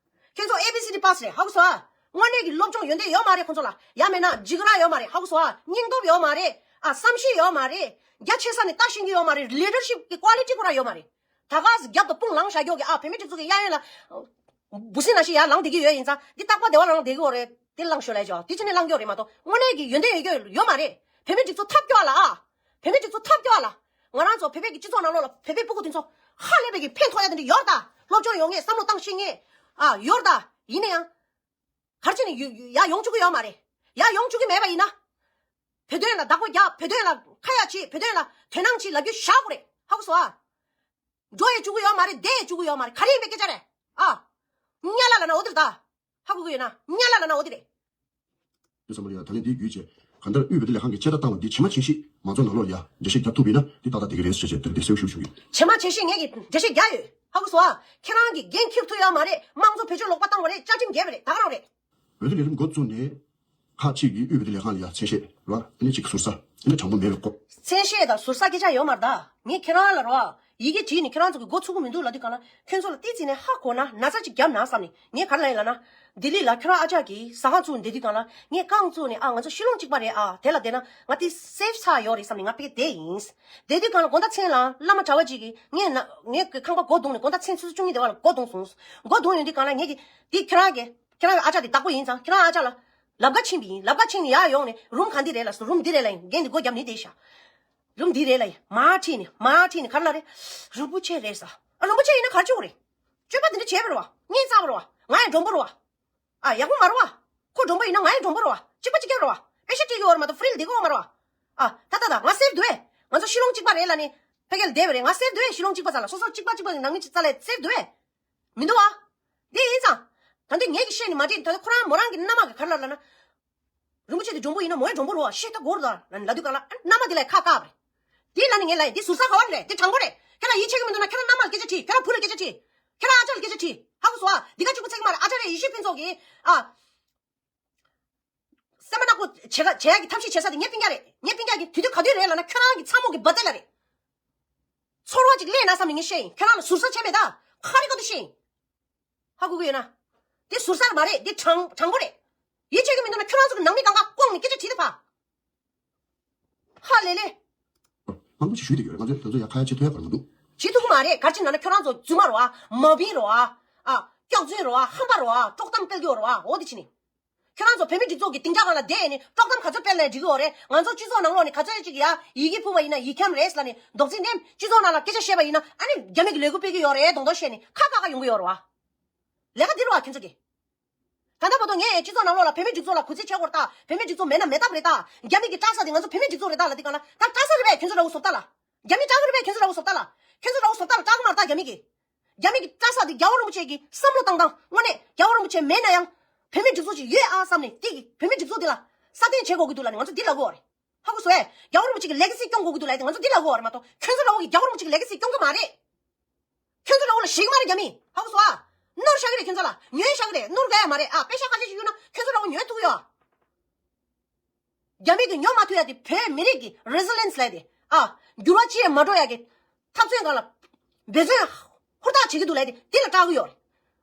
ཁྱེད་ཚོ་ཨེ་བི་སི་ཌི་པཱ་སི་རེད། ཧ་གོ་སོང་ཨ། དངོས་གནས་ཀྱི་སློབ་སྦྱོང་ཡོན་ཏན་ཡོད་མ་རེད་ཁོང་ཚོ་ལ། ཡང་མིན་ན་འཇིགས་རང་ཡོད་མ་རེད། ཧ་གོ་སོང་ཨ། སྙིང་སྟོབས་ཡོད་མ་རེད། ཨ། བསམ་ཤེས་ཡོད་མ་རེད། རྒྱ་ཆེ་ས་ནས་ལྟ་ཤེས་ཀྱི་ཡོད་མ་རེད། ལི་ཌར་ཤིབ་ཀྱི་ཀོ་ལི་ཊི་ཁོ་རང་ཡོད་མ་རེད། ད་ག་སེ་རྒྱབ་ཏུ་དཔུང་ལངས་བཞག་རྒྱུ་གི་ཨ་བོད་མི་སྒྲིག་འཛུགས་ཀྱི་གཡས་གཡོན་ལ། འབུ་སྲིན་ནང་བཞིན་ཡར་ལངས་བསྡད་ཀྱི་ཡོད་ཡིན་ཙང་འདི་རྟག་པར་བདེ་བ་ལང་ལང་བསྡད་ཀྱི་ཡོད་རེད། དེ་ལངས་ཤོག་ལབ་ཡ་ཅིག་ཡོད། དེ་ཕྱི་ནས་ལངས་ཀྱི་ཡོད་རེད་མ་གཏོགས་དངོས་གནས་ཀྱི་ཡོན་ཏན་ཡོད་ཀྱི་ཡོད་མ་རེད། བོད་མི་སྒྲིག་འཛུགས་ཐབས་སྐྱོ་བ་ལ་ཨ། བོད་མི་སྒྲིག་འཛུགས་ཐབས་སྐྱོ་བ་ལ། ང་རང་ཚོ་བོད་པའི་གི་སྤྱི་ཚོགས་ནང་ལོགས་ལ་བོད་པའི་སྤུ་གུ་དེ་ཚོ་ཧ་ལས་པའི་གི་ཕན་ཐོགས་ཡ་དེ་འདྲ་ཡོད་ད། སློབ་སྦྱོང་ཡོང་ངེས། བསམ་བློ་བཏང་ཤེས་ངེས། ཨ། ཡོད་ད། ཡིན་ན་ཡང་། ག་རེ་བྱས་ནས་ཡ་ཡོང་བཅུག་གི་ཡོད་མ་རེད། ཡ་ཡོང་བཅུག་གི་མེད་པ་ཡིན་ན། བོད་དོན་ལ་བདག་པོ་རྒྱག་བོད་དོན་ལ་ཁ་ཡ་བྱེད། བོད་དོན་ལ་དོ་སྣང་བྱེད་ལབ་རྒྱུ་བཞག་དགོས་རེད། ཧ་གོ་སོང་ཨ། འགྲོ་ཡ་བཅུག་གི་ཡོད་མ་རེད། བསྡད་ཡ་བཅུག་གི་ཡོད་མ་རེད། ག་རེ་ཡིན་པའི་སྐད་ཆ་རེད། ཨ། ཉ་ལ་ལ་ན་འོ་དེ་རེད་ད། ཧ་གོ་གི་ཡོད་ན་ཉ་ལ་ལ་ན་འོ་དེ་རེད། དེ་ཙམ་པ་ལ་ཡ་ད་ལན་འདིའི་བརྒྱུད་བྱས་གང་ལྟར་དབུས་བོད་བསྟི་ལས་ཁང་གིས་ཕྱིར་བལྟ་བཏང་བ་འདི་ཇི་མ་ཇི་བཞིན་མང་ཚོགས་ནང་ལོགས་ལ་ཡ་འགྲེལ་བཤད་རྒྱག་ཐུབ་པ་ཡིན་ན་འདི་ཏག་ཏག་བསྡད་ཀྱི་རེད་ཟེར་བྱས་དེ་འདྲ་གསལ་པོ་ཞུ་ཞུ་གི་ཡིན། ཇི་མ་ཇི་བཞིན་ངེད་ཀྱིས་འགྲེལ་བཤད་རྒྱག་ཡོད། ཧ་གོ་སོང་ཨ། ཁྱེད་རང་གིས་འགན་འཁྱེར་ཐུབ་ཡོད་མ་རེད། དམངས་གཙོ་བེད་སྤྱོད་ལོག་པ་བཏང་བ་རེད། བཅའ་ཁྲིམས་འགལ་བ་རེད། ད་ག་རང་རེད། འོས་བསྡུ་ལས་རིམ་འགོ་བཙུགས་ནས་ཁག་ཅིག་གིས་དབུས་བོད་བསྟི་ལས་ཁང་ལ་ཡ་མཚན་ཤས་ར་ཨ་ནི་གཅིག་ཟུར་ཟ་ཨ་ནི་དྲང་པོ་མེད་པའི་སྐོར། མཚན་ཤས་དང་ཟུར་ཟ་སྐད་ཆ་ཡོད་མ་རེད་ད། ངས་ཁྱེད་རང་ལ་ར་ཡི་གེ་བྲིས་ནས་ཁྱེད་རང་ཚོ་གི་མགོ་ཚུགས་ཀྱི་མི་འདུག་ལབ་དུས་སྒང་ལ་ཁྱོད་ཚོ་ལ་ཏོག་ཙམ་ནས་ཧ་གོ་ན་ན་ཚ་ཅིག་བརྒྱབ་ན་བསམ་ནས་ངས་ག་རེ་ལབ་ཡིན་ལབ་ན། ལྡི་ལི་ལ་ཁྱོད་རང་ཨ་ཅག་གིས་ཟ་ཁང་བཙུགས་བསྡད་དུས་སྒང་ལ་ངས་རྐང་བཙུགས་ནས་ཨ་ང་ཚོ་ཤི་ལོང་གཅིག་པ་རེད་ཨ་དེ་ལ་བསྡད་ན་ང་དེ་སེབ་ཆགས་ཡོད་རེད་བསམ་ནས་ང་ཕ་གི་བསྡད་ཡིན། བསྡད་དུས་སྒང་ལ་དགོང་དག་མཚན་ལ་བླ་མ་གྲྭ་བ་ཅིག་གིས་ངས་ན་ངའི་ཁང་པ་སྒོ་བརྡུངས་ནས་དགོང་དག་མཚན་ཆུ་ཚོད་བཅུ་གཉིས་དེ་བ་ལ་སྒོ་བརྡུངས་སོང་། སྒོ་བརྡུངས་ཡོང་དུས་སྒང་ལ་ངས་ཀྱིས་འདི་ཁྱེད་རང་གི་ཁྱེད་རང་གི་ཨ་ཅག་དེ་བདག་པོ་ཡིན་ཙང་ཁྱེད་རང་ཨ་ཅག་ལ་ལབ་ཀ་ཕྱིན་པ་ཡིན། ལབ་ཀ་ཕྱིན་ནས་ཡར་ཡོང་ནས་རུམ་ག་འདི་རེད་ལ་སོ་རུམ་འདི་རེད་ལ་ཡིན་རྒན་འདི་སྒོ་བརྒྱབ་ནས་བསྡད་ཤག་རུམ་འདི་རེད་ལ་ཡིན་མར་ཁྲིད་ནས་མར་ཁྲིད་ནས་ག་རེ་ལབ་རེད། རིན་པོ་ཆེ་རེད་ཟེར། ཨ་རིན་པོ་ཆེ་ཡིན་ན་ག་རེ་བྱེད་དགོས་རེད། སྤྱོད་པ་འདི་འདྲ་བྱས་པ་རེད་བ། ངའི་རྩ་བ་རེད་བ། ང་ཡི་མགྲོན་པོ་རེད་བ། ཨ་ཡག་པོ་མ་རེད་བ། ཁོ་མགྲོན་པོ་ཡིན་ན་ང་ཡི་མགྲོན་པོ་རེད་བ། གཅིག་པ་གཅིག་རྐྱང་རེད་བ། པེ་ཤ་སྤྲད་ཀྱི་ཡོད་རེད་མ་གཏོགས་ཧྥི་རི་ལ་བསྡད་ཀྱི་ཡོད་མ་རེད་བ། ཨ་ད་ད་ད་ང་སེབ་འདུག་ཨེ། ང་ཚོ་ཤི་ལོང་གཅིག་པ་རེད་ལབ་ནས་ཕ་གིར་བསྡད་པ་རེད། ང་སེབ་འདུག་ཨེ། ཤི་ལོང་གཅིག་པ་ཙམ་ལ་སོ་སོ་གཅིག་པ་གཅིག་པ་གི་ནང་མི་གཅིག་རྩ་ལ་སེབ་འདུག་ཨེ། མི་འདུག་ཨ། དེ་ཡིན་ཙང་། ད་ལྟ་ངེད་ཀྱིས་བཤད་ནས་མ་འགྲིག་ད་ལྟ་ཁོ་རང་མོ་རང་གི་མནའ་མ་གིས་ག་རེ་ལབ་ལབ་ན། རིན་པོ་ཆེ་དེ་མགྲོན་པོ་ཡིན་ན་མོ་ཡང་མགྲོན་པོ་རེད་བ། ཤེས་ད་དགོས་རེད་ད་ལབ་ནས་ལབ་དུས་སྒང་ལ་ཨ་མནའ་མ་དེ་ལ་ཁ་བཀག་པ་རེད། དེ་ལབ་ནས་ངས་ལབ་ཡིན་དེ་ཟུར་ཟ་ག་བ་རེད། དེ་དྲང་པོ་རེད། ཁྱེད་རང་ཡིད་ཆེས་ཀྱི་མི་འདུག་ན་ཁྱེད་རང་མནའ་མ་ལ་སྐད་ཆ་དྲིས། ཁྱེད་རང་ཕུ་ལ་སྐད་ཆ་དྲིས། ཁྱེད་རང་ཨ་ཅག་ལ་སྐད་ཆ་དྲིས། ཧ་གོ་སོང་ཨ། འདི་ག་གཅིག་པུ་ཚད་ཀྱི་མ་རེད། ཨ་ཅག་རེད་ཡེ་ཤེས་ཕུན་ཚོགས་ཀྱིས་ཨ། སེམས་པ་ནག་པོ་བྱེད་ཀ་བྱེད་ཡག་གི་ཐབས་ཤེས་བྱེད་ས་དེ་ངའི་སྤུན་ཀྱག་རེད། ངའི་སྤུན་ཀྱག་གི་དུས་དུས་ག་དུས་རེད་ལབ་ན་ཁྱོད་རང་གི་ཚ་མོ་གི་བ་དེ་ལ་རེད། ཚོར་བ་ཅིག་སླེབས་ན་བསམ་ནས་ངས་བཤད་ཡིན། ཁྱོད་རང་ལ་ཟུར་ཟ་བྱས་མེད་ད། ཁ་རི་ཁ་ཐུག་བཤད་ཡིན། ཧ་གོ་གི་ཡོད་ན། དེ་ཟུར་ཟ་མ་རེད། དེ་དྲང་དྲང་པོ་རེད། ཡིད་ཆེས་ཀྱི་མི་འདུག་ན་ཁྱོད་རང་ཚོ་གི་ནང་མི་གང་ག་བསྐོང་ནས་སྐད་ཆ་དྲིས་ད་ཕ། ཧ་ལས་ལས། མང་པོ་ཞིག་ཞུས་བསྡད་ཡོད་རེད། ང་ཚོས་དེ་ཚོ་ཡ་ཁ་ཡ་བྱེད་ཐུབ་ཡ་ག་རེ་མི་འདུག་བྱེད་ཐུབ་ཀྱི་མ་རེད། ག་རེ་བྱས་ན་ན་ཁྱོད་རང་ཚོ་རྫུན་མ་རེད་བ། མ་བིན་རེད་བ། ཨ། སྐྱག་རྫུན་རེད་བ། ཧམ་པ་རེད་བ། དཀྲོག་གཏམ་སྤེལ་གྱི་ཡོད་རེད་བ། འོ་དེ་བྱས་ནས། ཁྱོད་རང་ཚོ་བོད་མི་སྒྲིག་འཛུགས་ཀྱི་སྡིངས་ཆ་སྒང་ལ་བསྡད་ནས་དཀྲོག་གཏམ་ག་ཚོད་སྤེལ་ནའི་འགྲིག་གི་ཡོད་རེད། ང་ཚོ་སྤྱི་ཚོགས་ནང་ལོགས་ནས་ག་ཚོད་ཅིག་ཡ་ཡི་གེ་ཕུལ་བ་ཡིན་ན་ཡིག་འཁྱམ་རེད་ལབ་ནས་རྡོག་རྫིས་འདེམས། སྤྱི་ཚོགས་ནང་ལ་སྐད་ཆ་བཤད་པ་ཡིན་ན་ཨ་ནི་རྒྱ་མི་གི་ལས་འགུལ་སྤེལ་གྱི་ཡོད་རེད་མདོག་མདོག་བཤད་ནས་ཁ་ཁ་ཁ་ཡོང་གི་ཡོད་རེད་བ། ལས་ཀ་འདི་རེད་བ་ཁྱོད་ཚོ་གི། ད་ལྟ་བར་དུ་ངས་སྤྱི་ཚོགས་ནང་ལོགས་ལ་བོད་མི་སྒྲིག་འཛུགས་ལ་གུས་བརྩི་བྱེད་དགོས་རེད་ད། བོད་མི་སྒྲིག་འཛུགས་མེད་ན་མེད་ཐབས་རེད་ད། རྒྱ་མི་གི་སྐྲག་ས་དེ་ང་ཚོ་བོད་མི་སྒྲིག་འཛུགས་རེད་ད་ལབ་དུས་སྒང་ལ། ད་སྐྲག་ས་རེད་པས། ཁྱོད་ཚོ་ར་འུ་བཟོ་ལྟ་ལ། རྒྱ་མི་སྐྲག་གི་རེད་པས། ཁྱོད་ཚོ་ར་འུ་བཟོ་ལྟ་ལ། ཁྱོད་ཚོ་ར་འུ་བཟོ་ལྟ་ལ་སྐྲག་གི་མ་རེད་ད་རྒྱ་མི་གི། རྒྱ་མི་གི་སྐྲག་ས་དེ་རྒྱལ་བ་རིན་པོ་ཆེ་གི་བསམ་བློ་བཏང་སྟངས། དངོས་གནས་རྒྱལ་བ་རིན་པོ་ཆེ་མེད་ན་ཡང་བོད་མི་སྒྲིག་འཛུགས་ཅིག་ཡོད་ཨ་བསམ་ནས་དེ་གི་བོད་མི་སྒྲིག་འཛུགས་དེ་ལ་སྲ་བརྟན་བྱེད་དགོས་ཀྱི་འདུག་ལབ་ནས་ང་ཚོ་འདི་ལབ་དགོས་པ་རེད། ཧ་གོ་སོང་ངས། རྒྱལ་བ་རིན་པོ་ཆེ་གི་ལེ་ག་སི་སྐྱོང་དགོས་ཀྱི་འདུག་ལབ་དེ་ང་ཚོ་འདི་ལབ་དགོས་པ་རེད་མ་གཏོགས་ཁྱོད་ཚོ་ར་འུ་གི་རྒྱལ་བ་རིན་པོ་ཆེ་གི་ལེ་ག་སི་སྐྱོང་གི་མ་རེད། ཁྱོད་ཚོ་ར་འུ་ལ་ཞེད་ཀྱི་མ་རེད་རྒྱ་མི། ཧ་གོ་སོང་ཨ། ནོར་བཞག་གི་རེད་ཁྱོད་ཚོ་ལ། ཉོས་བཞག་གི་རེད། ནོར་ག་ཡ་མ་རེད་ཨ། པེ་ཤ་ཁ་ཤས་ཤིག་གཡུག་ན་ཁྱོད་ཚོ་ར་འུ་ཉོས་ཐུབ་ཀྱི་ཡོད་ཨ། རྒྱ་མི་གི་ཉོ་མ་ཐུབ་ཡ་དེ་བོད་མི་རིགས་ཀྱི་རེ་སི་ལེན་སི་ལབ་དེ་ཨ། འགྱུར་བ་ཅི་ཡང་མ་འགྲོ་ཡ་གི་འཐབ་རྩོད་སྒང་ལ་འབད་བརྩོན་ཧུར་ཐག་བྱེད་ཀྱི་འདུག་ལབ་དེ་དེ་ལ་སྐྲག་གི་ཡོད་རེད།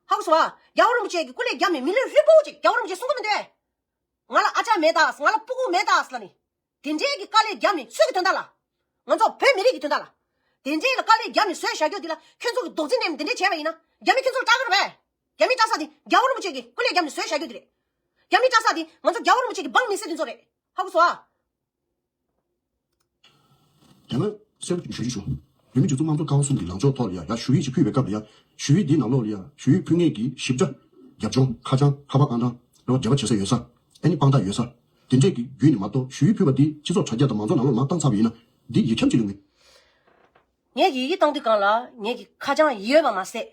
ཧ་གོ་སོང་ཨ། རྒྱལ་བ་རིན་པོ་ཆེ་གི་སྐུ་ལས་བརྒྱབ་ནས་མི་ལུས་ཧྲིལ་པོ་ཅིག་རྒྱལ་བ་རིན་པོ་ཆེ་གསུང་གི་མི་འདུག་ཨེ། ང་ལ་ཨ་ཅག་མེད་ད། ང་ལ་སྤུ་གུ་མེད་ད་ཟེར་ལབ་ནས། དེ་འདྲའི་གི་དཀའ་ལས་བརྒྱབ་ནས་སུས་ཀྱི་དོན་དག་ལ། ང་ཚོ་བོད་མི་རིགས་ཀྱི་དོན་དག་ལ། དེ་འདྲའི་ལ་དཀའ་ལས་བརྒྱབ་ནས་བཟོས་བཞག་རྒྱུ་འདི་ལ་ཁྱོད་ཚོ་གི་རྡོག་རྫིས་འདེམས་དེ་འདྲས་བྱས་པ་ཡིན་ན་རྒྱ་མི་ཁྱོད་ཚོ་ལ་སྐྲག་གི་རེད་པས། རྒྱ་མི་སྐྲག་ས་དེ་རྒྱལ་བ་རིན་པོ་ཆེ་གི་སྐུ་ལས་བརྒྱབ་ནས་བཟོས་བཞག་རྒྱུ་འདི་རེད། རྒྱ་མི་སྐྲག་ས་དེ་ང་ཚོ་རྒྱལ་བ་རིན་པོ་ཆེ་གི་འབངས་མི་སེར་དེ་ཚོ་རེད། ཧ་གོ་སོང་ཨ། དེ་སྔ་གསལ་པོ་ཞུ་རྒྱུ་བྱུང་། བོད་མི་སྒྲིག་འཛུགས་དམངས་གཙོ་ཀ་བ་གསུམ་གྱི་ལངས་ཕྱོགས་ཐོག་ལ་ཡ་ཡ་ཞུ་ཡིག་ཅིག་ཕུལ་བའི་སྐབས་ལ་ཡ་ཞུ་ཡིག་འདིའི་ནང་ལོགས་ལ་ཡ་ཞུ་ཡིག་ཕུལ་མཁན་གྱི་ཞིབ་ཕྲ་རྒྱབ་ལྗོངས་ཁ་བྱང་ཁ་པར་ཨང་གྲངས་རེད་བ། འབྲེལ་བ་བྱེད་ས་ཡོད་ས། ཨ་ནི་དཔང་རྟགས་ཡོད་ས། དེ་འདྲས་ཀྱི་བརྒྱུད་ནས་མ་གཏོགས་ཞུ་ཡིག་ཕུལ་བ་འདི་སྤྱི་ཚོགས་དྲ་རྒྱ་དང་མང་གཙོ་ནང་ལོགས་ལ་མར་བཏང་ཚར་བ་ཡིན་ན་འདི་ཡིག་འཁྱམ་བྱེད་ལུགས་མིན། ངས་ཀྱི་ཡི་གེ་བཏང་དུས་སྒང་ལ་ངས་ཀྱི་ཁ་བྱང་ཡོད་པ་མ་ཟད།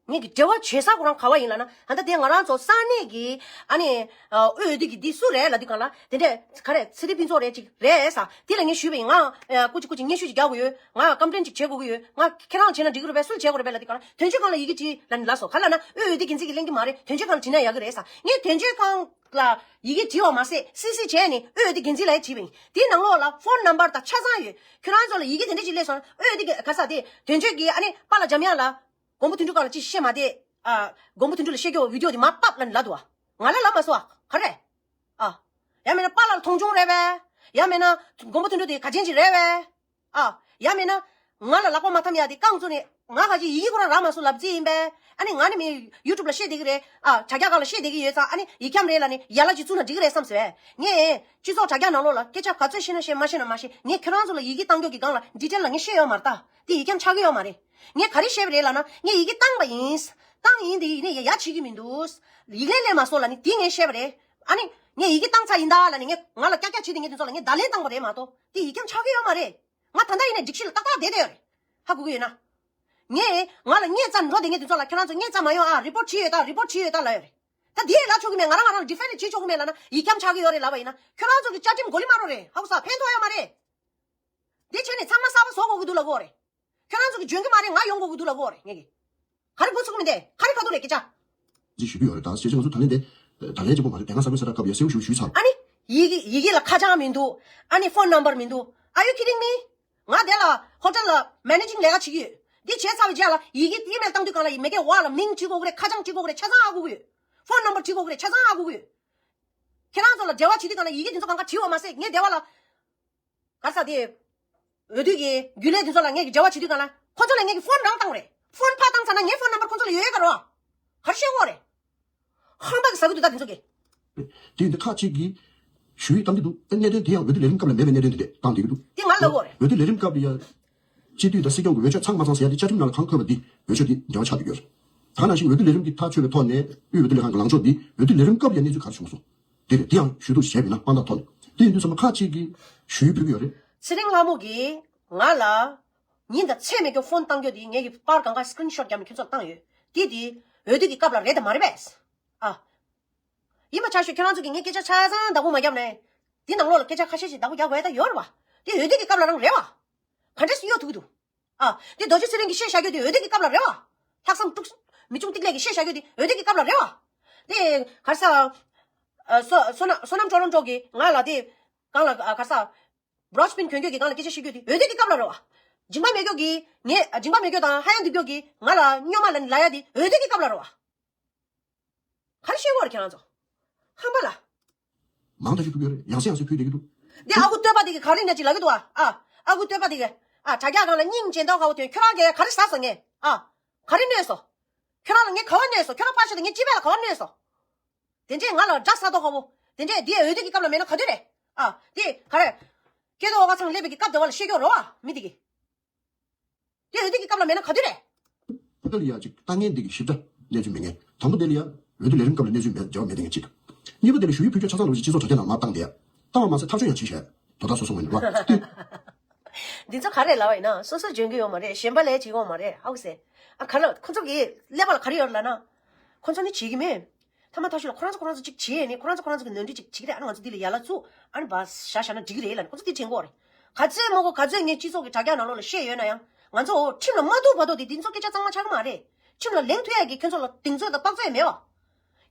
ངས་ཀྱི་འབྲེལ་བ་བྱེད་ས་ཁོ་རང་ག་བ་ཡིན་ལབ་ན། ད་ལྟ་དེ་ང་རང་ཚོ་ས་གནས་ཀྱི་ཨ་ནི་ཨ་དབུས་འོས་བསྡུ་གི་འདི་སུ་རེད་ལབ་དུས་སྒང་ལ་དེ་འདྲས་ག་རེ་ཚེ་བརྟན་ཕུན་ཚོགས་རེད་ཅིག་རེད་ས། དེ་ལ་ངས་ཞུས་པ་ཡིན། ང་ཨ་སྐུ་མཁྱེན་སྐུ་མཁྱེན་སྙན་ཞུ་ཅིག་རྒྱག་དགོས་ཡོད། ང་ཀམ་པི་ལེན་ཅིག་བྱེད་དགོས་ཀྱི་ཡོད། ང་ཁྱེད་རང་བྱས་ན་འགྲིག་གི་རེད་པས། སུ་བྱེད་དགོས་རེད་པས་ལབ་དུས་སྒང་ལ་དོན་གཅོད་ཁང་ལ་ཡི་གེ་བྲིས་ལབ་ནས་ལབ་སོང་། ག་ལབ་ན་དབུས་འོས་བསྡུ་འགན་འཛིན་གྱིས་ལེན་གྱི་མ་རེད། དོན་གཅོད་ཁང་ལ་བྲིས་ན་ཡག་གི་རེད་ས། ངས་དོན་གཅོད་ཁང་ལ་ཡི་གེ་བྲིས་པ་མ་ཟད་སི་སི་བྱས་ནས་དབུས་འོས་བསྡུ་འགན་འཛིན་ལ་ཡང་བྲིས་པ་ཡིན། དེའི་ནང་ལོགས་ལ་ཕོན་ནམ་བར་དང་ཆ་ཚང་ཡོད། ཁྱོད་རང་ཚོ་ལ་ཡི་གེ་དེ་འདྲ་ཅིག་སླེབས་སོང་། དབུས་འོས་བསྡུ་གི་ག་ས་དེ་དོན་གཅོད་ཀྱིས་ཨ་ནི་པཱ་ལགས་འཇམ་དབྱངས་ལ་མགོན་པོ་དོན་གྲུབ་སྒང་ལ་ཅིག་བཤད་མ་བསྡད། ཨ། མགོན་པོ་དོན་གྲུབ་ལ་བཤད་རྒྱུ་བི་ཌི་ཡོ་དེ་མར་ཕབ་ལབ་ནས་ལབ་འདུག་བ། ང་ལ་ལབ་མ་སོང་བ། ག་རེ། ཨ། ཡང་མིན་ན་པཱ་ལགས་ལ་མཐོང་ཆུང་རེད་པས། ཡང་མིན་ན་མགོན་པོ་དོན་གྲུབ་དེ་ག་ཅན་ཅིག་རེད་པས། ཨ། ཡང་མིན་ན་ང་ལ་ལག་པ་མ་འཐམ་ཡ་དེ་རྐང་བཙུགས་ནས་ང་ག་ཅིག་ཡི་གེ་ཁོ་རང་རག་མ་སོང་ལབ་རྩིས་ཡིན་པས། ཨ་ནི་ང་ནི་མི་ཡུ་ཊུབ་ལ་བཤད་བསྡད་ཀྱི་རེད། ཨ། དྲ་རྒྱ་སྒང་ལ་བཤད་བསྡད་ཀྱི་ཡོད་ཙང་ཨ་ནི་ཡིག་འཁྱམ་རེད་ལབ་ནས་ཡན་ལག་ཅིག་བཙུགས་ན་འགྲིག་གི་རེད་བསམ་སོང་། ངས་སྤྱི་ཚོགས་དྲ་རྒྱ་ནང་ལོགས་ལ་སྐད་ཆ་ག་ཚོད་བཤད་ན་བཤད། མ་བཤད་ན་མ་བཤད། ངས་ཁྱེད་རང་ཚོ་ལ་ཡི་གེ་བཏང་རྒྱུ་གི་སྒང་ལ་ཌི་ཊེལ་ལ་ངས་བཤད་ཡོད་མ་རེད་ད། དེ་ཡིག་འཁྱམ་ཆགས་ཀྱི་ཡོད་མ་རེད། ངས་ག་རེ་བཤད་པ་རེད་ལབ་ན་ངས་ཡི་གེ་བཏང་པ་ཡིན། བཏང་ཡིན་དེ་ཡིན་ནའི་ཡ་ཡ་བྱེད་ཀྱི་མི་འདུག་ཡིག་ལན་སླེབས་མ་སོང་ལབ་ནས་དེ་ངས་བཤད་པ་རེད། ཨ་ནི་ངས་ཡི་གེ་བཏང་ཚར་ཡིན་ད་ལབ་ནས་ངས་ང་ལ་ཀྱག་ཀྱག་བྱས་ཏེ་ངས་དེ་ཚོ་ལ་ངས་བརྡ་ལན་བཏང་པ་རེད་མ་གཏོགས་དེ་ཡིག་འཁྱམ་ཆགས་ཀྱི་ཡོད་མ་རེད། ང་ད་ལྟ་ཡིན་ནའི་སྒྲིག་གཞི་ལ་ཏག་ཏག་བསྡད་བསྡད་ཡོད་རེད། ཧ་གོ་གི་ཡོད་ན། ངས་ང་ལ་བརྙས་བཅོས་འགྲོ་དེ་ངས་དེ་ཚོ་ལ་ཁྱེད་རང་ཚོ་བརྙས་བཅོས་མ་ཡོང་ཨ། རི་པོར་ཊི་བྱས་ཡོད་ད། རི་པོར་ཊི་བྱས་ཡོད་ད་ལབ་ཡོད་རེད། ད་དེ་ལབ་ཆོག་གི་མེད། ང་རང་ང་རང་ལ་ཌི་ཕེན་ཌི་བྱེད་ཆོག་གི་མེད་ལབ་ན་ཡིག་འཁྱམ་ཆགས་ཀྱི་ཡོད་རེད་ལབ་པ་ཡིན་ན་ཁྱོད་རང་ཚོ་གི་བཅའ་ཁྲིམས་གོ་ལི་མ་རོ་རེད། ཧ་གོ་ས། ཕན་ཐོགས་ཡོད་མ་རེད། དེ་བྱས་ནས་ཚང་མ་གསར་པ་བཟོ་དགོས་ཀྱི་འདུག་ལབ་ཀྱི་ཡོད་རེད། ཁྱོད་རང་ཚོ་གི་འཇོན་གི་མ་རེད། ང་ཡོང་དགོས་ཀྱི་འདུག་ལབ་ཀྱི་ཡོད་རེད། ངས་གི་ག་རེ་འགོ་ཚུགས་མི་འདུག་ག་རེ་ག་འདུག་རེད་སྐད་ཆ། ཅིག་ཞུ་གི་ཡོད་རེད། ད་སྐད་ཆ་ང་ཚོ་ད་ལན་དེ་ད་ལན་གཅིག་པོ་མ་རེད། དེ་སྔ་གསར་འགོད་གསལ་བསྒྲགས་སྐབས་ཡ་གསལ་པོ་ཞིག་ཞུས་ཚར། ཨ་ནི་ཡི་གེ་ཡི་གེ་ལ་ཁ་བྱང་མི་འདུག་ཨ་ནི་ཕོན་ནམ་བར་མི་འདུག Are you kidding me? ང་དེ་ལ་ཧོ་ཊེལ་ལ་མེ་ནེ་ཇིང་ལས་ཀ་བྱེད་ཀྱི་ཡོད། འདི་བྱས་ཚར་བའི་རྗེས་ལ་ཡི་གེ་ཨི་མེལ་བཏང་དུས་སྒང་ལ་མ་གི་འོག་ལ་མིང་བྲིས་དགོས་ཀྱི་རེད། ཁ་བྱང་བྲིས་དགོས་ཀྱི་རེད། ཆ་ཚང་ཧ་གོ་གི་ཡོད། ཕོན་ནམ་བར་བྲིས་དགོས་ཀྱི་རེད། ཆ་ཚང་ཧ་གོ་གི་ཡོད། ཁྱེད་རང་ཚོ་ལ་འབྲེལ་བ་བྱེད་དུས་སྒང་ལ་ཡི་གེ་དེ་ཚོ་གང་ག་བྲིས་པ་མ་ཟད་ངས་འབྲེལ་བ་ལ། ག་ས་དེ། འོས་བསྡུ་གི་རྒྱུན་ལས་དེ་ཚོ་ལ་ངས་ཀྱི་འབྲེལ་བ་བྱེད་དུས་སྒང་ལ་ཁོ་ཚོ་ལ་ངས་ཀྱི་ཕོན་རང་བཏང་བ་རེད། ཕོན་ཕར་བཏང་ཚར་ན་ངའི་ཕོན་ནམ་བར་ཁོ་ཚོ་ལ་ཡོད་ཡོད་ག་རེད་བ། ག་རེ་བཤད་ཀྱི་ཡོད་རེད། ཧང་པ་གི་ཟ་གི་འདུག་ད་དེ་ཚོ་གི། དེ་ཡིན་དུས་ཁག་ཅིག་གིས་ཞུ་ཡིག་བཏང་གི་འདུག་ཨེ་གནད་དོན་དེ་ཡང་འོས་བསྡུ་ལས་རིམ་སྐབས་ལ་མེད་པའི་གནད་དོན་དེ་འདྲས་བཏང་བསྡད་ཀྱི་འདུག་དེ་ང་ལབ་ཀྱི་ཡོད་རེད། འོས་བསྡུ་ལས་རིམ་སྐབས་ལ་ཡ། སྤྱི་འཐུས་དང་སྲིད་སྐྱོང་གི་འོས་ཆོས་ཚང་མ་ཚང་ཟེར་ཡ་དེ་བཅའ་ཁྲིམས་ནང་ལ་གང་འཁོད་པ་འདི་འོས་ཆོས་དེ་འབྲེལ་བ་ཆགས་བསྡད་ཀྱི་ཡོད་རེད། ད་ནང་བཞིན་འོས་བསྡུ་ལས་རིམ་གྱི་ཐག་ཆོད་པའི་ཐོག་ནས་དབུས་འོས་བསྡུ་ལས་ཁང་གི་ལངས་ཕྱོགས་འདི་འོས་བསྡུ་ལས་རིམ་སྐབས་ལ་ཡ་གནས་ཚུལ་ག་རེ་བྱུང་སོང་། དེ་རེད། དེ་ཡང་ཞུ་གཏུག་བྱས་པ་ཡིན་ན་དཔང་རྟགས་ཐོག་ནས། དེ་ཡིན་དུས་ཚང་མ་ཁག་ཅིག་གིས་ཞུ་ཡིག་ཕུལ་གྱི་ཡོད་རེད། ཚེ་རིང་ལྷ་མོ་གིས་ང་ལ་ཉིན་དང་མཚན་མེད་ཀྱི་ཕོན་བཏང་རྒྱུ་དེ་ངས་ཀྱི་པར་གང་ག་སི་ཀི་རིན་ཤོཊ་བརྒྱབ་ནས་ཁྱོད་ཚོར་བཏང་ཡོད། དེ་དེ་འོས་བསྡུ་གི་སྐབས་ལ་རེད་དམ་མ་རེད་པས། ཨ། ཡིན་པ་ཆ་ཤོས་ཁྱོད་རང་ཚོ་གིས་ངས་སྐད་ཆ་ཆ་ཚང་བདག་པོ་མ་བརྒྱབ་ནས། དེ་ནང་ལོགས་ལ་སྐད་ཆ་ཁ་ཤས་ཤིག་བདག་པོ་རྒྱག་དགོས་ཡ་ད་ཡོད་རེད་བ། དེ་འོས་བསྡུ་གི་སྐབས་ལ་རང་རེད་བ། ག་འདྲས་སུ་གཡོལ་ཐུབ་ཀྱི་འདུག་ཨ། དེ་རྡོ་རྗེ་ཚེ་རིང་གིས་བཤད་བཞག་རྒྱུ་དེ་འོས་བསྡུ་གི་སྐབས་ལ་རེད་བ། ལྷག་བསམ་དཀྲུག་མི་ཆུང་ཏིག་ལེ་གིས་བཤད་བཞག་རྒྱུ་དེ་འོས་བསྡུ་གི་སྐབས་ལ་རེད་བ། དེ་ག་རེ་ཟ། ཨ་བསོད་བསོད་ནམས་བསོད་ནམས་སྤྲོ་ལོང་ཅོག་གིས་ང་ལ་དེ་གང་ལ་ཨ་ག་ས་བྲོ་ཤ་པིན་གྱོན་གྱོན་གྱི་གང་ལ་སྐད་ཆ་བཤད་རྒྱུ་དེ་འོས་བསྡུ་གི་སྐབས་ལ་རེད་བ། སྦྱིན་པ་མེད་རྒྱུ་གི་ངས་སྦྱིན་པ་མེད་རྒྱུ་དང་ཧ་ཡང་འདུག་རྒྱུ་གི་ང་ལ་སྨྱོ་མ་ལ་ལ་ཡ་དེ་འོས་བསྡུ་གི་སྐབས་ལ་རེད་བ། ག་རེ་བཤད་དགོས་རེད་ཁྱེད་རང་ཚོ། ཧམ་པ་ལ། མང་ཐག་ཆོད་ཕུལ་གྱི་རེད། ཡང་སེ་ཡང་སེ་ཕུལ་བསྡད་ཀྱི་འདུག་འདི་ཨ་ཁུ་སྟོན་པ་དེ་གི་ག་རེ་ན་ཅིག་ལབ་ཀྱི་འདུག་ཨ། ཨ་ཨ་ཁུ་སྟོན་པ་དེ་གི་ཨ་དྲ་རྒྱ་སྒང་ལ་སྙིང་རྗེ་མདོག་ཁ་བོ་དོན་ཁྱོད་རང་གིས་ག་རེ་ཟ་སོང་ངས་ཨ། ག་རེ་གནོད་སོང་། ཁྱོད་རང་ལ་ངས་ག་བ་གནོད་སོང་། ཁྱོད་རང་ཕར་ཕྱོགས་དེ་ངས་ཅི་བས་ལ་ག་བ་གནོད་སོང་། དེ་འདྲས་ང་ལ་དགྲ་ཟ་མདོག་ཁ་བོ། དེ་འདྲས་འདི་འོས་བསྡུ་གི་སྐབས་ལ་མེད་ན་ག་དུས་རེད། ཨ། དེ་ག་རེ། སྐལ་རྡོར་ཨོ་ཁ་ཚང་སླེབས་པའི་གི་སྐབས་དེ་བ་ལ་བཤད་རྒྱུ་རོ་ཨ་མི་དེ་གི། དེ་འོས་བསྡུ་གི་སྐབས་ལ་མེད་ན་ག་དུས་རེད། ཕ་གི་ལ་ཡ་ཅིག་ལྟ་ངན་འདི་གི་ཞིབ་ཕྲ་གནས་ཚུལ་མེད་ངེས། དང་པོ་དེ་ལ་ཡ་འོས་བསྡུ་ལས་རིམ་སྐབས་ལ་གནས་ཚུལ་མེད་འབྱོར་མེད་དེ་ངེས་གཅིག་གཉིས་པ་དེ་ལ་ཞུ་ཡིག་ཕུལ་སྐྱོད་ཆ་ཚང་ལོ་ཞིག་སྤྱི་ཚོགས་དྲ་རྒྱ་ནང་མ་བཏང་དེ་ཡ། བཏང་བ་མ་ཟད་ཐག་གཅོད་ཡང་བྱེད་ཤེས། དོ་བདག་སོ་སོ་ངོས་ནས་བ། འདི་ཚོ་ག་རེ་ལབ་ཡིན་ན་སོ་སོ་འཇོན་གི་ཡོད་མ་རེད། གཞན་པ་ལས་བྱེད་ཡོད་མ་རེད། ཧ་གོ་སོང་། ཨ་ག་ལ་ཁོ་ཚོ་གི་ཀླད་པ་ལ་ག་རེ་ཡོད་ལབ་ན། ཁོ་ཚོ་ནི་བྱེད་གི་མེད། ཐ་མ་ཐག་ཆོད་ལ་ཁོ་རང་ཚོ་ཁོ་རང་ཚོ་གཅིག་བྱེད་ནས་ཁོ་རང་ཚོ་ཁོ་རང་ཚོ་གི་ནོར་འཁྲུལ་གཅིག་བྱེད་ཀྱི་རེད། ཨ་ནི་ང་ཚོ་འདི་ལ་ཡ་ལ་བཙུགས་ཨ་ནི་བ་ཞག་བཞག་ན་འགྲིག་གི་རེད་ལབ་ནས་ཁོ་ཚོ་འདི་དྲན་གི་ཡོད་རེད། ག་ཚོད་མང་པོ་ག་ཚོད་ངས་སྤྱི་ཚོགས་ཀྱི་དྲ་རྒྱ་ནང་ལོགས་ལ་བཤད་ཡོད་ན་ཡང་ང་ཚོ་ཁྲིམས་ལ་མ་གཏུག་བར་དུ་དེ་འདི་ཚོ་སྐད་ཆ་གཙང་མ་ཆགས་ཀྱི་མ་རེད། ཁྲིམས་ལ་ལེན་ཐུབ་ཡ་གི་ཁྱོད་ཚོ་ལ་གདེང་ཚོད་དང་དཔག་ཚོད་མེད་བ།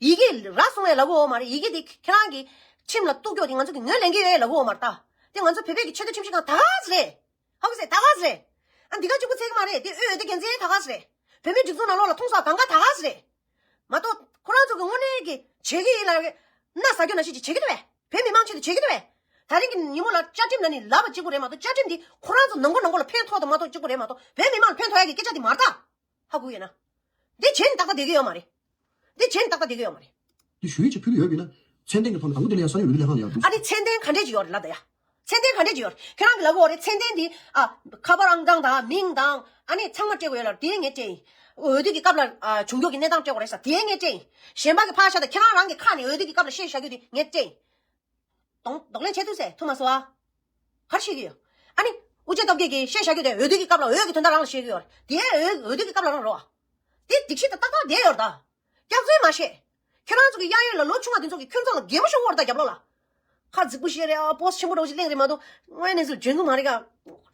ཡི་གེ་ར་སོང་ཡ་ལབ་གི་ཡོད་མ་རེད། ཡི་གེ་དེ་ཁྱེད་རང་གི་ཁྲིམས་ལ་གཏུག་རྒྱུ་དེ་ང་ཚོ་གི་ངོས་ལེན་གི་ཡོད་ཡ་ལབ་གི་ཡོད་མ་རེད་ད། དེ་ང་ཚོ་བོད་པའི་གི་ཆེས་མཐོ་ཁྲིམས་ཞིབ་ཁང་ད་ག་ཟེ་རེད། ཧ་གོ་སོང་། ད་ག་ཟེ་རེད། ཨ་འདི་ག་གཅིག་པུ་ཚད་གི་མ་རེད། དེ་ཨོ་ཨོ་དེ་འགན་འཛིན་ད་ག་ཟེ་རེད། བོད་མིའི་སྒྲིག་འཛུགས་ནང་ལོགས་ལ་མཐོང་ས་གང་ག་ད་ག་ཟེ་རེད། མ་གཏོགས་ཁོ་རང་ཚོ་གི་དངོས་གནས་ཀྱི་བྱེད་ཀྱི་ཡིན་ལ་མནའ་ཟ་རྒྱུ་ནང་བཞིན་ཅིག་བྱེད་ཀྱི་འདུག་བས། བོད་མི་མང་ཆེད་དུ་བྱེད་ཀྱི་འདུག་བས། ད་རིང་གི་ཉིན་མོ་ལ་བཅའ་ཁྲིམས་ནང་ནས་ལབ་པ་གཅིག་པུ་རེད་མ་གཏོགས་བཅའ་ཁྲིམས་འདི་ཁོ་རང་ཚོ་ནང་ཁུལ་ནང་ཁུལ་ལ་ཕན་ཐོགས་དང་མ་ཐོགས་གཅིག་པུ་རེད་མ་གཏོགས་བོད་མི་མང་ལ་ཕན་ཐོགས་ཡ་གི་སྐད་ཆ་འདི་མ་རེད་ད། ཧ་གོ་གི་ཡོད་ན། འདི་བྱས་ནས་ཏག་ཏག་བསྡད་ཀྱི་ཡོད་མ་རེད། འདི་བྱས་ནས་ཏག་ཏག་བསྡད་ཀྱི་ཡོད་མ་རེད། འདི་ཞུ་ཡིག་ཅིག་ཕུལ་གྱི་ཡོད་པ་ཡིན་ན། ཚད་ལྡན་གྱི་ཐོག་ནས་དང་པོ་དེ་ལ་ཡང་ས་གནས་འོས་བསྡུ་ལས་ཁང་ལ་ཡང་འདུག་ཨ་ནི་ཚད་ལྡན་ག་འདྲས་ཅིག་ཡོད་རེད་ལབ་ད་ཡ། ཚད་ལྡན་ག་འདྲས་ཅིག་ཡོད་རེད། ཁྱེད་རང་གི་ལབ་དགོས་རེད། ཚད་ལྡན་འདི་ཨ་ཁ་པར་ཨང་གྲངས་དང་མིང་དང་ཨ་ནི་ཚང་མ་སྤྲད་དགོས་ཡོད་ལ་དེ་ངས་སྤྲད་ཡིན། འོས་བསྡུ་གི་སྐབས་ལ་ཨ་བྱུང་རྒྱུ་གི་གནས་སྟངས་སྤྲད་དགོས་རེད་ས་དེ་ངས་སྤྲད་ཡིན། གཞན་པ་གི་ཕར་བཞག་ད་ཁྱེད་རང་རང་གི་ཁ་ནས་འོས་བསྡུ་གི་སྐབས་ལ་བཤད་བཞག་རྒྱུ་དེ་ངས་སྤྲད་ཡིན། གདོང་གདོང་ལེན་བྱེད་ཐུབ་ཟེར་ཐུབ་མ་སོང་ཨ། ག་རེ་བཤད་ཀྱི་ཡོད། ཨ་ནི། དབུ་ཆེ་སྟོབས་རྒྱལ་གྱིས་བཤད་བཞག་རྒྱུ་དེ་འོས་བསྡུ་གི་སྐབས་ལ་འོས་ཀྱི་དོན་དག་རང་ལ་བཤད་ཀྱི་ཡོད་རེད། དེ་འོས་འོས་བསྡུ་གི་སྐབས་ལ་རང་རོ། དེ་སྒྲིག་གཞི་དང་ཏག་ཏག་བསྡད་ཡོད་རེད་ད། སྐྱག་རྫུན་མ་བཤད། ཁྱེད་རང་ཚོ་གི་གཡས་གཡོན་ལ་ལོ་ཆུང་བ་དེ་ཚོ་གི་ཁྱོད་ཚོ་ལ་གད་མོ་ཤོར་གྱི་ཡོད་རེད་ད་རྒྱབ་ལོགས་ལ། ཁ་རྫིག་པོ་བཤད་རེད་ཨ། པོ་སི་ཆེན་པོ་འདྲ་བོ་ཞིག་གླེང་རེད་མ་གཏོགས་དངོས་གནས་ཚུལ་འཇོན་གི་མ་རེད་ཀ།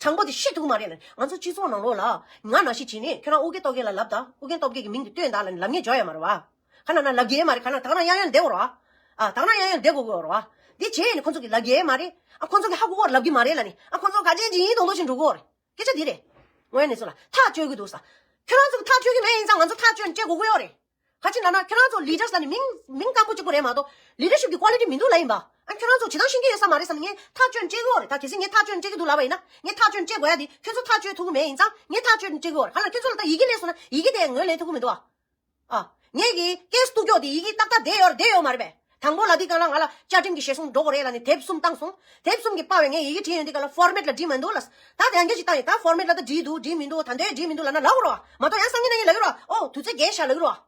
དྲང་པོ་དེ་བཤད་ཐུབ་ཀྱི་མ་རེད་ལ། ང་ཚོ་སྤྱི་ཚོགས་ནང་ལོགས་ལ་ང་ནང་བཞིན་བྱས་ནས་ཁྱོད་རང་ཨོ་རྒྱན་སྟོབས་རྒྱལ་ལ་ལབ་ད། ཨོ་རྒྱན་སྟོབས་རྒྱལ་གྱི་མིང་དེ་བཏོན་ད་ལབ་ནས་ལབ་མཁན་འཇོག་ཡ་མ་རེད་བ། ག་ན་ན་ལབ་ཀྱི་ཡོད་མ་རེད། ག་ན་ད་ག་རང་གཡས་གཡོན་བསྡད་དགོས་རེད་བ། ཨ་ད་ག་རང་གཡས་གཡོན་བསྡད་དགོས་ཀྱི་ཡོད་རེད་བ། འདི་བྱས་ནས་ཁོ་ཚོ་གིས་ལབ་ཀྱི་ཡོད་མ་རེད། ཨ་ཁོ་ཚོ་གིས་ཧ་གོ་གི་ཡོད་རེད་ལབ་ཀྱི་མ་རེད་ལབ་ནས་ཨ་ཁོ་ཚོ་ག་ཅན་ཅིག་ཡིན་མདོག་མདོག་བྱས་འགྲོ་གི་ཡོད་རེད། སྐད་ཆ་འདི་རེད། དངོས་གནས་ཚུལ་ལ་ཐག་གཅོད་ཀྱི་འདུག་ས། ཁྱོད་རང་ཚོ་གིས་ཐག་གཅོད་ཀྱི་མེད་ཡིན་ཙང་ང་ཚོ་ཐག་གཅོད་བྱེད་དགོས་ཀྱི་ཡོད་རེད། ག་ཅི་ལབ་ན་ཁྱོད་རང་ཚོ་ལི་ཌར་ལབ་ནས་མིང་མིང་སྐམ་པོ་གཅིག་པོ་རེད་མ་གཏོགས་ལི་ཌར་ཤིབ་ཀྱི་ཀོ་ལི་ཊི་མི་འདུག་ལབ་ཡིན་པ། ཨ་ཁྱོད་རང་ཚོ་བྱེད་སྟངས་ཤེས་ཀྱི་ཡོད་ས་མ་རེད་བསམ་ནས་ངས་ཐག་གཅོད་བྱེད་ཀྱི་ཡོད་རེད། ད་གལ་སྲིད་ངས་ཐག་གཅོད་བྱེད་ཀྱི་འདུག་ལབ་པ་ཡིན་ན་ངས་ཐག་གཅོད་བྱེད་དགོས་ཡ་དེ་ཁྱོད་ཚོ་ཐག་གཅོད་ཐུབ་ཀྱི་མེད་ཡིན་ཙང་ངས་ཐག་གཅོད་བྱེད་ཀྱི་ཡོད་རེད། ག་ལ་ཁྱོད་ཚོ་ལ་ད་ཡི་གེ་སླེབས་སོང་ན་ཡི་གེ་དེ་ངོས་ལེན་ཐུབ་ཀྱི་མི་འདུག་ཨ། ཨ། ངས་ཀྱི་ཀེ་སི་གཏུག་རྒྱུ་དེ་ཡི་གེ་ཏག་ཏག་བསྡད་ཡོད་རེད་བསྡད་ཡོད་མ་རེད་པས། དང་པོ་ལ་དེ་ག་ལ་ང་ལ་བཅའ་ཁྲིམས་ཀྱི་ཞལ་གསུང་འགྲོ་དགོས་རེད་ལབ་ནས་དེབ་གསུམ་བཏང་སོང་། དེབ་གསུམ་གྱི་པར་བས་ངས་ཡི་གེ་བྲིས་ཡོང་དུས་ག་ལ་ཕོར་མེ་ཊི་ལ་བྲིས་མི་འདུག་ལ། ད་དེ་ཡང་སྐྱར་ཅིག་བཏང་ཡིན། ད་ཕོར་མེ་ཊི་ལ་ད་བྲིས་འདུག་བྲིས་མི་འདུག་ད་འདོད་བྲིས་མི་འདུག་ལབ་ན་ལབ་དགོས་རེད་བ། མ་གཏོགས་ཡང་སང་ཉིན་གནངས་ཉིན་ལབ་ཀྱི་རེད་བ། ཨོ་དུས་ཚོད་རྒྱས་ཤག་ལབ་ཀྱི་རེད་བ།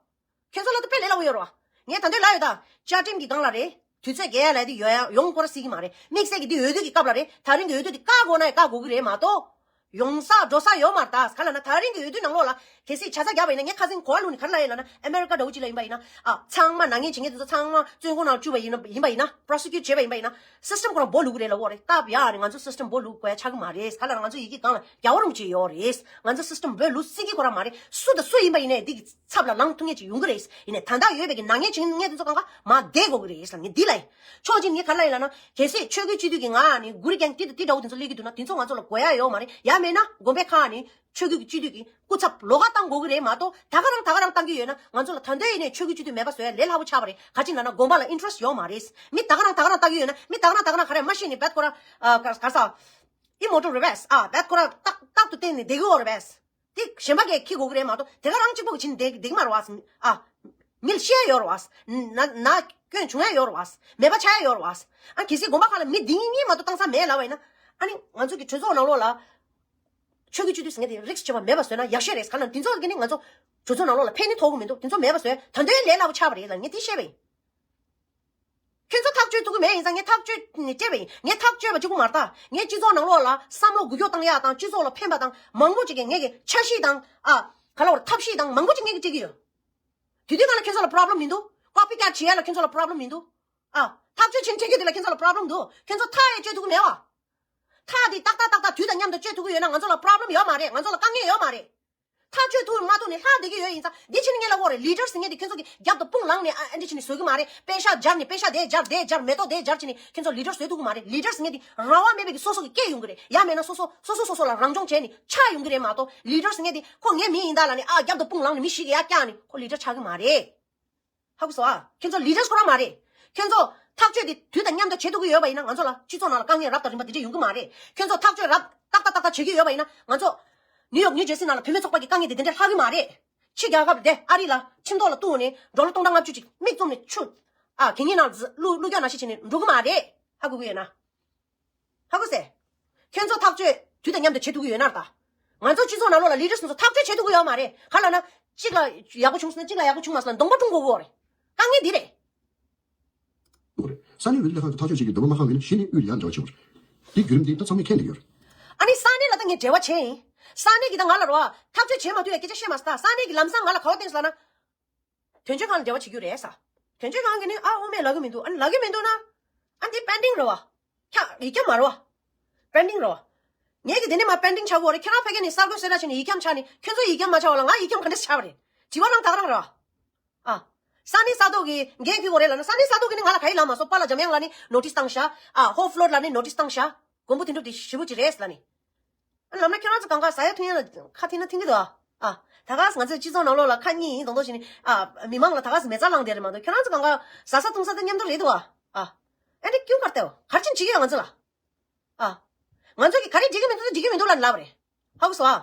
ཁྱོད་ཚོ་ལ་ད་དཔེ་ལས་སླ་པོ་ཡོད་རེད་བ། ངས་ད་འདོད་ལབ་ཡོད་ད། བཅའ་ཁྲིམས་ཀྱི་སྒང་ལ་རེད། དུས་ཚོད་རྒྱས་ཡ་ལབ་དེ་ཡོང་ཡ་ཡོང་ཁོ་ར་སྲིད་ཀྱི་མ་རེད། དམིགས་བསལ་གྱི་འདི་འོས་བསྡུ་གི་སྐབས་ལ་རེད། ད་རིང་གི་འོས་བསྡུ་འདི་བཀག་དགོས་ན་ཡང་བཀག་དགོས་ཀྱི་རེད་མ་གཏོགས། ཡོང་ས་འགྲོ་ས་ཡོད་མ་རེད་ད། ག་ལབ་ན་ད་རིང་གི་འོས་བསྡུ་ནང་ལོགས་ལ་གལ་སྲིད་ཆ་ཚང་རྒྱབ་པ་ཡིན་ན། ངས་ཁ་སང་གོ་བ་ལོན་ནས་ག་རེ་ལབ་ཡོད་ལབ་ན། ཨ་མེ་རི་ཀ་འདྲ་བོ་ཅིག་ལ་ཡིན་པ་ཡིན་ན། ཨ་ཚང་མ་ནག་ཉེས་བྱེད་མཁན་དེ་ཚོ་ཚང་མ་བཙོན་ཁང་ནང་བཅུག་པ་ཡིན་ན་ཡིན་པ་ཡིན་ན། པྲོ་སི་ཀིའུཊ་བྱས་པ་ཡིན་པ་ཡིན་ན། སི་སི་ཊམ་ཁོ་རང་སྦོ་ལུག་རེད་ལབ་ཀྱི་ཡོད་རེད། སྟབས་ཡག་ནས་ང་ཚོ་སི་སི་ཊམ་སྦོ་ལུག་དགོས་ཡ་ཆགས་ཀྱི་མ་རེད། ག་ལབ་ན་ང་ཚོ་ཡི་གེ་སྒང་ལ་རྒྱལ་བ་རིན་པོ་ཆེ་ཡོད་རེད། ང་ཚོ་སི་སི་ཊམ་སྦོ་ལུག་སྲིད་ཀྱི་ཁོ་རང་མ་རེད། སུ་དང་སུ་ཡིན་པ་ཡིན་ནའི་འདི་གི་ཚབ་ལ་ལངས་ཐུབ་མཁན་ཅིག་ཡོང་གི་རེད། ཡིན་ནའི་ད་ལྟ་ཡོད་པའི་གི་ནག་ཉེས་བྱེད་མཁན་དེ་ཚོ་གང་ག་མར་བསྡད་དགོས་ཀྱི་རེད་ལབ་ངས་འདི་ལབ་ཡིན། ཕྱོགས་གཅིག་ནས་ངས་ག་རེ་ལབ་ཡིན་ལབ་ན། གལ་སྲིད་ཆོས་བརྒྱུད་སྤྱི་འཐུས་ཀྱི་ངག་ནས་གུ་རི་གེང་དེ་དང་དེ་འདྲ་བོ་དེ་ཚོ་སླེབས་ཀྱི་འདུག་ན། དེ་ཚོ་ང་ཚོ་ལ་དགོས་ཡ་ཡོད་མ་རེད། ཡང་མེད་ན་དགོན་པའི་ཁག་ནས་ཆོས་བརྒྱུད་ཀྱི་སྤྱི་འཐུས་ཀྱི་སྐུ་ཚབ་ལོགས་ཀ་བཏང་དགོས་ཀྱི་རེད་མ་གཏོགས། ད་ག་རང་ད་ག་རང་བཏང་གི་ཡོད་ན་ང་ཚོ་ལ་ད་ལྟ་ཡིན་ནའི་ཆོས་བརྒྱུད་སྤྱི་འཐུས་མེད་པ་བཟོ་ཡ་ལས་སླ་པོ་ཆགས་པ་རེད། ག་ཅི་ལབ་ན་དགོན་པ་ལ་ཨིན་ཊི་རེ་སི་ཊི་ཡོད་མ་རེད། མི་ད་ག་རང་ད་ག་རང་བཏང་གི་ཡོད་ན། མི་ད་ག་རང་ད་ག་རང་ག་རེ་མ་ཤེས་ནས་བད་ཁོ་ར་ཨ་ག་ག་ས་ཨི་མོ་ཊོ་རེད་པས། ཨ་བད་ཁོ་ར་རྟག་རྟག་ཏུ་བསྟན་ནས་བསྡད་ཀྱི་ཡོད་རེད་པས། དེ་གཞན་པ་གིས་འཁྱེར་དགོས་ཀྱི་རེད་མ་གཏོགས། དེ་ག་རང་གཅིག་པོ་གིས་བྱེད་ནས་བསྡད་བསྡད་ཀྱི་མ་རེད་པ། ཨ། མི་ལ་བཤད་ཡ་ཡོད་རེད་པ། ན་ན་སྐྱོན་བྱུང་ཡ་ཡོད་རེད་པ། མེད་པ་ཆགས་ཡ་ཡོད་རེད་པ། ཨ་གལ་སྲིད་དགོན་པ་ཁག་ལ་མི་འདི་གཉིས་མ་གཏོགས་བཏང་ས་མེད་ལབ་པ་ཡིན་ན། ཨ་ནི་ང་ཚོ་གི་གྲོས་ཚོགས་ནང་ལོགས་ལ་ཆོས་བརྒྱུད་སྤྱི་འཐུས་ཟེར་མཁན་དེ་རིགས་བྱེད་པ་མེད་པ་བཟོས་ན་ཡག་ཤོས་རེད། ག་ལབ་ན་དེ་ཚོ་གིས་ནི་ང་ཚོ་གྲོས་ཚོགས་ནང་ལོགས་ལ་ཕན་ནི་ཐོགས་ཀྱི་མི་འདུག་དེ་ཚོ་མེད་པ་བཟོས་ད་དུང་ལས་སླ་པོ་ཆགས་པ་རེད་ལབ་ངས་དེ་བཤད་པ་ཡིན། ཁྱོད་ཚོ་ཐག་གཅོད་ཐུབ་ཀྱི་མེད་ཡིན་ཙང་ངས་ཐག་གཅོད་ནས་སྤྲད་པ་ཡིན། ངས་ཐག་གཅོད་པ་གཅིག་པུ་མ་རེད་ད། ངས་སྤྱི་ཚོགས་ནང་ལོགས་ལ་བསམ་བློ་འགུལ་སྐྱོད་བཏང་ཡག་དང་སྤྱི་ཚོགས་ལ་ཕན་པ་དང་མང་པོ་ཅིག་གིས་ངེད་ཀྱི་འཆར་གཞི་དང་ཨ་ག་ལབ་དགོས་རེད། ཐབས་ཤེས་དང་མང་པོ་ཅིག་ངེད་ཀྱིས་སྤྲད་ཀྱི་ཡོད། དེ་དུས་གང་ལ་ཁྱོད་ཚོ་ལ་པོ་རོབ་ལེམ་མི་འདུག་ཀོ་པི་ཀེ་ཊི་བྱེད་ཡག་ལ་ཁྱོད་ཚོ་ལ་པོ་རོབ་ལེམ་མི་འདུག་ཨ་ཐག་གཅོད་བྱེད་འཕྲད་རྒྱུ་དེ་ལ་ཁྱོད་ཚོ་ལ་པོ་རོབ་ལེམ་འདུག་ཁྱོད་ཚོ་ཐག་ཡང་གཅོད་ཐུབ་ཀྱི་མེད་པ། ཐག་དེ་ཏག་ཏག་ཏག་ཏག་དུས་དང་མཉམ་དུ་གཅོད་ཐུབ་ཀྱི་ཡོད་ན་ང་ཚོ་ལ་པོ་རོབ་ལེམ་ཡོད་མ་རེད། ང་ཚོ་ལ་དཀའ་ངལ་ཡོད་མ་རེད། ཐག་གཅོད་ཐུབ་མ་ཐུབ་ནི་ལྷག་བསྡད་ཀྱི་ཡོད་ཡིན་ཙང་། འདི་ཕྱི་ནས་ངས་ལབ་དགོས་རེད། ལི་ཌར་ཟེར་མཁན་དེ་ཁྱོད་ཚོ་གི་རྒྱབ་ཏུ་དཔུང་ལངས་ནས་ཨ་ཨ་འདྲ་བྱས་ནས་བཟོ་གི་མ་རེད། པེ་ཤག་སྦྱར་ནས་པེ་ཤག་དེ་སྦྱར་དེ་སྦྱར་མེ་ཏོག་དེ་སྦྱར་བྱས་ནས་ཁྱོད་ཚོ་ལི་ཌར་བཟོ་ཐུབ་ཀྱི་མ་རེད། ལི་ཌར་ཟེར་མཁན་དེ་རང་དབང་མེད་པའི་གི་སོ་སོ་གི་སྐད་ཡོང་གི་རེད། ཡང་མེད་ན་སོ་སོ་སོ་སོ་སོ་སོ་ལ་རང་སྦྱོང་བྱས་ནས་ཆགས་ཡོང་གི་རེད་མ་གཏོགས། ལི་ཌར་ཟེར་མཁན་དེ་ཁོ་ངའི་མི་ཡིན་ད་ལབ་ནས་ཨ་རྒྱབ་ཏུ་དཔུང་ལངས་ནས་མི་ཞིག་གི་ཡ་བཀྱགས་ནས་ཁོ་ལི་ཌར་ཆགས་ཀྱི་མ་རེད། ཧ་གོ་སོང་ཨ། ཁྱོད་ཚོ་ལི་ཌར་ཁོ་རང་མ་རེད། ཁྱོད་ཚོ་ཐག་གཅོད་དེ་དུས་དང་མཉམ་དུ་བྱེད་ཐུབ་ཀྱི་ཡོད་པ་ཡིན་ན། ང་ཚོ་ལ་སྤྱི་ཚོགས་ནང་ལ་དཀའ་ངལ་རབ་དང་རིམ་པ་དེ་འདྲ་ཡོང་གི་མ་རེད། ཁྱོད་ཚོ་ཐག་གཅོད་རབ་ཏག་ཏག་ཏག་ཏག་བྱེད་ཀྱི་ཡོད་པ་ཡིན་ན། ང་ཚོ་ནིའུ་ཡོག་ནིའུ་ཇར་སི་ནང་ལ་བུད་མེད་ཚོགས་པ་གི་དཀའ་ངལ་དེ་དེ་འདྲ་ལྷག་གི་མ་རེད། ཕྱི་རྒྱལ་ཁབ་དེ་ཨ་རི་ལ་ཁྱིམ་ཐོག་ལ་གཏུགས་ནས་ཌོ་ལར་སྟོང་ཕྲག་ལྔ་བཅུ་ཅིག་མིག་བཙུམ་ནས་ཆུ་ཨ་གད་སྙིགས་ནང་ལ་བླུགས་བླུགས་རྒྱག་ནང་བཞིན་བྱས་ནས་འགྲོ་གི་མ་རེད། ཧ་གོ་གི་ཡོད་ན། ཧ་གོ་སོང་། ཁྱོད་ཚོ་ཐག་གཅོད་དུས་དང་མཉམ་དུ་བྱེད་ཐུབ་ཀྱི་ཡོད་ན་ད། ང་ཚོ་སྤྱི་ཚོགས་ནང་ལོགས་ལ་ལི་ཌར་སོང་ཚོ་ཐག་གཅོད་བྱེད་ཐུབ་ཀྱི་ཡོད་མ་རེད། ག་ལབ་ན། གཅིག་ལ་ཡག་པོ་བྱུང་སོང་ན་གཅིག་ལ་ཡག་པོ་བྱུང་མ་སོང་ན་གདོང་པ་བཀྲུ་དགོས་ཀྱི་ཡོད་རེད། དཀའ་ངལ་འདི་རེད། ས་གནས་འོས་བསྡུ་ལྷན་ཁང་གིས་ཐག་གཅོད་བྱེད་ཀྱི་འདོད་པ་མ་ཁེངས་པ་ཡིན་ན། གཞི་ནས་དབུས་ལ་ཡང་འབྲེལ་བ་བྱེད་དགོས་རེད། འདི་བརྒྱུད་རིམ་འདི་ད་ཚང་མས་མཁྱེན་བསྡད་ཡོད་རེད། ཨ་ནི་ས་གནས་ལ་ད་ངས་འབྲེལ་བ་བྱས་ཡིན། ས་གནས་ཀྱིས་ད་ང་ལ་རོ། ཐག་གཅོད་བྱེད་མ་ཐུབ་ཡ་སྐད་ཆ་བཤད་མ་སོང་། ད་ས་གནས་ཀྱིས་ལམ་སང་ང་ལ་ག་པར་བསྟན་སོང་ལབ་ན། དོན་གཅོད་ཁང་ལ་འབྲེལ་བ་བྱེད་རྒྱུ་རེད་ཟེར། དོན་གཅོད་ཁང་གིས་ནི་ཨ་དབུ་མེད་ལབ་ཀྱི་མི་འདུག་ཨ་ནི་ལབ་ཀྱི་མི་འདུག་ན། ཨ་འདི་པེན་ཌིང་རེད་བ། ཁྱ་ཡིག་སྐྱོན་མ་རེད་བ། པེན་ཌིང་རེད་བ། ངས་ཀྱི་དེ་ནས་མ་པེན་ཌིང་ཆགས་ཀྱི་ཡོད་རེད། ཁྱེད་རང་ཕ་གི་ནས་གསར་འགོད་གསལ་བསྒྲགས་བྱས་ནས་ཡིག་སྐྱོན་ཆགས་ནས་ཁྱོད་ཚོ་ཡིག་སྐྱོན་མ་ཆགས་པ་ལ་ང་ཡིག་སྐྱོན་ག་འདྲ་ཆགས་པ་རེད། དྲི་བ་གནང་ད་ག་རང་རེད་བ། ཨ། ས་གནས་ས་ཐོག་གིས་འགན་འཁྱེར་དགོས་རེད་ལབ་ན། ས་གནས་ས་ཐོག་གིས་ནི་ང་ལ་ག་ཡིག་ལབ་མ་སོང་། པཱ་ལགས་འཇམ་དབྱངས་ལགས་ནས་ནོ་ཊིས་བཏང་ཤག་ཨ། ཧོབ་ལོཌ་ལགས་ནས་ནོ་ཊིས་བཏང་ཤག་མགོན་པོ་དོན་གྲུབ་དེ་ཞེ་པོ་ཅིག་རེད་ལབ་ནས། ཨ་ལབ་ན་ཁྱེད་རང་ཚོ་གང་ག་ཟ་ཡ་འཐུང་ཡ་ལ་ཁ་འཐེན་ན་འཐེན་གྱི་འདུག་ཨ། ཨ། ད་ག་ང་ཚོའི་སྤྱི་ཚོགས་ནང་ལོགས་ལ་ཁ་གཉིས་ཡིན་མདོག་མདོག་བྱས་ནས། ཨ། མི་མང་ལ་ད་ག་མེ་བཙའ་ལངས་བསྡད་རེད་མ་གཏོགས། ཁྱེད་རང་ཚོ་གང་ག་ཟ་ས་འཐུང་ས་དང་མཉམ་དུ་རེད་འདུག་ཨ། ཨ། ཨ་འདི་ཀུན་གར་ལྟེ་བ་ག་རེ་བྱེད་ཀྱི་ཡོད་ང་ཚོ་ལ། ཨ། ང་ཚོ་གིས་ག་རེ་འགྲིག་གི་མི་འདུག་ད་འགྲིག་གི་མི་འདུག་ལབ་ནས་ལབ་པ་རེད། ཧ་གོ་སོང་ཨ།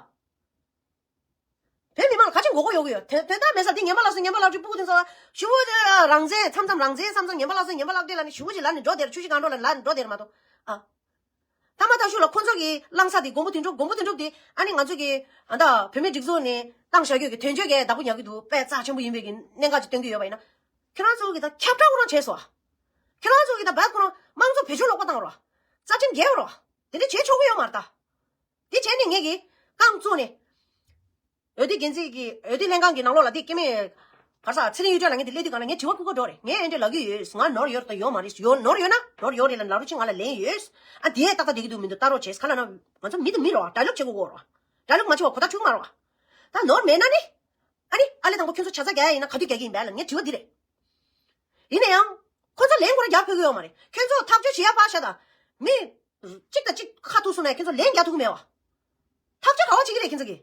བོད་མི་མང་ལ་ག་ཅིག་མགོ་སྐོར་ཡོང་གི་ཡོད། དོན་དོན་དག་མེད་ས་འདི་ངན་པ་ལབ་སོང་ངན་པ་ལབ་ཅིག་སྤུ་གུ་དེ་ཚོ་ཞུ་བོ་དེ་རང་བཙན་མཚམས་མཚམས་རང་བཙན་མཚམས་མཚམས་ངན་པ་ལབ་སོང་ངན་པ་ལབ་དེ་ལབ་ནས་ཞུ་བོ་ཅིག་ལབ་ནས་འགྲོ་དེར་ཆུ་བཞི་སྒང་དྲུག་ལ་ལབ་ནས་འགྲོ་དེར་མ་གཏོགས། ཨ། ཐ་མ་ཐག་ཤུ་ལ་ཁོ་ཚོ་གིས་བླངས་ས་དེ་མགོན་པོ་དོན་གྲུབ། མགོན་པོ་དོན་གྲུབ་དེ་ཨ་ནི་ང་ཚོ་གི་ཨ་ད་བོད་མིའི་སྒྲིག་འཛུགས་ནས་བཏང་བཞག་རྒྱུ་གི་དོན་གཅོད་ཀྱི་བདག་པོ་ཉར་གི་འདུག་པས་རྩ་ཆེན་པོ་ཡིན་པའི་གི་གནད་འགག་ཅིག་སྟོན་གི་ཡོད་པ་ཡིན་ན། ཁྱེད་རང་ཚོ་གིས་ད་ཁྱབ་བསྒྲགས་ཁོ་རང་བྱས་སོང་ཨ། ཁྱེད་རང་ཚོ་གིས་ད་བད་ཁོ་རང་དམངས་གཙོ་བེད་སྤྱོད་ལོག་པ་བཏང་རོགས། རྩ་ཁྲིམས་འགལ་རོགས། དེ་འདྲ་བྱེད་ཆོག་གི་ཡོད་མ་རེད་ད། དེ་བྱས་ནས་ངས་ཀྱིས་རྐང་བཙུགས་ནས། འོས་བསྡུ་འགན་འཛིན་གྱི་འོས་བསྡུ་ལྷན་ཁང་གི་ནང་ལོགས་ལ་དེ་སྐྱེ་དམན་ག་རེ་ཟ་ཚེ་རིང་གཡུ་སྒྲོན་ལ་ངས་དེ་སླེབས་དུས་གང་ལ་ངས་དྲི་བ་ཕུལ་གི་འགྲོ་རེད། ངས་འདི་ལབ་ཀྱི་ཡོད། ང་ནོར་ཡོད་དང་ཡོད་མ་རེད། ཡོད་ནོར་ཡོད་ན་ནོར་ཡོད་རེད་ལབ་ལབ་རོགས་བྱེད། ང་ལ་ལན་ཡོད། ཨ་དེ་ཏག་ཏག་བསྡད་ཀྱི་འདུག་མི་འདུག་ལྟ་རོགས་བྱེད། ག་ལབ་ན་ང་ཚོ་མི་དང་མི་རེད་བ། ཌའི་ལོག་བྱེད་དགོས་གོ་རེད་བ། ཌའི་ལོག་མ་བྱེད་པ་གོ་ཐག་ཆོད་མ་རེད་བ། ད་ནོར་མེད་ན་ནི། ཨ་ནི་ཨ་ལས་དང་པོ་ཁྱོད་ཚོ་ཆ་ཚང་རྒྱག་ཡ་ཡིན་ན་ག་དུས་རྒྱག་གི་ཡིན་པས་ལབ་ངས་དྲི་བ་འདི་རེད། ཡིན་ན་ཡང་། ཁོ་ཚོ་ལན་ཁོ་རང་རྒྱག་ཕོད་ཀྱི་ཡོད་མ་རེད། ཁྱོད་ཚོ་ཐག་གཅོད་བྱེད་ཡ་ཕར་བཞག་དང་། མི། གཅིག་དང་གཅིག་ཁ་ཐུག་སོང་ན་ཁྱོད་ཚོ་ལན་རྒྱག་ཐུབ་ཀྱི་མེད་བ། ཐག་གཅོད་ག་བ་བྱེད་ཀྱི་རེད་ཁྱོད་ཚོ་གིས།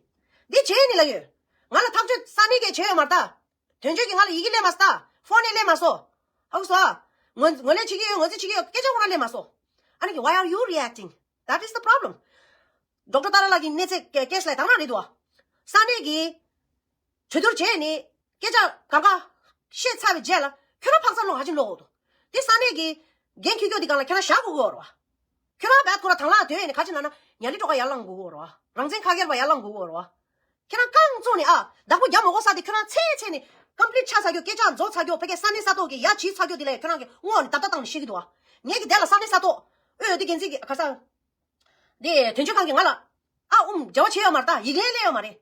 འདི་བྱས་ནི་ལབ་ཡོད། ང་ལ་ཐག་གཅོད་ས་གནས་ཀྱིས་བྱས་ཡོད་མ་རེད་ད། དོན་གཅོད་ཀྱིས་ང་ལ་ཡི་གེ་སླེབས་མ་སོང་ད། ཕོན་ནས་སླེབས་མ་སོང་། ཧ་གོ་སོང་ཨ། ངོས་ངོས་ལེན་བྱེད་ཀྱི་ཡོད། ངོས་འཛིན་བྱེད་ཀྱི་ཡོད། སྐད་ཆ་ཁོ་རང་སླེབས་མ་སོང་། ཨ་ནི་གི་why are you reacting? That is the problem. ཌོག་ཊར་ཏཱ་ར་ལགས་ཀྱི་གནས་ཚད་ཀེ་སི་ལ་དང་རང་རེད་འདུག་བ། ས་གནས་ཀྱིས་གྲོས་བསྡུར་བྱས་ནས་སྐད་ཆ་གང་ག་བཤད་ཚར་བའི་རྗེས་ལ་ཁྱོད་རང་ཕག་ཚ་ལོག་ཧ་ཅིང་ལོག་འོ་དོ། དེ་ས་གནས་ཀྱི་འགན་འཁྱེར་མཁན་དེ་གང་ལ་ཁྱོད་རང་བཞག་དགོས་ཀྱི་ཡོད་རེད་བ། ཁྱོད་རང་བད་ཁོ་ར་དང་བླངས་དོན་ནས་ག་ཅི་ན་ན་ཉ་ལི་ཀྲོ་ག་ཡར་ལངས་དགོས་ཀྱི་ཡོད་རེད་བ། རང་བཙན་ཁ་སྒེར་བ་ཡར་ལངས་དགོས་ཀྱི་ཡོད་རེད་བ། ཁྱེད་རང་རྐང་བཙུགས་ནས་ཨ་བདག་པོ་རྒྱབ་མ་དགོས་ས་དེ་ཁྱོད་རང་ཚད་ཚད་ནས་ཀམ་པི་ལིཊ་ཆགས་ཚར་རྒྱུ། སྐད་ཆ་རྫོགས་ཚར་རྒྱུ། ཕ་གིའི་ས་གནས་ས་ཐོག་གི་ཡ་བྱིས་ཚར་རྒྱུ་དེ་ལ་ཁྱོད་རང་གི་དངོས་ནས་བརྡབ་ལྟ་བཏང་ནས་བཤད་ཀྱི་འདུག་བ། ངས་ཀྱི་དེ་ལ་ས་གནས་ས་ཐོག་ཨོ་ཡོད་དེ་འགན་འཛིན་གྱི་ག་ས། དེ་དོན་གཅོད་ཁང་གིས་ང་ལ་ཨ་ཨུམ་འབྲེལ་བ་བྱས་ཡོད་མ་རེད་ད། ཡིག་ལན་སླེབས་ཡོད་མ་རེད།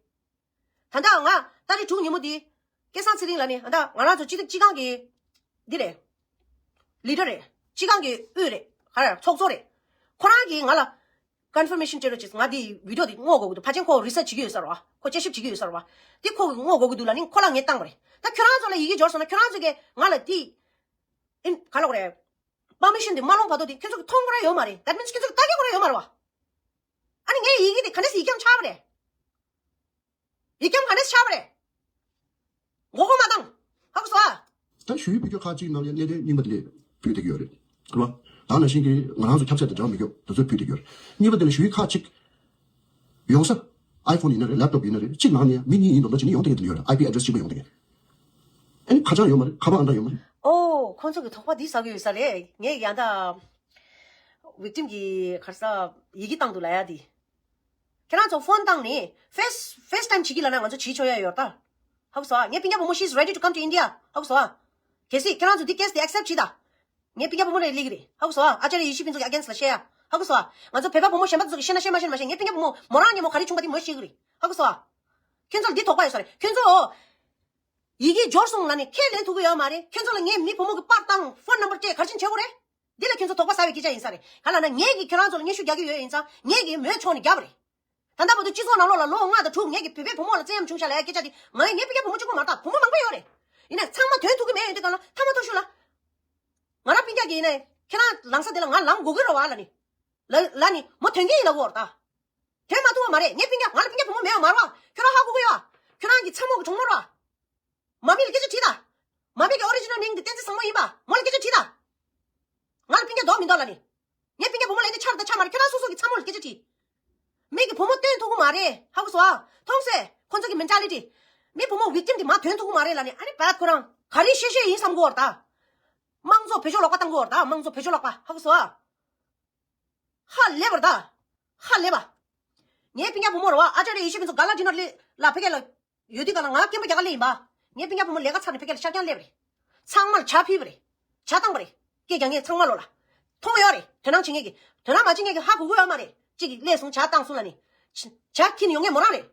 ད་ལྟ་ང་ཏ་རིག་དྲུག་ཉིན་མོ་འདི། སྐལ་བཟང་ཚེ་རིང་ལགས་ནས་ད་ང་རང་ཚོ་སྤྱི་སྤྱི་ཁང་གི་འདི་རེད། ལི་ཌར་རེད། སྤྱི་ཁང་གི་དབུས་རེད། ག་རེ་ཚོགས་གཙོ་རེད། ཁོ་རང་གིས་ང་ལ་ཀོན་ཕར་མེ་ཤན་སྤྲད་རོགས་བྱེད། ང་འདི་བི་ཌི་ཡོ་འདི་བསྔོག་དགོས་ཀྱི་འདུག་ཕལ་ཆེར་ཁོ་རི་སར་ཆི་བྱེད་ཀྱི་ཡོད་ས་རེད་བ། ཁོ་དཔྱད་ཞིབ་བྱེད་ཀྱི་ཡོད་ས་རེད་བ། འདི་ཁོ་གིས་བསྔོག་དགོས་ཀྱི་འདུག་ལབ་ནས་ཁོ་ལ་ངས་བཏང་བ་རེད། ད་ཁྱོད་རང་ཚོ་ལ་ཡི་གེ་འབྱོར་སོང་ན་ཁྱོད་རང་ཚོ་གིས་ང་ལ་འདི་ཨིན་ག་ལབ་དགོས་རེད། པར་མི་ཤན་འདི་མ་སློང་བར་དུ་འདི་ཁྱོད་ཚོ་གིས་མཐོང་དགོས་ར་ཡོད་མ་རེད། That means ཁྱོད་ཚོ་གིས་ལྟ་གི་དགོས་ར་ཡོད་མ་རེད་བ། ཨ་ནི་ངའི་ཡི་གེ་འདི་ག་འདྲ་སེ་ཡིག་སྐྱོན་ཆགས་པ་རེད། ཡིག་སྐྱོན་ག་འདྲ་སེ་ཆགས་པ་རེད། མགོ་སྐོར་མ་བཏང་། ཧ་གོ་སོང་ཨ། ད་ཞུ་ཡིག་ཕུལ་རྒྱུ་ཁག་ཅིག་ནང་ལ་གནད་དོན་རྙིང་པ་དེ་ལས་ཕུལ་བསྡད་ཀྱི་ཡོད་རེད། རེད་བ། ད་ནང་བཞིན་གྱི་ང་རང་ཚོ་ཁྱབ་ཚད་དང་འབྲེལ་བ་མེད་རྒྱུ་དེ་ཚོ་ཕུལ་བསྡད་ཀྱི་ཡོད་རེད། གཉིས་པ་དེ་ལ་ཞུ་ཡིག་ཁག་ཅིག་ཡོང་ས། ཨའི་ཕོན་ཡིན་ན་རེད། ལེབ་ཊོབ་ཡིན་ན་རེད། གཅིག་ནང་ནས་མི་གཉིས་ཡིན་མདོག་མདོག་བྱས་ནས་ཡོང་བསྡད་མཁན་དེ་ཡོད་རེད། ཨའི་པི་ཨེ་ཌི་རེ་སི་གཅིག་པ་ཡོང་བསྡད་མཁན། ཨ་ནི་ཁ་བྱང་ཡོད་མ་རེད། ཁ་པར་ཨང་གྲངས་ཡོད་མ་རེད། ཨོ། ཁོང་ཚོ་གི་དོགས་པ་འདི་ཟ་གི་ཡོད་ས་རེད། ངས་ཡང་ད་ཝིག་ཊིམ་གི་ག་རེ་ཟ་ཡི་གེ་བཏང་འདུག་ལབ་ཡ་འདི། ཁྱེད་རང་ཚོ་ཕོན་བཏང་ནས་ཕེ་སི་ཕེ་སི་ཊའིམ་བྱེད་ཀྱི་ལབ་ན་ང་ཚོ་བྱེད་ཆོག་ཡ་ཡོད་ད། ཧ་གོ་སོང་ཨ། ངའི་སྤུན་ཀྱག་བུ་མོ། She is ready to come to India. ཧ་གོ་སོང་ཨ། གལ་སྲིད་ཁྱེད་རང་ཚོ་འདི་ཀེ་སི་དེ་ཨེག་སེབ་བྱེད་ད། ངའི་སྤུན་ཀྱག་བུ་མོ་རེད་ལིག་རེད། ཧ་གོ་སོང་ཨ། ཨ་ཅར་ཡེ་ཤེས་ཕུན་ཚོགས་ཀྱི་ཨ་གེན་སི་ལ་བཤད་ཡ། ཧ་གོ་སོང་ཨ། ང་ཚོ་བོད་པ་བུ་མོ་གཞན་པ་ཚོ་གི་བཤད་ན་བཤད་མ་བཤད་མ་བཤད། ངའི་སྤུན་ཀྱག་བུ་མོ་མོ་རང་ཉིན་མོ་ག་རེ་བྱུང་བ་དེ་མོ་ཤེས་ཀྱི་རེད། ཧ་གོ་སོང་ཨ། ཁྱེད་ཚོ་ལ་འདི་དོགས་པ་ཡོད་ས་རེད། ཁྱེད་ཚོ་ཡི་གེ་འབྱོར་སོང་ལབ་ནས་ཁས་ལེན་ཐུབ་ཀྱི་ཡོད་མ་རེད། ཁྱེད་ཚོ་ལ་ངའི་མི་བུ་མོ་གི་པར་བཏང་། ཕོན་ནམ་བར་སྤྲད། ག་རེ་བྱེད་དགོས་རེད། འདི་ལ་ཁྱོད་ཚོ་དོགས་པ་ཟ་བའི་སྐད་ཆ་ཡིན་ས་རེད། ག་ལབ་ན་ངས་ཀྱིས་ཁྱོད་རང་ཚོ་ལ་སྙན་ཞུ་རྒྱག་གི་ཡོད་ཡིན་ཙང་ངས་ཀྱིས་མོའི་ཕྱོགས་ནས་རྒྱབ་པ་རེད། ད་ལྟ་བར་དུ་སྤྱི་ཚོགས་ནང་ལོགས་ལ་ལོ་ལྔ་དང་དྲུག་ངེད་ཀྱི་བོད་པའི་བུ་མོ་ལ་བཙན་གཡེམ་བྱུང་ཤག་ལབ་ཡ་སྐད་ཆ་དེ་ང་ངའི་སྤུན་ཀྱག་བུ་མོ་གཅིག་པོ་མ་རེད་ད། བུ་མོ་མང་པོ་ཡོད་རེད། ཡིན་ནའི་ཚང་མ་དོན་ཐུག་གི་མེད་ཡོད་དུས་གང་ལ་ཐ་མ་ཐུག་ཤོས་ལ། ང་རང་སྤུན་ཀྱག་གི་ཡིན་ནའི་ཁྱེད་རང་ལངས་ས་དེ་ལ་ང་ལངས་དགོས་ཀྱི་རེད་བ་ལབ་ནི། ལ་ལ་ནི་མོ་དོན་གྱི་ཡིན་ལབ་གོ་ར་ད། དོན་མ་ཐུག་པ་མ་རེད། ངའི་སྤུན་ཀྱག་ང་ལ་སྤུན་ཀྱག་བུ་མོ་མེད་པ་མ་རེད་བ། ཁྱོད་རང་ཧ་གོ་གི་ཡོད། ཁྱོད་རང་གི་ཚ་མོ་གི་གྲོགས་མོ་རེད་བ། མ་མི་ལ་སྐད་ཆ་དྲིས་ད། མ་མི་གི་ཨོ་རི་ཇི་ནལ་མིང་དེ་བསྟན་འཛིན་བཟང་མོ་ཡིན་པ། མོ་ལ་སྐད་ཆ་དྲིས་ད། ང་ལ་སྤུན་ཀྱག་འདོགས་མི་འདོགས་ལབ་ནི། ངའི་སྤུན་ཀྱག་བུ་མོ་ལ་འདི་ཆ་རེད་ད་ཆ་མ་རེད། ཁྱོད་རང་སོ་སོ་གི་ཚ་མོ་ལ་སྐད་ཆ་དྲིས། མི་གི་བུ་མོ་སྟོན་ཐུབ་ཀྱི་མ་རེད། ཧ་གོ་སོང་ཨ། མཐོང་སེ། ཁོ་ཚོ་གི་མེན་ཊ་ལི་ཊི། མི་བུ་མོ་ཝིག་ཊིམ་དེ་མ་ཐོན་ཐུབ་ཀྱི་མ་རེད་ལབ་ནི། ཨ་ནི་བད་ཁོ་རང་ག་རེ་བཤད་བཤད་ཡིན་བསམ་གོ་ར་ད། དམངས་གཙོ་བེད་སྤྱོད་ལོག་པ་བཏང་གོ་ར་ད། དམངས་གཙོ་བེད་སྤྱོད་ལོག་པ། ཧ་གོ་སོང་ཨ། ཧ་ལས་པ་རེད་ད། ཧ་ལས་པ། ངའི་སྤུན་ཀྱག་བུ་མོ་རེད་བ། ཨ་ཅཱརྱ་ཡེ་ཤེས་ཕུན་ཚོགས་ག་ལ་ཌི་ནར་ལ་ཕ་གི་ལ་ཡོད་དུས་ག་ལ་ང་སྐྱེན་པ་རྒྱ་གར་ལ་ཡིན་པ། ངའི་སྤུན་ཀྱག་བུ་མོ་ལས་ཀ་ཚར་ནས་ཕ་གི་ལ་ཤར་རྐྱང་སླེབས་པ་རེད། ཚང་མ་ལ་ཇ་ཕུལ་བ་རེད། ཇ་བཏང་པ་རེད། སྐད་རྒྱག་མཁན་ཚང་མ་ལོ་ལ། མཐོང་ཡོད་རེད། དོ་སྣང་བྱེད་མཁན་གྱི། དོ་སྣང་མ་བྱེད་མཁན་གྱི་ཧ་གོ་གི་ཡོད་མ་རེད། གཅིག་གིས་སླེབས་སོང་ཇ་བཏང་སོང་ལབ་ནི། ཇ་ཁྱེར་ནས་ཡོང་མཁན་མོ་རང་རེད།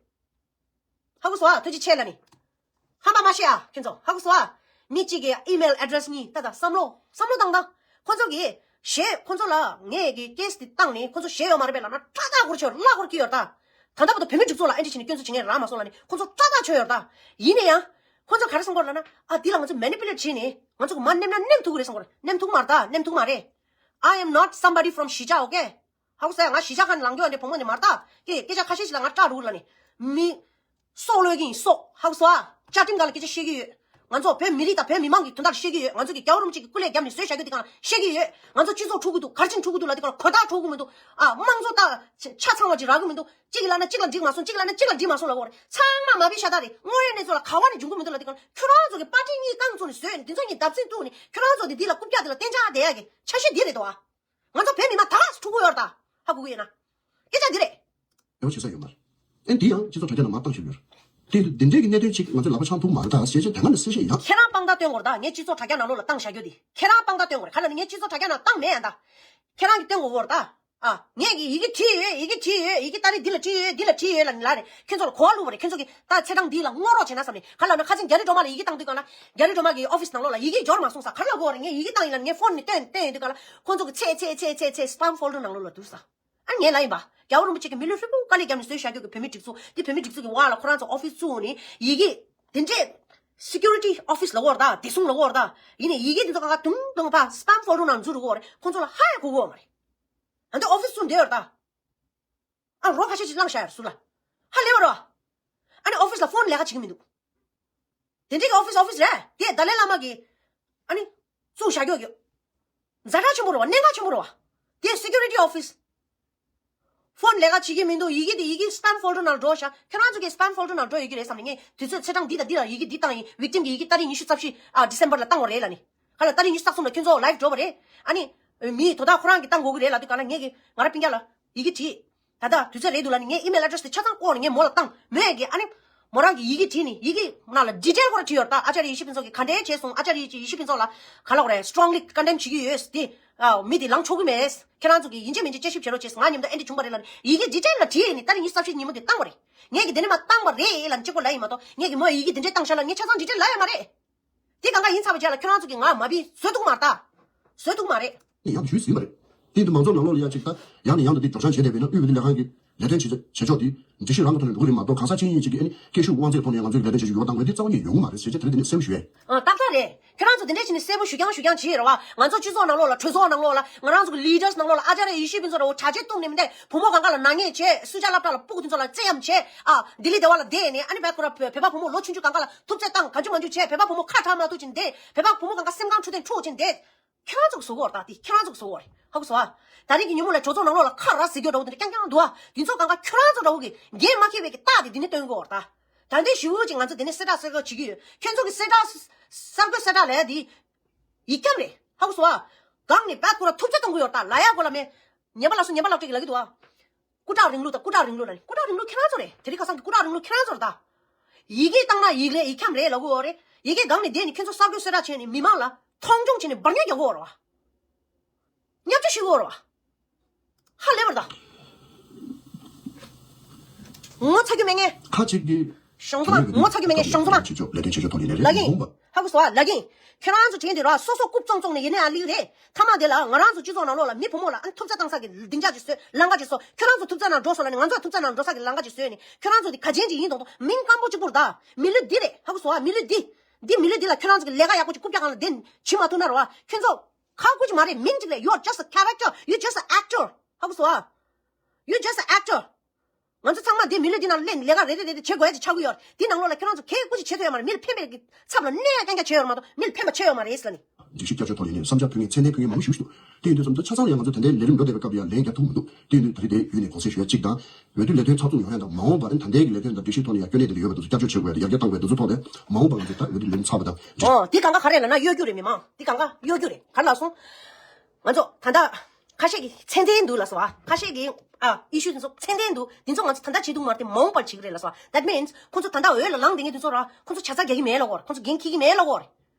ཧ་གོ་སོང་ཨ། ཐུགས་རྗེ་ཆེ་ལབ་ནི། ཧམ་པ་མ་བཤད་ཨ་ཁྱོད་ཚོ། ཧ་གོ་སོང་ཨ། མི་གཅིག་གི་ཨི་མེལ་ཨེ་ཌི་རེ་སི་གཉིས་ལྟ་ད། བསམ་བློ་བསམ་བློ་བཏང་དང་། ཁོ་ཚོ་གིས་ཞེད། ཁོ་ཚོ་ལ་ངས་ཀྱི་ཀེ་སི་དེ་བཏང་ནས་ཁོ་ཚོ་ཞེད་ཡོད་མ་རེད་པས་ལབ་ན་སྐྲག་ཐག་སྐོར་ཆོད་གླ་འཁོར་གྱི་ཡོད་ད། ད་ལྟ་བར་དུ་བོད་མི་སྒྲིག་འཛུགས་ལ་ཨེ་འདྲ་བྱས་ནས་སྐྱོན་འཛུགས་བྱེད་མཁན་རག་མ་སོང་ལབ་ནས་ཁོ་ཚོ་སྐྲག་ཐག་ཆོད་ཡོད་ད། ཡིན་ན་ཡང་། ཁོ་ཚོ་ག་རེ་བསམ་གོ་ལབ་ན། ཨ་འདི་ལ་ང་ཚོ་མེ་ནི་པུ་ལེ་ཊི་བྱས་ནས་ང་ཚོ་གི་མ་མནན་ན་མནན་ཐུབ་ཀྱི་རེད་བསམ་གོ་རེད། མནན་ཐུབ་མ་རེད་ད། མནན་ཐུབ་མ་རེད། I am not somebody from ཤི་ཅ། ཨོ་ཀེ། ཧ་གོ་སོང་ཡ། ང་གཞིས་ཆགས་ཁ་ནས་ལངས་རྒྱུ་ཡོད་འདྲ་བུ་མོ་འདི་མ་རེད་ད། ཀྱེ་སྐད་ཆ་ཁ་ཤས་ཤིག་ལ་ང་སྐྲག་འགྲོ་གི་ལབ་ནི། མི། སྲོག་བློས་ཀྱི་ཡིན་སྲོག་ཧ་གོ་སོང་ཨ། བཅའ་ཁྲིམས་སྒང་ལ་སྐད་ཆ་བཤད་ཀྱི་ཡོད། ང་ཚོ་བོད་མི་རིགས་དང་བོད་མི་མང་གི་དོན་དག་ལ་བཤད་ཀྱི་ཡོད། ང་ཚོ་གི་རྒྱལ་བ་རིན་པོ་ཆེ་གི་སྐུ་ལས་བརྒྱབ་ནས་བཟོས་བཞག་རྒྱུ་འདི་སྒང་ལ་བཤད་ཀྱི་ཡོད། ང་ཚོ་སྤྱི་ཚོགས་འཁྲུག་གི་འདུག་ག་རེ་བྱས་ནས་འཁྲུག་གི་འདུག་ལབ་དུས་སྒང་ལ་གོ་བརྡ་འཕྲོད་ཀྱི་མི་འདུག་ཨ། དམངས་གཙོ་ད་ཆ་ཚང་བ་ཅིག་རག་གི་མི་འདུག་གཅིག་གིས་ལབ་ན་གཅིག་ལ་འགྲིག་མ་སོང་། གཅིག་ལབ་ན་གཅིག་ལ་འགྲིག་མ་སོང་ལབ་ཀྱི་ཡོད་རེད། ཚང་མ་མ་བི་ཤ་སྟག་རེད། དངོས་ཡོད་གནས་ཚུལ་ལ་ག་བ་ནས་འབྱུང་གི་མི་འདུག་ལབ་དུས་སྒང་ལ་ཁྱོད་རང་ཚོ་གི་པར་ཊི་གཉིས་རྐང་བཙུགས་ནས་བཟོས་ནས་འདི་ཚོ་གཉིས་བརྡབ་གསིག་བཙུགས་ནས་ཁྱོད་རང་ཚོ་དེ་འདི་ལ་རྐུབ་བཀྱག་འདི་ལ་གཏན་འཇགས་བསྡད་ཡ་གི་འཆར་གཞི་འདི་རེད་དོ་ཨ། ང་ཚོ་བོད་མི་མང་ད་ག་སེ་འཁྲུག་གི་ཡོད་རེད་ད། ཧ་གོ་གི་ཡོད་ན། སྐད་ཆ་འདི་རེད། ཡོང་བྱེད་ས་ཡོད་མ་རེད། ཨེ་འདི་ཡང་སྤྱི་ཚོགས་དྲ་རྒྱ་ནང་མར་བཏང་བཞིན་ཡོད་རེད། དེ་འདི་འདྲའི་གི་གནད་དོན་ཅིག་ང་ཚོས་ལག་པ་འཆང་ཐུབ་མ་རེད་ད་ཞེས་བྱས་དེ་སྔ་ནས་གསལ་བཤད་ཡིན་ཡང་། ཁྱེད་རང་དཔང་རྟགས་སྟོན་དགོས་རེད་ད། ངས་སྤྱི་ཚོགས་དྲ་རྒྱ་ནང་ལོགས་ལ་བཏང་བཞག་རྒྱུ་དེ་ཁྱེད་རང་དཔང་རྟགས་སྟོན་དགོས་རེད། ག་ལ་ནི་ངས་སྤྱི་ཚོགས་དྲ་རྒྱ་ནང་བཏང་མེད་ཡ་ད། ཁྱེད་རང་གིས་སྟོན་དགོས་ཀྱི་རེད་ད། ཨ། ངས་ཀྱི་ཡི་གེ་བྲིས་ཡོད། ཡི་གེ་བྲིས་ཡོད། ཡི་གེ་ཏ་རིག་འདི་ལ་བྲིས་ཡོད། འདི་ལ་བྲིས་ཡོད་ལབ་ནི་ལབ་རེད། ཁྱོད་ཚོ་ལ་གོ་བ་བླུགས་པ་རེད། ཁྱོད་ཚོ་གིས་ད་ཚེས་གྲངས་འདི་ལ་བསྔོག་རོགས་བྱེད་ན་བསམ་ནས་ག་ལ་ན་ཁ་སང་རྒྱ་རི་སྒྲོལ་མ་ལ་ཡི་གེ་བཏང་དུས་ག་ལ་རྒྱ་རི་སྒྲོལ་མ་གི་ཨོ་ཕིས་ནང་ལོགས་ལ་ཡི་གེ་འབྱོར་མ་སོང་ས་ག་ལ་གོ་བ་རེད། ངས་ཡི་གེ་བཏང་ཡིན་ལབ་ངས་ཕོན་ནས་བཏོན་བཏོན་ཡོང་དུས་ག་ལ་ཁོང་ཚོ་གི་ཚེ་ཚེ་ཚེ་ཚེ་ཚེ་སི་པམ་ཕོལ་ཌར་ནང་ལོགས་ལ་འདུག་ས། ཨ་ངས་ལབ་ཡིན་པ། རྒྱལ་བ་རིན་པོ་ཆེ་གིས་མི་ལུས་ཧྲིལ་པོ་དཀའ་ལས་བརྒྱབ་ནས་བཟོས་བཞག་རྒྱུ་གི་བོད་མི་སྒྲིག་འཛུགས་འདི་བོད་མི་སྒྲིག་འཛུགས་ཀྱི་འོག་ལ་ཁོ་རང་ཚོ་ཨོ་ཕིས་བཙུགས་ནས་ཡི་གེ་དེ་འདྲས་སི་ཀུ་རི་ཊི་ཨོ་ཕིས་ལ་གོ་བ་རེད་ད། བདེ་སྲུང་ལ་གོ་བ་རེད་ད། ཡིན་ནའི་ཡི་གེ་འདི་ཚོ་གང་ག་དུང་དུང་ཕ་སི་པམ་ཕོལ་ཌར་ནང་འཛུལ་རུ་གོ་བ་རེད། ཁོང་ཚོ་ལ་ཧ་ཡང་གོ་གོ་བ་མ་རེད། ཨ་འདི་ཨོ་ཕིས་བཙུགས་བསྡད་ཡོད་རེད་ད། ཨ་རོ་ཁ་ཤས་ཅིག་བླངས་བཞག་ཡོད་རེད་སུ་ལ། ཧ་ལས་པ་རེད་བ། ཨ་ནི་ཨོ་ཕིས་ལ་ཕོན་ལས་ཀ་བྱེད་ཀྱི་མི་འདུག་དེ་འདྲའི་གི་ཨོ་ཕིས་ཨོ་ཕིས་རེད། དེ་ཏཱ་ལའི་བླ་མ་གིས་ཨ་ནི་བཙུགས་བཞག་རྒྱུ་ཡོད། ཛ་དྲག་ཆེན་པོ་རེད་བ། གནད་འགག་ཆེན་པོ་རེད་བ། དེ་སི་ཀུ་རི་ཊི་ཨོ་ཕིས། ཕོན་ལས་ཀ་བྱེད་ཀྱི་མི་འདུག་ཡི་གེ་དེ་ཡི་གེ་སི་པམ་ཕོལ་ཌར་ནང་འགྲོ་བཞག་ཁྱོད་རང་ཚོ་གི་སི་པམ་ཕོལ་ཌར་ནང་འགྲོ་ཡོད་ཀྱི་རེད་བསམ་ནས་ངས་དུས་ཚོད་ཚེས་གྲངས་འདི་དང་འདི་ལ་ཡི་གེ་འདི་བཏང་ཡིན། ཝིག་ཊིམ་གི་ཡི་གེ་ཏ་རིག་ཉི་ཤུ་རྩ་བཞི་ཨ་ཌི་སེམ་བར་ལ་བཏང་བ་རེད་ལབ་ནི། ག་ལ་ཏ་རིག་ཉི་ཤུ་རྩ་གསུམ་ལ་ཁྱོད་ཚོ་ལའིབ་འགྲོ་བ་རེད། ཨ་ནི། མི་དོ་བདག་ཁོ་རང་གིས་བཏང་དགོས་ཀྱི་རེད་ལབ་དུས་ག་ལ་ངས་ཀྱི་ང་རང་སྤུན་ཀྱག་ལ་ཡི་གེ་བྲིས། ད་ལྟ་དུས་ཚོད་རེད་འདུག་ལབ་ནི་ངས་ཨི་མེལ་ཨེ་ཌི་རེ་སི་དེ་ཆ་ཚང་བཀོག་ནས་ངས་མོ་ལ་བཏང་མོས་ཀྱི་ཨ་ནི། མོ་རང་གིས་ཡི་གེ་བྲིས་ནི་ཡི་གེ་ནང་ལ་ཌི་ཊེལ་ཁོ་རང་བྲིས་ཡོད་རེད་ད། ཨ་ཅཱརྱ་ཡེ་ཤེས་ཕུན་ཚོགས་ཀྱིས་ག་འདྲས་བྱས་སོང་། ཨ་ཅཱརྱ་ཡེ་ཤེས་ཕུན་ཚོགས་ལ་ག་ལབ་དགོས་རེད། སི་ཊོང་ལི་ཀོན་ཌེམ་བྱེད་ཀྱི་ཡོད་དེ། ཨ་མི་དེ་ལངས་ཆོག་གི་མེད། ཁྱེད་རང་ཚོ་གིས་ཡིན་གཅིག་མིན་གཅིག་དཔྱད་ཞིབ་བྱེད་རོགས་བྱེད། ང་མཉམ་དུ་ཨེ་འདྲས་བྱུང་བ་རེད་ལབ་ནི་ཡི་གེ་ཌི་ཊེལ་ལ་བྲིས་ནི་ཏ་རིག་ཉི་ཤུ་རྩ་བཞི་ཉིན་མོ་དེ་བཏང་བ་རེད། ངས་ཀྱི་དེ་ནས་མ་བཏང་བ་རེད་ལབ་ནི་གཅིག་པོ་ལབ་ཡིན་མ་གཏོགས་ངས་ཀྱི་མོ་ཡི་གེ་དེ་འདྲས་བཏང་ཤག་ལབ་ངས་ཆ་ཚང་ཌི་ཊེལ་ལབ་ཡོད་མ་རེད། དེ་གང་ག་ཡིན་ཚར་བའི་རྗེས་ལ་ཁྱོད་རང་ཚོ་གིས་ང་མ་བི་བཟོས་ཐུབ་མ་རེད་ད། བཟོས་ཐུབ་མ་རེད། ཡང་དུས་ཟིན་པ་རེད། དེ་དུས་མང་ཚོགས་ནང་ལོགས་ལ་ཡང་ཅིག་ད་ཡང་ནས་ཡང་དུ་འདི་སྒྲོག་སྦྱང་བྱས་བསྡད་པས་ན་དབུས་བོད་མིའི་ལས་ཁང་གི་ལས་དོན་བྱེད་བྱེད་ཕྱོགས་དེ་འགྲེལ་བཤད་རང་གི་ཐོག་ནས་འགྲོ་གི་རེད་མ་གཏོགས་གང་ཟག་གཅིག་གཉིས་ཅིག་གིས་ཨ་ནི་སྐད་ཤུགས་དབང་ཚད་ཐོག་ནས་ང་ཚོས་ལས་དོན་བྱེད་རྒྱུ་ཡོད་དང་མེད་དེ་རྩ་བ་ཉིད་ཡོང་གི་མ་རེད་ཟེར་བྱས་དེ་རིང་འདི་ནས་གསལ་པོ་ཞུ་ཡས། ཨ་ཏག་ཏག་རེད། ཁྱེད་རང་ཚོ་དེ་འདྲས་བྱས་ནས་གསལ་པོ་ཞུ་རྐྱང་ཞུ་རྐྱང་བྱེད་རེད་བ། ང་ཚོ་སྤྱི་ཚོགས་ནང་ལོགས་ལ་གྲོས་ཚོགས་ནང་ལོགས་ལ་ང་རང་ཚོ་གི་ལི་ཌར་སི་ནང་ལོགས་ལ་ཨ་ཅཱརྱ་ཡེ་ཤེས་ཕུན་ཚོགས་ར་བོ་གྲྭ་ཆས་བཏུང་ནས་མི་འདས་བུ་མོ་གང་ག་ལ་ནག་ཉེས་བྱས་སུ་ཇཱ་སློབ་གྲྭ་ལ་སྤུ་གུ་དེ་ཚོ་ལ་བཙན་གཡེམ་བྱས་ཨ་ལྡི་ལི་དེ་བ་ལ་བསྡད་ནས་ཨ་ནི་བད་ཁོ་ར་བོད་པ་བུ་མོ་ལོ་ཆུང་ཆུང་གང་ག་ལ་ཐུབ་ཚོད་བཏང་ག་འཇུ་མ་འཇུ་བྱས་བོད་པ་བུ་མོ་ཁ་གྲག་མ་ཐུབ་ཅིག་འདས་བོད་པ་བུ་མོ་གང་ག་སེམས་ཁམས་འཕྲོད་བསྟེན་འཕྲོག་ཅིག་འདས། ཁྱེད་རང་ཚོ་གི་བཟོ་གོ་ར་ད་དེ་ཁྱེད་རང་ཚོ་གི་བཟོ་གོ་རེད། ཧ་གོ་སོང་ཨ། ད་རེས་ཀྱི་ཉིན་མོ་ལ་གྲོས་ཚོགས་ནང་ལོགས་ལ་ཁ་ར་ཟེར་རྒྱུ་འདྲ་བོ་དེ་འདྲ་རྐྱང་རྐྱང་འདུག་ཨ། དེ་ཚོ་གང་ག་ཁྱོད་རང་ཚོ་འདྲ་བོ་གི་འགན་མ་འཁྱེར་བའི་གི་རྟགས་དེ་འདི་ནས་སྟོན་གོ་ར་ད། ད་ལྟའི་ཞུ་བོ་ཅིག་ང་ཚོ་འདི་ནས་གསལ་བསྒྲགས་གསལ་བསྒྲགས་བྱེད་ཀྱི་ཡོད། ཁྱོད་ཚོ་གི་གསལ་བསྒྲགས་གསར་འགོད་གསལ་བསྒྲགས་ལས་འདི་ཡིག་སྐྱབས་རེད། ཧ་གོ་སོང་ཨ། གང་ནས་བད་ཁོ་ར་ཐུབ་ཚོད་གཏོང་གི་ཡོད་ད། ལ་ཡ་གོ་ལ་མེད། ཉན་པ་ལ་སོ་ཉན་པ་ལ་སྤྲད་ཀྱི་ལ་གི་འདུག་ཨ། སྐུ་དྲག་རིང་ལུགས་དང་སྐུ་དྲག་རིང་ལུགས་ལ་ནི་སྐུ་དྲག་རིང་ལུགས་ཁྱེད་རང་ཚོ་རེད། དེ་རིང་ཁ་སང་གི་སྐུ་དྲག་རིང་ལུགས་ཁྱེད་རང་ཚོ་རེད་ད། ཡི་གེ་བཏང་ན་ཡིག་ལས་ཡིག་ཁྱམས་རེད་ལབ་གོ་རེད། ཡི་གེ་སྒང་ནས་བསྡད་ནས་ཁྱོད་ཚོ་གསར་འགོད་གསལ་བསྒྲགས་བྱས་ནས་མི་མང་ལ་མཐོང་ཆུང་བྱས་ནས་འབར་ཉལ་རྒྱག་གོ་རེད་བ། བརྙས་བཅོས་ཞུ་གོ་རེད་བ། ཧ་ལས་པ་རེད་ད། ངོ་ཚ་རྒྱུ་མེད་ངས། ཁ་ཅིག་གིས་ ཞང་ཚོ་མ་ངོ་ཚ་གི་མེད་ངས་ཞང་ཚོ་མ། ཆེ་ཕྱོགས་ལས་དོན་ཆེ་ཕྱོགས་ཐོག་ནས་ལས་ལ་རིམ་ཡིན་མང་པ། ཧ་གོ་སོང་ཨ་ལ་གིན། ཁྱོད་རང་ཚོ་དྲན་དེ་ར་སོ་སོ་རྐུབ་བཙོང་བཙོང་ནས་ཡིན་ནའང་ལིག་རེད། མཐའ་མ་དེ་ལ་ང་རང་ཚོ་སྤྱི་ཚོགས་ནང་ལོགས་ལ་མི་བུ་མོ་ལ་ཨ་ཐུབ་ཚ་བཏང་ས་གི་སྡིངས་ཆ་ཅིག་བཟོས་ལམ་ཁ་ཅིག་བཟོ། ཁྱོད་རང་ཚོ་ཐུབ་ཚ་ནང་འགྲོ་སོང་ལ་ནི་ང་ཚོ་ཐུབ་ཚ་ནང་འགྲོ་ས་གི་ལམ་ཁ་ཅིག་བཟོས་ནས་ཁྱོད་རང་ཚོ་དེ་ག་ཅན་ཅིག་ཡིན་དང་དང་མིང་སྐམ་པོ་གཅིག་པུར་ད། མི་ལུས་འདི་རེད་ཧ་གོ་སོང་ཨ་མི་ལུས་འདི། འདི་མི་ལུས་འདི་ལ་ཁྱོད་རང་ཚོ་གི་ལས་ཀ་ཡག་པོ་ཅིག་རྐུབ་བཀྱག་སྒང་ལ་བསྡད་བྱེད་མ་ཐུབ་ན་ར་བ་ཁྱོད་ཚོ་ཁག་པོ་ཅིག་མ་རེད། མིང་ཅིག་རེད། You are just a character. You just an actor. ཧ་གོ་སོང་ཨ། You just an actor. ང་ཚོ་ཚང་མ་འདི་མི་ལུས་འདི་ནང་ལས་ལས་ཀ་རེ་རེ་རེ་རེ་བྱེད་དགོས་ཡ་ཅིག་ཆགས་ཀྱི་ཡོད་རེད། འདི་ནང་ལོགས་ལ་ཁྱེད་རང་ཚོ་གལ་ཀུ་ཅིག་བྱེད་ཐུབ་ཡོད་མ་རེད། མི་ལ་ཕན་པའི་ཚབ་ལ་གནས་ཡ་རྐྱང་རྐྱང་བྱེད་ཡོད་མ་གཏོགས་མི་ལ་ཕན་པ་བྱེད་ཡོད་མ་རེད་ཟེར་ནི། སྒྲིག་གཞི་བསྐྱར་བཅོས་ཐོག་ནས་ནི་བསམ་འཆར་ཕུལ་མཁན་མཚན་གནས་ཕུལ་མཁན་མང་པོ་ཞིག་འདུག་དེ་ཡིན་དུས་བསམ་ཚུལ་ཆ་ཚང་ཡང་ང་ཚོ་ད་ལྟའི་ལས་རིམ་འགྲོ་བསྡད་པའི་སྐབས་ལ་ཡང་ལན་རྒྱག་ཐུབ་མི་འདུག་དེ་ཡིན་དུས་ད་རེས་དེའི་ཡུལ་ནས་དགོངས་སེལ་ཞུ་ཡ་གཅིག་དང་། འོས་བསྡུ་ལས་དོན་ཚགས་ཚུད་ཡོང་ཡ་དང་མ་འོངས་པར་ད་ལྟའི་གི་ལས་དོན་དང་སྒྲིག་གཞི་ཐོག་ནས་ཡང་སྐྱོན་གནད་དེ་འདྲ་ཡོད་པ་དེ་ཚོ་བསྐྱར་བཅོས་བྱེད་དགོས་ཡ་དང་ཡར་རྒྱས་གཏང་དགོས་ཡ་དེ་ཚོ་ཐོག་ལ་མ་འོངས་པར་ང་ཚོ་ད་འོས་བསྡུ་ལས་རིམ་ཚར་བ་དང་། ཨོ་དེ་གང་ག་ག་རེ་ལབ་ན་གཡོ་སྒྱུ་རེད་མི་མང་། དེ་གང་ག་གཡོ་སྒྱུ་རེད། ག་རེ་ལབ་སོང་། ང་ཚོ་ད་ལྟ་ཁ་ཤས་ཀྱི་ཚད་ལྡན་འདུག་ལབ་སོང་ཨ། ཁ་ཤས་ཀྱི་ཨ་ཨི་ཤུ་དེ་ཚོ་ཚད་ལྡན་འདུག་དེ་ཚོ་ང་ཚོ་ད་ལྟ་བྱེད་ཐུབ་མ་རེད། དེ་མ་འོངས་པར་བྱེད་ཀྱི་རེད་ལབ་སོང་ཨ། That means ཁོང་ཚོ་ད་ལྟ་འོས་ལ་ལངས་བསྡད་མཁན་དེ་ཚོ་ར་ཁོང་ཚོ་ཇ་ཚ་རྒྱག་གི་མེད་ལབ་དགོས་རེད། ཁོང་ཚོ་འགན་འཁྱེར་གྱི་མེད་ལབ་དགོས་རེད།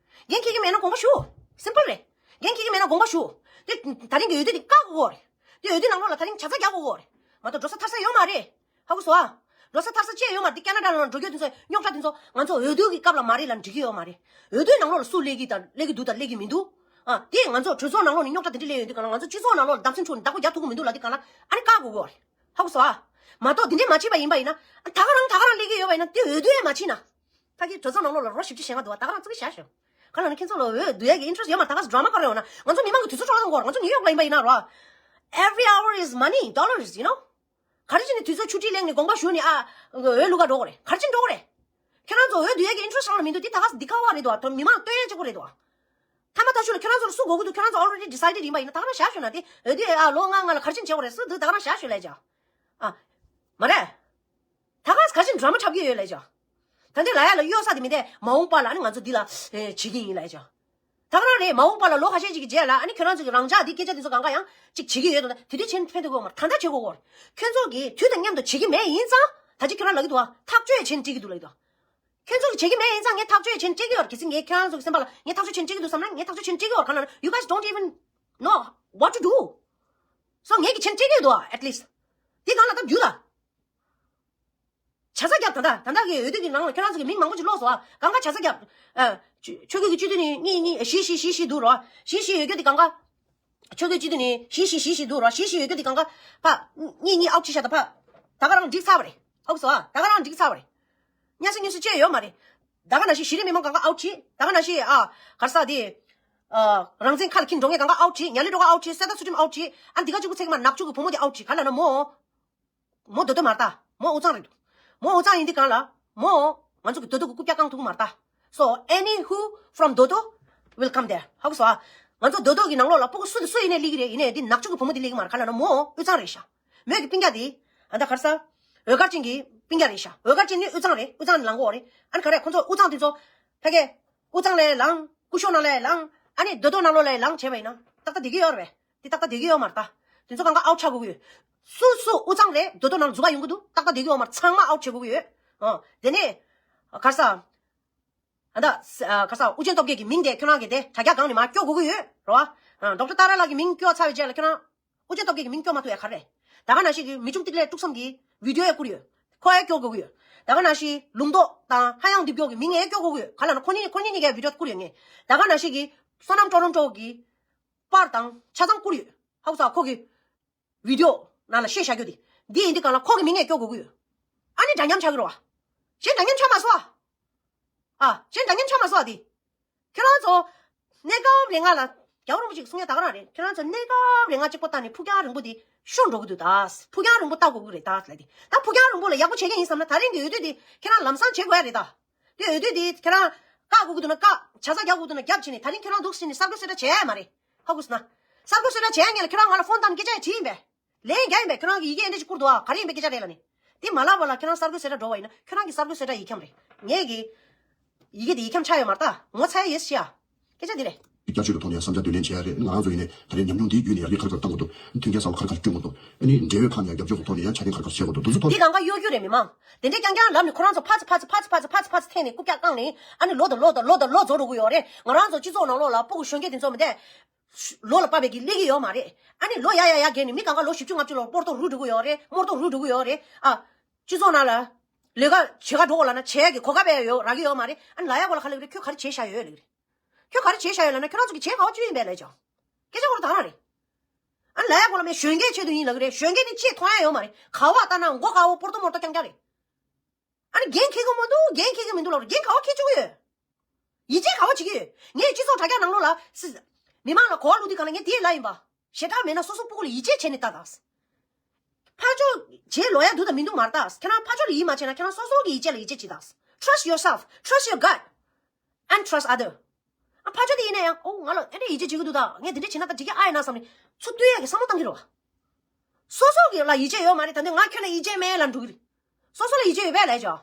འགན་འཁྱེར་གྱི་མེད་ན་དགོངས་པ་ཞུ། Simple རེད། འགན་འཁྱེར་གྱི་མེད་ན་དགོངས་པ་ཞུ། དེ་ད་རིང་གི་འོས་བསྡུ་དེ་བཀག་དགོས་རེད། དེ་འོས་བསྡུ་ནང་ལོགས་ལ་ད་རིང་ཇ་ཚ་རྒྱག་དགོས་རེད། མ་གཏོགས་འགྲོ་ས་ཐར་ས་ཡོད་མ་རེད། ཧ་གོ་སོང་ཨ། འགྲོ་ས་ཐར་ས་ཅི་ཡང་ཡོད་མ་རེད། དེ་ཁེ་ན་ཌ་ནང་འགྲོ་རྒྱུ་དེ་ཚོ་རྙོག་དྲ་དེ་ཚོ་ང་ཚོ་འོས་བསྡུ་གི་སྐབས་ལ་མ་རེད་ལབ་འགྲིག་གི་ཡོད་མ་རེད། འོས་བསྡུའི་ནང་ལོགས་ལ་སུ་སླེབས་ཀྱི་དང་སླེབས་ཀྱི་འདུག་དང་སླེབས་ཀྱི་མི་འདུག་ཨ་དེ་ང་ཚོ་གྲོས་ཚོགས་ནང་ལོགས་ནས་རྙོག་དྲ་དེ་འདྲ་སླེབས་ཡོང་དུས་གང་ལ་ང་ཚོ་སྤྱི་ཚོགས་ནང་ལོགས་ལ་བརྡབ་གསིག་འཕྲོག་ནས་བདག་པོ་རྒྱག་ཐུབ་ཀྱི་མི་འདུག་ལབ་དུས་གང་ལ་ཨ་ནི་བཀག་དགོས་ཀྱི་ཡོད་རེད། ཧ་གོ་སོང་ཨ། མ་གཏོགས་དེ་འདྲས་མ་བྱས་པ་ཡིན་པ་ཡིན་ན་ད་ག་རང་ད་ག་རང་སླེབས་ཀྱི་ཡོད་པ་ཡིན་ན་དེ་འོས་བསྡུ་ཡང་མ་བྱས་ན། ད་གི་གྲོས་ཚོགས་ནང་ལོགས་ལ་རོ་བཞི་བཅུ་ཞེ་ལྔ་འདུག་བ། ད་ག་རང་བཙུགས་བཞག་ཤོག་ག་ལ་ནི་ཁྱེད་ཚོ་ལ་འོས་བསྡུ་ཡག་གི་interest ཡོད་མ་རེད། ད་ག་drama ག་རེ་ཡོང་ན་ང་ཚོ་མི་མང་གི་དུས་ཚོད་འཕྲོག་བཏང་གོ་ར། ང་ཚོ་ནིའུ་ཡོག་ལ་ཡིན་པ་ཡིན་ན་རོ། Every hour is money, dollars, you know. ག་རེ་བྱས་ནས་དུས་ཚོད་ཆུ་ཊི་ལེན་ནས་དགོངས་པ་ཞུ་ནས་ཨ་འོས་བླུག་ག་འགྲོ་གོ་རེད། ག་རེ་བྱས་ནས་འགྲོ་གོ་རེད། ཁྱེད་རང་ཚོ་འོས་བསྡུ་ཡག་གི་interest རང་ལ་མི་འདུག་དེ་ད་ག་འདི་ཁ་བ་རེད་དོ། ད་མི་མང་སྟོན་ཡག་གཅིག་པོ་རེད་དོ། ཐ་མ་ད་ཞུ་ལ་ཁྱེད་རང་ཚོ་ལ་སུ་དགོས་ཀྱི་འདུག་ཁྱེད་རང་ཚོ་already decided ཡིན་པ་ཡིན་ན་ད་ག་རང་བཞག་ཞུ་ན་དེ་འོས་བསྡུ་ཨ་ལོ་ལྔ་ལྔ་ལ་ག་རེ་བྱས་ནས་བྱེད་དགོ་རེད། སུ་འདུག་ད་ག་རང་བཞག་ཞུ་ལས་ཅག་ཨ། མ་རེད། ད་ག་ག་ཅིག་drama འཁྲབ་ཀྱི་ཡོད་ལབ་ཅག་ད་འདི་ལ་ཡ་ལ་གཡོ་ས་དེ་མི་འདས་མ་འོངས་པ་ལ་ཨ་ནི་ང་ཚོ་འདི་ལ་ཨེ་བྱེད་ཀྱི་ཡིན་ལབ་ཅག་ད་ག་རང་རེད། མ་འོངས་པ་ལ་ལོ་ཁ་ཤས་ཅིག་གི་རྗེས་ལ་ཨ་ནི་ཁྱོད་རང་ཚོ་གི་རང་ཅག་འདི་སྐད་ཆ་འདི་ཚོ་གང་ག་ཡང་ཅིག་བྱེད་ཀྱི་ཡོད་དོ། ད་དེ་དུས་ཕྱིན་ཕན་ཐོགས་ཡོད་མ་རེད། ད་ལྟ་བྱེད་དགོས་གོ་རེད། ཁྱོད་ཚོ་གི་དུས་དང་མཉམ་དུ་བྱེད་ཀྱི་མེད་ཡིན་ཙང་ད་ཅི་ཁྱོད་རང་ལབ་ཀྱི་འདུག་ཨ། ཐག་གཅོད་བྱེད་ནས་སྤྲད་ཀྱི་འདུག་ལབ་ཀྱི་འདུག་ཁྱོད་ཚོ་གི་བྱེད་ཀྱི་མེད་ཡིན་ཙང་ངས་ཐག་གཅོད་བྱེད་ནས་སྤྲད་ཀྱི་ཡོད་རེད། གལ་སྲིད་ངས་ཁྱོད་རང་ཚོ་གི་སེམས་པ་ལ་ངས་ཐག་གཅོད་བྱེད་ནས་སྤྲད་ཀྱི་འདུག་བསམ་ན་ངས་ཐག་གཅོད་བྱེད་ནས་སྤྲད་ཀྱི་ཡོད་རེད། གང་ལབ་ན། You guys don't even know what to do. So ངས་ཀྱི་བྱེད་ནས་སྤྲད་ཀྱི་ཡོད་དོ། At least དེ་གང་ལ་ད་རྒྱུ་ལ། ཇ་ཚ་རྒྱབ། ད་ལྟ་ད་ལྟ་གི་འོས་བསྡུ་གི་ནང་ལ་ཁྱོད་རང་ཚོ་གི་མིང་མང་པོ་ཅིག་ལོག་སོང་ཨ། གང་ག་ཇ་ཚ་རྒྱབ། ཨ། ཆོས་ཆོས་སྐུ་གི་སྤྱི་འཐུས་ནི་གཉིས་གཉིས་བཞི་བཞི་བཞི་བཞི་འདུག་རོ། བཞི་བཞི་ཡོད་རྒྱུ་དེ་གང་ག་ཆོས་སྐུའི་སྤྱི་འཐུས་ནི་བཞི་བཞི་བཞི་བཞི་འདུག་རོ། བཞི་བཞི་ཡོད་རྒྱུ་དེ་གང་ག་ཕ་གཉིས་གཉིས་out བྱས་ཤག་ད་ཕ། ད་ག་རང་འགྲིག་ཚར་བ་རེད། ཧ་གོ་སོང་ཨ། ད་ག་རང་འགྲིག་ཚར་བ་རེད། སྙན་སེང་སྙན་སེང་བྱས་ཡོད་མ་རེད། ད་ག་ནང་བཞིན་གཞི་རིམ་མི་མང་གང་ག་out བྱས། ད་ག་ནང་བཞིན་ཨ་ག་རེ་ཟེར་དེ། ཨ། རང་བཙན་ཁ་ལ་འཁྱེར་འགྲོ་མཁན་གང་ག་out བྱས། ཉ་ལི་སྒྲོལ་དཀར་out བྱས། གསེར་རྟ་ཚུལ་ཁྲིམས་out བྱས། ཨ་འདི་ག་གཅིག་པུ་ཚེག་མ་ནག་ཕྱུག་གི་བུ་མོ་དེ་out བྱས། ག་ལ་ན་མོ། མོ་རྡོ་རྡོ་མ་རེད་ད། མོ་དབུས་གཙང་རེད་འདུག་མོ་དབུས་གཙང་ཡིན་དུས་གང་ལ། མོ། ང་ཚོ་གི་རྡོ་རྡོ་གི་རྐུབ་བཀྱག་བཀང་ཐུབ་ཀྱི་མ་རེད་ད། So any who from Dodo will come there. ཧ་གོ་སོང་ཨ། ང་ཚོ་རྡོ་རྡོ་གི་ནང་ལོགས་ལ་སྤུ་གུ་སུ་དང་སུ་ཡིན་ནའི་སླེབས་ཀྱི་རེད། ཡིན་ནའི་འདི་ནག་ཕྱུག་གི་བུ་མོ་འདི་སླེབས་ཀྱི་མ་རེད། ག་ལ་ན་མོ་དབུས་གཙང་རེད་ཤག་མོས་ཀྱི་སྤུན་ཀྱག་འདི། ཨ་ད་ག་རེ་ཟེར། འོད་དཀར་ཅན་གྱི་སྤུན་ཀྱག་རེད་ཤག་འོད་དཀར་ཅན་ནི་དབུས་གཙང་རེད། དབུས་གཙང་ནས་ལངས་གོ་རེད། ཨ་ནི་ག་རེ་ཁོང་ཚོ་དབུས་གཙང་འདི་ཚོ། ཕ་གི། དབུས་གཙང་ལ་ལངས། སྐུ་ཤོག་ནང་ལ་ལངས། ཨ་ནི་རྡོ་རྡོ་ནང་ལོགས་ལ་ལངས་བྱས་པ་ཡིན་ན་ཏག་ཏག་བསྡད་ཀྱི་ཡོད་རེད་པས། དེ་ཏག་ཏག་བསྡད་ཀྱི་ཡོད་མ་རེད་ད། དེ་ཚོ་གང་ག་out ཆགས་དགོས་ཀྱི་ཡོད། སུ་སུ་དབུས་གཙང་རེད། རྡོ་རྡོ་ནང་འཛུལ་ག་ཡོང་གི་འདུག་ཏག་ཏག་བསྡད་ཀྱི་ཡོད་མ་རེད། ཚང་མ་out བྱེད་དགོས་ཀྱི་ཡོད། ཨོ། དེ་ནས། ག་རེ་ཟེར། ཨ་ད། ག་རེ་ཟེར། ཨུ་རྒྱན་སྟོབས་རྒྱལ་གྱི་མིང་དེ་ཁྱོད་རང་གིས་དེ་དྲ་རྒྱ་སྒང་ནས་མར་སྐྱོར་དགོས་ཀྱི་ཡོད་རེད་པ། ཨ། ཌོག་ཊར་ཏཱ་ར་ལགས་ཀྱི་མིང་སྐྱོར་ཚར་བའི་རྗེས་ལ་ཁྱོད་རང་། ཨུ་རྒྱན་སྟོབས་རྒྱལ་གྱི་མིང་སྐྱོར་མ་ཐུབ་ཡ་ག་རེ་རེད། ད་ག་ནང་བཞིན་གྱི་མི་ཆུང་ཏིག་ལེ་དཀྲུག་གསུམ་གྱི་བི་ཌིའོ་ཡང་བསྐུར་ཡོད། ཁོ་ཡང་སྐྱོར་དགོས་ཀྱི་ཡོད། ད་ག་ནང་བཞིན་ལུང་རྟོགས་དང་ཧ་ཡང་འདི་སྐྱོར་གྱི་མིང་ཡང་སྐྱོར་དགོས་ཀྱི་ཡོད། ག་ལ་ན་ཁོ་གཉིས་ཁོ་གཉིས་གཉིས་ཀས་བི་ཌིའོ་བསྐུར་ཡོད་ངས། ད་ག་ནང་བཞིན་གྱི་བསོད་ནམས་ཀྲོ་རོན་ཀྲོ་གི་པར་དང་ཆ་ཚང་བསྐུར་ཡོད། ཧ་གོ་སོང་ཁོ་གི་བི་ཌིའོ་ནང་ལ་བཤད་བཞག་རྒྱུ་དེ། འདི་ཡིན་དུས་གང་ལ་ཁོ་གི་མིང་ཡང་སྐྱོར་དགོས་ཀྱི་ཡོད། ཨ་ནི་འདྲ་མཉམ་ཆགས་ཀྱི་རེད་པ། གཞན་འདྲ་མཉམ་ཆགས་མ་སོང་ཨ། ཨ། གཞན་འདྲ་མཉམ་ཆགས་མ་སོང་ཨ་དེ། ཁྱེད་རང་ཚོ། གནས་སྐབས་རེ་ལྔ་ལ། རྒྱལ་བ་རིན་པོ་ཆེས་གསུང་ཡ་ད་ག་རང་རེད། ཁྱེད་རང་ཚོ་གནས་སྐབས་རེ་ལྔ་གཅིག་པོ་བཏང་ནས་ཕུགས་རྒྱང་རིང་པོ་དེ་ཤོར་འགྲོ་གི་འདུག་ད། ཕུགས་རྒྱང་རིང་པོ་བལྟ་དགོས་ཀྱི་རེད་ད་ལབ་དེ། ད་ཕུགས་རྒྱང་རིང་པོ་ལ་ཡག་པོ་བྱེད་མཁན་ཡིན་བསམ་ན་ད་རིང་གི་འོས་བསྡུ་དེ་ཁྱེད་རང་ལམ་སང་བྱེད་དགོས་ཡ་རེད་ད། དེ་འོས་བསྡུ་དེ་ཁྱེད་རང་བཀག་དགོས་ཀྱི་འདུག་ན་བཀག་ཇ་ཚ་རྒྱག་དགོས་འདུག་ན་རྒྱབ་བྱས་ནས་ད་རིང་ཁྱེད་རང་འདུག་ཟེར་ནས་གསར་འགོད་གསལ་བསྒྲགས་བྱས་ཡ་མ་རེད། ཧ་གོ་སོང་ན། གསར་འགོད་གསལ་བསྒྲགས་བྱས་ཡ་ངས་ལ་ཁྱེད་རང་ང་ལ་ཕོན་བཏང་ནས་སྐད་ཆ་ཡང་དྲིས་ཡིན་པས། ལན་རྒྱག་ཡིན་པས། ཁྱོད་རང་གིས་ཡི་གེ་འདི་འདྲ་ཞིག་བསྐུར་འདུག་ཨ། ག་རེ་ཡིན་པའི་སྐད་ཆ་རེད་ལབ་ནི། དེ་མ་ལབ་པ་ལ་ཁྱོད་རང་གསར་འགོད་གསལ་བསྒྲགས་འགྲོ་བ་ཡིན་ན་ཁྱོད་རང་གི་གསར་འགོད་གསལ་བསྒྲགས་ཡིག་འཁྱམས་རེད། ངས་གི། ཡི་གེ་འདི་ཡིག་འཁྱམས་ཆགས་ཡོད་མ་རེད་ད། ངོ་ཚ་ཡ་ཡོད་ཤི་ཡ། སྐད་ཆ་འདི་རེད། བསྐྱར་བཅོས་ཀྱི་ཐོག་ནས་བསམ་འཆར་བསྡུ་ལེན་བྱེད་ཡ་རེད། ང་རང་ཚོ་ཡིན་ནའི་ད་རེས་ཉམས་མྱོང་འདིའི་བརྒྱུད་ནས་ཡར་རྒྱས་ག་རེ་ག་རེ་གཏང་དགོས་འདུག་མཐུན་རྐྱེན་གསར་པ་ག་རེ་ག་རེ་བསྐྲུན་དགོས་འདུག་ཨ་ནི་འབྲེལ་ཡོད་ཁག་ནས་ཡང་རྒྱབ་སྐྱོར་གྱི་ཐོག་ནས་ཡང་ཆ་རྐྱེན་ག་རེ་ག་རེ་བྱེད་དགོས་འདུག་དེ་ཚོ་ཕར། འདི་གང་ག་གཡོ་སྒྱུ་རེད་མི་མང་། དེ་འདྲའི་རྐྱང་རྐྱང་ལབ་ནས་ཁོ་རང་ཚོ་ཕར་ཚུར་ཕར་ཚུར་ཕར་ཚུར་ཕར་ཚུར་ཕར་ཚུར་འཐེན་ནས་རྐུབ་བཀྱག་བཏང་ནས་ཨ་ནི་ལོ་དང་ལོ་དང་ལོ་དང་ལོ་རྫོགས་འགྲོ་གི་ཡོད་རེད། ང་རང་ཚོ་སྤྱི་ཚོགས་ནང་ལོགས་ལ་སྤུ་གུ་གཞོན་སྐྱེས་དེ་ཚོ་མི་འདས། ལོ་ལ་བབས་པའི་གི་སླེབས་ཀྱི་ཡོད་མ་རེད། ཨ་ནི་ལོ་ཡར་ཡར་ཡར་རྒས་ནས་མི་གང་ག་ལོ་བཞི་བཅུ་ལྔ་བཅུ་ལོ་སྤོར་ཐོ་རུ་འགྲོ་གི་ཡོད་རེད། རྨོར་ཐོ་རུ་འགྲོ་གི་ཡོད་རེད། ཨ། སྤྱི་ཚོགས་ནང་ལ། ལས་ཀ་བྱེད་ག་འགྲོ་དགོས་ལབ་ན་བྱེད་ཡ་གི་གོ་སྐབས་ཡོད་རག་གི་ཡོད་མ་རེད། ཨ་ནི་ལབ་ཡ་སྐོར་ལ་ག་ལབ་རེད། ཁྱོད་ག་རེ་བྱས་བཞག་ཡོད་ལབ་རེད། ཁྱོད་ག་རེ་བྱས་བཞག་ཡོད་ལབ་ན་ཁྱོད་རང་ཚོ་གི་བྱེད་ག་བ་ཅི་ཡིན་པས་ལབ་ཅོ། སྐད་ཆ་སྐོར་ད་རང་རེད། ཨ་ནི་ལབ་ཡ་སྐོར་ལ་མི་གཞོན་སྐྱེས་ཆེད་དུ་ཡིན་ལབ་གི་རེད། གཞོན་སྐྱེས་ནི་ཅི་མཐོང་ཡ་ཡོད་མ་རེད། ག་བ་ལྟ་ན་མགོ་དཀར་བོ་སྤོར་ཏོ་མོར་ཏོ་རྐྱང་རྐྱང་རེད། ཨ་ནི་འགན་འཁྱེར་གི་མི་འདུག་འགན་འཁྱེར་གི་མི་འདུག་ལབ་རེད། འགན་ག་བ་འཁྱེར་བཅུག་གི་ཡོད། ཡིད་ཆེས་ག་བ་བྱེད་ཀྱི་ཡོད། ངས་སྤྱི་ཚོགས་དྲ་རྒྱ་ནང་ལོགས་ལ་སི། མི་མང་ལ་གོ་བ་བླུག་དུས་གང་ལ་ངས་དེ་ལབ་ཡིན་པ། ཞེ་དྲག་མེད་ན་སོ་སོ་སྤུ་གུ་ལ་ཡིད་ཆེས་བྱས་ནས་ལྟ་དང་། ཕར་ཕྱོགས་བྱེད་ལོ་ཡ་འདུག་དང་མི་འདུག་མ་ལྟ། ཁྱེད་རང་ཕར་ཕྱོགས་ལ་ཡིད་མ་ཆེས་ན་ཁྱེད་རང་སོ་སོ་གི་ཡིད་ཆེས་ལ་ཡིད་ཆེས་བྱེད་དང་། Trust yourself, trust your gut and trust other. ཨ་ཕར་ཕྱོགས་དེ་ཡིན་ན་ཡང་ཨོ་ང་ལ་ཨེ་འདྲ་ཡིད་ཆེས་བྱེད་ཀྱི་འདུག་ད། ངས་དེ་འདྲ་བྱེད་ན་ད་འགྲིག་གི་ཨ་ཡིན་ན་བསམ་ནས་ཚུར་ལྟོས་ཡ་གི་བསམ་བློ་བཏང་གི་རེད་བ། སོ་སོ་གི་ལ་ཡིད་ཆེས་ཡོད་མ་རེད། ད་དུང་ང་ཁྱོད་ལ་ཡིད་ཆེས་མེད་ལབ་འགྲོ་གི་རེད། སོ་སོ་ལ་ཡིད་ཆེས་ཡོད་པས་ལབ་ཅོ།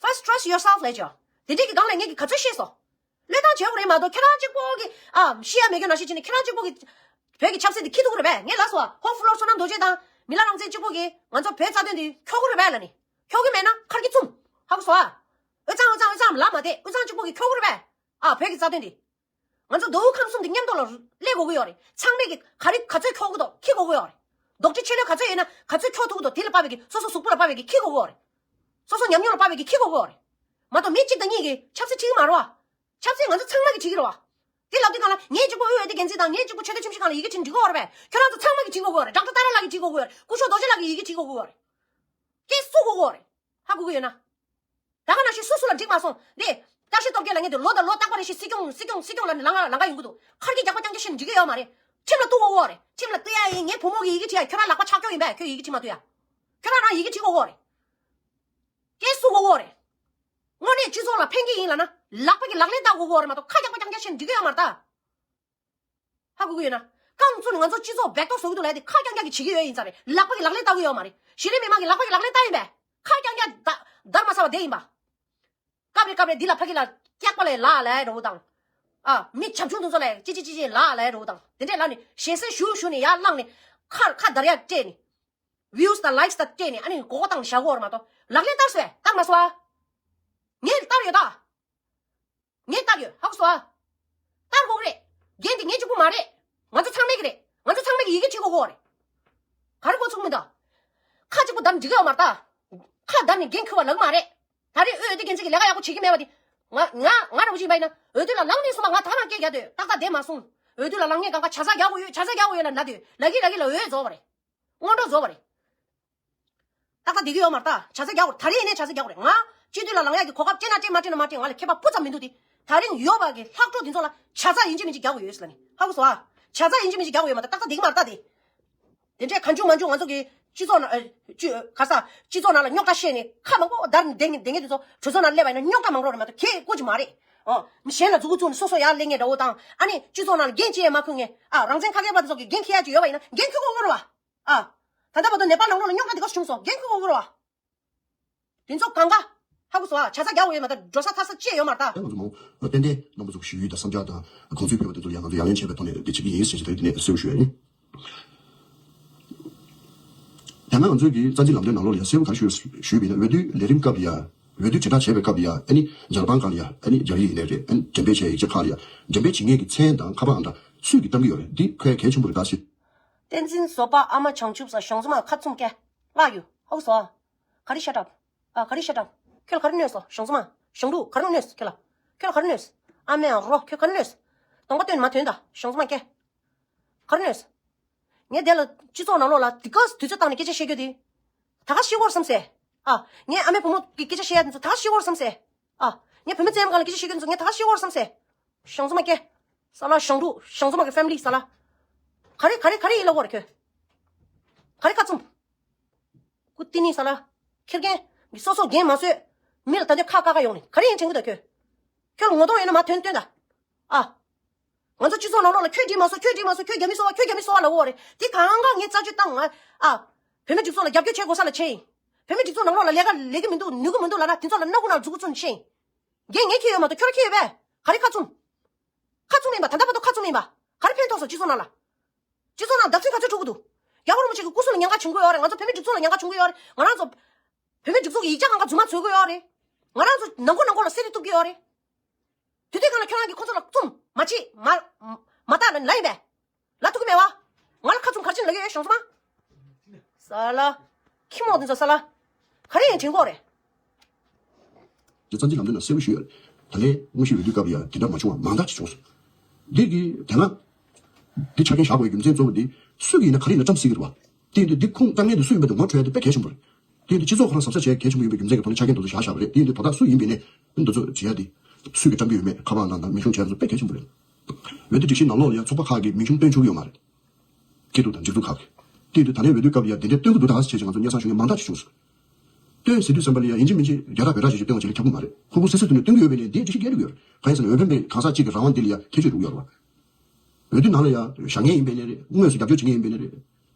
First trust yourself ལབ་ཅོ། དེ་འདྲས་ཀྱི་སྒང་ལ་ངས་ཀྱི་ག་ཚོད་ཤེས་སོ། བློས་བཏང་བྱེད་དགོས་རེད་མ་གཏོགས་ཁྱེད་རང་གཅིག་པོ་གི་ཨ་ཤེས་ཡ་མེད་མཁན་ནང་བཞིན་བྱས་ནས་ཁྱེད་རང་གཅིག་པོ་གི་བོད་ཀྱི་ཆབ་སྲིད་དེ་འཁྱེར་ཐུབ་ཀྱི་རེད་པས། ངས་ལབ་སོང་ཨ། ཧོར་ཕུ་ལོར་བསོད་ནམས་རྡོ་རྗེ་དང་མི་ལ་རང་བཙན་གཅིག་པོ་གིས་ང་ཚོ་བོད་རྩ་དོན་དེ་འཁྱོག་གི་རེད་པས་ལབ་ནས། འཁྱོག་གི་མེད་ན་ཁར་གྱི་བཙུམ། ཧ་གོ་སོང་ཨ། དབུས་གཙང་དབུས་གཙང་དབུས་གཙང་ལབ་མ་བསྡད། དབུས་གཙང་གཅིག་པོ་གིས་འཁྱོག་གི་རེད་པས། ཨ་བོད་ཀྱི་རྩ་དོན་དེ། ང་ཚོ་མདོ་དབུས་ཁམས་གསུམ་དེ་མཉམ་དུ་ལ་སླེབས་དགོས་ཀྱི་ཡོད་རེད། ཚང་མས་ཀྱི་ག་རེ་ག་ཚོད་འཁྱོག་གི་འདུག་འཁྱེར་དགོས་ཀྱི་ཡོད་རེད། རྡོག་ཁྲེས་ཆེ་ལོས་ག་ཚོད་ཡོད་ན་ག་ཚོད་འཁྱོག་ཐུབ་ཀྱི་འདུག་དེ་ལ་དཔག་པའི་གི་སོ་སོ་གཟུགས་པོ་ལ་དཔག་པའི་གི་འཁྱེར་དགོས་ཀྱི་ཡོད་རེད། སོ་སོ་ཉམས་མྱོང་ལ་དཔག་པའི་གི་འཁྱེར་དགོས་ཀྱི་ཡོད་རེད། མ་གཏོགས་མི་གཅིག་དང་གཉིས་ཀྱིས་ཆབ་སྲིད་འཁྲི་གི་མ་རེད་བ། ཆབ་སྲིད་ང་ཚོ་ཚང་མ་གིས་འཁྲི་གི་རེད་བ། དེ་ལབ་དུས་སྒང་ལ་ངས་གཅིག་པོ་དབུས་འོས་བསྡུ་འགན་འཛིན་དང་ངས་གཅིག་པོ་ཆེས་མཐོའི་ཁྲིམས་ཞིབ་ཁང་ལ་ཡི་གེ་འཁྲི་འགྲིག་གི་ཡོད་རེད་པས། ཁྱོད་རང་ཚོ་ཚང་མ་གིས་འཁྲི་དགོས་ཀྱི་ཡོད་རེད། ཌོག་ཊར་ཏཱ་ར་ལགས་ཀྱིས་འཁྲི་དགོས་ཀྱི་ཡོད་རེད། ཀྲུའུ་ཞི་ཏོག་ཙེ་ལགས་ཀྱིས་ཡི་གེ་འཁྲི་དགོས་ཀྱི་ཡོད་རེད། སྐད་སུ་གོ་གོ་རེད། ཧ་གོ་གི་ཡོད་ན། ད་ག་ནང་བཞིན་སུ་སུ་ལ་འགྲིག་མ་སོང་། འདི་བཀྲ་ཤིས་སྟོབས་རྒྱལ་ལ་ངས་འདི་ལོ་དང་ལོ་རྟག་པ་རེ་བཞིན་སྲིད་སྐྱོང་སྲིད་སྐྱོང་སྲིད་སྐྱོང་ལ་ལང་ལང་ཡོང་གི་འདུག་ཁར་གྱི་རྒྱག་པ་རྐྱང་རྐྱང་བྱས་ནས་འགྲིག་གི་ཡོད་མ་རེད། ཁྲིམས་ལ་གཏུག་གོ་གོ་རེད། ཁྲིམས་ལ་གཏུག་ཡ་ཡིན། ངའི་བུ་མོ་གི་ཡི་གེ་བྲིས་ཡ་ཁྱོད་རང་ལག་པ་ཆག་ཀྱོག་ཡིན་པས། ཁྱོད་ཡི་གེ་བྲིས་མ་གཏུག་ཡ། ཁྱོད་རང་རང་ཡི་གེ་བྲིས་གོ་གོ་རེད། སྐད་སུ་གོ་གོ་རེད། དངོས་གནས་སྤྱི་ཚོགས་ལ་ཕན་གྱི་ཡིན་ལབ་ན་ལག་པ་གི་ལག་ལེན་བསྟར་དགོས་ཀྱི་ཡོད་རེད་མ་གཏོགས་ཁ་རྒྱག་པ་རྐྱང་རྐྱང་བྱས་ནས་འགྲིག་གི་ཡོད་མ་རེད་ད། ཧ་གོ་གི་ཡོད་ན། རྐང་བཙུགས་ནས་ང་ཚོ་སྤྱི་ཚོགས་སྦད་ཏོག་བཟོ་གི་འདུག་ལབ་དེ་ཁ་རྐྱང་རྐྱང་གིས་བྱེད་ཀྱི་ཡོད་ཡིན་ས་རེད། གཞི་རིམ་མི་མང་གི་ལག་པ་གི་ལག་ལེན་བསྟར་གི་ཡོད་མ་རེད། གཞི་རིམ་མི་མང་གི་ལག་པ་གི་ལག་ལེན་བསྟར་ཡིན་པས། ཁ་རྐྱང་རྐྱང་ད་དར་མ་ས་བ་དེ་ཡིན་པ། སྐབས་རེ་སྐབས་རེ་འདི་ལ་ཕ་གི་ལ་སྐྱག་པ་ལས་ལ་ལས་འགྲོ་བོ་དང་། ཨ་མི་བྱམས་ཆུང་དེ་ཚོ་ལས་ཅི་ཅི་ཅི་ཅི་ལ་ལས་འགྲོ་བོ་དང་དེ་འདྲས་ལབ་ནས་ཞེ་སའི་ཞུ་ཞུ་ནས་ཡར་བླངས་ནས་ཁ་ཁ་འདར་ཡ་སྤྲད་ནས། views་དང་likes་དང་སྤྲད་ནས་ཨ་ནི་མགོ་སྐོར་བཏང་བཞག་གོ་རེད་མ་གཏོགས་ལག་ལེན་བསྟར་སོང་བས་བསྟར་མ་སོང་ཨ། ངས་བསྟར་ཡོད་ད། ངས་བསྟར་ཡོད་ཧ་གོ་སོང་ཨ། བསྟར་དགོས་ཀྱི་རེད། འགན་དེ་ངས་གཅིག་པུ་མ་རེད། ང་ཚོ་ཚང་མའི་གི་རེད། ང་ཚོ་ཚང་མའི་གི་ཡི་གེ་བྲིས་དགོས་གོ་རེད། ག་རེ་གོ་ཚུགས་མི་འདུག་ཁ་གཅིག་པུ་བསྡམས་འགྲིག་གི་ཡོད་མ་རེད་ད། ཁ་བསྡམས་ནས་འགན་འཁུར་བ་ལབ་ཀྱི་མ་རེད། ད་རེས་དབུས་འོས་བསྡུ་འགན་འཛིན་གྱི་ལས་ཀ་ཡག་པོ་བྱེད་ཀྱི་མེད་པ་དེ། ང་ང་ང་འདྲ་པོ་ཅིག་ཡིན་པ་ཡིན་ན་འོས་བསྡུ་ལ་ལངས་ནས་སོང་ཙང་ང་ཐ་མ་སྐད་རྒྱག་སྡོད་ཏག་ཏག་བསྡད་མ་སོང་། འོས་བསྡུ་ལ་ལངས་ངས་གང་ག་ཆ་ཚང་རྒྱག་དགོས་ཡོད་ཆ་ཚང་རྒྱག་དགོས་ཡོད་ལབ་ན་སྡོད་ལབ་ཀྱི་ལབ་ཀྱི་ལ་འོས་རྫོགས་པ་རེད། སྔོན་འགྲོ་རྫོགས་པ་རེད། ཏག་ཏག་བསྡད་ཀྱི་ཡོད་མ་རེད་ད། བྱ་ཚ་རྒྱག་དགོས་རེད། ད་རེས་ནས་བྱ་ཚ་རྒྱག་དགོས་རེད། ང་སྤྱི་འཐུས་ལ་ལངས་ཡག་གི་གོ་སྐབས་སྤྲད་ན་སྤྲད་མ་སྤྲད་ན་མ་སྤྲད་ང་ལ་ཁྱད་པར་སྤུ་ཙམ་མི་འདུག་དེ། ད་རིང་ཡོད་པ་གི་ལྷག་འཕྲོ་འདི་ཚོ་ལ་བྱ་ཚ་ཡིན་གཅིག་མིན་གཅིག་རྒྱག་དགོས་ཡོད་ཟེར་ལབ་ནི་ཧ་གོ་སོང་ཨ། བྱ་ཚ་ཡིན་གཅིག་མིན་གཅིག་རྒྱག་དགོས་ཡོད་མ་རེད། ཏག་ཏག་བསྡད་ཀྱི་མ་རེད་ད་དེ། དེ་འདྲས་གང་བྱུང་མང་བྱུང་ང་ཚོ་གི་སྤྱི་ཚོགས་ནང་ཨ། སྤྱི་སྤྱི་ག་ས་སྤྱི་ཚོགས་ནང་ལ་རྙོག་དྲ་བཤད་ནས་ཁ་མང་པོ་བརྡར་ནས་བསྡད་མཁན་བསྡད་མཁན་དེ་ཚོ་གྲོས་ཚོགས་ནང་སླེབས་པ་ཡིན་ན་རྙོག་དྲ་མང་རོགས་རེད་མ་གཏོགས་ཁྱེད་ཀོ་ཅིག་མ་རེད། ཨོ། མི་གཞན་ལ་མཛུབ་གུ་བཙུགས་ནས་སོ་སོ་ཡར་སླེབས་མཁན་འདྲ་བོ་དང་ཨ་ནི་སྤྱི་ཚོགས་ནང་ལ་འགན་ཅི་ཡང་མ་འཁུར་མཁན་ཨ་རང་བཙན་ཁ་སྐད་པ་དེ་ཚོ་གི་འགན་འཁྱེར་ཡག་ཅིག་ཡོད་པ་ཡིན་ན་འགན་འཁུར་དགོས་ཀྱི་རེད་བ། ཨ། ད་ལྟ་བར་དུ་ནེ་པཱལ་ནང་ལོགས་ལ་རྙོག་དྲ་དེ་ག་བྱུང་སོང་། འགན་འཁུར་དགོས་ཀྱི་རེད་བ། དེ་ཚོ་གང་ག་ཧ་གོ་སོང་ཨ། བྱ་ཚ་རྒྱག་དགོས་ཡོད་མ་གཏོགས་འགྲོ་ས་ཐར་ས་ཅི་ཡང་ཡོད་མ་རེད་ད། ང་ཚོ་མང་པོ་ཏན་ཏན་རྣམ་པ་ཚོ་ཞུ་ཡིག་དང་བསམ་འཆར་དང་དགོངས་ཚུལ་ཕུལ་བ་དེ་ཚོ་ཡང་ང་ཚོ་ཡང་ལན་བྱས་པའི་ཐོག་ནས་དེ་བྱེད་ཀྱི་ཡིན་ཟེར་གྱི་དེ་ནས་གསལ་པོ་ཞུ་ཡ་ཡིན། ཡང་ན་ང་ཚོས་ཀྱི་རྩ་འཛིན་ལམ་སྟོན་ནང་ལོགས་ལ་ཡང་གསལ་པོ་ག་རེ་ཞུས་ཞུས་པ་ཡིན་ན། འོས་བསྡུའི་ལས་རིམ་སྐབས་ལ་ཡང་། འོས་བསྡུ་དྲིལ་བསྒྲགས་བྱས་པའི་སྐབས་ལ་ཡང་ཨ་ནི་ཇ་རི་པན་སྒང་ལ་ཡང་ཨ་ནི་ཇ་རི་ཡིན་ནའི་རེད། ཨ་ནི་འགྲེམས་སྤེལ་བྱས་ཡིག་ཆ་ཁག་ལ་ཡང་འགྲེམས་སྤེལ་བྱེད་མཁན་གྱི་མཚན་དང་ཁ་པར་ཨང་གྲངས་སུས་ཀྱིས་བཏང་གི་ཡོད་རེད། འདི་ཁོའི་གལ་ཆེན་པོ་རེད་ད་ཟེར། བསྟན་འཛིན་བཟོ་པ་ཨ་མ་བྱང་ཆུབ་ས་གཞོང་ཚུལ་མ་ཁ་བཙུམ་སྐད་བརླག་ཡོད་ཧ་གོ་སོང་ཨ། ག་རེ་ཤ་ཏྲབ། ཨ་ག་རེ་ཤ་ཏྲབ། ཁྱོད་ལ་ག་རེ་གནོད་སོང་གཞོང་ཚུལ་མ་གཞོང་ཕྲུག་ག་རེ་གནོད་སོང་ཁྱོད་ལ། ཁྱོད་ལ་ག་རེ་གནོད་སོང་། ཨ་མའི་རོ་ཁྱོད་ག་རེ་གནོད་སོང་། གདོང་པ་སྟོན་མ་ཐོན་ད་གཞོང་ཚུལ་མ་སྐད། ག་རེ་གནོད་སོང་། ངས་དེ་ལ་སྤྱི་ཚོགས་ནང་ལོགས་ལ་དེ་ག་དུས་ཚོད་བཏང་ནས་སྐད་ཆ་བཤད་རྒྱུ་དེ། ད་ག་ཤི་བོར་བསམ་སེ། ཨ། ངས་ཨ་མའི་བུ་མོ་གི་སྐད་ཆ་བཤད་ཡ་དེ་ཚོ་ད་ག་ཤི་བོར་བསམ་སེ། ཨ། ངས་བུད་མེད་བཙན་གཡེམ་སྒང་ལ་སྐད་ཆ་བཤད་རྒྱུ་དེ་ཚོ་ངས་ད་ག་ཤི་བོར་བསམ་སེ། གཞོང་ཚུལ་མ་སྐད། ས་ལ་གཞོང་ཕྲུག་གཞོང་ཚུལ་མ་གི་ཕེ་མི་ལི་ས་ལ། ག་རེ་ག་རེ་ག་རེ་ཡིན་ལབ་དགོས་རེད་ཁྱོད། ག་རེ་ཁ་བཙུམ། ཀུ་ཏི་ནི་ས་ལ། ཁེར་རྐྱང་གི་སོ་སོ་འགན་མ་བཟོད། མི་ལ་ད་དུང་ཁ་བཀག་ག་ཡོང་ནས་ག་རེ་ཡིན་དྲན་གི་ད་ཁྱོད། ཁྱོད་ལ་ངོ་གདོང་ཡོད་ན་མ་ཐོན་སྟོན་ད། ཨ། ང་ཚོ་སྤྱི་ཚོགས་ནང་ལོགས་ལ་ཁྱོད་འགྲིག་མ་སོང་ཁྱོད་འགྲིག་མ་སོང་ཁྱོད་རྒྱ་མི་སོང་བ་ཁྱོད་རྒྱ་མི་སོང་བ་ལབ་ཡོད་རེད། དེ་གང་ག་ངས་རྩད་གཅོད་བཏང་ང་། ཨ། བུད་མེད་སྒྲིག་འཛུགས་ལ་རྒྱབ་སྐྱོར་བྱེད་དགོས་ས་ལ་བྱས་ཡིན། བུད་མེད་སྒྲིག་འཛུགས་ནང་ལོགས་ལ་ལས་ཀ་ལས་ཀྱི་མི་འདུག་ནུས་ཀྱི་མི་འདུག་ལབ་ན་དེ་ཚོ་ལ་སྣ་ཁུག་ནང་མཛུབ་གུ་བཙུགས་ནས་བཤད་ཡིན། འགན་ངས་འཁྱེར་ཡོད་མ་གཏོགས་ཁྱོད་རང་འཁྱེར་ཡོད་པས། ག་རེ་ཁ་བཙུམ། ཁ་བཙུམ་ཡིན་པ་ད་ལྟ་བར་དུ་ཁ་བཙུམ་ཡིན་པ། ག་རེ་ཕན་ཐོགས་སོང་སྤྱི་ཚོགས་ནང་ལ། སྤྱི་ཚོགས་ནང་བརྡབ་གསིག་ག་ཚོད་འགྲོ་གི་འདུག་རྒྱལ་བ་རིན་པོ་ཆེ་གི་སྐུ་གཟུགས་ལ་ཉེན་ཁ་བྱུང་གི་ཡོད་རེད། ང་ཚོ་བུད་མེད་སྒྲིག་འཛུགས་ལ་ཉེན་ཁ་བྱུང་གི་ཡོད་རེད། ང་རང་ཚོ་བུད་མེད་སྒྲིག་འཛུགས་ཀྱི་ཡིག་ཆ་གང་ག་རྫུན་མ་བཟོ་གི་ཡོད་རེད། ང་རང་ཚོ་ནང་ཁུལ་ནང་ཁུལ་ལ་བསད་རེས་གཏུབ་ཀྱི་ཡོད་རེད། དེ་དུས་སྒང་ལ་ཁྱོད་རང་གིས་ཁོ་ཚོ་ལ་བཙུམ་མ་བྱེད་མ་མ་བལྟ་ལབ་ལབ་ཡིན་པས། ལབ་ཐུབ་ཀྱི་མེད་བ། ང་ལ་ཁ་བཙུམ་ག་རེ་བྱས་ནས་ལབ་ཀྱི་ཡོད་གཞོང་ཚུལ་མ། ས་ལ། ཁྱི་མོ་འདི་ཚོ་ས་ལ། ག་རེ་ཡིན་དྲན་གོ་རེད། ཅེས་བཙན་འཛུལ་ལམ་སྟོན་ནང་གསལ་པོ་ཞུས་ཡོད་རེད། ད་ལན་དངོས་གཞི་འོས་བསྡུ་སྐབས་ཡང་དེ་འདྲ་མ་བྱུང་བ་མང་དག་ཅིག་བྱུང་སོང་། འདི་གི་དེ་སྔ་འདི་ཆ་རྐྱེན་བཞག་དགོས་རྒྱུ་མཚན་གཙོ་བོ་འདི་སུ་གིས་ཡིན་ན་ག་རེ་ཡིན་ན་བཀྲམ་སྲིད་ཀྱི་རེད་བ། དེ་ཡིན་དུས་འདི་ཁུངས་དཀའ་ངལ་འདི་སུ་ཡིན་པ་དེ་ངོ་འཕྲོད་ཡ་དེ་དཔེ་གལ་ཆེན་པོ་རེད། དེ་ཡིན་དུས་སྤྱི་ཚོགས་ཁོ་རང་གཟབ་གཟབ་བྱེད་ཡ་གལ་ཆེན་པོ་ཡིན་པའི་རྒྱུ་མཚན་གྱིས་ཐོག་ནས་ཆ་རྐྱེན་དེ་ཚོ་བཞག་བཞག་པ་རེད། དེ་ཡིན་དུས་དོ་བདག་སུ་ཡིན་པ་ཡིན་ནའི་འདི་ཚོ་བྱེད་ཡ་དེ་སུས་ཀྱིས་བཀྲམ་གྱི་ཡོད་མེད་ཁ་པར་ནང་དང་མིང་གཞུང་བྱས་ཚོ་དཔེ་གལ་ཆེན་པོ་རེད། འོས་བསྡུ་སྒྲིག་གཞིའི་ནང་ལོགས་ལ་ཡང་ཚོགས་པ་ཁག་གིས་མིང་གཞུང་བཏོན་ཆོག་གི་ཡོད་མ་རེད། སྐྱིད་སྡུག་དང་སྒྲིག་འཛུགས་ཁག་གིས། དེ་ཡིན་དུས་ད་ལན་འོས་བསྡུ་སྐབས་ལ་ཡང་དེ་འདྲའི་བཏོན་གྱི་འདུག་ད་ཟེར་བྱས་ང་ཚོ་སྙན་སེང་ཞུ་མཁན་མང་དག་ཅིག་བྱུང་སོང་། བཏོན་ཟེར་དུས་ཙམ་པ་ལ་ཡང་ཡིན་གཅིག་མིན་གཅིག་རྒྱ་ཐག་བོད་ཐག་ཅིག་ཅིག་བཏོན་པ་བྱེད་ལ་ཁྱབ་ཀྱི་མ་རེད། ཁུ་ཁུ་སིམ་སིམ་དུ་ནས་བཏོན་གྱི་ཡོད་པས་ནས་འདིའི་སྒྲིག་གཞི་འགལ་འགྲོ་གི་ཡོད་རེད། གང་ཡིན་ཟེར་ན་འོས་འཕེན་པའི་གང་ཟག་གཅིག་གི་རང་དབང་འདི་ལ་ཡང་ཐེ་བྱུས་འགྲོ་གི་ཡོད་རེད་བ། འོས་བསྡུ་ནང་ལ་ཡང་བཞག་མཁན་ཡིན་པས་ནས་རེད། དངོས་སུ་རྒྱབ་སྐྱོར་བྱེད་མཁན་ཡིན་པས་ནས་རེད།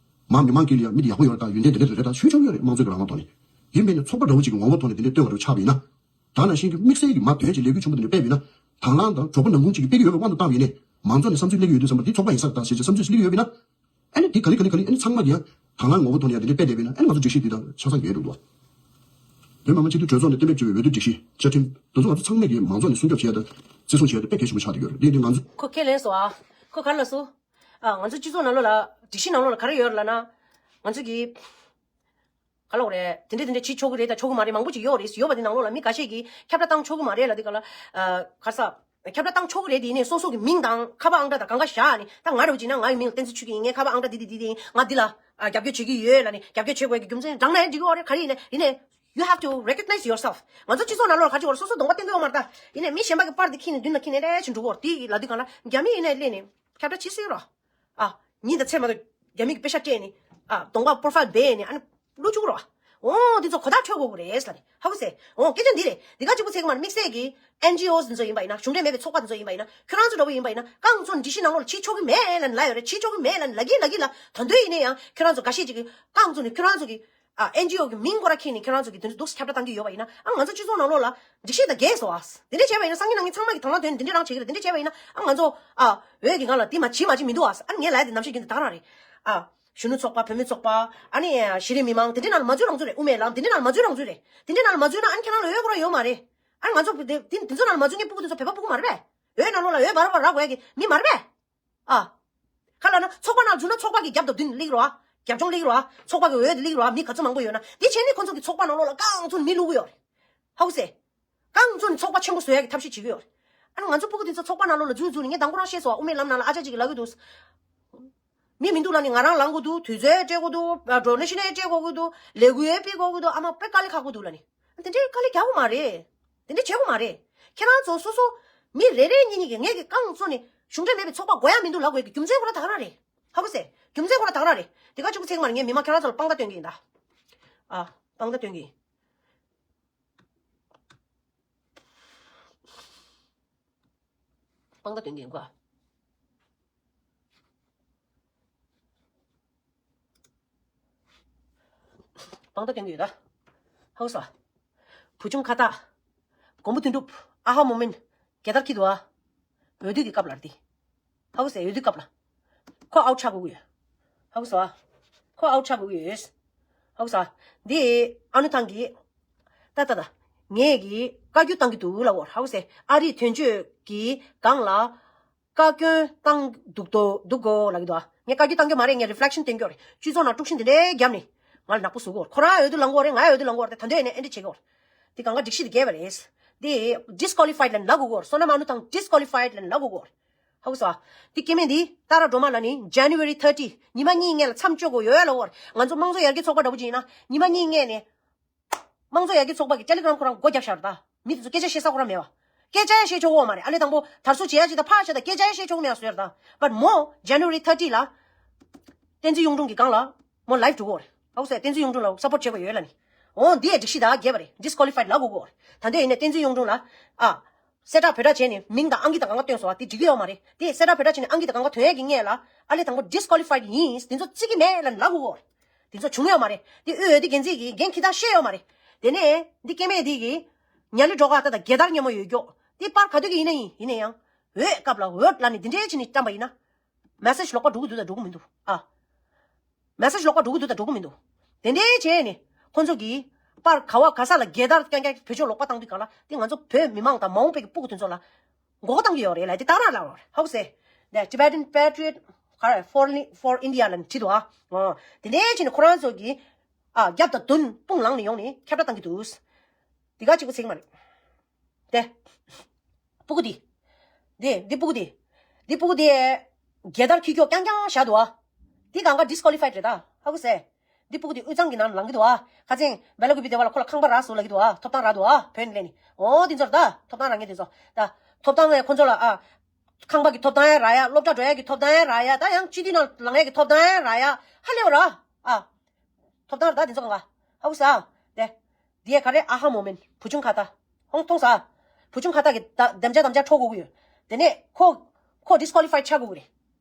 མར་མི་མང་དཀྱིལ་ལ་ཡང་མི་འདི་ཡག་པོ་ཡོད་རེད་ད་ཡོན་ཏན་འདི་འདྲ་རེད་ད་ཞུ་ཆོག་གི་ཡོད་རེད། དམངས་གཙོའི་རང་དབང་ཐོག་ནས། ཡིན་པས་ནས་ཚོགས་པ་འདྲ་བོ་ཅིག་གི་ངོ་བོ་ཐོག་ནས་འདི་འདྲ་བཏོན་པ་འདྲ་བོ་ཆགས་པ་ཡིན་ན། ད་ནང་བཞིན་གྱི་དམིགས་བསལ་གྱི་མ་དོན་ཆེ་ལས་འགུལ་ཆེན་པོ་དེ་འདྲ་སྤེལ་བ་ཡིན་ན། དང་བླངས་དང་གྲོགས་པོ་ནང་ཁུལ་གཅིག་གིས་སྤེལ་གྱི་ཡོད་པའི་དབང་དུ་བཏང་བ་ཡིན་ནའི། མང་གཙོ་ནས་བསམ་ཚུལ་སླེབས་ཀྱི་ཡོད་དུས་ཙམ་པ་འདི་ཚོགས་པ་ཡིན་ས་རེད་ད་ཟེར་བྱས་བསམ་ཚུལ་སླེབས་ཀྱི་ཡོད་པ་ཡིན་ན། ཨ་ནི་འདི་ག་ལེ་ག་ལེ་ག་ལེ་ཨ་ནི་ཚང་མ་གིས་ཡང་དང་བླངས་ངོ་བོ་ཐོག་ནས་ཡང་འདི་འདྲ་སྤེལ་བསྡད་པ་ཡིན་ན་ཨ་ནི་ང་ཚོ་སྒྲིག་གཞི་འདི་དང་ཆ་ཚང་འགལ་འགྲོ་འདུག་བ། བོད་མི་མང་སྤྱི་འཐུས་གྲོས་ཚོགས་ནས་གཏན་འབེབས་བྱས་པའི་འོས་བསྡུ་སྒྲིག་གཞི་བཅའ་ཁྲིམས་འདི་ཚོ་ང་ཚོ་ཚང་མས་ཀྱིས་མང་ཚོགས་ནས་སྲུང་སྐྱོབ་བྱས་ཡ་དང་བརྩི་སྲུང་བྱས་ཡ་དེ་དཔེ་གལ་ཆེན་པོ་ཆགས་བསྡད་ཡོད་རེད། འདི་འདི་ང་ཚོ། ཁོ་ཁས་ལེན་སོང་ཨ། ཁོ་ག་རེ་ལབ་སོང་། ཨ་ང་ཚོ་སྤྱི་ཚོགས་ནང་ལོགས་ལ་སྒྲིག་གཞི་ནང་ལོགས་ལ་ག་རེ་ཡོད་རེད་ལབ་ན། ང་ཚོ་གི་ག་ལབ་དགོས་རེད། དེ་འདྲ་དེ་འདྲ་བྱེད་ཆོག་གི་རེད་དང་ཆོག་གི་མ་རེད་མང་པོ་ཅིག་ཡོད་རེད། ཡོད་པ་དེ་ནང་ལོགས་ལ་མི་འགའ་ཤས་ཀྱིས་ཁྱབ་བསྒྲགས་བཏང་ཆོག་གི་མ་རེད་ལབ་དེ་ག་ལ་ཨ་ག་ས། ཁྱབ་བསྒྲགས་བཏང་ཆོག་གི་རེད་དེ་ཡིན་ནའི་སོ་སོ་གི་མིང་དང་ཁ་པར་ཨང་གྲངས་དང་གང་ག་བཞག་ནས་ད་ང་རེ་བ་ཅིག་ན་ང་ཡི་མིང་ལ་བསྟན་འཛིན་ཆོས་སྐྱིད་ཡིན། ངའི་ཁ་པར་ཨང་གྲངས་འདི་འདི་འདི་འདི་ཡིན། ང་འདི་ལ་ཨ་རྒྱབ་སྐྱོར་བྱེད་ཀྱི་ཡོད་ལབ་ནས་རྒྱབ་སྐྱོར་བྱེད་དགོས་ཀྱི་རྒྱུ་མཚན་དྲང་ན་ཡང་འགྲིག་གི་ཡོད་རེད། ག་རེ་ཡིན་ནའི་ཡིན་ནའི། You have to recognize yourself. ང་ཚོ་སྤྱི་ཚོགས་ནང་ལོགས་ལ་ག་ཅིག་བར་སོ་སོ་གདོང་པ་བསྟན་གྱི་ཡོད་མ་རེད་ད། ཡིན་ནའི་མི་གཞན་པ་གི་པར་དེ་ཁྱེར་ནས་མདུན་ལ་ཁྱེར་ནས་རེ་ཞིག་འགྲོ་གི་ཡོད་རེད། དེ་ལབ་དུས་གང་ལ་རྒྱ་མི་ཡིན་ནའི་སླེབས་ནས་ཁྱབ་བསྒྲགས་བྱེད་སྲིད་རོགས། ཨ། ཉིན་དང་མཚན་མ་གཏོགས་རྒྱ་མི་གི་པེ་ཤ་སྤྲད་ནས། ཨ། གདོང་པ་པོ་རོ་ཕའིལ་སྦས་ནས་ཨ་ནི་བླུག་བཅུག་རོགས། འོ་འདི་ཚོ་གོ་བརྡ་འཕྲོད་དགོས་ཀྱི་རེད་ལབ་ནས་ཧ་གོ་སོང་། འོ་སྐད་ཆ་འདི་རེད། འདི་ག་གཅིག་པུ་ཚད་ཀྱི་མ་རེད། དམིགས་བསལ་གྱི་ཨེན་ཇི་ཨོ་འདི་ཚོ་ཡིན་པ་ཡིན་ན། གཞུང་འབྲེལ་མེད་པའི་ཚོགས་པ་འདི་ཚོ་ཡིན་པ་ཡིན་ན། ཁྱོད་རང་ཚོ་འདྲ་པོ་ཡིན་པ་ཡིན་ན། རྐང་བཙུགས་ནས་སྒྲིག་གཞི་ནང་ལོགས་ལ་བྱེད་ཆོག་གི་མེད་ལབ་ནས་ལབ་ཡོད་རེད། བྱེད་ཆོག་གི་མེད་ལབ་ནས་ལབ་གིན་ལབ་གིན་ལ། ད་དུང་ཡིན་ན་ཡང་ཁྱོད་རང་ཚོ་འགའ་ཤས་ཅིག་གིས་རྐང་བཙུགས་ནས་ཁྱོད་རང་ཚོ་གི་ཨ། ཨེན་ཇི་ཨོ་གི་མིང་སྐོར་ར་ཁྱེར་ནས་ཁྱོད་རང་ཚོ་གི་དེ་འདྲ་འདུག་སེ་ཁྱབ་བསྒྲགས་བཏང་གི་ཡོད་པ་ཡིན་ན། ཨ། ང་ཚོ་སྤྱི་ཚོགས་ནང་ལོགས་ལ་སྒྲིག་གཞི་དང་འགལ་སོང་ཨ། དེ་འདྲ་བྱས་པ་ཡིན་ན་སང་ཉིན་གནངས་ཉིན་ཚང་མ་གིས་དང་བླངས་ཐོན་ནས་དེ་འདྲ་རང་བྱེད་ཀྱི་རེད། དེ་འདྲ་བྱས་པ་ཡིན་ན་ཨ་ང་ཚོ་ཨ། འོས་ཀྱི་སྒང་ལ་དེ་མ་བྱེད་མ་བྱེད་མི་འདུག་ཨ། ཨ་ནི་ངས་ལབ་ཡ་དེ་ནམ་ཞིག་རྒྱུན་དུ་ད་ག་རང་རེད། ཨ། གཞོན་ནུ་ཚོགས་པ། བུད་མེད་ཚོགས་པ། ཨ་ནི་གཞི་རིམ་མི་མང་དེ་འདྲ་ནང་ལ་མ་འཛུལ་རང་འཛུལ་རེད། དབུ་མའི་ལམ་དེ་འདྲ་ནང་ལ་མ་འཛུལ་རང་འཛུལ་རེད། དེ་འདྲ་ནང་ལ་མ་འཛུལ་ན་ཨ་ནི་ཁྱེད་རང་ལ་འོས་སྐོར་ཡོད་མ་རེད། ཨ་ནི་ང་ཚོ་དེ་དེ་དེ་ཚོ་ནང་ལ་མ་འཛུལ་མཁན་སྤུ་གུ་དེ་ཚོ་བོད་པ་སྤུ་གུ་མ་རེད་པས། འོས་ནང་ལོགས་ལ་འོས་བར་བར་རག་དགོས་ཡ་གི་མི་མ་རེད་པས། ཨ། ག་ལབ་ན་ཚོགས་པ་ནང་འཛུལ་ན་ཚོགས་པ་གི་རྒྱབ་དང་མདུན་སླེབས་རོགས་ཨ། རྒྱབ་ལྗོངས་སླེབས་རོགས་ཨ། ཚོགས་པ་གི་འོས་དེ་སླེབས་རོགས་ཨ། མི་ག་ཚོད་མང་པོ་ཡོད་ན། དེ་བྱས་ནས་ཁོ་ཚོ་གི་ཚོགས་པ་ནང་ལོགས་ལ་རྐང་བཙུགས་ནས་མི་བླུག་གི་ཡོད་རེད། ཧ་གོ་སོང་། རྐང་བཙུགས་ནས་ཚོགས་པ་ཆེན་པོ་བཟོ་ཡ་གི་ཐབས་ཤེས་བྱེད་ཀྱི་ཡོད་རེད། ཨ་ནི་ང་ཚོ་སྤུ་གུ་དེ་ཚོ་ཚོགས་པ་ནང་ལོགས་ལ་འཛུལ་འཛུལ་ནས་ངས་དང་པོ་རང་ཤེས་སོང་། དབུ་མའི་ལམ་ནང་ལ་ཨ་ཅག་ཅིག་གིས་ལབ་ཀྱི་འདུག་མི་མི་འདུག་ལབ་ནས་ང་རང་ལངས་དགོས་འདུག་དུས་ཚོད་སྤྲད་དགོས་འདུག་ཌོ་ནེ་ཤན་སྤྲད་དགོས་འདུག་ལས་འགུལ་སྤེལ་དགོས་འདུག་ཨ་མ་དཔེ་དཀའ་ལས་ཁག་པོ་འདུག་ལབ་ནས། དེ་འདྲའི་དཀའ་ལས་རྒྱག་དགོས་མ་རེད། དེ་འདྲ་བྱེད་དགོས་མ་རེད། ཁྱེད་རང་ཚོ་སོ་སོ་མི་རེ་རེ་གཉིས་གཉིས་ཀྱིས་ངེད་ཀྱི་རྐང་བཙུགས་ནས་གཞུང་འབྲེལ་མེད་པའི་ཚོགས་པ་དགོས་ཡ་མི་འདུག་ལབ་དགོས་ཀྱི་རྒྱུ་མཚན་ཁོ་རང་ད་ག་རང་རེད། ཧ་གོ་སོང་། རྒྱུ་མཚན་ཁོ་རང་ད་ག་རང་རེད། དེ་ག་གཅིག་པུ་ཚད་ཀྱི་མ་རེད། ངས་མི་མང་ཁྱེད་རང་ཚོ་ལ་དཔང་རྟགས་སྟོན་གྱི་ཡིན་ད། ཨ། དཔང་རྟགས་སྟོན་གྱི་ཡིན། དཔང་རྟགས་སྟོན་གྱི་ཡིན་གོ། དཔང་རྟགས་སྟོན་གྱི་ཡོད་ད། ཧ་གོ་སོང་། བུ་ཆུང་ཁ་བཏགས། མགོན་པོ་དོན་གྲུབ། ཨ་ཧ་མོ་མེན། རྒྱལ་དར་འཁྱེར་འདུག་ཨ། འོས་བསྡུ་གི་སྐབས་ལ་རེད་དེ། ཧ་གོ་སོང་། འོས་བསྡུ་སྐབས་ལ། ཁོ་ཨའུཊ་ཆགས་དགོས་ཀྱི་ཡོད། ཧ་གོ་སོང་ཨ། ཁོ་ཨའུཊ་ཆགས་དགོས་ཀྱི་ཡོད། ཧ་གོ་སོང་ཨ། འདི་ཨ་ནུ་ཐང་གིས། ད་ད་ད། ངས་ཀྱིས་བཀའ་བཀྱོན་བཏང་གི་འདུག་ལབ་ཀྱི་ཡོད་རེད། ཧ་གོ་སོང་། ཨ་རིའི་དོན་གཅོད་ཀྱི་སྒང་ལ། བཀའ་བཀྱོན་བཏང་འདུག་དོ་འདུག་གོ་ལབ་ཀྱི་འདུག་ཨ། ངས་བཀའ་བཀྱོན་བཏང་གི་མ་རེད། ངས་རི་ཕི་ལེག་ཤན་སྟོན་གྱི་ཡོད་རེད། སྤྱི་ཚོགས་ནང་དཀྲུག་ཤིང་དེ་འདྲའི་བརྒྱབ་ནས་ང་ལ་ནག་པོ་བཟོ་གི་ཡོད་རེད། ཁོ་རང་འོས་བསྡུ་ལངས་གི་ཡོད་རེད། ང་འོས་བསྡུ་ལངས་གི་ཡོད་རེད། ད་དུང་ཡིན་ནའི་ཨེ་འདྲ་བྱེད་ཀྱི་ཡོད་རེད། འདི་གང་ག་སྒྲིག་གཞི་དེ་འགལ་བ་རེད། འདི་ཌི་སི་ཀོ་ལི་ཕའིཌ་ལབ་ནས་ལབ་དགོས་ཀྱི་ཡོད་རེད། བསོད་ནམས་ཨ་ནུ་ཐང་ཌི་སི་ཀོ་ལི་ཕའིཌ་ལབ་ནས་ལབ་དགོས་ཀྱི་ཡོད་རེད། ཧ་གོ་སོང་ཨ། འདི་སྐྱེ་དམན་འདི་ཏཱ་ར་སྒྲོལ་མ་ལབ་ནི་ཇན་ནུ་ཝ་རི་ཐར་ཊི་ཉི་མ་གཉིས་སྔོན་ལ་མཚམས་གཅོད་དགོས་ཡོད་ལབ་ཀྱི་ཡོད་རེད། ང་ཚོ་དམངས་གཙོ་ཡར་རྒྱས་ཚོགས་པ་འདྲ་པོ་ཅིག་ཡིན་ན་ཉི་མ་གཉིས་སྔོན་ནས། དམངས་གཙོ་ཡར་རྒྱས་ཚོགས་པ་གི་ཊེ་ལི་གྷི་རམ་ཁོ་རང་སྒོ་བརྒྱབ་བཞག་རེད་ད། མི་དེ་ཚོ་སྐད་ཆ་བཤད་ས་ཁོ་རང་མེད་པ། སྐད་ཆ་ཡང་བཤད་ཆོག་གི་ཡོད་མ་རེད། ཨ་ལས་དང་པོ་དར་སྲོལ་བྱེད་ཡ་ཅིག་དང་ཕར་བྱས་ད་སྐད་ཆ་ཡང་བཤད་ཆོག་གི་མེད་པ་བཟོས་རེད་ད། བཊ་མོ་ཇན་ནུ་ཝ་རི་ཐར་ཊི་ལ། བསྟན་འཛིན་གཡུང་དྲུང་གི་སྒང་ལ་མོ་ལའིབ་འགྲོ་གི་ཡོད་རེད། ཧ་གོ་སོང་། བསྟན་འཛིན་གཡུང་དྲུང་ལ་སབ་པོརཊ་བྱེད་དགོས་ཡོད་ལབ་ནི། འོ་འདི་ཡང་སྒྲིག་གཞི་དང་འགལ་བ་རེད། ཌི་སི་ཀོ་ལི་ཕའིཌ་ལབ་དགོས་ཀྱི་ཡོད་རེད། ད་དུང་ཡིན་ནའི་བསྟན་འཛིན་གཡུང་དྲུང་ལ། ཨ། གསལ་བསྒྲགས་བོད་སྒྲ་བྱས་ནས་མིང་དང་ཨང་ཀི་དང་གང་ག་བཏོན་སོང་བ་དེ་འགྲིག་གི་ཡོད་མ་རེད། དེ་གསལ་བསྒྲགས་བོད་སྒྲ་བྱས་ནས་ཨང་ཀི་དང་གང་ག་བཏོན་ཡས་ཀྱི་སྔོན་ལ་ཨ་ལས་དང་པོ་ཌི་སི་ཀོ་ལི་ཕའིཌ་ཡིན། དེ་ཚོ་བརྩི་གི་མེད་ལབ་ནས་ལབ་དགོས་ཀྱི་ཡོད་རེད། དེ་ཚོ་བྱུང་ཡོད་མ་རེད། དེ་འོས་བསྡུ་འགན་འཛིན་གྱིས་འགན་འཁྱེར་སྟངས་ཤེས་ཡོད་མ་རེད། དེ་ནས་འདི་སྐྱེ་དམན་འདི་གིས་ཉ་ལི་སྒྲོག་ག་ད་ད་རྒྱལ་དར་སྔོན་མོ་ཡོད་ཀྱོག་དེ་པར་ག་དུས་ཀྱི་ཡིན་ན་ཡིན། ཡིན་ན་ཡང་འོས་སྐབས་ལ་འོས་ལབ་ནས་འདི་འདྲའི་བྱས་ནས་བཀྲམ་པ་ཡིན་ན། མེ་སེ་ཇི་ལོགས་པ་འགྲོ་གི་འདུག་ད་འགྲོ་གི་མི་འདུག་ཨ། མེ་སེ་ཇི་ལོགས་པ་འགྲོ་གི་འདུག་ད་འགྲོ་གི་མི་འདུག་དེ་འདྲའི་བྱས་ནས་ཁོང་ཚོ་གིས་པར་ག་བ་ག་ས་ལ་རྒྱལ་དར་རྐྱང་རྐྱང་བོད་ཕྱོགས་ལོགས་པ་བཏང་དུས་ག་ལ་དེ་ང་ཚོ་བོད་མི་མང་དང་མ་འོངས་པའི་གི་སྤུ་གུ་དེ་ཚོ་ལ་མགོ་སྐོར་བཏང་གི་ཡོད་རེད་ལབ་དེ་ད་རང་ལབ་རོགས། How to say the Tibetan patriot for for India ལབ་ནས་བྲིས་འདུག་ཨ། འོ། དེ་འདྲའི་བྱས་ནས་ཁོ་རང་ཚོ་གིས་ཨ་རྒྱབ་དང་མདུན་དཔུང་ལངས་ནས་ཡོང་ནས་ཁྱབ་བསྒྲགས་བཏང་གི་འདུག་དེ་ག་གཅིག་པུ་ཚད་ཀྱི་མ་རེད། དེ། སྤུ་གུ་དེ། དེ་འདི་སྤུ་གུ་དེ། འདི་སྤུ་གུ་དེ། རྒྱལ་དར་འཁྱེར་ཀྱོག་རྐྱང་རྐྱང་བཞག་འདུག་ཨ། འདི་གང་ག་disqualified་རེད་ད། ཧ་གོ་སོང་། འདི་སྤུ་གུ་དེ་དབུས་གཙང་གི་ནང་ལངས་ཀྱི་འདུག་ཨ། ཁ་སང་སྦེ་ལ་ཀུ་པི་དེ་བ་ལ་ཁོ་ལ་ཁང་པ་རག་སོང་ལབ་ཀྱི་འདུག་ཨ། ཐོབ་ཐང་རག་འདུག་ཨ། བོད་ནས་སླེབས་ནས། འོ་འདི་ཚོར་ད་ཐོབ་ཐང་རག་མཁན་དེ་ཚོ་ད། ཐོབ་ཐང་ལས་ཁོ་ཚོ་ལ་ཨ། ཁང་པ་གི་ཐོབ་ཐང་ཡང་རག་ཡ། སློབ་གྲྭ་འགྲོ་ཡ་གི་ཐོབ་ཐང་ཡང་རག་ཡ། ད་ཡང་སྤྱི་འཐུས་ནང་ལངས་ཡ་གི་ཐོབ་ཐང་ཡང་རག་ཡ། ཧ་ལས་པ་ར། ཨ། ཐོབ་ཐང་རེད་ད་དེ་ཚོ་གང་ག། ཧ་གོ་སོང་། དེ། དེ་ག་རེ་ཨ་ཧ་མོ་མེན་བུ་ཆུང་ཁ་ཏ། ཧོང་མཐོང་སོང་། བུ་ཆུང་ཁ་ཏ་གི་ད་དམ་བཅའ་དམ་བཅའ་འཕྲོག་དགོས་ཀྱི་ཡོད། དེ་ནས་ཁོ། ཁོ་disqualified་ཆགས་དགོས་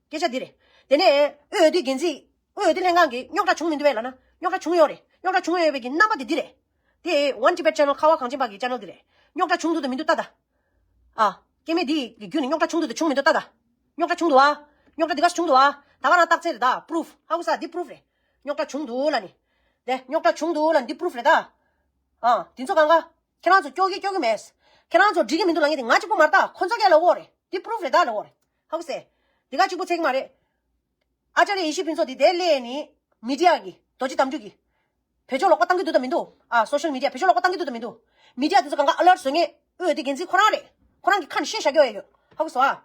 ཀྱི་རེད། སྐད་ཆ་འདི་རེད། དེ་ནས་དབུས་འོས་བསྡུ་འགན་འཛིན། དབུས་འོས་བསྡུ་ལྷན་ཁང་གི་རྙོག་དྲ་བྱུང་མི་འདུག་པས་ལབ་ན་རྙོག་དྲ་བྱུང་ཡོད་རེད། རྙོག་དྲ་བྱུང་ཡོད་པའི་གི་རྣམ་པ་དེ་འདི་རེད། དེ་One Tibet Channel། ཁ་བ་གངས་ཅན་པ་གི་channel་འདི་རེད། རྙོག་དྲ་བྱུང་འདུག་དང་མི་འདུག་ལྟ་ད། ཨ། སྐྱེ་དམན་འདི་གི་བརྒྱུད་ནས་རྙོག་དྲ་བྱུང་འདུག་དང་བྱུང་མི་འདུག་ལྟ་ད། རྙོག་དྲ་བྱུང་འདུག་ཨ། རྙོག་དྲ་འདི་ག་བྱུང་འདུག་ཨ། ད་ག་རང་རྟགས་མཚན་རེད་ད། proof། ཧ་གོ་སོང་། འདི་proof་རེད། རྙོག་དྲ་བྱུང་འདུག་ལབ་ནི། དེ་རྙོག་དྲ་བྱུང་འདུག་ལབ་ནི་འདི་proof་རེད་ད། ཨ། འདི་ཚོ་གང་ག། ཁྱེད་རང་ཚོ་སྐྱོ་གི་སྐྱོ་གི་མེད། ཁྱེད་རང་ཚོ་འགྲིག་གི་མི་འདུག་ལབ་མཁན་དེ་ང་གཅིག་པོ་མ་རེད་ད། ཁོ་ཚོ་གས་ལབ་ཀྱི་ཡོད་རེད། འདི་proof་རེད་ད་ལབ་ཀྱི་ཡོད་རེད། ཧ་གོ་སོང་། འདི་ག་གཅིག་པོ་ཚད་ཀྱི་མ་རེད། ཨ་ཅཱརྱ་ཡེ་ཤེས་ཕུན་ཚོགས་འདི་དེ་སླེབས་ནི་མི་ཌི་ཡ་གི་རྡོ་རྗེ་དམ་ཕྲུག་གི། བེད་སྤྱོད་ལོག་པ་བཏང་གི་འདུག་དང་མི་འདུག་ཨ། social media་བེད་སྤྱོད་ལོག་པ་བཏང་གི་འདུག་དང་མི་འདུག་མི་ཌི་ཡ་དེ་ཚོ་གང་ག་alert་བཟོ་མཁན་དབུས་འོས་བསྡུ་འགན་འཛིན་ཁོ་རང་རེད། ཁོ་རང་གི་ཁ་ནས་བཤད་བཞག་གི་ཡོད་ཡོད། ཧ་གོ་སོང་ཨ།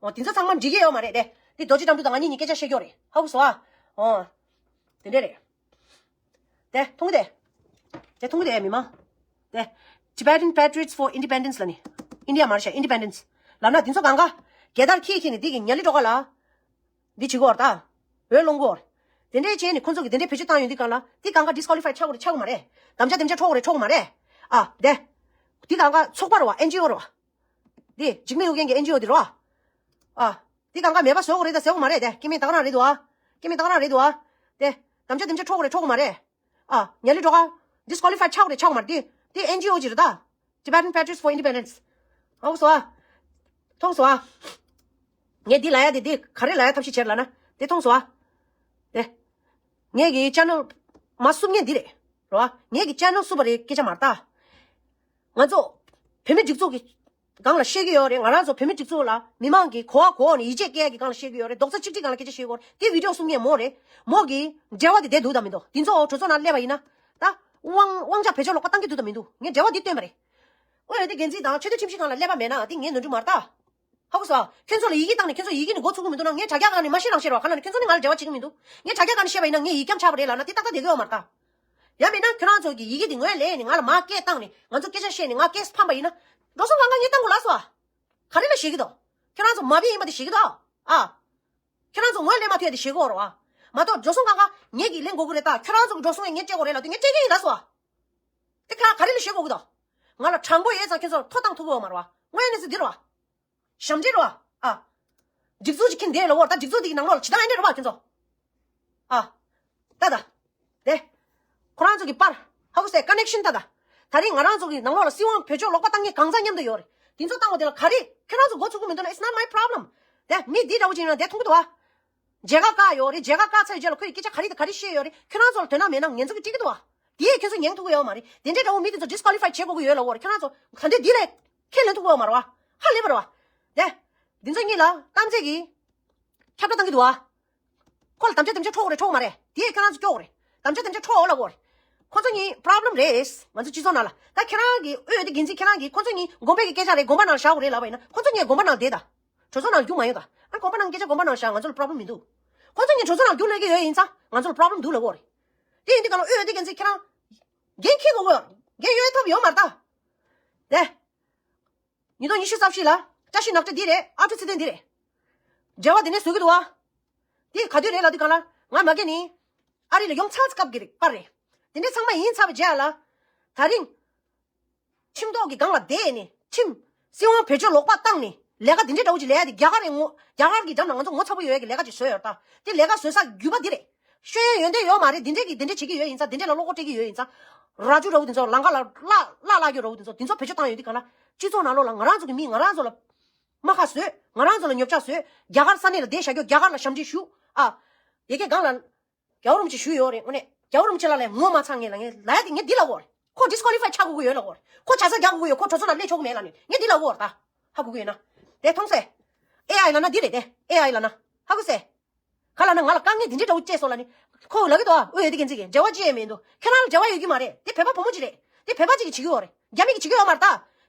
འོ་དེ་ཚོ་ཚང་མ་འགྲིག་གི་ཡོད་མ་རེད་དེ། དེ་རྡོ་རྗེ་དམ་ཕྲུག་དང་ང་གཉིས་གཉིས་སྐད་ཆ་བཤད་ཀྱི་ཡོད་རེད། ཧ་གོ་སོང་ཨ། འོ། དེ་འདྲས་རེད། དེ་མཐོང་གི་དེ། དེ་མཐོང་གི་དེ་མི་མང་། དེ། Tibetan Patriots for Independence་ལབ་ནི། ཨིན་ཌི་ཡ་མ་རེད་ཤག Independence་ལབ་ན་དེ་ཚོ་གང་ག་རྒྱལ་དར་འཁྱེར་འཁྱེར་ནས་དེ་གི་ཉ་ལི་ཀྲོ་ག་ལ། འདི་བྱེད་དགོས་རེད་ད། འོས་སློང་དགོས་རེད། དེ་འདྲས་བྱས་ནས་ཁོ་ཚོ་གིས་དེ་འདྲས་བེད་སྤྱོད་བཏང་ཡོང་དུས་སྒང་ལ་འདི་སྒང་ག་disqualify་ཆགས་དགོས་རེད་ཆགས་དགོས་མ་རེད། དམ་བཅའ་དེ་འདྲས་འཕྲོག་དགོས་རེད་འཕྲོག་དགོས་མ་རེད། ཨ་དེ། འདི་སྒང་ག་ཚོགས་པ་རེད་བ་ཨེན་ཇི་ཨོ་རེད་བ། འདི་འཇིགས་མེད་ཨུ་རྒྱན་གྱི་ཨེན་ཇི་ཨོ་འདི་རེད་བ། ཨ། འདི་སྒང་ག་མེད་པ་བཟོ་དགོས་རེད་ད་བཟོ་དགོས་མ་རེད་དེ་སྐྱེ་དམན་ད་ག་རང་རེད་འདུག་ཨ། སྐྱེ་དམན་ད་ག་རང་རེད་འདུག་ཨ། དེ། དམ་བཅའ་དེ་འདྲས་འཕྲོག་དགོས་རེད་འཕྲོག་དགོས་མ་རེད། ཨ། ཉ་ལི་ཀྲོ་ག disqualify་ཆགས་དགོས་རེད་ཆགས་དགོས་མ་རེད་འདི། འདི་ཨེན་ཇི་ཨོ་ཅིག་རེད་ད། Tibetan Patriots for Independence། ཨོ་སོ་ཨ། མཐོང་སོང་ཨ། ངས་འདི་ལབ་ཡ་དེ་འདི་ག་རེ་ལབ་ཡ་ཐབས་ཤེས་བྱེད་ལབ་ན་དེ་མཐོང་སོང་ཨ། དེ། ངས་ཀྱི་ཅེ་ནལ་མ་སུབ་མཁན་འདི་རེད། རོ། ངས་ཀྱི་ཅེ་ནལ་སུབ་པ་རེད་སྐད་ཆ་མ་རེད་ད། ང་ཚོ་བོད་མི་སྒྲིག་འཛུགས་ཀྱི་སྒང་ལ་བཤད་ཀྱི་ཡོད་རེད། ང་རང་ཚོ་བོད་མི་སྒྲིག་འཛུགས་ལ་མི་མང་གི་གོ་བ་གོ་ནས་ཡིད་ཆེས་སྐྱེ་ཡ་གི་སྒང་ལ་བཤད་ཀྱི་ཡོད་རེད། རྡོག་རྩ་གཅིག་སྒྲིལ་སྒང་ལ་སྐད་ཆ་བཤད་ཀྱི་ཡོད་རེད། དེ་བི་ཌི་ཡོ་སུབ་མཁན་མོ་རེད། མོ་གི་འབྲེལ་བ་དེ་བསྡད་འདུག་དང་མི་འདུག་དེ་ཚོ་གྲོས་ཚོགས་ནང་སླེབས་པ་ཡིན་ན། ད། དབང་དབང་ཆ་བེད་སྤྱོད་ལོག་པ་བཏང་གི་འདུག་དང་མི་འདུག་ངས་འབྲེལ་བ་འདི་བཏོན་པ་རེད། དབུས་འོས་བསྡུ་འགན་འཛིན་དང་ཆེས་མཐོའི་ཁྲིམས་ཞིབ་ཁང་ལ་སླེབས་པ་མེད་ན་འདི་ངའི་ནོར་འཁྲུལ་མ་རེད་ད། ཧ་གོ་སོང་། ཁྱོད་ཚོ་ལ་ཡི་གེ་བཏང་ནས་ཁྱོད་ཚོ་ཡི་གེ་ནས་འགོ་ཚུགས་ཀྱི་མི་འདུག་ན་ངས་དྲ་རྒྱ་སྒང་ནས་མ་ཤེས་རང་ཤེས་རོགས་ག་ལ་ནས་ཁྱོད་ཚོ་ནི་ང་ལ་འབྲེལ་བ་བྱེད་ཀྱི་མི་འདུག་ངས་དྲ་རྒྱ་སྒང་ནས་བཤད་པ་ཡིན་ན་ངས་ཡིག་རྒྱམ་ཆགས་པ་རེད་ལབ་ན་འདི་ཏག་ཏག་བསྡད་ཀྱི་ཡོད་མ་རེད་ད། ཡང་མིན་ན་ཁྱོད་རང་ཚོ་གི་ཡི་གེ་འདི་ངོས་ལེན་ནས་ང་ལ་མར་སྐད་བཏང་ནས་ང་ཚོ་སྐད་ཆ་བཤད་ནས་ང་སྐད་ཕམ་པ་ཡིན་ན། འགྲོ་སོང་གང་ག་ངས་བཏང་དགོས་ལབ་སོང་ཨ། ག་རེ་ལ་ཞེད་ཀྱི་འདུག་ཁྱོད་རང་ཚོ་མ་བི་ཡིན་པ་དེ་ཞེད་ཀྱི་འདུག་ཨ། ཁྱོད་རང་ཚོ་ངོས་ལེན་མ་ཐུབ་ཡ་དེ་ཞེད་ཀྱི་ཡོད་རེད་བ། མ་གཏོགས་འགྲོ་སོང་གང་ག་ངེད་ཀྱིས་ལེན་དགོས་ཀྱི་རེད་ད། ཁྱོད་རང་ཚོ་གི་འགྲོ་སོང་ཡ་ངས་སྤྲད་དགོས་རེད་ལབ་དུས་ངས་སྤྲད་ཀྱི་ཡིན་ལབ་སོང་ཨ། དེ་ག་ག་རེ་ལ་ཞེད་དགོས་ཀྱི་འདུག་ང་ལ་དྲང་པོ་ཡོད་ཙང་ཁྱོད་ཚོར་ཐོ་བཏང་ཐུབ་ཀྱི་ཡོད་མ་རེད་བ། དངོས་གནས་སུ་འདི་རེད་བ། ཞབས་འདྲེན་རེད་བ། ཨ། སྒྲིག་འཛུགས་ཀྱི་ཁྱིམ་དེ་ལ་འོར་ད་སྒྲིག་འཛུགས་དེ་གི་ནང་ལོགས་ལ་ཇི་ལྟར་ཨེ་འདྲ་རེད་བ་ཁྱོད་ཚོ། ཨ། ད་ད། དེ། ཁོ་རང་ཚོ་གི་པར། ཧ་གོ་སོང་། ཀ་ནེག་ཤན་ད་ད། ད་རིང་ང་རང་ཚོ་གི་ནང་ལོགས་ལ་སྲིད་དབང་བེད་སྤྱོད་ལོག་པ་བཏང་མཁན་གང་ཟག་མཉམ་དུ་ཡོད་རེད། དེ་ཚོ་བཏང་བ་དེ་ལ་ག་རེ་ཁྱོད་རང་ཚོ་འགོ་ཚུགས་ཀྱི་མི་འདུག་ན། It's not my problem། དེ་མི་འདི་འདྲ་བོ་ཅིག་ཡིན་ན་དེ་མཐོང་གི་འདུག་བ། མཇལ་ཁ་བཀག་ཡོད་རེད། མཇལ་ཁ་བཀག་ཚར་རྗེས་ལ་ཁོས་སྐད་ཆ་ག་རེ་དང་ག་རེ་བཤད་ཡོད་རེད། ཁྱོད་རང་ཚོ་ལ་དོ་སྣང་མེད་ན་ངེད་ཚོ་གི་འགྲིག་གི་འདུག་བ། དེ་ཡིས་ཁྱོད་ཚོ་ཉན་ཐུབ་ཀྱི་ཡོད་མ་རེད། དེ་འདྲའི་འདྲ་བོ་མི་དེ་ཚོ་ཌིས་ཀོ་ལི་ཕའི་བྱེད་དགོས་ཀྱི་ཡོད་ལབ་ཡོད་རེད། ཁྱོད་རང་ཚོ་ད་འདི་འདི་ལས་ཁས་ལེན་ཐུབ་ཀྱི་ཡོད་མ་རེད་བ། ཧ་ལས་པ་རེད་བ། དེ། འདི་ཚོ་གཉིས་ལ་གཏམ་ཚད་ཀྱིས་ཁྱབ་བསྒྲགས་བཏང་གི་འདུག་བ། ཁོ་ལ་དམ་བཅའ་དམ་བཅའ་འཕྲོག་དགོས་རེད་འཕྲོག་མ་རེད། དེ་ཁྱོད་རང་ཚོ་སྐྱོ་དགོས་རེད། དམ་བཅའ་དམ་བཅའ་འཕྲོག་འོ་ལབ་དགོས་རེད། ཁོ་ཚོ་གཉིས་པོ་རོབ་ལེམ་རེད། ང་ཚོ་སྤྱི་ཚོགས་ནང་ལ་ད་ཁྱེད་རང་གི་དབུས་འོས་བསྡུ་འགན་འཛིན་ཁྱེད་རང་གིས་ཁོ་ཚོ་གཉིས་དགོན་པའི་གི་སྐད་ཆ་རེད་དགོན་པ་ནང་བཞག་དགོས་རེད་ལབ་པ་ཡིན་ན་ཁོ་ཚོ་གཉིས་དགོན་པ་ནང་བསྡད་ད། གྲོས་ཚོགས་ནང་རྒྱུགས་མ་ཡོང་ད། ཨ་དགོན་པ་ནང་སྐད་ཆ་དགོན་པ་ནང་བཞག་ང་ཚོ་ལ་པོ་རོབ་ལེམ་མི་འདུག་ཁོ་ཚོ་གཉིས་གྲོས་ཚོགས་ནང་རྒྱུགས་ལས་ཀྱི་ཡོད་ཡིན་ཙང་ང་ཚོ་ལ་པོ་རོབ་ལེམ་འདུག་ལབ་དགོས་རེད། དེ་ཡིན་དུས་ག་ལ་དབུས་འོས་བསྡུ་འགན་འཛིན་ཁྱེད་རང་འགན་འཁྱེར་དགོས་ཀྱི་ཡོད། འགན་ཡོད་ཐབས་ཡོད་མ་རེད་ད། དེ། ཉིས་སྟོང་ཉི་ཤུ་རྩ་བཞི་ལ་བཀྲ་ཤིས་ནག་ཁྲ་འདི་རེད། ཨ་ཁུ་ཚེ་བརྟན་འདི་རེད། འབྲེལ་བ་དེ་ནས་བཟོ་གི་འདུག་བ། འདི་ག་དུས་རེད་ལབ་དུས་གང་ལ་ང་མ་རྒན་ནི། ཨ་རི་ལ་ཡོང་ཚར་སྐབས་ཀྱི་རེད་པར་རེད། དེ་འདྲས་ཚང་མ་ཡིན་ཚར་བའི་རྗེས་ལ། ད་རིང་། ཁྲིམས་ཐོག་གི་སྒང་ལ་བསྡད་ནས་ཁྲིམས། སྲིད་དབང་བེད་སྤྱོད་ལོག་པ་བཏང་ནས་ལས་ཀ་དེ་འདྲས་འདྲ་བོ་ཅིག་ལས་ཡ་དེ་རྒྱ་གར་རེད་ངོ་རྒྱ་གར་གྱི་འགྲམ་ན་ང་ཚོ་ངོ་ཚ་པོ་ཡོད་ཡ་གི་ལས་ཀ་ཅིག་བཟོས་ཡོད་ད། དེ་ལས་ཀ་བཟོས་ས་རྒྱུ་པ་འདི་རེད། ཤེས་ཡོན་ཡོན་ཏན་ཡོད་མ་རེད། འདི་འདྲས་ཀྱི་འདི་འདྲས་བྱེད་ཀྱི་ཡོད་ཡིན་ཙང་འདི་འདྲས་ལ་བློ་ཁོག་སྤྲད་ཀྱི་ཡོད་ཡིན་ཙང་། རྭ་ཅོ་འདྲ་བོ་དེ་ཚོ་ལམ་ཁ་ལ་གླ་གླ་གླ་གཡོག་འདྲ་བོ་དེ་ཚོ་དེ་ཚོ་བེད་སྤྱོད་བཏང་ཡོད་དུས་གང་ལ་སྤྱི་ཚོགས་ནང་ལོགས་ལ་ང་རང་ཚོ་གི་མི་ང་རང་ཚོ་ལ་རྨ་ཁ་བཟོས། ང་རང་ཚོ་ལ་ཉོ་ཆ་བཟོས། རྒྱ་གར་ས་གནས་ལ་བསྡད་བཞག་རྒྱུ། རྒྱ་གར་ལ་ཞབས་འདྲེན་ཞུ། ཨ། ཡ་གི་སྒང་ལ། རྒྱལ་བ་རིན་པོ་ཆེ་ཞུས་ཡོད་རེད། དངོས་གནས་རྒྱལ་བ་རིན་པོ་ཆེ་ལགས་ལ་ངོ་མ་ཚ་ངེས་ལ་ངས་ལབ་ཡ་དེ་ངས་འདི་ལབ་ཀྱི་ཡོད་རེད། ཁོ་ཌིས་ཀོ་ལི་ཕའི་ཆགས་དགོས་ཀྱི་ཡོད་ལབ་ཀྱི་ཡོད་རེད། ཁོ་ཆ་ཚང་རྒྱག་དགོས་ཀྱི་ཡོད། ཁོ་གྲོས་ཚོགས་ནང་སླེབས་ཆོག་གི་མེད་ལབ་ནས་ངས་འདི་ལབ་ཀྱི་ཡོད་རེད་ད། ཧ་གོ་གི་ཡོད་ན། དེ་མཐོང་སོང་། ཨེ་ཨའི་ལབ་ན་འདི་རེད་དེ། ཨེ་ཨའི་ལབ་ན། ཧ་གོ་སོང་། ག་ལབ་ན་ང་ལ་དཀའ་ངལ་འདི་འདྲའི་འདྲ་བོ་སྤྲད་སོང་ལབ་ནི། ཁོ་ལབ་ཀྱི་འདུག་ཨ། དབུས་འོས་བསྡུ་འགན་འཛིན་གྱིས་འབྲེལ་བ་ཅི་ཡང་མི་འདུག་ཁྱེད་རང་ལ་འབྲེལ་བ་ཡོད་ཀྱི་མ་རེད། དེ་བོད་པ་བུ་མོ་ཅིག་རེད། དེ་བོད་པ་ཅིག་གིས་བྱེད་ཀྱི་ཡོད་རེད། རྒྱ་མི་གིས་བྱེད་ཀྱི་ཡོད་མ་རེད་ད།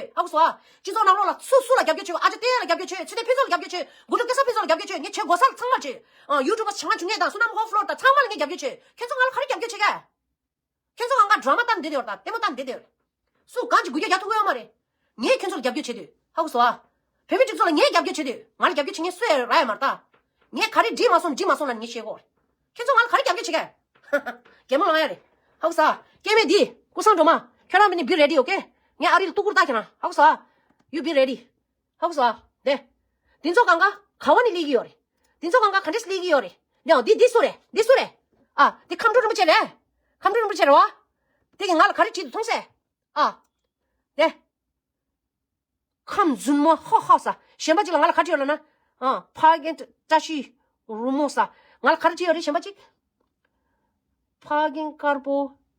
ཡོད། ཧ་གོ་སོང་ཨ། སྤྱི་ཚོགས་ནང་ལོགས་ལ་སུ་སུ་ལ་རྒྱབ་སྐྱོར་བྱེད། ཨ་ཅག་བསྟན་ཡ་ལ་རྒྱབ་སྐྱོར་བྱེད། ཚེ་བརྟན་ཕུན་ཚོགས་ལ་རྒྱབ་སྐྱོར་བྱེད། དགུ་ཕྲུག་སྐལ་བཟང་ཕུན་ཚོགས་ལ་རྒྱབ་སྐྱོར་བྱེད། ངས་བྱེད་དགོས་ས་ཚང་མ་བྱེད། ཨ། ཡུ་ཊུབ་པ་བྱང་ཆུང་ངེད་དང་བསོད་ནམས་ཧོ་ཕློར་དང་ཚང་མ་ལ་ངས་རྒྱབ་སྐྱོར་བྱེད། ཁྱེད་ཚོ་ང་ལ་ག་རེ་རྒྱབ་སྐྱོར་བྱེད་ག། ཁྱེད་ཚོ་ང་ང་ཌ་ར་མ་བཏང་བསྡད་ཡོད་རེད་ད། ལྟད་མོ་བཏང་བསྡད་ཡོད་རེད། སུ་གང་གིས་འགུལ་སྐྱོད་རྒྱག་ཐུབ་ཀྱི་ཡོད་མ་རེད། ངས་ཁྱེད་ཚོ་ལ་རྒྱབ་སྐྱོར་བྱེད་དུས། ཧ་གོ་སོང་ཨ། བོད་མི་སྒྲིག་འཛུགས་ལ་ངས་རྒྱབ་སྐྱོར་བྱེད་དུས། ང་ལ་རྒྱབ་སྐྱོར་བྱེད་མཁན་སུ་ཡང་རག་ཡ་མ་རེད་ད། ངས་ག་རེ་འགྲིག་མ་སོང་འགྲིག་མ་སོང་ལབ་ངས་བཤད་ཀྱི་ཡོད་རེད། ཁྱེད་ཚོ་ང་ལ་ག་རེ་རྒྱབ་སྐྱོར་བྱེད་གས། གད་མོ་ལངས་ཡ་རེད། ཧ་གོ་སོང་ཨ། སྐྱེ་དམན་འདི་ཀུན་བཟང་སྒྲོལ་མ། ཁྱོད་རང་མི་ནི་be ready, okay? ངས་ཨ་རི་ལ་གཏུག་གུར་བཏགས་ཁྱེད་རང་། ཧ་གོ་སོང་ཨ། You be ready. ཧ་གོ་སོང་ཨ། དེ། འདི་ཚོ་གང་ག་ག་བ་ནས་སླེབས་ཀྱི་ཡོད་རེད། འདི་ཚོ་གང་ག་ག་འདྲས་སླེབས་ཀྱི་ཡོད་རེད། ཡང་འདི་འདི་སུ་རེད། འདི་སུ་རེད། ཨ། འདི་ཁམས་སྤྲུལ་རིན་པོ་ཆེ་རེད། ཁམས་སྤྲུལ་རིན་པོ་ཆེ་རེད་བ། དེ་གིས་ང་ལ་ག་རེ་བྲིས་འདུག་མཐོང་སེ། ཨ། དེ། ཁམས་རྫུན་མ་ཧ་ཧ་ས། གཞན་པ་གཅིག་ལ་ང་ལ་ག་རེ་བྲིས་ཡོད་ལབ་ན། ཨ། ཕ་རྒན་བཀྲ་ཤིས་རུ་མོ་ས། ང་ལ་ག་རེ་བྲིས་ཡོད་རེད་གཞན་པ་གཅིག་ཕ་རྒན་དཀར་པོ་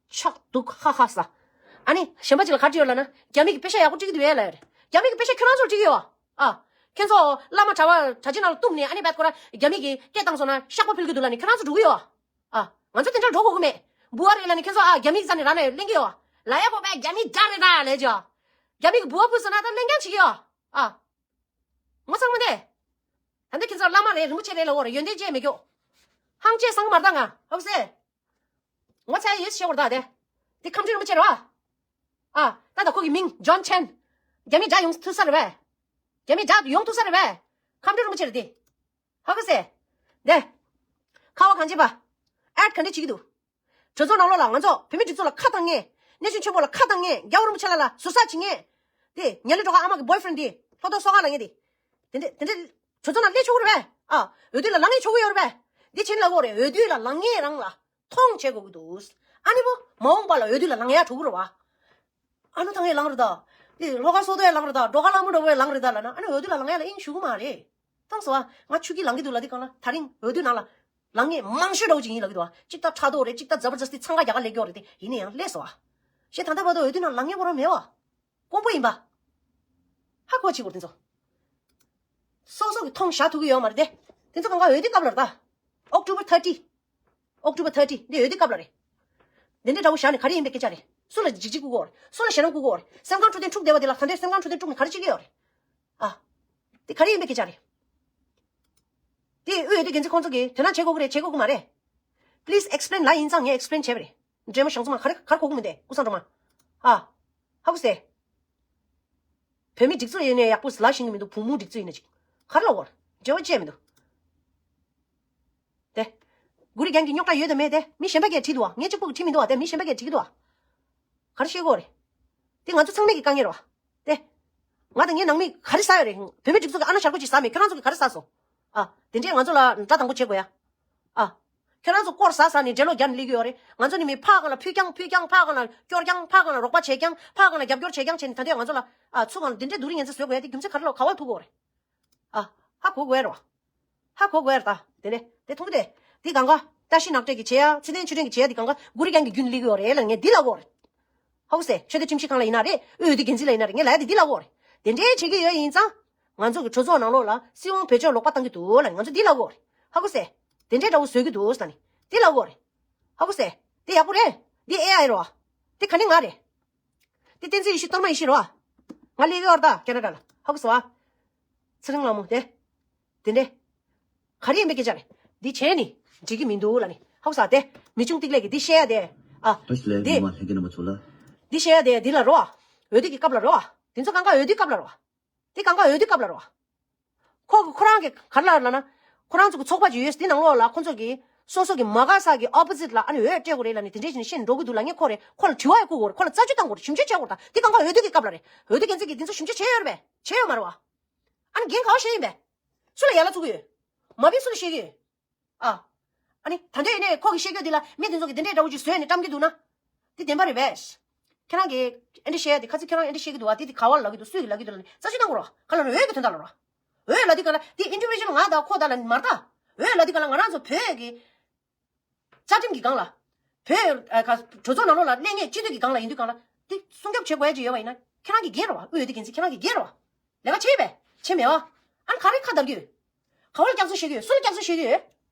ཆགས་འདུག་ཧ་ཧ་ས། ཨ་ནི་གཞན་པ་གཅིག་ལ་ག་རེ་བྲིས་ཡོད་ལབ་ན། རྒྱ་མི་གི་དཔེ་ཆ་ཡག་པོ་བྲིས་ཀྱི་འདུག་ཨེ་ལབ་ཡོད་རེད། རྒྱ་མི་གི་དཔེ་ཆ་ཁྱོད་རང་ཚོར་བྲིས་ཀྱི་ཡོད། ཨ། ཁྱེད་ཚོ་བླ་མ་གྲྭ་བ་གྲྭ་ཆས་ནང་ལ་གཏུགས་ནས་ཨ་ནི་བད་ཁོ་ར་རྒྱ་མི་གི་སྐད་བཏང་སོང་ན་བཤགས་པ་ཕུལ་གྱི་འདུག་ལབ་ནས་ཁྱོད་རང་ཚོ་འགྲོ་གི་ཡོད། ཨ། ང་ཚོ་དེ་འདྲ་འགྲོ་དགོས་ཀྱི་མེད། འབུལ་བ་རེད་ལབ་ནས་ཁྱེད་ཚོ། ཨ། རྒྱ་མི་གི་རྩ་ནས་རང་ནས་ལེན་གྱི་ཡོད། ལབ་ཡག་པོ་བས་རྒྱ་མི་རྒྱ་རེད་ད་ལས་ཀྱི། རྒྱ་མི་གི་འབུལ་བ་ཕུལ་སོང་ན་ད་ལེན་རྐྱང་བྱེད་ཀྱི་ཡོད། ཨ། ངོ་ཚ་མི་འདུག་ད་ལྟ་ཁྱེད་ཚོ་བླ་མ་རེད། རིན་པོ་ཆེ་རེད་ལབ་ཡོད་རེད། ཡོན་ཏན་ཅི་ཡང་མེད་ཀྱོག་ཧང་ཅེ་སང་མར་ད་ང་ཧོབ་སེ། ངོ་ཚ་ཡོད་ཤེས་བར་ད་དེ། དེ་ཁམས་སྤྲུལ་རིན་པོ་ཆེ་རེད་བ། ཨ། ད་ད་ཁོ་གི་མིང་ཇོན་ཆན། རྒྱ་མི་དགྲ་ཡོང་ཐུབ་ས་རེད་བས། རྒྱ་མི་དགྲ་ཡོང་ཐུབ་ས་རེད་བས། ཁམས་སྤྲུལ་རིན་པོ་ཆེ་རེད་དེ། ཧ་གོ་སེ། དེ། ཁ་བ་གང་བྱེད་པ། ཨེཌ་ག་འདྲ་བྱེད་ཀྱི་འདུག་གྲོས་ཚོགས་ནང་ལོགས་ལ་ང་ཚོ་བོད་མི་སྒྲིག་འཛུགས་ལ་ཁ་བཏང་མཁན། གནས་ཆེན་ཆེན་པོ་ལ་ཁ་བཏང་མཁན། རྒྱལ་བ་རིན་པོ་ཆེ་ལ་ལ་ཟུར་ཟ་བྱེད་མཁན། དེ་ཉ་ལི་སྒྲོལ་དཀར་ཨ་མ་གི་boyfriend དེ་ལྷོ་ཐོག་སོ་ཁ་ལ་ངེས་དེ། དེ་འདྲས་དེ་འདྲས་གྲོས་ཚོགས་ནང་སླེབས་ཆོག་གི་རེད་པས། ཨ། འོས་བསྡུ་ལ་ལངས་ངེས་ཆོག་གི་ཡོད་རེད་པས། འདི་བྱེད་ལ་གོ་རེད། འོས་བསྡུ་ལ་ལངས་ངེས་རང་ལ་མཐོང་བྱེད་དགོས་ཀྱི་འདུག་ཨ་ནི་བོ་མ་འོངས་པ་ལ་འོས་བསྡུ་ལ་ལངས་ཡ་འགྲོ་གི་རེད་བ། ཨ་ནུ་ཐང་ངེས་ལངས་རེད་ད། དེ་ལྷོ་ཁ་སོ་ཏོ་ཡ་ལངས་རེད་ད། འགྲོ་ཁ་ལ་མུ་འགྲོ་བོ་ཡ་ལངས་རེད་ད་ལབ་ན། ཨ་ནི་འོས་བསྡུ་ལ་ལངས་ཡ་ལ་དབྱིངས་ཞུ་གི་མ་རེད། ཐང་སོ་བ། ང་ཆུ་ཁྱི་ལངས་ཀྱི་འདུག་ལ་དེ་གང་ལ་ད་རིང་འོས་བསྡུ་ནང་ལ། ལངས་ངེས་མང་ཤོས་འདྲ་བོ་ཅིག་ཡིན་ལབ་ཀྱི་འདུག་བ། གཅིག་ད་ཕྲག་དོག་རེད། གཅིག་ད་ཛ་བར་ཛ་སྟི་འཚང་ཁ་རྒྱག་ག་སླེབས་ཀྱི་ཡོད་རེད་དེ། ཡིན་ན་ཡང་སླེབས་སོང་བ། ཞེས་ད་ལྟ་བར་དུ་འོས་བསྡུ་ནང་ལངས་ངེས་པོ་རང་མེད་བ། དཀོན་པོ་ཡིན་པ། ཧ་གོ་ཅིག་བོར་དེ་ཚོ། སོ་སོ་གི་མཐོང་བཞག་ཐུབ་ཀྱི་ཡོད་མ་རེད་དེ། དེ་ཚོ་གང་ག་འོས་བསྡུ་སྐབས་ལ་རེད་ད། October thirty། October thirty འདི་འོས་བསྡུ་སྐབས་ལ་རེད། འདི་འདྲའི་འདྲ་བོ་བཞག་ནས་ག་རེ་ཡིན་པའི་སྐད་ཆ་རེད། སུ་ལ་འཇིགས་འཇིགས་སྐུལ་གོ་རེད། སུ་ལ་ཞེད་སྣང་སྐུལ་གོ་རེད། སེམས་ཁམས་འཕྲོད་བསྟེན་འཁྲུག་བསྡད་པ་དེ་ལ་ད་ལྟའི་སེམས་ཁམས་འཕྲོད་བསྟེན་འཁྲུག་ནས་ག་རེ་བྱེད་ཀྱི་ཡོད་རེད། ཨ། འདི་ག་རེ་ཡིན་པའི་སྐད་ཆ་རེད། དེ་དབུས་འོས་བསྡུ་འགན་འཛིན་ཁོང་ཚོ་གིས་དོ་སྣང་བྱེད་དགོས་ཀྱི་རེད། བྱེད་དགོས་ཀྱི་མ་རེད། Please explain ལབ་ཡིན་ཙང་ངས་explain བྱས་པ་རེད། འདྲེ་མོ་ཞང་ཚོ་མ་ག་རེ་ག་རེ་གོ་གི་མི་འདུག་ཀུན་བཟང་སྒྲོལ་མ། ཨ། ཧ་གོ་སེ། བོད་མི་སྒྲིག་འཛུགས་ཡིན་ནའི་ཡག་པོ་ལབ་ཤེས་ཀྱི་མི་འདུག་བུ་མོ་སྒྲིག་འཛུགས་ཡིན་ན་ཅིག་ག་རེ་ལབ་དགོས་རེད། འབྲེལ་བ་བཅད་མི་འདུག་དེ། གུ་རི་རྒན་གྱི་རྙོག་དྲ་ཡོད་དམ་མེད་དེ་མི་གཞན་པ་གས་བྲིས་འདུག་བ། ངས་གཅིག་པུ་གིས་བྲིས་མི་འདུག་བ། དེ་མི་གཞན་པ་གས་བྲིས་ཀྱི་འདུག་བ། ག་རེ་བཤད་དགོས་རེད། དེ་ང་ཚོ་ཚང་མས་ཀྱི་དཀའ་ངལ་རེད་བ། དེ། ང་དང་ངའི་ནང་མི་ག་རེ་ཟ་ཡོད་རེད། བོད་མི་སྒྲིག་འཛུགས་ཀྱི་ཨ་ན་ཤར་ཁོ་ཅིག་ཟ་མེད། ཁྱོད་རང་ཚོ་གིས་ག་རེ་ཟ་སོང་། ཨ། དེ་འདྲས་ང་ཚོ་ལ་དགྲ་དང་པོ་བྱེད་དགོས་ཡ། ཨ། ཁྱོད་རང་ཚོ་སྐོར་ཟ་ཟ་ནས་འགྲེ་ལོག་རྒྱབ་ནས་སླེབས་ཀྱི་ཡོད་རེད། ང་ཚོ་ནི་མི་ཕར་གང་ལ་ཕུད་རྐྱང་ཕུད་རྐྱང་། ཕར་གང་ལ་སྐྱོར་རྐྱང་། ཕར་གང་ལ་རོགས་པ་བྱེད་རྐྱང་། ཕར་གང་ལ་རྒྱབ་སྐྱོར་བྱེད་རྐྱང་བྱས་ནས་ད་ལྟ་ང་ཚོ་ལ། ཨ། ཚུར་གང་ལ་འདི་འདྲས་སྡུག་རུས་ངན་ཚ་བཟོ་དགོས་ཡ་དེ་རྒྱུ་མཚན་ག་རེ་ལ་ག་བ་ཐུག་གི་ཡོད་རེད། ཨ། ཧ་གོ་དགོས་རེད་བ། ཧ་གོ་དགོས་རེད་ད། དེ་ནས་དེ་མཐོང་གི་དེ། འདི་གང་ག་བཀྲ་ཤིས་ནག་ཏྲེ་གིས་བྱེད་ཡ། ཚེ་བརྟན་ཆོས་སྒྲོན་གྱིས་བྱེད་ཡ་འདི་གང་ག་གུ་རི་རྒན་གྱི་རྒྱུན་སླེབས་ཀྱི་ཡོད་རེད་ལབ་ངས་འདི་ལབ་དགོས་རེད། ཧ་གོ་སེ། ཆོས་སྡེ་ཁྲིམས་ཞིབ་ཁང་ལ་ཡིན་ན་རེད། དབུས་འོས་བསྡུ་འགན་འཛིན་ལ་ཡིན་ན་རེད། ངས་ལབ་ཡ་དེ་འདི་ལབ་དགོས་རེད། དེ་འདྲའི་བྱེད་ཀྱི་ཡོད་ཡིན་ཙང་། ང་ཚོ་གི་གྲོས་ཚོགས་ནང་ལོགས་ལ་སྲིད་དབང་བེད་སྤྱོད་ལོག་པ་བཏང་གི་འདུག་ལབ་ནས་ང་ཚོ་འདི་ལབ་དགོས་རེད། ཧ་གོ་སེ། དེ་འདྲའི་འདྲ་བོ་བཟོས་ཀྱི་འདུག་ལབ་ནས་འདི་ལབ་དགོས་རེད། ཧ་གོ་སེ། འདི་ཡག་པོ་རེད། འདི་ཨེ་ཨའི་རེད་བ། འདི་ག་ནས་ང་རེད། འདི་བསྟན་འཛིན་ཡེ་ཤེས་གཏོར་མ་ཡེ་ཤེས་རེད་བ། ང་སླེབས་ཡོད་རེད་ད་ཁེ་ན་ཌ་ལ། ཧ་གོ་སོང་བ། ཚེ་རིང་ལྷ་མོ་དེ། དེ་འདྲས། ག་རེ་ཡིན་པའི་སྐད་ཆ་རེད། འདི་བྱས་ནི། འགྲིག་གི་མི་འདུག་ལབ་ནི། ཧ་གོ་ས་དེ། མི་ཆུང་ཏིག་ལེ་གིས་འདི་བཤད་ཡ་དེ། ཨ། བཀྲ་ཤིས་བདེ་ལེགས། འདི། ངོ་མ་ལྷན་རྒྱས་རྣམ་པ་ཚོ་ལ། འདི་བཤད་ཡ་དེ་འདི་ལ་རོ། འོས་བསྡུ་གི་སྐབས་ལ་རོ། དེ་ཚོ་གང་ག་འོས་བསྡུ་སྐབས་ལ་རོ། འདི་གང་ག་འོས་བསྡུ་སྐབས་ལ་རོ། ཁོ་གི་ཁོ་རང་གི་ག་རེ་ལབ་ན། ཁོ་རང་ཚོ་གི་ཚོགས་པ་ཅིག་ཡོད། འདི་ནང་ལོགས་ལ་ཁོ་ཚོ་གི་ སོ་སོ་གི་མ་དགའ་ས་གི་ཨོ་པོ་ཟིཊ་ལ་ཨ་ནི་འོས་སྤྲད་དགོས་རེད་ལབ་ནས་དེ་འདྲས་བྱས་ནས་བཤད་འགྲོ་གི་འདུག་ལབ། ངས་ཁོ་རེད། ཁོ་ལ་དྲི་བ་ཡང་བསྐུར་དགོས་རེད། ཁོ་ལ་རྩད་གཅོད་བཏང་དགོས་རེད། ཞིབ་དཔྱད་བྱེད་དགོས་རེད་ད། དེ་གང་ག་འོས་བསྡུ་གི་སྐབས་ལ་རེད། འོས་བསྡུ་འགན་འཛིན་གྱིས་དེ་ཚོ་ཞིབ་དཔྱད་བྱས་ཡོད་རེད་པས། བྱས་ཡོད་མ་རེད་བ། ཨ་ནི་འགན་ག་བ་བཞེས་ཡིན་པས། སུ་ལ་ཡ་ལ་བཙུགས་ཀྱི་ཡོད། མ་དཔེ་སུ་ལ་བཤད་ཀྱི་ཡོད། ཨ། ཨ་ནི་ད་ལྟ་ཡིན་ནའི་ཁོ་གིས་བཤད་རྒྱུ་དེ་ལ་མི་དེ་ཚོ་གིས་དེ་འདྲའི་འདྲ་བོ་ཅིག་བཟོས་ནས་བཀྲམ་གྱི་འདུག་ན། དེ་བདེན་པ་རེད་པས། ཁྱེད་རང་གིས་ཨེ་འདྲ་བཤད་ཡ་དེ་ཁ་ཚིག་ཁྱེད་རང་ཨེ་འདྲ་བཤད་ཀྱི་འདུག་བ། དེ་དེ་ག་བ་ལ་ལབ་ཀྱི་འདུག་སུས་ཀྱིས་ལབ་ཀྱི་འདུག་ལབ་ནས་རྩད་གཅོད་གཏང་དགོས་རེད་བ། ག་ལབ་ན་འོས་ཀྱི་དོན་དག་ལ་རེད་བ། འོས་ལབ་དུས་ག་ལ་དེ་ཨིན་ཌི་བི་ཇུ་ཨལ་ང་དང་ཁོ་དང་ལ་མ་རེད་ད། འོས་ལབ་དུས་ག་ལ་ང་རང་ཚོ་བོད་ཀྱི་རྩ་ཁྲིམས་ཀྱི་སྒང་ལ། བོད་ཨ་ག་གྲོས་ཚོགས་ནང་ལོགས་ལ་གླེང་ངེས་སྤྱི་འཐུས་ཀྱི་སྒང་ལ་ཡིན་དུས་ག་ལ་དེ་སྲུང་སྐྱོབ་བྱེད་དགོས་ཡ་ཅིག་ཡོད་པ་ཡིན་ན་ཁྱེད་རང་གི་འགན་རེད་བ། དབུས་འོས་བསྡུ་འགན་འཛིན་ཁྱེད་རང་གི་འགན་རེད་བ། ལས་ཀ་བྱེད་པས། བྱེད་མེད་བ། ཨ་ནི་ག་རེ་ཁ་བརྡབ་ཀྱི་ཡོད། ག་བ་ལ་སྐྱག་རྫུན་བཤད་ཀྱི་ཡོད། སུ་ལ་སྐྱག་རྫུན་བཤད་ཀྱི་ཡོད།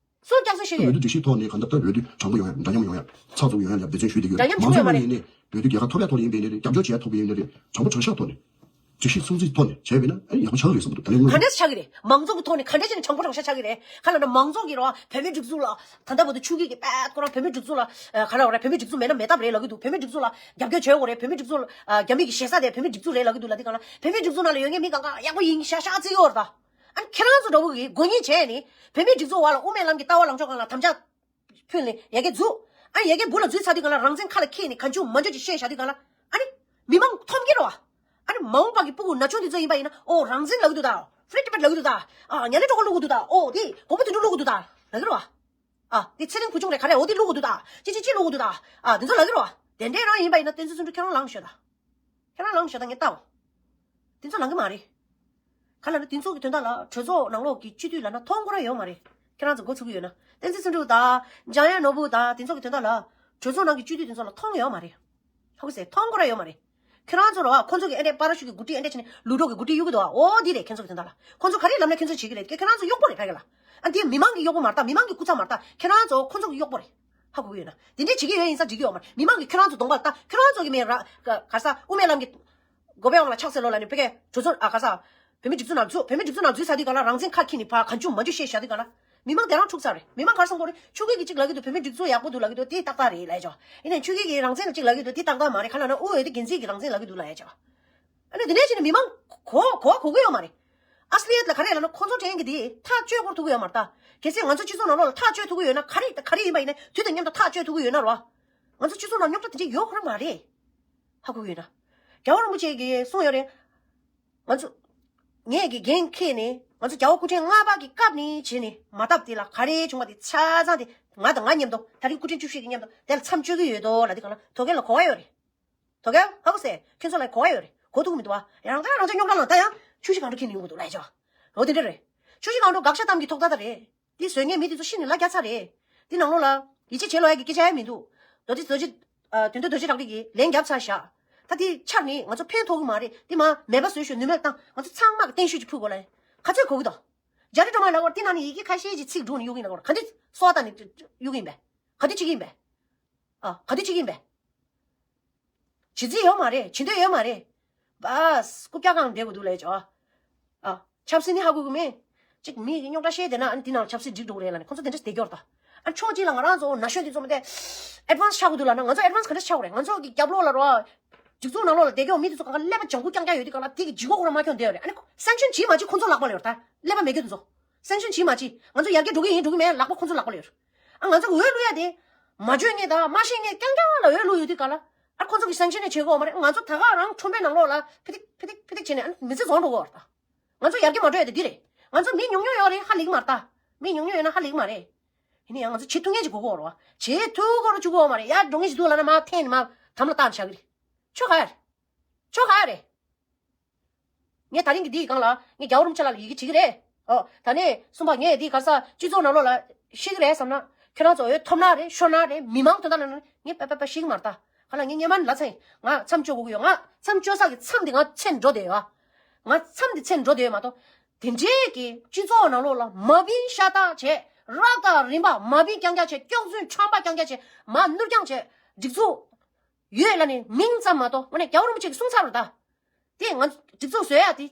སུ་ལ་སྐྱག་རྫུན་བཤད་ཀྱི་འོས་ཡོད། བསྡུ་སྒྲིག་གཞིའི་ཐོག་ནས་གང་ལྟར་འོས་བསྡུ་དྲང་པོ་ཡོང་ཡ། འདྲ་མཉམ་ཡོང་ཡ། ཚགས་ཚུད་ཡོང་ཡ་ལ་འབད་བརྩོན་ཞུས་བསྡད་ཀྱི་ཡོད། འདྲ་མཉམ་མང་ཚོགས་བྱུང་ཡོད་མ་ནས་རེད། ཡིན་ནས་འོས་བསྡུ་རྒྱལ་ཁ་ཐོབ་ཡ་ཐོབ་ཡ་ཡིན་པ་ཡིན་ནའི་རེད། རྒྱབ་སྐྱོར་བྱེད་ཡ་ཐོབ་པ་ཡིན་ནའི་རེད། དྲང་པོ་དྲང་གཞག་ཐོག་ནས་སྒྲིག་གཞི་སྲུང་བརྩི་ཐོག་ནས་བྱས་པ་ཡིན་ན་ཨ་ནི་ཡག་པོ་ཆགས་ཀྱི་རེད་བསམ་གྱི་འདུག་ད་ལན་གང་འདྲ་ཆགས་ཀྱི་རེད། མང་ཚོགས་ཀྱི་ཐོག་ནས་ག་འདྲ་བྱས་ནས་དྲང་པོ་དྲང་གཞག་ཆགས་ཀྱི་རེད། ག་ལབ་ན་མང་ཚོགས་ཀྱིས་རེད་བ། བོད་མིའི་སྒྲིག་འཛུགས་ལ་ད་ལྟ་བར་དུ་ཆོས་སྐྱིད་ཀྱིས་པད་ཁོ་རང་བོད་མིའི་སྒྲིག་འཛུགས་ལ་ཨ་ག་རེ་རེད། བོད་མིའི་སྒྲིག་འཛུགས་མེད་ན་མེད་ཐབས་རེད་ལབ་ཀྱི་འདུག་བོད་མིའི་སྒྲིག་འཛུགས་ལ་རྒྱབ་སྐྱོར་བྱེད་དགོས་རེད། བོད་མིའི་སྒྲིག་འཛུགས་ལ་ཨ་རྒྱ་མི་གི་ཞེ་ས་དེ་བོད་མིའི་སྒྲིག་འཛུགས་རེད་ལབ་ཀྱི་འདུག་ལབ་དུས་ག་ལ་བོད་མིའི་སྒྲིག་འཛུགས་ནང་ལ་ཡོད་མཁན་མི་གང་ག་ཡག་པོ་ཡིན་ཤག་ཤག་བརྩི་གི་ཡོད་རེད་ད། ཨ་ཁྱེད་རང་ཚོ་འདྲ་བོ་གིས་མགོ་གཉིས་བྱས་ནས་བོད་མིའི་སྒྲིག་འཛུགས་བར་ལ་དབུ་མའི་ལམ་གྱི་ལྟ་བ་ལངས་ཕྱོགས་སྒང་ལ་དམ་བཅའ་ཕུལ་ནས་ཡ་གི་འཛུགས། ཨ་ཡ་གི་འབུ་ལ་འཛུལ་ཚར་དུས་ག་ལ་རང་བཙན་ཁ་ལ་འཁྱེར་ནས་གང་བྱུང་མང་བྱུང་ཅིག་བཤད་བཞག་དུས་ག་ལ་ཨ་ནི་མི་མང་འཐོམ་གྱི་རེད་བ། ཨ་ནི་མ་འོངས་པ་གི་སྤུ་གུ་ན་ཆུང་དེ་ཚོ་ཡིན་པ་ཡིན་ན་ཨོ་རང་བཙན་ལབ་ཀྱི་འདུག་ད། ཨོ་ཧྥི་རི་ཊི་བེཊ་ལབ་ཀྱི་འདུག་ད། ཨ་མཉམ་ལས་གྲོགས་པོ་ལབ་ཀྱི་འདུག་ད། ཨོ་དེ་གོང་བུ་མདུན་གྲལ་ལབ་ཀྱི་འདུག་ད་ལབ་ཀྱི་རེད་བ། ཨ་དེ་ཚེ་རིང་བུ་ཆུང་རེད་ག་རེ་ཨོ་དེ་ལབ་ཀྱི་འདུག་ད། ཅི་ཅི་ཅི་ལབ་ཀྱི་འདུག་ད། ཨ་དེ་ཚོ་ལབ་ཀྱི་རེད་བ། དེ་འདྲས་རང་ཡིན་པ་ཡིན་ན་བསྟན་འཛིན་བརྩོན་འགྲུས་ཁྱེད་རང་ལངས་ཤོག་ད། ཁྱེད་རང་ལངས་ཤོག་ད་ངས་ལྟའོ། དེ་ཚོ་ལངས་ཀྱི་མ་རེད། ག་ལབ་ན་དེ་ཚོ་གི་དོན་དག་ལ་གྲོས་ཚོགས་ནང་ལོགས་ཀྱི་སྤྱི་འཐུས་ལབ་ན་མཐོང་དགོས་ར་ཡོད་མ་རེད། ཁྱེད་རང་ཚོ་མགོ་ཚོས་ཀྱི་ཡོད་ན་བསྟན་འཛིན་བརྩོན་འགྲུས་དང་འཇམ་དབྱངས་ནོར་བུ་དང་དེ་ཚོ་གི་དོན་དག་ལ་གྲོས་ཚོགས་ནང་གི་སྤྱི་འཐུས་དེ་ཚོ་ལ་མཐོང་ཡོད་མ་རེད། ཧ་གོ་སོང་ངས། མཐོང་དགོས་ར་ཡོད་མ་རེད། ཁྱེད་རང་ཚོ་ར་བ་ཁོ་ཚོ་གི་ཨེ་འདྲས་པ་ར་ཤུ་གི་འགོ་ཁྲིད་ཨེ་འདྲས་བྱས་ནས་ལུས་སྒྲོག་གི་འགོ་ཁྲིད་གཡུག་གི་འདུག་བ། ཨོ་འདི་རེད་ཁྱེད་ཚོ་གི་དོན་དག་ལ། ཁོ་ཚོ་ག་རེ་ལབ་ན་ཁྱེད་ཚོ་བྱེད་ཀྱི་རེད། ཁྱེད་ཁྱེད་རང་ཚོ་གཡོག་པོ་རེད་ཕ་གི་ལ། ཨ་འདི་མི་མང་གི་གཡོག་པོ་མ་རེད་ད། མི་མང་གི་སྐུ་ཚབ་མ་རེད་ད། ཁྱེད་རང་ཚོ་ཁོ་ཚོ་གི་གཡོག་པོ་རེད། ཧ་གོ་གི་ཡོད་ན། དེ་འདྲས་བྱེད་ཀྱི་ཡོད་ཡིན་ས་འགྲིག་གི་ཡོད་མ་རེད། མི་མང་གིས་ཁྱེད་རང་ཚོ་གདོང་པ་ལ་ལྟ། ཁྱེད་རང་ཚོ་གི་མེད་ར་ག་ས་དབུ་མའི་ལམ་གྱི་དགོན་པའི་དབང་ལ་ཕྱག་འཚལ་ལོ་ལབ་ནས་ཕ་གིའི་གྲོས་ཚོགས་ཨ་ག་ས་བོད་མི་སྒྲིག་འཛུགས་ནང་འཛུལ། བོད་མི་སྒྲིག་འཛུགས་ནང་འཛུལ་ཚར་དུས་ག་ལ་རང་བཙན་ཁ་འཁྱེར་ནས་ཕར་གང་བྱུང་མང་བྱུང་བཤད་བཞག་དུས་ག་ལ། མི་མང་དེ་རང་འཁྲུག་ཚར་རེད། མི་མང་ག་རེ་བསམ་གྱི་རེད། ཆོས་སྐྱིད་ཀྱིས་གཅིག་ལབ་ཀྱི་འདུག་བོད་མི་སྒྲིག་འཛུགས་ཡག་པོ་འདུག་ལབ་ཀྱི་འདུག་དེ་ཏག་ཏག་རེད་ལབ་ཡ་ཅོ། ཡིན་ནའི་ཆོས་སྐྱིད་ཀྱིས་རང་བཙན་ལ་གཅིག་ལབ་ཀྱི་འདུག་དེ་ཏག་ཏག་མ་རེད། ག་ལབ་ན་དབུས་འོས་བསྡུ་འགན་འཛིན་གྱིས་ལབ་ཀྱི་འདུག་དེ་ཏག་ཏག་མ་རེད། ཁ་ལབ་ན་དབུས་འོས་བསྡུ་འགན་འཛིན་གྱིས་རང་བཙན་ལབ་ཀྱི་འདུག་ལབ་ཡ་ཅོ། ཨ་ནི་དེ་འདྲས་བྱས་ནས་མི་མང་གོ་གོ་གོ་གི་ཡོད་མ་རེད། ཨ་སི་ལི་ཡད་ལ་ག་རེ་ལབ་ན་ཁོ་ཚོ་དྲན་གྱི་དེ་ཐག་གཅོད་སྐོར་ཐུག་གི་ཡོད་མ་རེད་ད། གལ་སྲིད་ང་ཚོ་སྤྱི་ཚོགས་ནང་ལོགས་ལ་ཐག་གཅོད་ཐུབ་ཀྱི་ཡོད་ན་ག་རེ་ག་རེ་ཡིན་པ་ཡིན་ན་དུས་དང་མཉམ་དུ་ཐག་གཅོད་ཐུབ་ཀྱི་ཡོད་ན་རོ། ང་ཚོ་སྤྱི་ཚོགས་ནང་རྙོག་དྲ་དེ་འདྲས་ཡོད་ཁོ་རང་མ་རེད། ཧ་གོ་གི་ཡོད་ན། རྒྱལ་བ་རིན་པོ་ཆེ་གིས་གསུངས་ཡོད་རེད། ང་ཚོ། ངས་ཀྱི་འགན་འཁྱེར་ནས་ང་ཚོ་རྒྱལ་བ་སྐུ་ཕྲེང་ལྔ་པ་གི་སྐབས་ནས་བྱས་ནས་མ་བཏབ་དེ་ལ་ག་རེ་བྱུང་བ་དེ་ཆ་ཚང་དེ་ང་དང་ང་མཉམ་དུ་ད་རིང་སྐུ་ཕྲེང་བཅུ་བཞི་གི་མཉམ་དུ་དེ་ལ་མཚམས་གཅོད་ཀྱི་ཡོད་དོ་ལབ་དེ་ག་ལ་དོ་གལ་ལ་གོ་བ་ཡོད་རེད། དོ་གལ་ཧ་གོ་སོང་། ཁྱོད་ཚོ་ལ་གོ་བ་ཡོད་རེད། གོ་ཐུབ་མི་འདུག་བ། ཡང་ད་རང་ཅག་རྙོག་དྲ་ལངས་ད་ཡང་ཆུ་བཞི་སྒང་དྲུག་འཁྱེར་ནས་ཡོང་གི་འདུག་ལབ་ཡ་ཅོ། འོ་དེ་འདྲ་རེད། ཆུ་བཞི་སྒང་དྲུག་དགག་བཞག་གཏམ་གྱི་ཐོག་མཐའ་ད་རེད། དེ་བཟོས་མཁན་མི་དེ་ཚོ་ཤི་ནས་ལ་རྒྱ་ཚར་རེད། དེ་ནང་ལོགས་ལ་ཡིད་ཆེས་བྱེད་ལོ་ཡ་གི་སྐད་ཆ་ཡ་མི་འདུག་རྡོ་རྗེ་རྡོ་རྗེ། ཨ་དོན་དུ་རྡོ་རྗེ་བྲག་རི་གིས་ལན་བརྒྱབ་ཚར་བཞག་ད་དེ་ཆར་ནས་ང་ཚོ་ཕན་ཐོགས་ཀྱི་མ་རེད། དེ་མ་མེད་པ་བཟོས་ཤོག་ནུས་མེད་བཏང་། ང་ཚོ་ཚང་མ་གི་བརྟན་བཞུགས་ཅིག་ཕུལ་དགོས་ལ། ག་ཚོད་གོ་གི་དོ། རྒྱ་རི་སྒྲོལ་མ་ལབ་པར་དེ་ནང་ནས་ཡི་གེ་ཁ་ཤས་ཅིག་ཚིག་སྒྲུག་ནས་གཡུག་གིན་ལབ་པར་ག་འདི་སོ་བཏང་ནས་གཡུག་གིན་པས། ག་འདི་བྱེད་ཀྱི་ཡིན་པས། ཨ་ག་འདི་བྱེད་ཀྱི་ཡིན་པས། བྱེད་རྩིས་ཡོད་མ་རེད། བྱེད་འདོད་ཡོད་མ་རེད། བཱས་རྐུབ་བཀྱག་གང་བསྡད་དགོས་འདུག་ལས་ཅོ། ཨ་ཆབ་སྲིད་ནི་ཧ་གོ་གི་མེད། གཅིག་མི་ཡི་རྙོག་དྲ་བཤད་བསྡད་ན་ཨ་ནི་དེ་ནང་ཆབ་སྲིད་འགྲིག་འགྲོ་གི་རེད་ལབ་ནས་ཁོང་ཚོ་དེ་འདྲ་བསྡད་ཀྱོར་ད། ཨ་ཕྱོགས་གཅིག་ལ་ང་རང་ཚོ་ན་གཞོན་དེ་ཚོ་མི་དེ་ཨེ་ཌི་ཝན་སི་ཆགས་དགོས་འདུག་ལབ་ན་ང་ཚོ་ཨེ་ཌི་ཝན་སི་ག་འདྲ་ཆགས་དགོས་རེད། ང་ཚོ་གི་རྒྱབ་ལོགས་ལ་རོ། སྒྲིག་འཛུགས་ནང་ལོགས་ལ་བསྡད་ཀྱོར་མི་དེ་ཚོ་གང་ག་ཀླད་པ་ལྗང་ཁུ་རྐྱང་རྐྱང་ཡོད་དུས་གང་ལ་དེ་གི་ལྗིད་ཁོག་ཁོ་རང་མ་ཁྱོན་བསྡད་ཡོད་རེད། ཨ་ནི་སེང་ཤན་བྱིས་མ་བྱིས་ཁོང་ཚོ་ལག་པ་ལ་ཡོད་རེད་ད། ཀླད་པ་མེད་ཀྱོ་དེ་ཚོ། སེང་ཤན་བྱིས་མ་བྱིས་ང་ཚོ་ཡར་རྒྱས་འགྲོ་གི་ཡིན་འགྲོ་གི་མེད་ལག་པ་ཁོང་ཚོ་ལག་པ་ལ་ཡོད་རེད། ཨ་ང་ཚོ་གི་འོས་བླུག་ཡ་དེ། མ་བརྗོད་མཁན་དང་མ་ཤེས་མཁན་རྐྱང་རྐྱང་ལ་འོས་བླུག་ཡོད་དུས་ག་ལ། ཨ་ཁོ་ཚོ་གི་སེང་ཤན་ནས་བྱེད་དགོས་མ་རེད། ང་ཚོ་ད་ག་རང་ཁྲོམ་པའི་ནང་ལོགས་ལ་ཕི་ཐིག་ཕི་ཐིག་ཕི་ཐིག་བྱས་ནས་ཨ་མི་ཚེ་བཟང་འགྲོ་གི་ཡོད་རེད་ད། ང་ཚོ་ཡར་རྒྱས་མ་འགྲོ་ཡ་དེ་འདི་རེད། ང་ཚོ་མི་ཉུང་ཉུང་ཡོད་རེད་ཧ་ལས་ཀྱི་མ་རེད་ད། མི་ཉུང་ཉུང་ཡོད་ན་ཧ་ལས་ཀྱི་མ་རེད། ཡིན་ན་ཡང་ང་ཚོ་བྱེད་ཐུབ་མཁན་ཅིག་དགོས་ཀྱི་ཡོད་རེད་བ། བྱེད་ཐུབ་ཀྱི་རེད་བཅུག་གི་ཡོད་མ་རེད། ཡར་འགྲོ་མཁན་ཅིག་འདུག་ལབ་ན་མར་འཐེན་ནས་མར་དམ་ལ་བཏགས་ནས་བཞག་གི་རེད། ཆོ་ག་ཡ་རེད། ཆོ་ག་ཡ་རེད། ངས་ད་རིང་གི་འདིའི་སྒང་ལ་ངས་རྒྱལ་བ་རིན་པོ་ཆེ་ལགས་ལ་ཡི་གེ་བྲིས་ཀྱི་རེད། ཨོ། ད་ནས་གསུམ་པ་ངས་འདིའི་ག་ས་སྤྱི་ཚོགས་ནང་ལོགས་ལ་ཤེས་ཀྱི་རེད་བསམ་ན། ཁྱེད་རང་ཚོ་འོས་ཐོབ་ན་རེད་ཤོར་ན་རེད་མི་མང་དོན་དག་ལ་ན་ངས་པ་པ་པ་ཤེས་ཀྱི་མ་རེད་ད། ག་ལ་ངས་སྔོན་མ་ནས་ལབ་ཚར་ཡིན། ང་མཚམས་གཅོད་དགོས་ཀྱི་ཡོད། ང་མཚམས་གཅོད་ས་གི་མཚམས་འདི་ང་ཚེ་འགྲོ་བསྡད་ཡོད། ང་མཚམས་འདི་ཚེ་འགྲོ་བསྡད་ཡོད་མ་གཏོགས། དེ་འདྲའི་གི་སྤྱི་ཚོགས་ནང་ལོགས་ལ་མ་བིན་ཤ་སྟག་བྱས་རག་དང་རིམ་པ་མ་བིན་རྐྱང་རྐྱང་བྱས་སྐྱག་རྫུན་ཁྲམ་པ་རྐྱང་རྐྱང་བྱས་མ་ནོར་རྐྱང་བྱས་སྒྲིག་འཛུགས། ཡོད་ལ་ནི་མིང་ཙམ་མ་གཏོགས་དངོས་གནས་རྒྱལ་བ་རིན་པོ་ཆེ་གིས་གསུངས་ཚར་བ་རེད་ད། དེ་ང་ཚོ་སྒྲིག་འཛུགས་བཟོ་ཡ་དེ།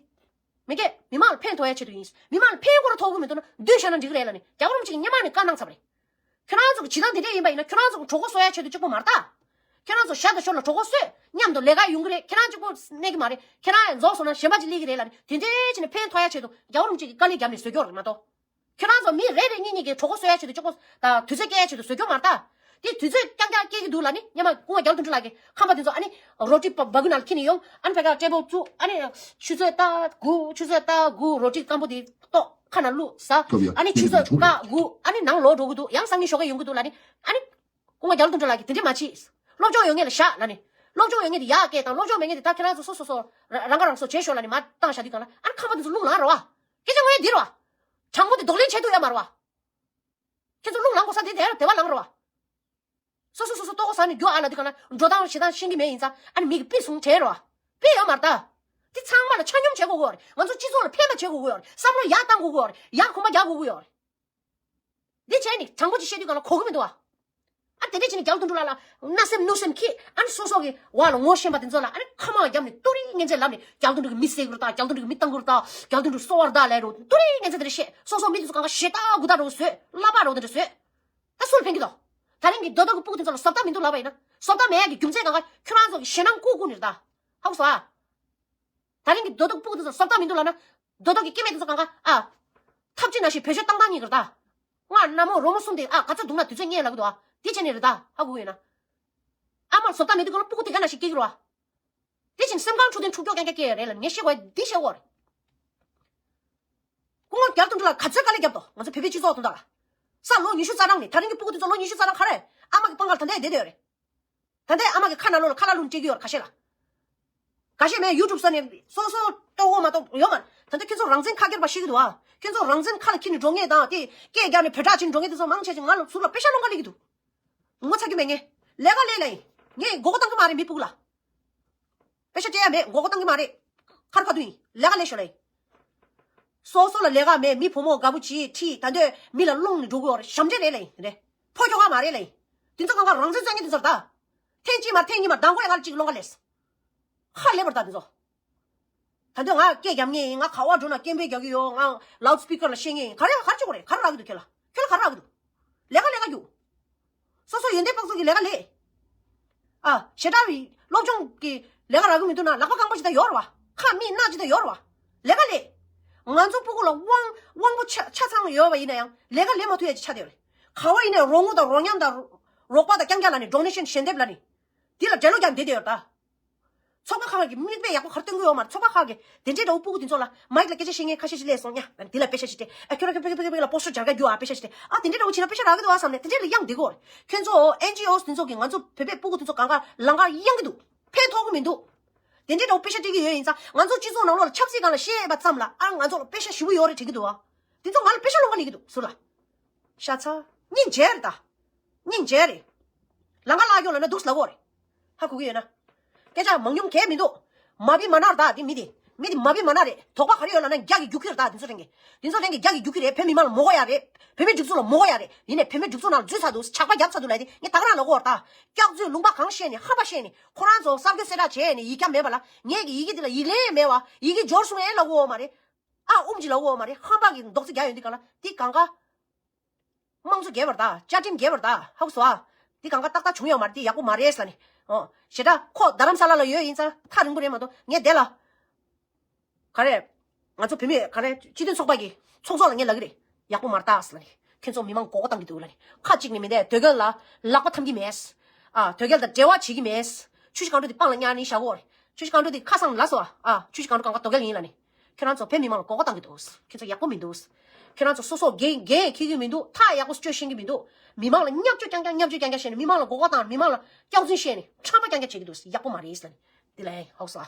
མི་སྐད་མི་མང་ལ་ཕན་ཐོགས་ཡ་ཆེད་དུ་ཡིན། མི་མང་ལ་ཕན་ཁོ་རང་ཐོགས་ཀྱི་མི་འདུག་ན་སྡོད་བཞག་ན་འགྲིག་གི་རེད་ལ་ནི་རྒྱལ་བ་རིན་པོ་ཆེ་གིས་སྔོན་མ་ནས་བཀའ་གནང་ཚར་བ་རེད། ཁྱོད་རང་ཚོ་གི་བྱེད་སྟངས་དེ་འདྲ་ཡིན་པ་ཡིན་ན་ཁྱོད་རང་ཚོ་གི་གྲོགས་པོ་གསོ་ཡ་ཆེད་དུ་གཅིག་པོ་མ་རེད་ད། ཁྱོད་རང་ཚོ་ཞར་དང་ཞོར་ལ་གྲོགས་པོ་གསོས་མཉམ་དུ་ལས་ཀ་ཡོང་གི་རེད། ཁྱེད་རང་གཅིག་པོ་གནས་ཀྱི་མ་རེད། ཁྱེད་རང་རྫོགས་སོང་ན་གཞན་པ་ཅིག་སླེབས་ཀྱི་རེད་ལ་ནི་དེ་འདྲའི་བྱས་ནས་ཕན་ཐོགས་ཡ་ཆེད་དུ་རྒྱལ་བ་རིན་པོ་ཆེ་གིས་དཀའ་ལས་བརྒྱབ་ནས་བཟོས་ཀྱི་ཡོད་རེད་མ་གཏོགས། ཁྱོད་རང་ཚོ་མི་རེ་རེ་གཉིས་གཉིས་ཀྱིས་གྲོད་ཁོག་གསོ་ཡ་ཆེད་དུ་གཅིག་པོ་དང་དུས་ཚོད་སྐྱེལ་ཡ་ཆེད་དུ་བཟོ་རྒྱུ་མ་རེད་ད། དེ་དུས་ཚོད་རྐྱང་རྐྱང་སྐྱེལ་གྱི་འདུག་ལབ་ནི། སྔོན་མ་སྐུ་ངོ་རྒྱ་ལོ་དོན་གྲུབ་ལགས་ཀྱིས་ཁམས་པ་དེ་ཚོ་ཨ་ནི་རོ་ཊི་སྦ་གུ་ནང་ལ་འཁྱེར་ནས་ཡོང་། ཨ་ནི་ཕ་གིར་ཊེ་བལ་བཙུགས། ཨ་ནི་ཆུ་ཚོད་ལྟ་དགུ། ཆུ་ཚོད་ལྟ་དགུ་རོ་ཊི་སྐམ་པོ་དེ་ཏོག་ཁ་ནང་བླུགས་ཟ། ཨ་ནི་ཆུ་ཚོད་ལྟ་དགུ་ཨ་ནི་ནང་ལོག་འགྲོ་གི་འདུག། ཡང་སང་ཉིན་ཞོགས་ཀས་ཡོང་གི་འདུག་ལབ་ནི། ཨ་ནི་སྐུ་ངོ་རྒྱ་ལོ་དོན་གྲུབ་ལགས་ཀྱིས་དེ་འདྲ་མ་བྱེད། སློབ་སྦྱོང་ཡོད་མཁན་ལ་བཞག་ལབ་ནི། སློབ་སྦྱོང་ཡོད་མཁན་དེ་ཡར་སྐྱེལ་དང་། སློབ་སྦྱོང་མེད་མཁན་དེ་ད་ཁྱེད་རང་ཚོ་སོ་སོ་སོ་རང་རང་རང་སོ་བྱེད་ཤོག་ལབ་ནི་མར་བཏང་བཞག་དུས་གང་ལ། ཨ་ནི་ཁམས་པ་དེ་ཚོ་རླུང་ལངས་རེད་བ། སྐད་ཆ་དངོས་གནས་འདི་རེད་བ། དྲང་པོ་དེ་གདོང་ལེན་བྱེད་ཐུབ་ཡོད་མ་རེད་བ། ཁྱེད་ཚོ་རླུང་ལངས་དགོས་ས་དེ་དེ་རེད། དེ་བ་ལངས་རེད་བ། སོ་སོ་སོ་སོ་ལྟོ་གོས་ཟ་ནས་རྒྱུ་ཨ་ལ་དུས་གང་ལ་འགྲོ་སྟངས་བྱེད་སྟངས་ཤེས་ཀྱི་མེད་ཡིན་ཙང་། ཨ་ནི་མི་གི་དཔེ་བཟུང་བྲལ་རེད་བ། དཔེ་ཡོད་མ་རེད་ད། དེ་ཚང་མ་ལ་ཆ་སྙོམས་བྱེད་དགོས་ཀྱི་ཡོད་རེད། ང་ཚོ་སྤྱི་ཚོགས་ལ་ཕན་པ་བྱེད་དགོས་ཀྱི་ཡོད་རེད། བསམ་བློ་ཡར་བཏང་དགོས་ཀྱི་ཡོད་རེད། ཡར་གོམ་པ་རྒྱག་དགོས་ཀྱི་ཡོད་རེད། འདི་བྱས་ནས་དྲང་པོ་ཅིག་བཤད་དུས་གང་ལ་གོ་གི་མི་འདུག་བ། ཨ་དེ་འདྲས་བྱས་ནས་རྒྱ་ལོ་དོན་གྲུབ་ལགས་ལ་མནའ་སེམས་གནོད་སེམས་ཁྱེར། ཨ་ནི་སོ་སོ་གི་བ་ལ་ངོ་ཤེས་པ་དེ་ཚོ་ལ་ཨ་ནི་ཁ་མང་བརྒྱབ་ནས་ཏུ་རིའི་ངན་ཚད་ལབ་ནས། རྒྱ་ལོ་དོན་གྲུབ་གི་མི་བསད་ཀྱི་རེད་ད། རྒྱ་ལོ་དོན་གྲུབ་གི་མི་བཏང་གི་རེད་ད། རྒྱ་ལོ་དོན་གྲུབ་གསོ་བ་རེད་ད་ལབ་རོ། ཏུ་རིའི་ངན་ཚད་དེ་འདྲ་བཤད། སོ་སོ་མི་དེ་ཚོ་གང་ག་ཞེ་དྲག་གུ་དག་རོ་བཟོས། གླ་པ་རོ་དེ་འདྲ་བཟོས། ད་སུ་ལ་ཕན་གྱི་འདུག། ད་རིང་གི་རྡོ་ཐོག་གི་སྤུ་གུ་དེ་ཚོ་ལ་བཟོ་ལྟ་མི་འདུག་ལབ་པ་ཡིན་ན། བཟོ་ལྟ་མེད་ཡ་གི་རྒྱུ་མཚན་གང་ག་ཁྱོད་རང་ཚོ་གི་ཞེད་སྣང་བཀུག་བཀུག་ནི་རེད་ད། ཧ་གོ་སོང་ཨ། ད་རིང་གི་རྡོ་ཐོག་སྤུ་གུ་དེ་ཚོ་བཟོ་ལྟ་མི་འདུག་ལབ་ན། རྡོ་ཐོག་གི་སྐྱེ་དམན་དེ་ཚོ་གང་ག་ཨ། ཐབས་ཇུས་ནང་བཞིན་བེད་སྤྱོད་བཏང་སྟངས་གཉིས་ཀྱི་རེད་ད། ང་ན་མོ་རོ་མོ་གསུམ་དེ་ཨ་ག་ཚོད་སྡུག་ན་དེ་ཚོད་སྔས་ལབ་ཀྱི་འདུག་ཨ། དེ་བྱས་ནས་རེད་ད། ཧ་གོ་གི་ཡོད་ན། ཨ་མ་བཟོ་ལྟ་མེད་དུས་གང་ལ་སྤུ་གུ་དེ་ག་ནང་བཞིན་སྐྱེ་གི་རེད་བ། དེ་བཞིན་སེམས་ཁམས་འཁྲུག་དོན་འཁྲུག་ཀྱོག་རྐྱང་རྐྱང་སྐྱེ་ཡ་རེད་ལབ། ངས་བཤད་དགོས་འདི་བཤད་དགོས་རེད། སྐུ་ངོ་རྒྱ་ལོ་དོན་གྲུབ་ལགས་ག་ཚོད་དཀའ་ལས་བརྒྱབ་དོ། ང་ཚོ་བོད་པའི་སྤྱི་ཚོགས་དོན་དག་ལ། ས་ལོ་ཉི་ཤུ་རྩ་གྲངས་ནས། ད་རིང་གི་སྤུ་གུ་དེ་ཚོ་ལོ་ཉི་ཤུ་རྩ་གྲངས་ག་རེ། ཨ་མ་གི་པང་ཁ་ལ་ད་ལྟ་བསྡད་བསྡད་ཡོད་རེད། ད་ལྟ་ཨ་མ་གི་ཁ་ནང་ལོགས་ལ་ཁ་ལག་བླུགས་ནས་སྤྲད་ཀྱི་ཡོད་རེད་ཁ་ཤས་ལ། ཁ་ཤས་མེད་ཡུ་ཊུབ་ས་ནས་སོ་སོ་ལྟོ་གོས་མ་གཏོགས་ཡོད་མ་རེད། ད་ལྟ་ཁྱོད་ཚོ་རང་བཙན་ཁ་སྐྱེར་པ་ཤེས་ཀྱི་འདུག་ཨ། ཁྱོད་ཚོ་རང་བཙན་ཁ་ལ་འཁྱེར་ནས་འགྲོ་མཁན་དང་དེ་སྐད་རྒྱག་ནས་བོད་གྲགས་བྱེད་འགྲོ་མཁན་དེ་ཚོ་མང་ཆེ་ཆེ་ང་ལ་ཟུར་ལ་པེ་ཤ་སློང་ག་སླེབས་ཀྱི་འདུག། ངོ་ཚ་རྒྱུ་མེད། ངས་ལས་ཀ་ལས་ལ་ཡིན། ངས་མགོ་སྐོར་བཏང་གི་མ་རེད་མི་སྤུ་གུ་ལ། པེ་ཤ་སྤྲད་ཡ་མེད། མགོ་སྐོར་བཏང་གི་མ་རེད། ཁ་ར་ཁ་ཐུག་ཡིན། ལས་ཀ་ལས་ཤོག་ལ་ཡིན། སོ་སོ་ལ་ལས་ཀ་མེད། མི་བུ་མོ་དགའ་པོ་བྱེད་ཁྲིད་ད་འདོད་མི་ལ་སློང་ནས་འགྲོ་གི་ཡོད་རེད། ཞབས་འདྲེན་རེད་ལ་ཡིན་རེད། ཕོ་ཁྱོ་ག་མ་རེད་ལ་ཡིན། དེ་ཚོ་གང་ག་རང་བཙན་རྩོད་མཁན་དེ་ཚོ་རེད་ད། ཐེངས་གཅིག་མ་ཐེངས་གཉིས་མ་མདང་དགོང་ཡང་ང་ལ་གཅིག་སློང་ག་སླེབས། ཧ་ལས་པ་རེད་ད་དེ་ཚོ། ད་འདོད་ང་སྐད་རྒྱབ་ངེས་ཡིན། ང་ག་བ་འགྲོ་ན་སྐད་འབོད་རྒྱག་གི་ཡོད། ང་ལའུ་ཌི་སི་པི་ཀར་ལ་བཤད་ངེས་ཡིན། ག་རེ་ག་རེ་བྱེད་དགོས་རེད། ག་རེ་རག་གི་འདུག་ཁྱོད་ལ། ཁྱོད་ལ་ག་རེ་རག་གི་འདུག། ལས་ཀ་ལས་ཀ་རྒྱུག། སོ་སོ་ཡོན་ཏན་དཔག་ཚོད་ཀྱི་ལས་ཀ་ལས། ཨ་ཞེ་དྲག་བའི་སློབ་སྦྱོང་གི་ལས་ཀ་རག་གི་མི་འདུག་ན་ལག་པ་རྐང་པ་ཅིག་ད་ཡོད་རེད་བ། ཁ་མིག་སྣ་ཅིག་ད་ཡོད་རེད་བ། ལས་ཀ་ལས། ང་ཚོ་སྤུ་གུ་ལ་དབང་དབང་པོ་ཆ་ཆ་ཚང་ཡོད་པ་ཡིན་ན་ཡང་ལས་ཀ་ལས་མ་ཐུབ་ཡ་ཅིག་ཆགས་བསྡད་ཡོད་རེད། ག་བ་ཡིན་ན་ཡང་རོགས་དངུལ་དང་རོགས་ཉམས་དང་རོགས་པ་དང་རྐྱང་རྐྱང་ལ་ནི་ཌོ་ནེ་ཤན་ཞལ་འདེབས་ལ་ནི། འདི་ལ་འགྲེལ་བློ་རྒྱག་བསྡད་བསྡད་ཡོད་རེད་ད། ཚོགས་པ་ཁག་གིས་མིག་དཔེ་ཡག་པོ་ག་རེ་སྟོན་གྱི་ཡོད་མ་རེད། ཚོགས་པ་ཁག་གིས་དེ་འདྲའི་འདྲ་བོ་སྤུ་གུ་དེ་ཚོ་ལ་མའིག་ལ་སྐད་ཆ་བཤད་མཁན་ཁ་ཤས་ཤིག་སླེབས་སོང་། ཡ་འདི་ལ་པེ་ཤ་ཞིག་སྤྲད། ཨ་ཁྱོད་རང་ཁྱོད་ཕ་གི་ཕ་གི་ཕ་གི་ལ་པོ་སི་ཊར་སྦྱར་ག་རྒྱུ་ཨ། པེ་ཤ་ཞིག་སྤྲད། ཨ་དེ་འདྲའི་འདྲ་བོ་བྱས་ན་པེ་ཤ་རག་གི་འདུག་ཨ་བསམ་ནས་དེ་འདྲའི་ལ་གཡང་བསྡད་ཀྱི་ཡོད་རེད། ཁྱོད་ཚོ་ཨེན་ཇི་ཨོ་དེ་ཚོ་གིས་ང་ཚོ་བོད་པའི་སྤུ་གུ་དེ་ཚོ་གང་ག་ལང་ཀར་གཡང་གི་འདུག། ཕན་ཐོགས་ཀྱི་མི་འདུག། དེ་འདྲའི་འདྲ་བོ་པེ་ཤ་སྤྲད་ཀྱི་ཡོད་ཡིན་ཙང་ང་ཚོ་སྤྱི་ཚོགས་ནང་ལོགས་ལ་ཆབ་སྲིད་སྒང་ལ་བཤད་པ་ཙམ་ལ་ཨ་ང་ཚོ་ལ་པེ་ཤ་ཞེ་པོ་ཡོད་རེད་དྲན་གྱི་འདུག་ཨ། དེ་ཚོ་ང་ལ་པེ་ཤ་སློང་ག་སླེབས་ཀྱི་འདུག་ཟུར་ལ། ཤ་ཚ། སྙིང་རྗེ་རེད་ད། སྙིང་རྗེ་རེད། ལང་ཀ་བརླག་ཡོང་ལབ་ན་འདུག་ལབ་དགོས་རེད། ཧ་གོ་གི་ཡོད་ན། སྐད་ཆ་མང་ཉུང་གལ་མི་འདུག། མ་བི་མ་ན་རེད་ད་དེ་མི་དེ། མི་དེ་མ་བི་མ་ན་རེད། དོགས་པ་ག་རེ་ཡོད་ལབ་ན་རྒྱ་གི་རྒྱུག་ཁྱི་རེད་ད་དེ་ཚོ་དྲན་གི། དེ་ཚོ་དྲན་གི་རྒྱ་གི་རྒྱུག་ཁྱི་རེད། བོད་མི་མང་ལ་མོ་གོ་ཡ་རེད། བོད་མི་སྒྲིག་འཛུགས་ལ་མོ་གོ་ཡ་རེད། ཡིན་ནའི་བོད་མི་སྒྲིག་འཛུགས་ནང་ལ་འཛུལ་ཚར་འདུག། ཇག་པ་བརྒྱབ་ཚར་འདུག་ལབ་དེ་ངས་ད་ག་རང་ལབ་དགོས་རེད་ད། སྐྱག་རྫུན་ལུང་པ་གང་བཤད་ནས་ཧམ་པ་བཤད་ནས་ཁོ་རང་ཚོ་གསར་འགོད་གསལ་བསྒྲགས་བྱས་ནས་ཡིག་རྒྱ་མེད་པ་ལ་ངས་ཀྱི་ཡི་གེ་འདི་ལ་ཡིག་ལན་མེད་པ་ཡི་གེ་འབྱོར་སོང་ཨེ་ལབ་དགོས་མ་རེད། ཨ་ཨུམ་ཅིག་ལབ་དགོས་མ་རེད། ཧམ་པ་གི་རྡོག་རྩ་རྒྱག་ཡོང་དུས་གང་ལ་འདི་གང་ག་དམངས་གཙོ་རྒྱས་པ་རེད་ད། བཅའ་ཁྲིམས་རྒྱས་པ་རེད་ད། ཧ་གོ་སོང་ཨ། འདི་གང་ག་ཏག་ཏག་བྱུང་ཡོད་མ་རེད། འདི་ཡག་པོ་མ་རེད་ཟེར་ནས། ཨོ། ཞེ་དྲག་ཁོ་རྡ་རམ་ས་ལ་ལ་ཡོད་ཡིན་ཙང་ཐག་རིང་པོ་རེད་མ་གཏོགས་ངས་དེ་ལ། ག་རེ། ང་ཚོ་བོད་མི་ག་རེ་སྤྱི་མཐུན་ཚོགས་པ་གི་ཚོགས་གཙོ་ལ་ངས་ལབ་ཀྱི་རེད། ཡག་པོ་མ་རེད་ད་ཟེར་ནས། ཁྱོད་ཚོ་མི་མང་མགོ་སྐོར་བཏང་གི་འདུག་ལབ་ནས། ཁ་གཅིག་ནས་མི་འདས་དོལ་རྒྱལ་ལ་ལག་པ་འཐམ་གྱི་མེད། ཨ་དོལ་རྒྱལ་དང་འབྲེལ་བ་བྱེད་ཀྱི་མེད། ཆུ་བཞི་སྒང་དྲུག་དེ་སྤང་ལ་གཉའ་ནས་བཞག་གོ་རེད། ཆུ་བཞི་སྒང་དྲུག་དེ་ཁ་སང་ལབ་སོང་ཨ། ཨ་ཆུ་བཞི་སྒང་དྲུག་གང་ག་དོལ་རྒྱལ་ཡིན་ལབ་ནས། ཁྱེད་རང་ཚོ་བོད་མི་མང་ལ་མགོ་སྐོར་བཏང་གི་འདུག། ཁྱེད་ཚོ་ཡག་པོ་མི་འདུག། ཁྱེད་རང་ཚོ་སོ་སོ་འགན་འགན་འཁྱེར་གྱི་མི་འདུག། ཐག་ཡག་པོ་གཅོད་ཤེས་ཀྱི་མི་འདུག། མི་མང་ལ་བརྙས་བཅོས་རྐྱང་རྐྱང་བརྙས་བཅོས་རྐྱང་རྐྱང་བྱས་ནས་མི་མང་ལ་མགོ་སྐོར་བཏང་མི་མང་ལ་སྐྱག་རྫུན་བཤད་ནས་ཁྲམ་པ་རྐྱང་རྐྱང་བྱེད་ཀྱི་འདུག། ཡག་པོ་མ་རེད་ཟེར་ནས་འདི་ལ་ཧོག་སོ།